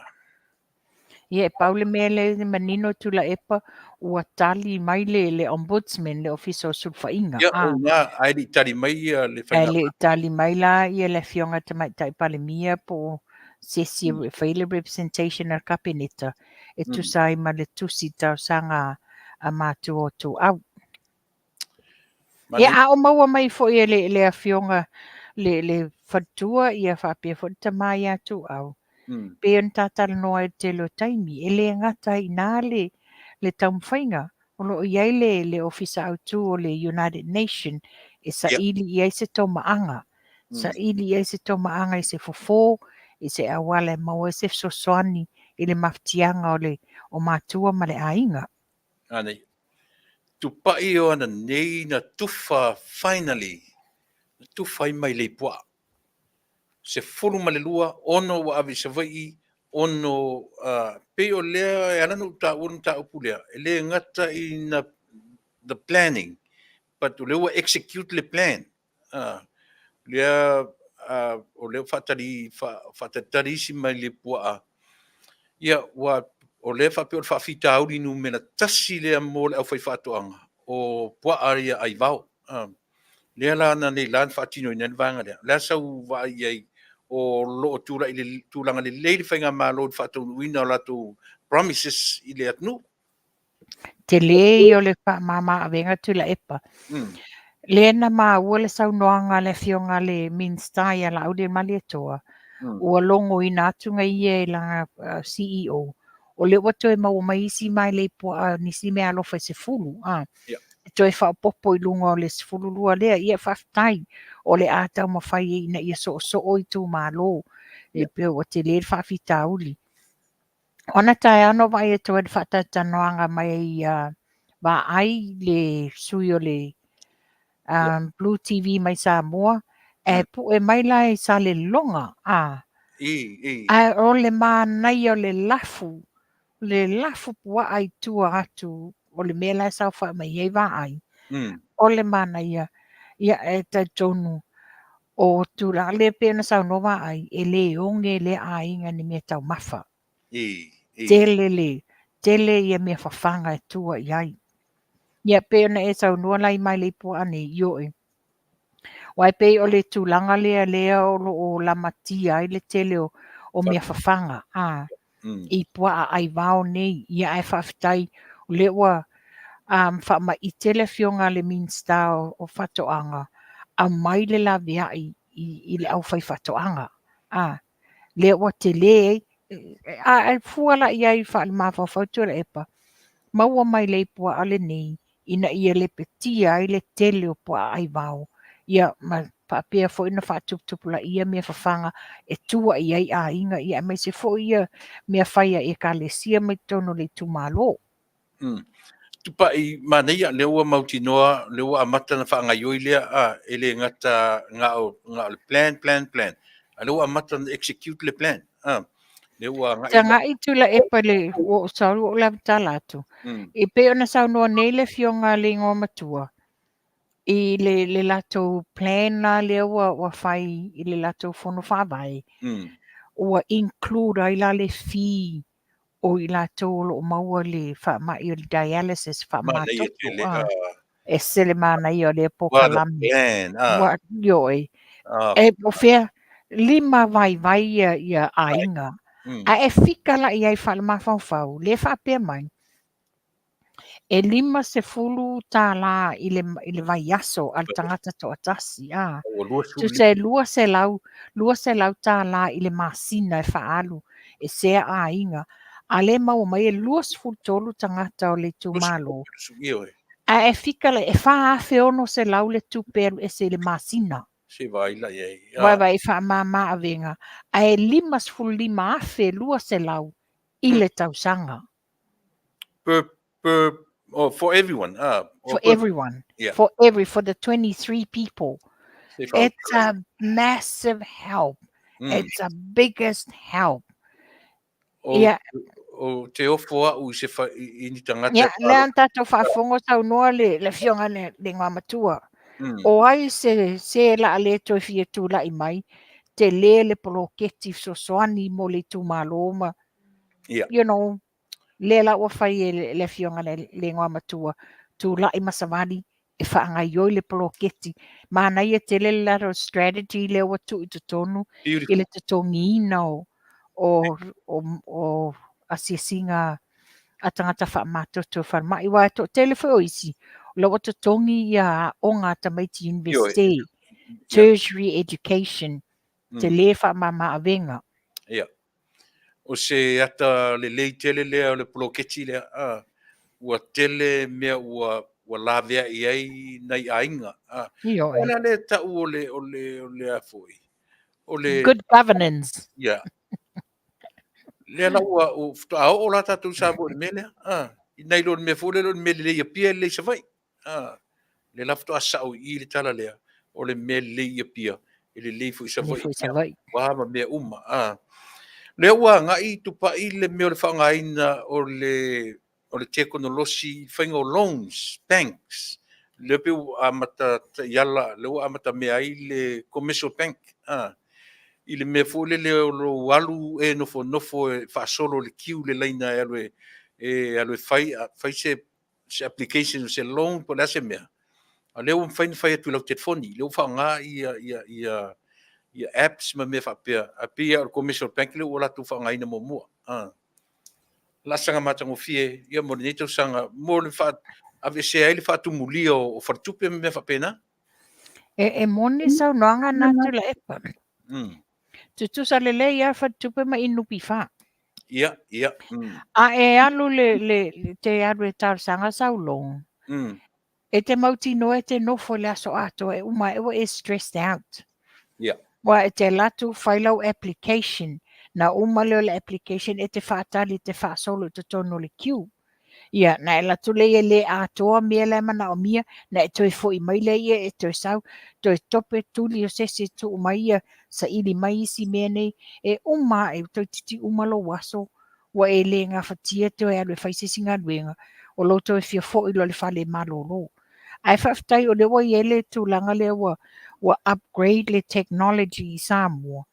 Ia, e pau le mea lea e manino Tuilaepa ua tali mai le Ombudsman, le Ofisa o Sulufaiga. Ia, o na, ae le i tali mai ia le Ae faiga. le i tali mai la ia le afioga Tamaitai Palemia po o se isi e fai le representation a le Kapeneta e tusa ai ma le tusi talosaga a matua o Tuau. Ia, a o maua mai foi e le afioga le faletua ia faapea foi le tama ia Tuau. Pei ona tatalanoa i le tele o taimi, e le gata i ina le taumafaiga, o lo o i ai le Ofisa Autu o le United Nation e saili i ai se tomaaga, saili i ai se tomaaga i se fofo, i se auala e maua ai se fesoasoani i le mafatiaga o matua ma le aiga. Anei. Tupai o ana nei na tufa finally, na tufa ai mai Leipua. 12, 6 ua ave i Savaii, 6, pei o lea e ala na ou taua le mataupu lea, e le gata ina the planning, but o lea ua execute le plan. Lea o lea ua faatali, faatalitali isi mai Lepuaa. Ia, ua o lea faapea o le faafitauli numera 1 lea mo le aufai faatoaga, o puaa ia aivao. Lea la na nei la na faatinoina ai le vaega lea. O le a sau vaai i ai? o lo o tulai le tulaga lelei le faigamalo i le faataunuuina o latou promises i le atunuu. Tele ia o le faamama avega Tuilaepa. Lea na maua le saunoaga a le afioga a le Minisita ia Laaulialemalietoa, ua logoina atu na ia e lana CEO, o lea ua toe maua mai isi mailei puaa nisi meaalofa e 10, a, e toe faaopoopo i luga o le 12 lea. Ia faafetai, o le a taumafai ai ina ia soosoo itumalo, e pei ua tele le faafitauli. O ana taeao na ou vaai atu ai i le faatalatalanoaga mai Vaai le sui o le Blue TV mai Samoa, ae pue mai la i Saleloga, a. Ae o le manaia o le lafu, le lafu puaa i tua atu o le mea la e saofai mai ai Vaai. O le manaia, ia e talitonu o tulaga lea pei ona saunoa Vaai, e le oge lea aiga i ni mea taumafa. Tele le tele ia mea fafaga e tua i ai. Ia pei ona e saunoa la i mailei puaa nei, ioe. Aua e pei o le tulaga lea lea o lo o lamatia ai le tele o mea fafaga a i puaa aivao nei. Ia ae faafetai o lea ua faamaite le afioga a le Minisita o Faatoaga, aumai le laveai i le aufaifaatoaga. A, lea ua tele ai. A fua la i ai faalemafaofau Tuilaepa, maua mailei puaa lenei ina ia lepetia ai le tele o puaa aivao, ia ma faapea foi ona faatuputupulaia mea fafaga e tua i ai aiga, ia aemaise foi ia mea fai a ekalesia mai totonu o le itumalo. Tupai manaia, lea ua mautinoa, lea ua amata ona faagaioi lea, a, e le gata na o, na o le plan, plan, plan, a lea ua amata ona execute le plan, a, lea ua agai. Tagai Tuilaepa i le, ua ou sorry ua ou lavetala atu. E pei ona saunoa nei le afioga a le Igoamatua i le, le latou plan la lea ua, ua fai i le latou fono faavae, ua include ai la le fee o i latou o lo o maua le faamai o le dialysis faamamatoto. Ese le manaia o lea polokalame. Ua, ioe. E, o fea, lima vaivai ia, ia aiga. Ae e fika la i ai faalemafaofau, lea faapea mai, e $50 i le, i le vaiaso a le tagata toatasi. A. Tusa e 200, $200 i le masina e faaalu e sea aiga, a lea e maua mai e 23 tagata o le itumalo. Ae e fika le, e 4,600 le tupe e alu ese i le masina. Se vaai la i ai. Vaai faamama avega, ae 55,200 i le tausaga. Per, per, oh, for everyone. For everyone. Yeah. For every, for the 23 people. It's a massive help. It's a biggest help. O, Ia. o te ofo au i se fa, i, i ni tagata. Ia, lea na tatou faafofoga saunoa le, le afioga le, le Igoamatua. O ai se, se la a le toe fia tulai mai, tele le poloketi fesoasoani mo le itumalo ma, Ia. you know, lea la ua fai e le, le afioga le, le Igoamatua, tulai ma savali e faagaioi le poloketi. Manaia tele le latou strategy lea ua tuu i totonu i le totogiina o, o, o, o asiasiga a tagata faamamatoto i falemai. Aua e toatele foi o isi, o la ua totogi ia aoga a tamaiti university, tertiary education, tele faamama avega. Ia. O se ata lelei tele lea o le poloketi lea, a, ua tele mea ua, ua laveai ai nai aiga. A, Ioe. o le a le tau o le, o le, o le a foi, o le... Good governance. Ia. Lea la ua, ua faatoa oo la tatou i Samoa i le mea lea. A, nai lo le mea foi lea o le mea lelei i Apia e lelei i Savaii. A, lea la faatoa sao i i le tala lea, o le mea lelei i Apia, e lelei foi i Lelei Savaii. foi i Savaii. Ua ma mea uma. A, lea ua agai Tupai le mea o le faaaogaina o le o le tekonolosi i faiga o loans, banks, lea pei ua amata taiala, lea ua amata mea ai le commercial bank, a, i le mea foi lele o lou alu e nofonofo e faasolo le queue le laina e alu e, e alu e fai, fai se, se application o se loan po o le a se mea, a lea ua mafai ona fai atu i lau telefoni, lea ua faaaoga ia, ia, ia, ia apps ma mea faapea, ae pei lava o le Commercial Bank lea ua latou faaaogaina muamua. Laasaga matagofie ia mo lenei tausaga mo le aveesea ai le faatumulia o faletupe ma mea faapena. E moni le saunoaga lena Tuilaepa. Tutusa lelei lava faletupe ma NPF. Ia, ia. A e alu le te alu e talosaga sau loan, e te mautinoa e te nofo i le aso atoa e uma ae ua e stressed out. Ia. Aua e te alu atu fai lau application, na uma lea o le application e te faatali e te faasolo i totonu o le queue. Ia, na e alu atu lea e le atoa mea la e manaomia, na e toe foi mai lea e toe sau, toe tope tuli o se isi e tuu mai ia, saili mai isi mea nei, e uma ae toeitiiti uma lou aso, ua e le gafatia toe alu e fai se isi galuega, o lou toe fia foi loa i le fale e malolo. Ae faafetai o lea ua i ai le tulaga lea ua upgrade le technology i Samoa.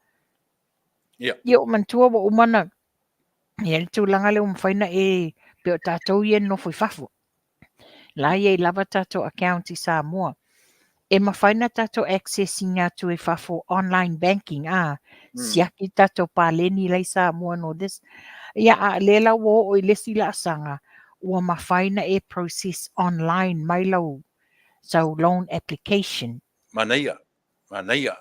Ia. Ia ua manatua ua uma ona i ai le tulaga lea ua mafai ona e, pei o tatou ia e nonofo i fafo, la e i ai lava tatou account i Samoa. E mafai ona tatou access ina atu i fafo online banking, siaki tatou paleni la i Samoa and all this. Ia, a o lea la ua oo i le isi laasaga, ua mafai ona e process online mai lau sau loan application. Manaia, manaia.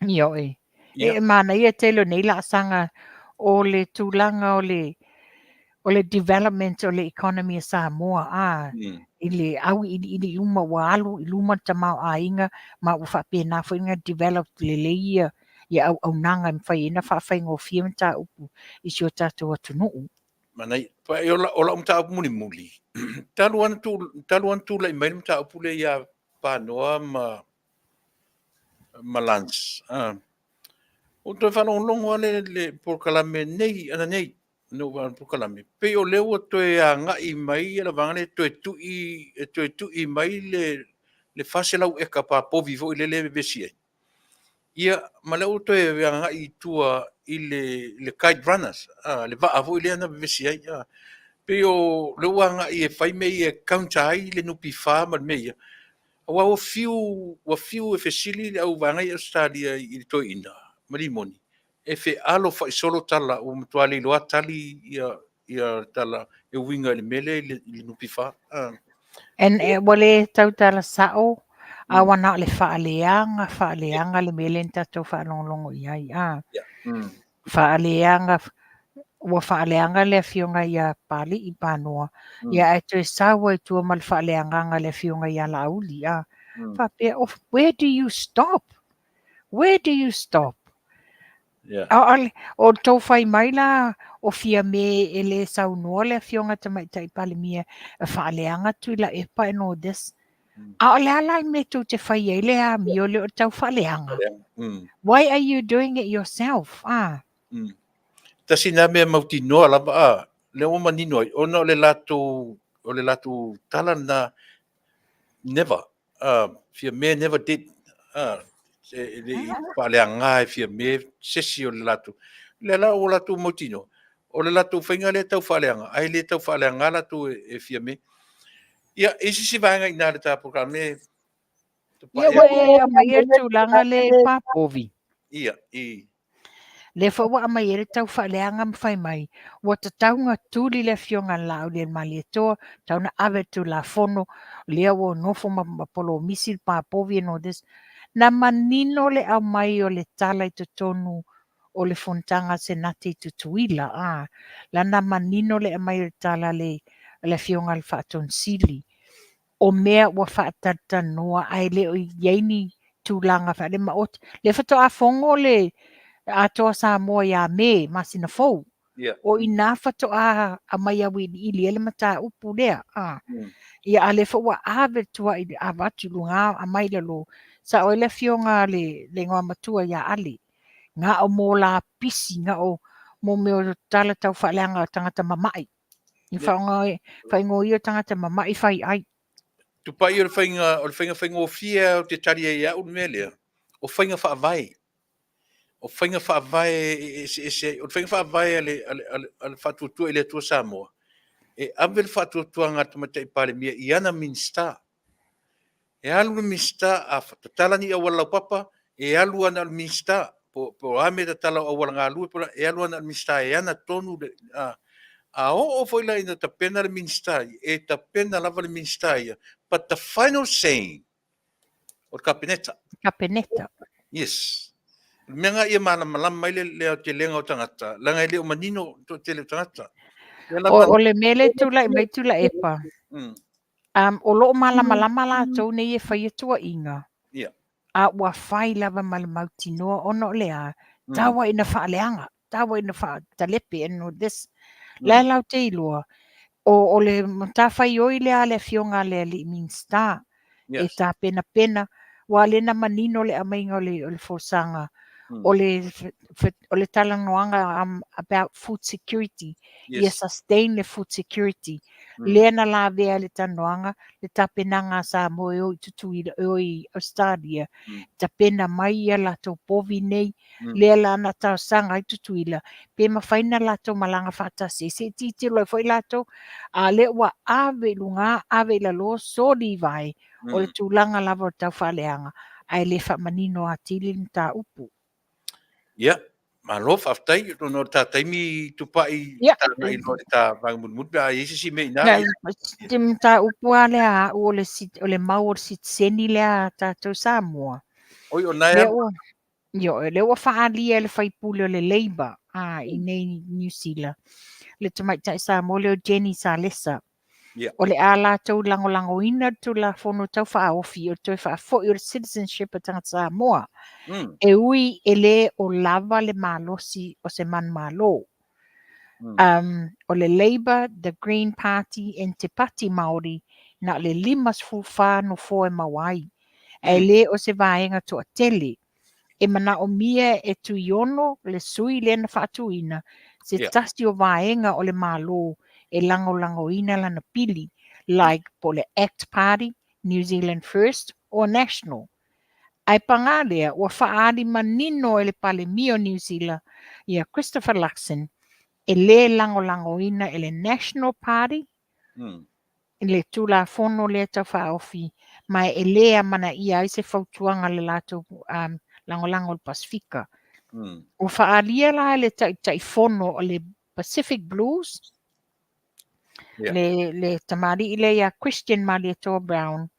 Ioe. E manaia tele o nei laasaga o le tulaga o le o le development o le economy a Samoa, i le auiliili uma ua alu i luma le tamaoaiga ma ua faapena foi ona develop lelei ia auaunaga e mafai ai ona faafaigofie mataupu i si o tatou atunuu. Manaia. O lau mataupu mulimuli, talu lava ona tulai mai le mataupu lea ia Panoa ma Lance, ua toe faalogologo lava le polokalame nei, ananei, na ou vaai i le polokalame, pei o lea ua toe agai mai le vaega lea e toe tui mai le 400 eka papovi foi lele e vevesi ai. Ia, ma lea ua toe agai i tua i le Kite Runners, le vaa foi lea na vevesi ai. Pei o lea ua agai e fai mea ia e counter ai le NPF ma le mea ia, aua ua fiu, ua fiu e fesili le au vaega ia i Ausetalia i le toeaina ma Limoni, e fealofa'i solo tala, ua matua le iloa tali ia tala e uiga i le mea lea i le NPF. And ua le tautala sa'o, a ua na o le faaleaga, faaleaga le mea lea na tatou faalogologo i ai. Faaleaga, ua faaleaga le afioga ia Papali'i Panoa, ia ae toe sau ai i tua ma le faaleagaga i le afioga ia Laauli. Faapea, oh, where do you stop? Where do you stop? O tou fai mai la o Fiame e le saunoa le afioga Tamaitai Palemia e faaleaga Tuilaepa and all this. A o le a la le mea tou te fai ai le amio lea o le tau faaleaga? Why are you doing it yourself? Tasi na mea mautinoa lava a, lea ua manino ai, ona o le latou tala na never, Fiame never did, e le i faaleaga e Fiame se isi o le latou. Lea la ua latou mautinoa, o le latou faiga lea tau faaleaga, ae le tau faaleaga latou e Fiame. Ia, e i ai se isi vaega i ina i le ta polokalame? Ia, ua e aumaia le tulaga lea i Papovi. Ia, i. Lea foi ua aumai ai le tau faaleaga ma fai mai, ua tatau ona tuli le afioga a le Laaulialemalietoa, tatau ona ave le Tulafono, lea ua nofo ma polomisi le Papovi and all this. Na manino le aumai o le tala i totonu o le fonotaga a Senate i Tutuila, a la na manino le aumai o le tala a le afioga a le Faatonu Sili. O mea ua faatalatalanoa ae le o i ai ni tulaga faalemaoti. Lea faatoa fono le Atoa Samoa ia Me masina fou. O i ina faatoa aumai auiliili ai le mataupu lea. Ia, a lea foi ua ave le tuai avatu i luga aumai i lalo. Sao ai le afioga a le igoamatua ia Ale. Na o mo lapisi, na o mo mea o tala tau faaleaga o tagata mama'i. I faaigoa ia o tagata mama'i fai ai. Tupai o le faiga, o le faiga faigofie ou te tali ai e au le mea lea, o faiga faavae. O faiga faavae e eseese ai. O le faiga faavae a le Faatuatua i le Atua Samoa, e ave le faatuatuaga a le Tamaitai Palemia i ana Minisita. E alu le Minisita, a tatala ni auala laupapa, E alu ana le Minisita, po o a mea tatala o auala galue, po e alu ana le Minisita e ana tonu le, a, a oo foi la ina tapena le Minisita, e tapena lava le Minisita ia, but the final saying, o le Kapeneta. Kapeneta. Yes. O le mea nga ia malamalama ai le, le aotelega o tagata, leaga e le o manino le toatele o tagata. O, o le mea lea e tulai mai Tuilaepa, o lo o malamalama latou nei e faia tuuaiga, a ua fai lava ma le mautinoa ona o le a, tau lava ina faaleaga, tau lava ina faatalepe and all this. La e latou te iloa, o, o le matafaioi lea a le afioga a le alii Minisita, e tapenapena, aua o lea na manino le aumaiga o le, o le folasaga, o le, o le talanoaga about food security, ia sustain le food security. Lea na lavea ai le talanoaga, le tapenaga a Samoa e o i Tutuila, e o i Australia, tapena mai ia latou povi nei, lea la na talosaga ai Tutuila, pe mafai na latou malaga faatasi ai, se i tilotilo ai foi latou, a o lea ua ave i luga, ave i lalo, soli i vae, o le tulaga lava o le taufaaleaga, ae le faamanino atili le mataupu. Ia, malo faafetai, ona o le ta taimi tupai tagai loa i le ta vaega mulimuli pe a i ai se isi mea i ina. Te mataupu lava lea a au o le, o le mau o le sitiseni lea a tatou Samoa. Oi, o na e alu. Ioe, lea ua faaalia e le faipule o le Labour a i nei Niu Sila, le tamaitai Samoa lea o Jenny Salesa. O le a latou lagolagoina le Tulafono Tau Faaofi o le toe faafoi o le citizenship a tagata Samoa, e ui e le o lava le malosi o se manumalo. O le Labour, the Green Party and Te Pati Māori, na o le 54 nofoa e maua ai, ae le o se vaega toatele. E manaomia e Tuiono le sui lea na faatuina se tasi o vaega o le Malo e lagolagoina lana pili, like po o le Act Party, New Zealand First or National. Ae pagā lea, ua faaali manino e le Palemia o Niu Sila ia Christopher Luxon e lē lagolagoina e le National Party le Tulafono lea Tau Faaofi, ma e lē amanaia ai se fautuaga a le latou lagolago o le Pasefika. Ua faaalia la e le Taitaifono o le Pacific Blues, le, le tamalii lea ia Christian Malietoa Brown,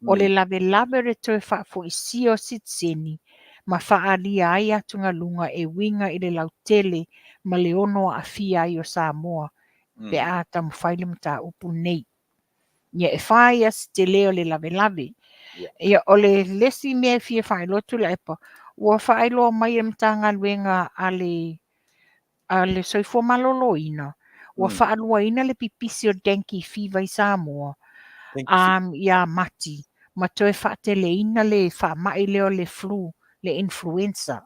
o le lavelave o le toe faafoisia o sitiseni ma faaalia ai atugaluga e uiga i le lautele ma le ono aafia ai o Samoa pe a taumafai le mataupu lenei. Ia, e fai a si tele o le lavelave. Ia, o le isi mea e fia faailoa Tuilaepa, ua faailoa mai e le Matagaluega a le a le Soifua Maloloina, ua faaluaina le pipisi o dengue fever i Samoa ia Mati, ma toe faateleina le faamai lea o le flu, le influenza.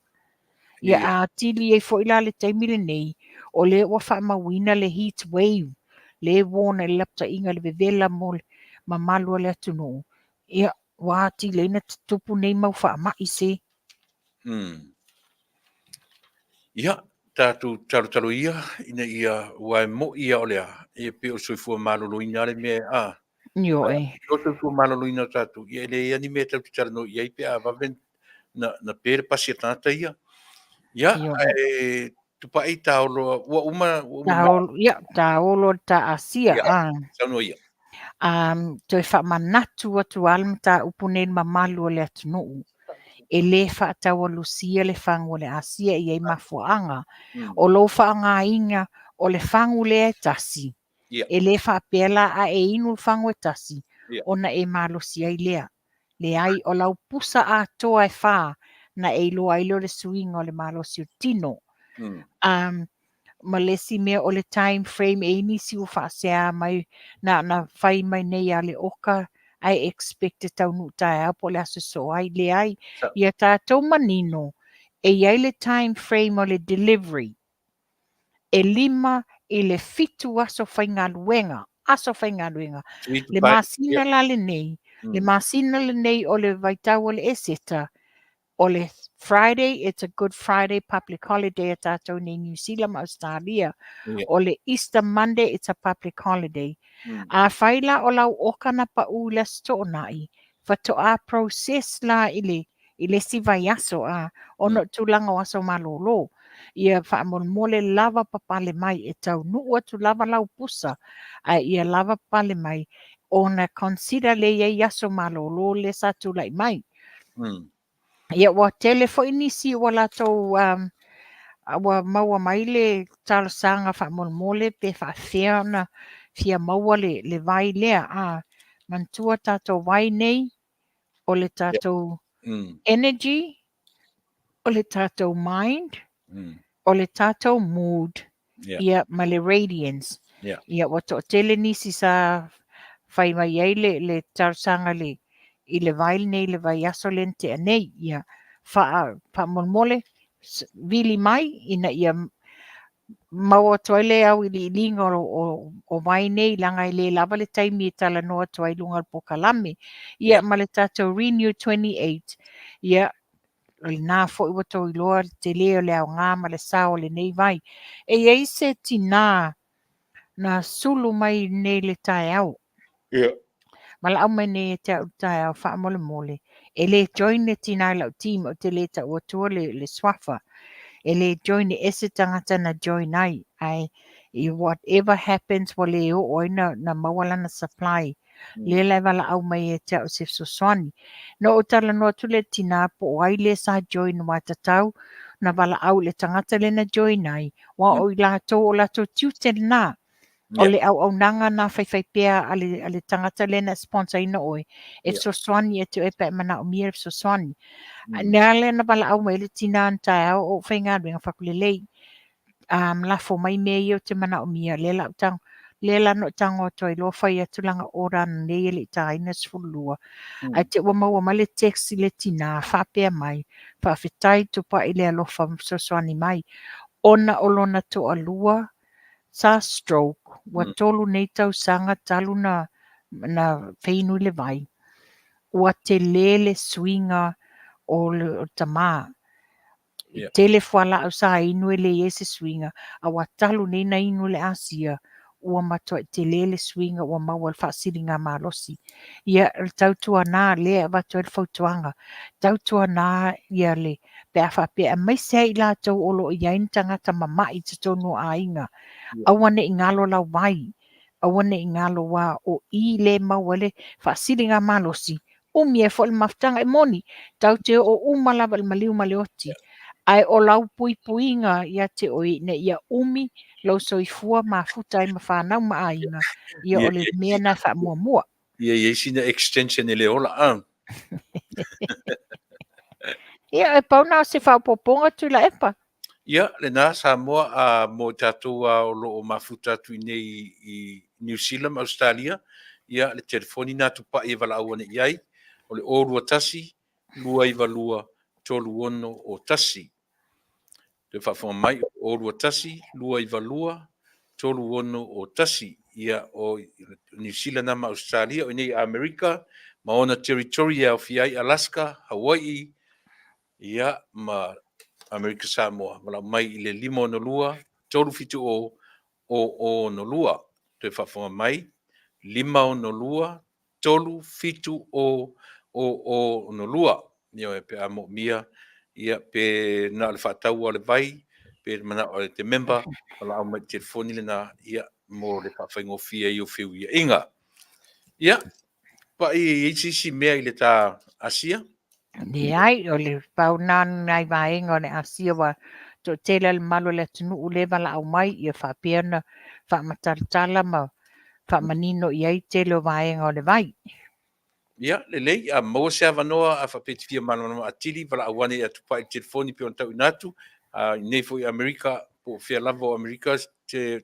Ia, a atili ai foi la le taimi lenei, o lea ua faamauina le heat wave, le warn i le lapataiga i le vevela mo le mamalu o le atunuu, ia, ua atili ai na tutupu nei mau faamai se. Ia, tatou talotalo ia ina ia ua e moi ia o le a, ia pei o le soifua maloloina le mea a. Ioe. O le soifua maloloina o tatou, ia e leai lava ni mea tatou te talanoa i ai pe a vave na, na pe le pasi a tagata ia. Ia, ae tupai taolo, ua uma, ua uma. Taolo, ia, taolo le ta Asia. Ia, saunoa ia. Toe faamanatu atu lava le mataupu nei i le mamalu o le atunuu. E lē faataualusia le fagu o le Asia e i ai mafuaaga. O lou faaaogaina o le fagu lea e tasi, e lē faapea la a e inu le fagu e tasi ona e malosi ai lea. Leai, o lau pusa atoa e fā na e iloa ai lea o le suiga o le malosi o le tino. Ma le isi mea o le time frame e i ai nisi ua faasea mai na na fai mai nei a le oka ae expect e taunuu taeao po o le aso e soo ai. Leai, ia tatou manino e i ai le time frame o le delivery e 5 i le 7 aso faigaluega, aso faigaluega. Le masina la lenei, le masina lenei o le vaitau o le Eseta, O le Friday, it's a Good Friday public holiday a tatou nei Niu Sila ma Ausetalia. O le Easter Monday, it's a public holiday. Afai la o lau oka na paʻu i le Aso Toonai, faatoa process la i le i le isi vaiaso a ona o tulaga o aso malolo. Ia faamolemole lava papale mai e taunuu atu lava lau pusa ae ia lava papale mai ona consider lea e i ai aso malolo lea sa tulai mai. Ia ua tele foi nisi ua latou ua maua mai le talosaga faamolemole pe faafefea ona fia maua le vai lea. A manatua tatou vai nei, o le tatou energy, o le tatou mind, o le tatou mood, ia ma le radiance. Ia ua toatele nisi sa fai mai ai le talosaga i le vai lenei i le vaiaso lea na tea nei. Ia faamolemole vili mai ina ia maua atu ai le auiliiliga o vai nei leaga e le lava le taimi e talanoa atu ai i luga o le polokalame. Ia ma le tatou Renew 28, ia o lena foi ua outou iloa le tele o le aoga ma le sao o lenei vai. E i ai se tinā na sulu mai nei le taeao. Valaau mai nei ia te au i le taeao faamolemole. E le join le tinā i lau team, ou te le tau atua le suafa. E le join, e ese tagata na join ai. Ae i whatever happens ua le oo ai na maua lana supply. Lea la e valaau mai ia te au se fesoasoani. Na ou talanoa atu lea i le tinā po o ai lea sa join aua e tatau na valaau i le tagata lea na join ai, aua o i latou o latou tiute lena. O le auaunaga na faifaipea a le tagata lea na sponsor ina oe, e fesoasoani ia te oe pe a e manaomia le fesoasoani. Lea la na valaau mai ai le tinā i le taeao o ou faigaluega fai atu lelei, lafo mai mea ia ou te manaomia, lea la ou tago, lea la na ou tago atu ai loa fai atu lana order ananei e le i taina 12. Ae te i ua maua mai le text i le tinā faapea mai, faafetai Tupai i le alofa ma fesoasoani mai, ona o lona toalua sa stroke, ua 3 nei tausaga talu na feinu i le vai, ua tele le suiga o le tama. Tele fualaau sa inu e leai ai se suiga, aua talu nei na inu le asia, ua matuai tele le suiga ua maua le faasiligamalosi. Ia, o le tautuana lea e avatu ai le fautuaga, tautuana ia le, pe a faapea, aemaise ai i latou o lo o i ai ni tagata mama'i i totonu o aiga, aua ne i galo lau vai, aua ne i galo aua o i lea e maua ai le faasiligamalosi, umi ai foi le mafutaga. E moni, tatou te oo uma lava i le maliu ma le oti, ae o lau puipuiga ia te oe ina ia umi lou soifua mafuta ai ma fanau ma aiga, ia o le mea lena e faamuamua. Ia i ai sina extension e le ola a. Ia, e pau na o se faaopoopoga Tuilaepa. Ia, lena Samoa a mo i tatou a o lo o mafuta atu i nei i Niu Sila ma Ausetalia, ia le telefoni na Tupai e valaau ane i ai, o le 021 292 361. Toe faafofoga mai, o le 021 292 361. Ia, o Niu Sila na ma Ausetalia, o i nei Amerika ma ona territory e aofia ai Alaska, Hawaii, ia, ma Amerika Samoa. Valaau mai i le 562 370 062. Toe faafofoga mai, 562 3 7 0 0 6 2. Ioe, pe a moomia, ia, pe na o le faatau o le vai, pe manao e te member, valaau mai i le telefoni lena, ia, mo le faafaigofie ai o feuiaiga. Ia, Pa'i e i ai se isi mea i le ta asia? Leai, o le pau na nai vaega o le asia ua toatele le mamalu o le atunuu lea e valaau mai ia faapea ona faamatalatala ma faamanino i ai tele o vaega o le vai. Ia, lelei, a maua se avanoa a faapea e te fia malamalama atili, valaau ane ia Tupai i le telefoni pei ona tauina atu, a i nei foi Amerika, po o fea lava o Amerika te,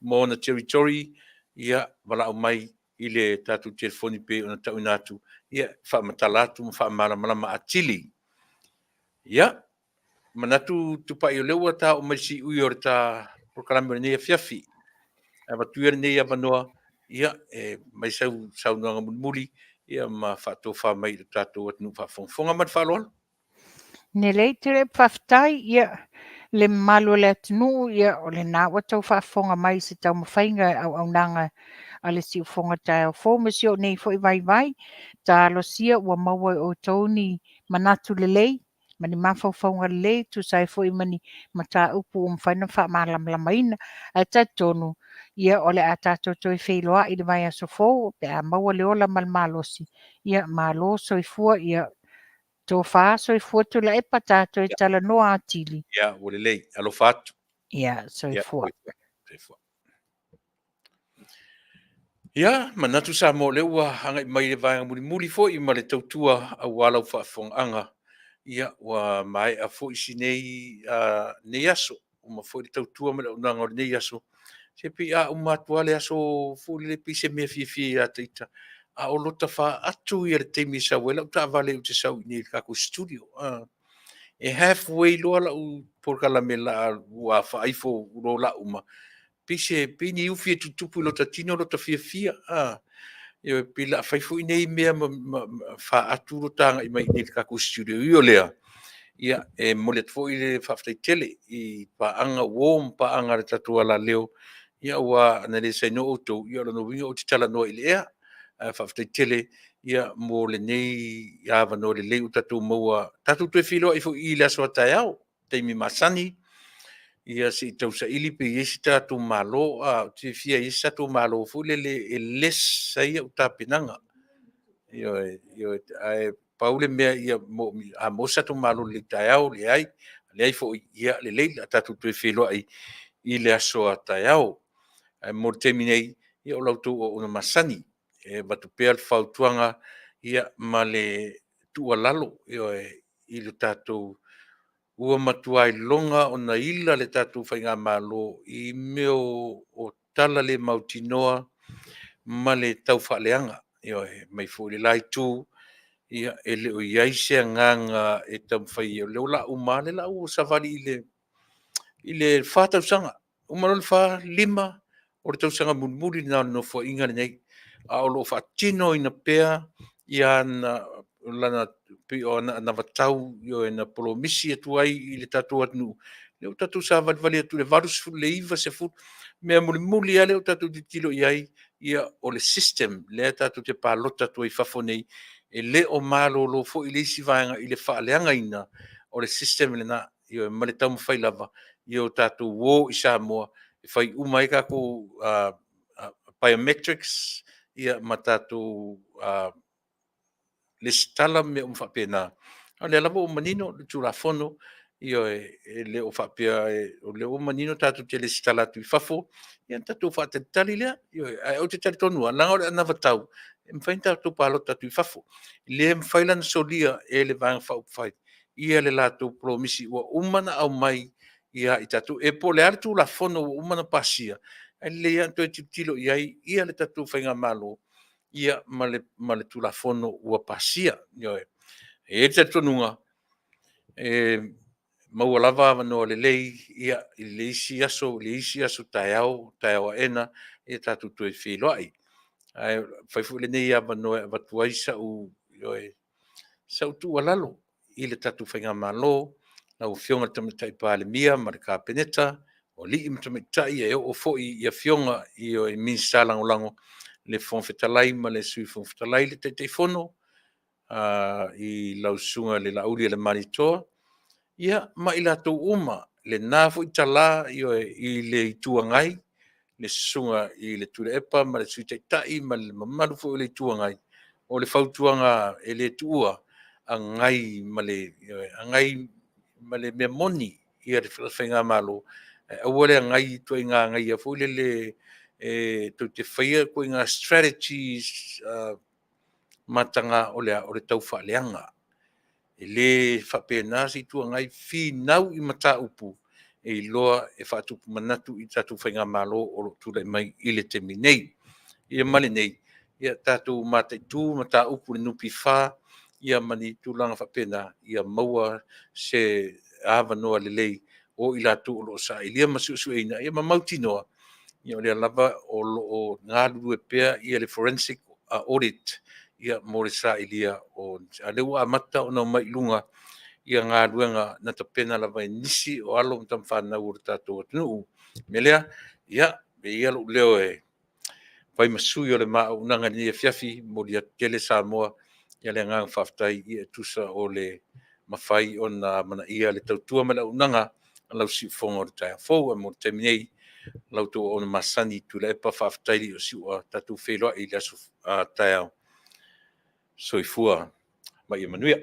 ma ona territory, ia, valaau mai i le tatou telefoni pei ona tauina atu, ia, faamatala atu ma faamalamalama atili. Ia, manatu Tupai o lea ua ta oo mai i le siui o le ta polokalame o lenei afiafi. Avatu ia lenei avanoa, ia, e mai sau saunoaga mulimuli, ia ma faatofa mai i le tatou atunuu faafogafoga ma le faaaloalo. Lelei Tuilaepa faafetai, ia le mamalu o le atunuu, ia o lena ua outou faafofoga mai i se taumafaiga auaunaga a le siufoga taeao fou ma si ou nei foi vaivai. Talosia ua maua e outou ni manatu lelei ma ni mafaufauga lelei e tusa ai foi ma ni mataupu ua mafai ona faamalamalamaina. Ae talitonu, ia o le a tatou toe feiloai i le vaiaso fou pe a maua le ola ma le malosi. Ia malo soifua, ia tofa soifua Tuilaepa, tatou talanoa atili. Ia, ua lelei. Alofa atu. Ia, soifua. Ia, soifua. Ia, manatu Samoa o lea ua agai mai i le vaega mulimuli foi ma le tautua aua lau faafofogaaga. Ia, ua maea foi si nei, nei aso, uma foi le tautua ma le auaunaga o lenei aso. Se pei a uma atu lava le aso foi lele pei se mea fiafia ia te ita, a o lota faatu ia le taimi e sau ai lau taavale ou te sau i inei i le tatou studio. E half way loa lau polokalame ua faaifo loa la uma, pei se pei ni ufi e tutupu i lota tino lota fiafia a. Ioe, pei o le a fai foi nei mea ma faatu lota agai mai i inei i le tatou studio. E ui o lea, ia e momoli atu foi le faafetai tele i paaga uo ma paaga a le tatou alaleo, ia aua ana le sainoa outou, ia o lona uiga ou te talanoa i le ea. Ae faafetai tele ia mo lenei avanoa lelei ua tatou maua, tatou toe feiloai foi i le aso a taeao, taimi masani, ia se i tausaili pe i ai se tatou Malo. Ou te fiafia e i ai se tatou Malo foi lele e less ai au tapenaga. Ioe, ioe, ae pau le mea ia a maua se tatou Malo lelei taeao, leai, a leai foi, ia lelei, o le a tatou toe feiloai i le aso a taeao. Ae mo le taimi nei, ia o la outou auauna masani, e avatu pea le fautuaga ia ma le tuualalo, ioe, i le tatou ua matua iloga ona ila le tatou faigamalo i mea o tala le mautinoa ma le taufaaleaga. Ioe, mai foi i le la itu, ia e le o i ai se agaga e taumafai o lea o le a uma lava, o lea ua savali i le 4 tausaga, uma loa le 4, 5, o le tausaga mulimuli lena o le Nofoaiga lenei, a o lo o faatinoina pea lana pei o ana anavatau na polomisi atu ai i le tatou atunuu. Lea ua tatou savalivali atu i le 80, i le 90. O le mea mulimuli lava lea ua tatou tilotilo i ai, ia o le system lea tatou te palota atu ai i fafo nei, e le o malolo foi le isi vaega i le faaleagaina o le system lena, ioe, ma le taumafai lava ia o tatou o i Samoa e fai uma ai tatou biometrics ia ma tatou resitala ma mea uma faapena. A o lea lava ua manino le Tulafono, ioe, e le o faapea o lea ua manino tatou te resitala atu i fafo, ia ona tatou faatalitali lea. Ioe. Ae ou te talitonu lava, leaga o le anavatau e mafai ona tatou palota atu i fafo. E le mafai la ona solia e le Vaega Faaupufai le latou polomisi ua uma ona aumai ia i tatou. E po o le a le Tulafono ua uma ona pasia, ae lelei lava ona toe tilotilo i ai le tatou faigamalo ma le Tulafono ua pasia. Ioe. E i ai le talitonuga, e maua lava avanoa lelei i le isi aso, i le isi aso taeao, taeao aena tatou toe feiloai. Ae fai foi lenei avanoa e avatu ai sau, ioe, sau tuualalo i le tatou faigamalo, lau Afioga i le Tamaitai Palemia ma le Kapeneta, o alii ma tamaitai e oo foi i afioga i Minisita Lagolago, le Fofoga Fetalai ma le Sui Fofoga Fetalai, le Taitaifono i lau Susuga i le Laaulialemalietoa, ia ma i latou uma, lena foi tala ioe, i le Itu Agai, le Susuga i le Tuilaepa ma le Sui Taitai ma le mamalu foi o le Itu Agai, o le fautuaga e le tuua, agai ma le, ioe, agai ma le mea moni le faigamalo, ae aua le agai i ituaiga agaia foi lele e tou te faia ituaiga strategies mataga o le a? O le taufaaleaga. E le faapena se Itu Agai, finau i mataupu e iloa e faatupu manatu i le tatou faigamalo o lo o tulai mai i le taimi nei. Ia ma lenei, ia tatou mataitu mataupu i le NPF ma ni tulaga faapena, ia maua se avanoa lelei o i latou o lo o sailia ma suesueina, ia ma mautinoa o lea lava o lo o galulue pea le Forensic Audit mo le sailia o… A o lea ua amata ona omai i luga galuega na tapena lava e nisi o alo ma tama fanau o le tatou atunuu. O le mea lea, ia, avea ia lou leo e fai ma sui o le ma auaunaga i lenei afiafi. Momoli atu tele Samoa ia le agaga faafetai ia e tusa o le mafai ona amanaia le tautua ma le auaunaga a lau siufofoga o le taeao fou. Ae mo le taimi nei, la outou auauna masani Tuilaepa, faafetai i le ua tatou feiloai i le aso taeao. Soifua ma ia manuia.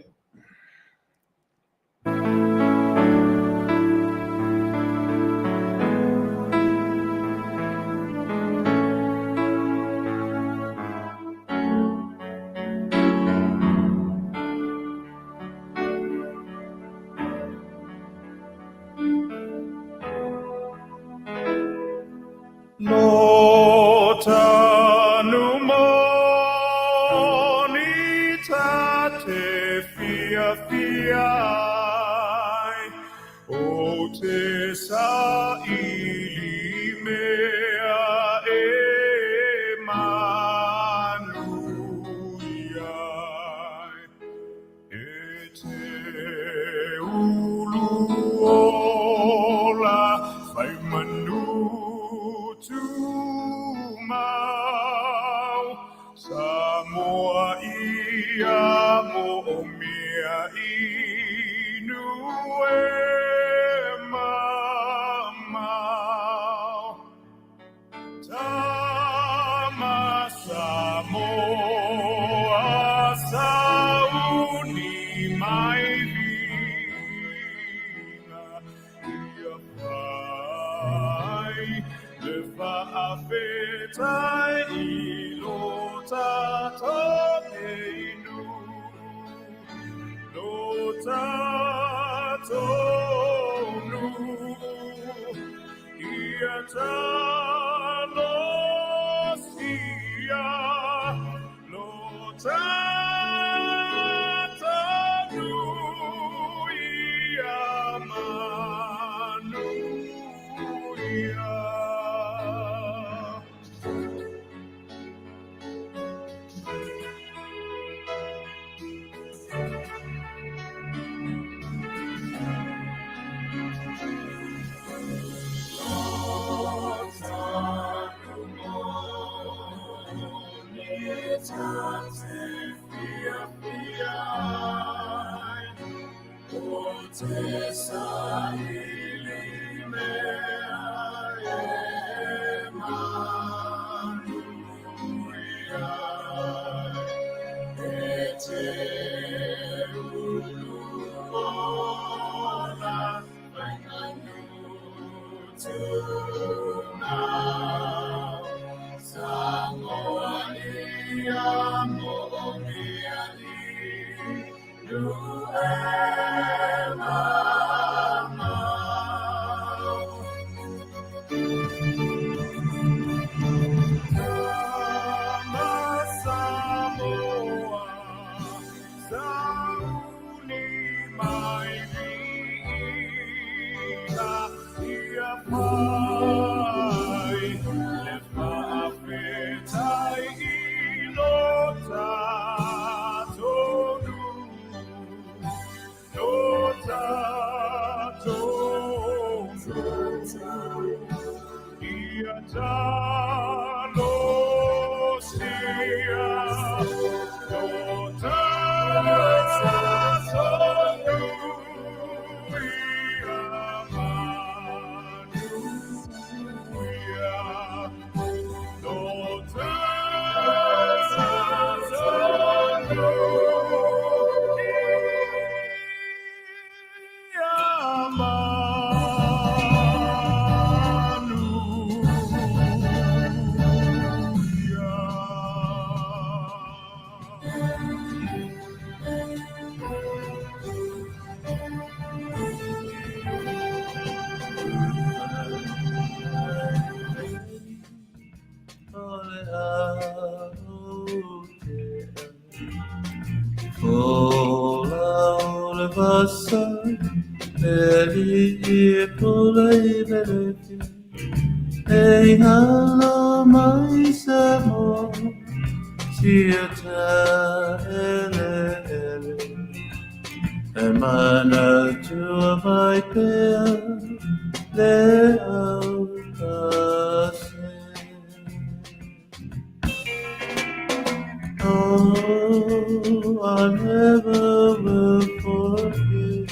Oh, I never will forget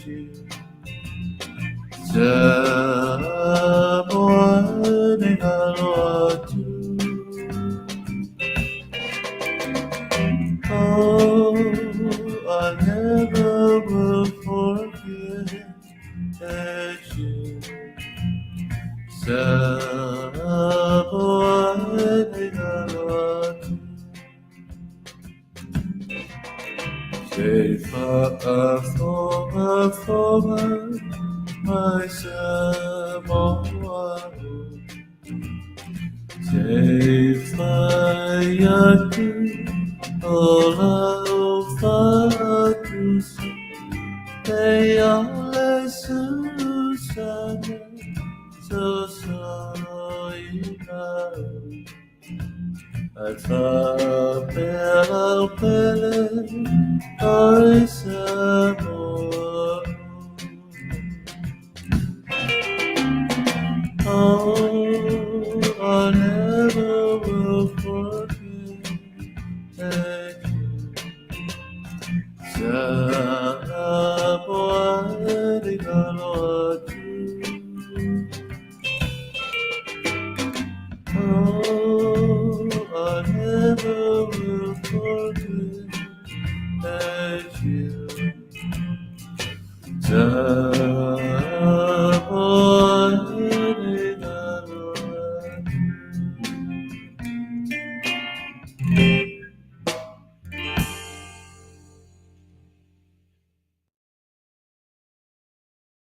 you. Samoa ni galo atu. Oh, I never will forget you. Samoa ni galo atu. Se faafogafoga mai Samoa Se fai atu o lau faatusa E ia le susana sosoloina Ae faapea lau pele oi Samoa. Oh, I never will forget you. Samoa ni galo atu. Oh, I never will forget you.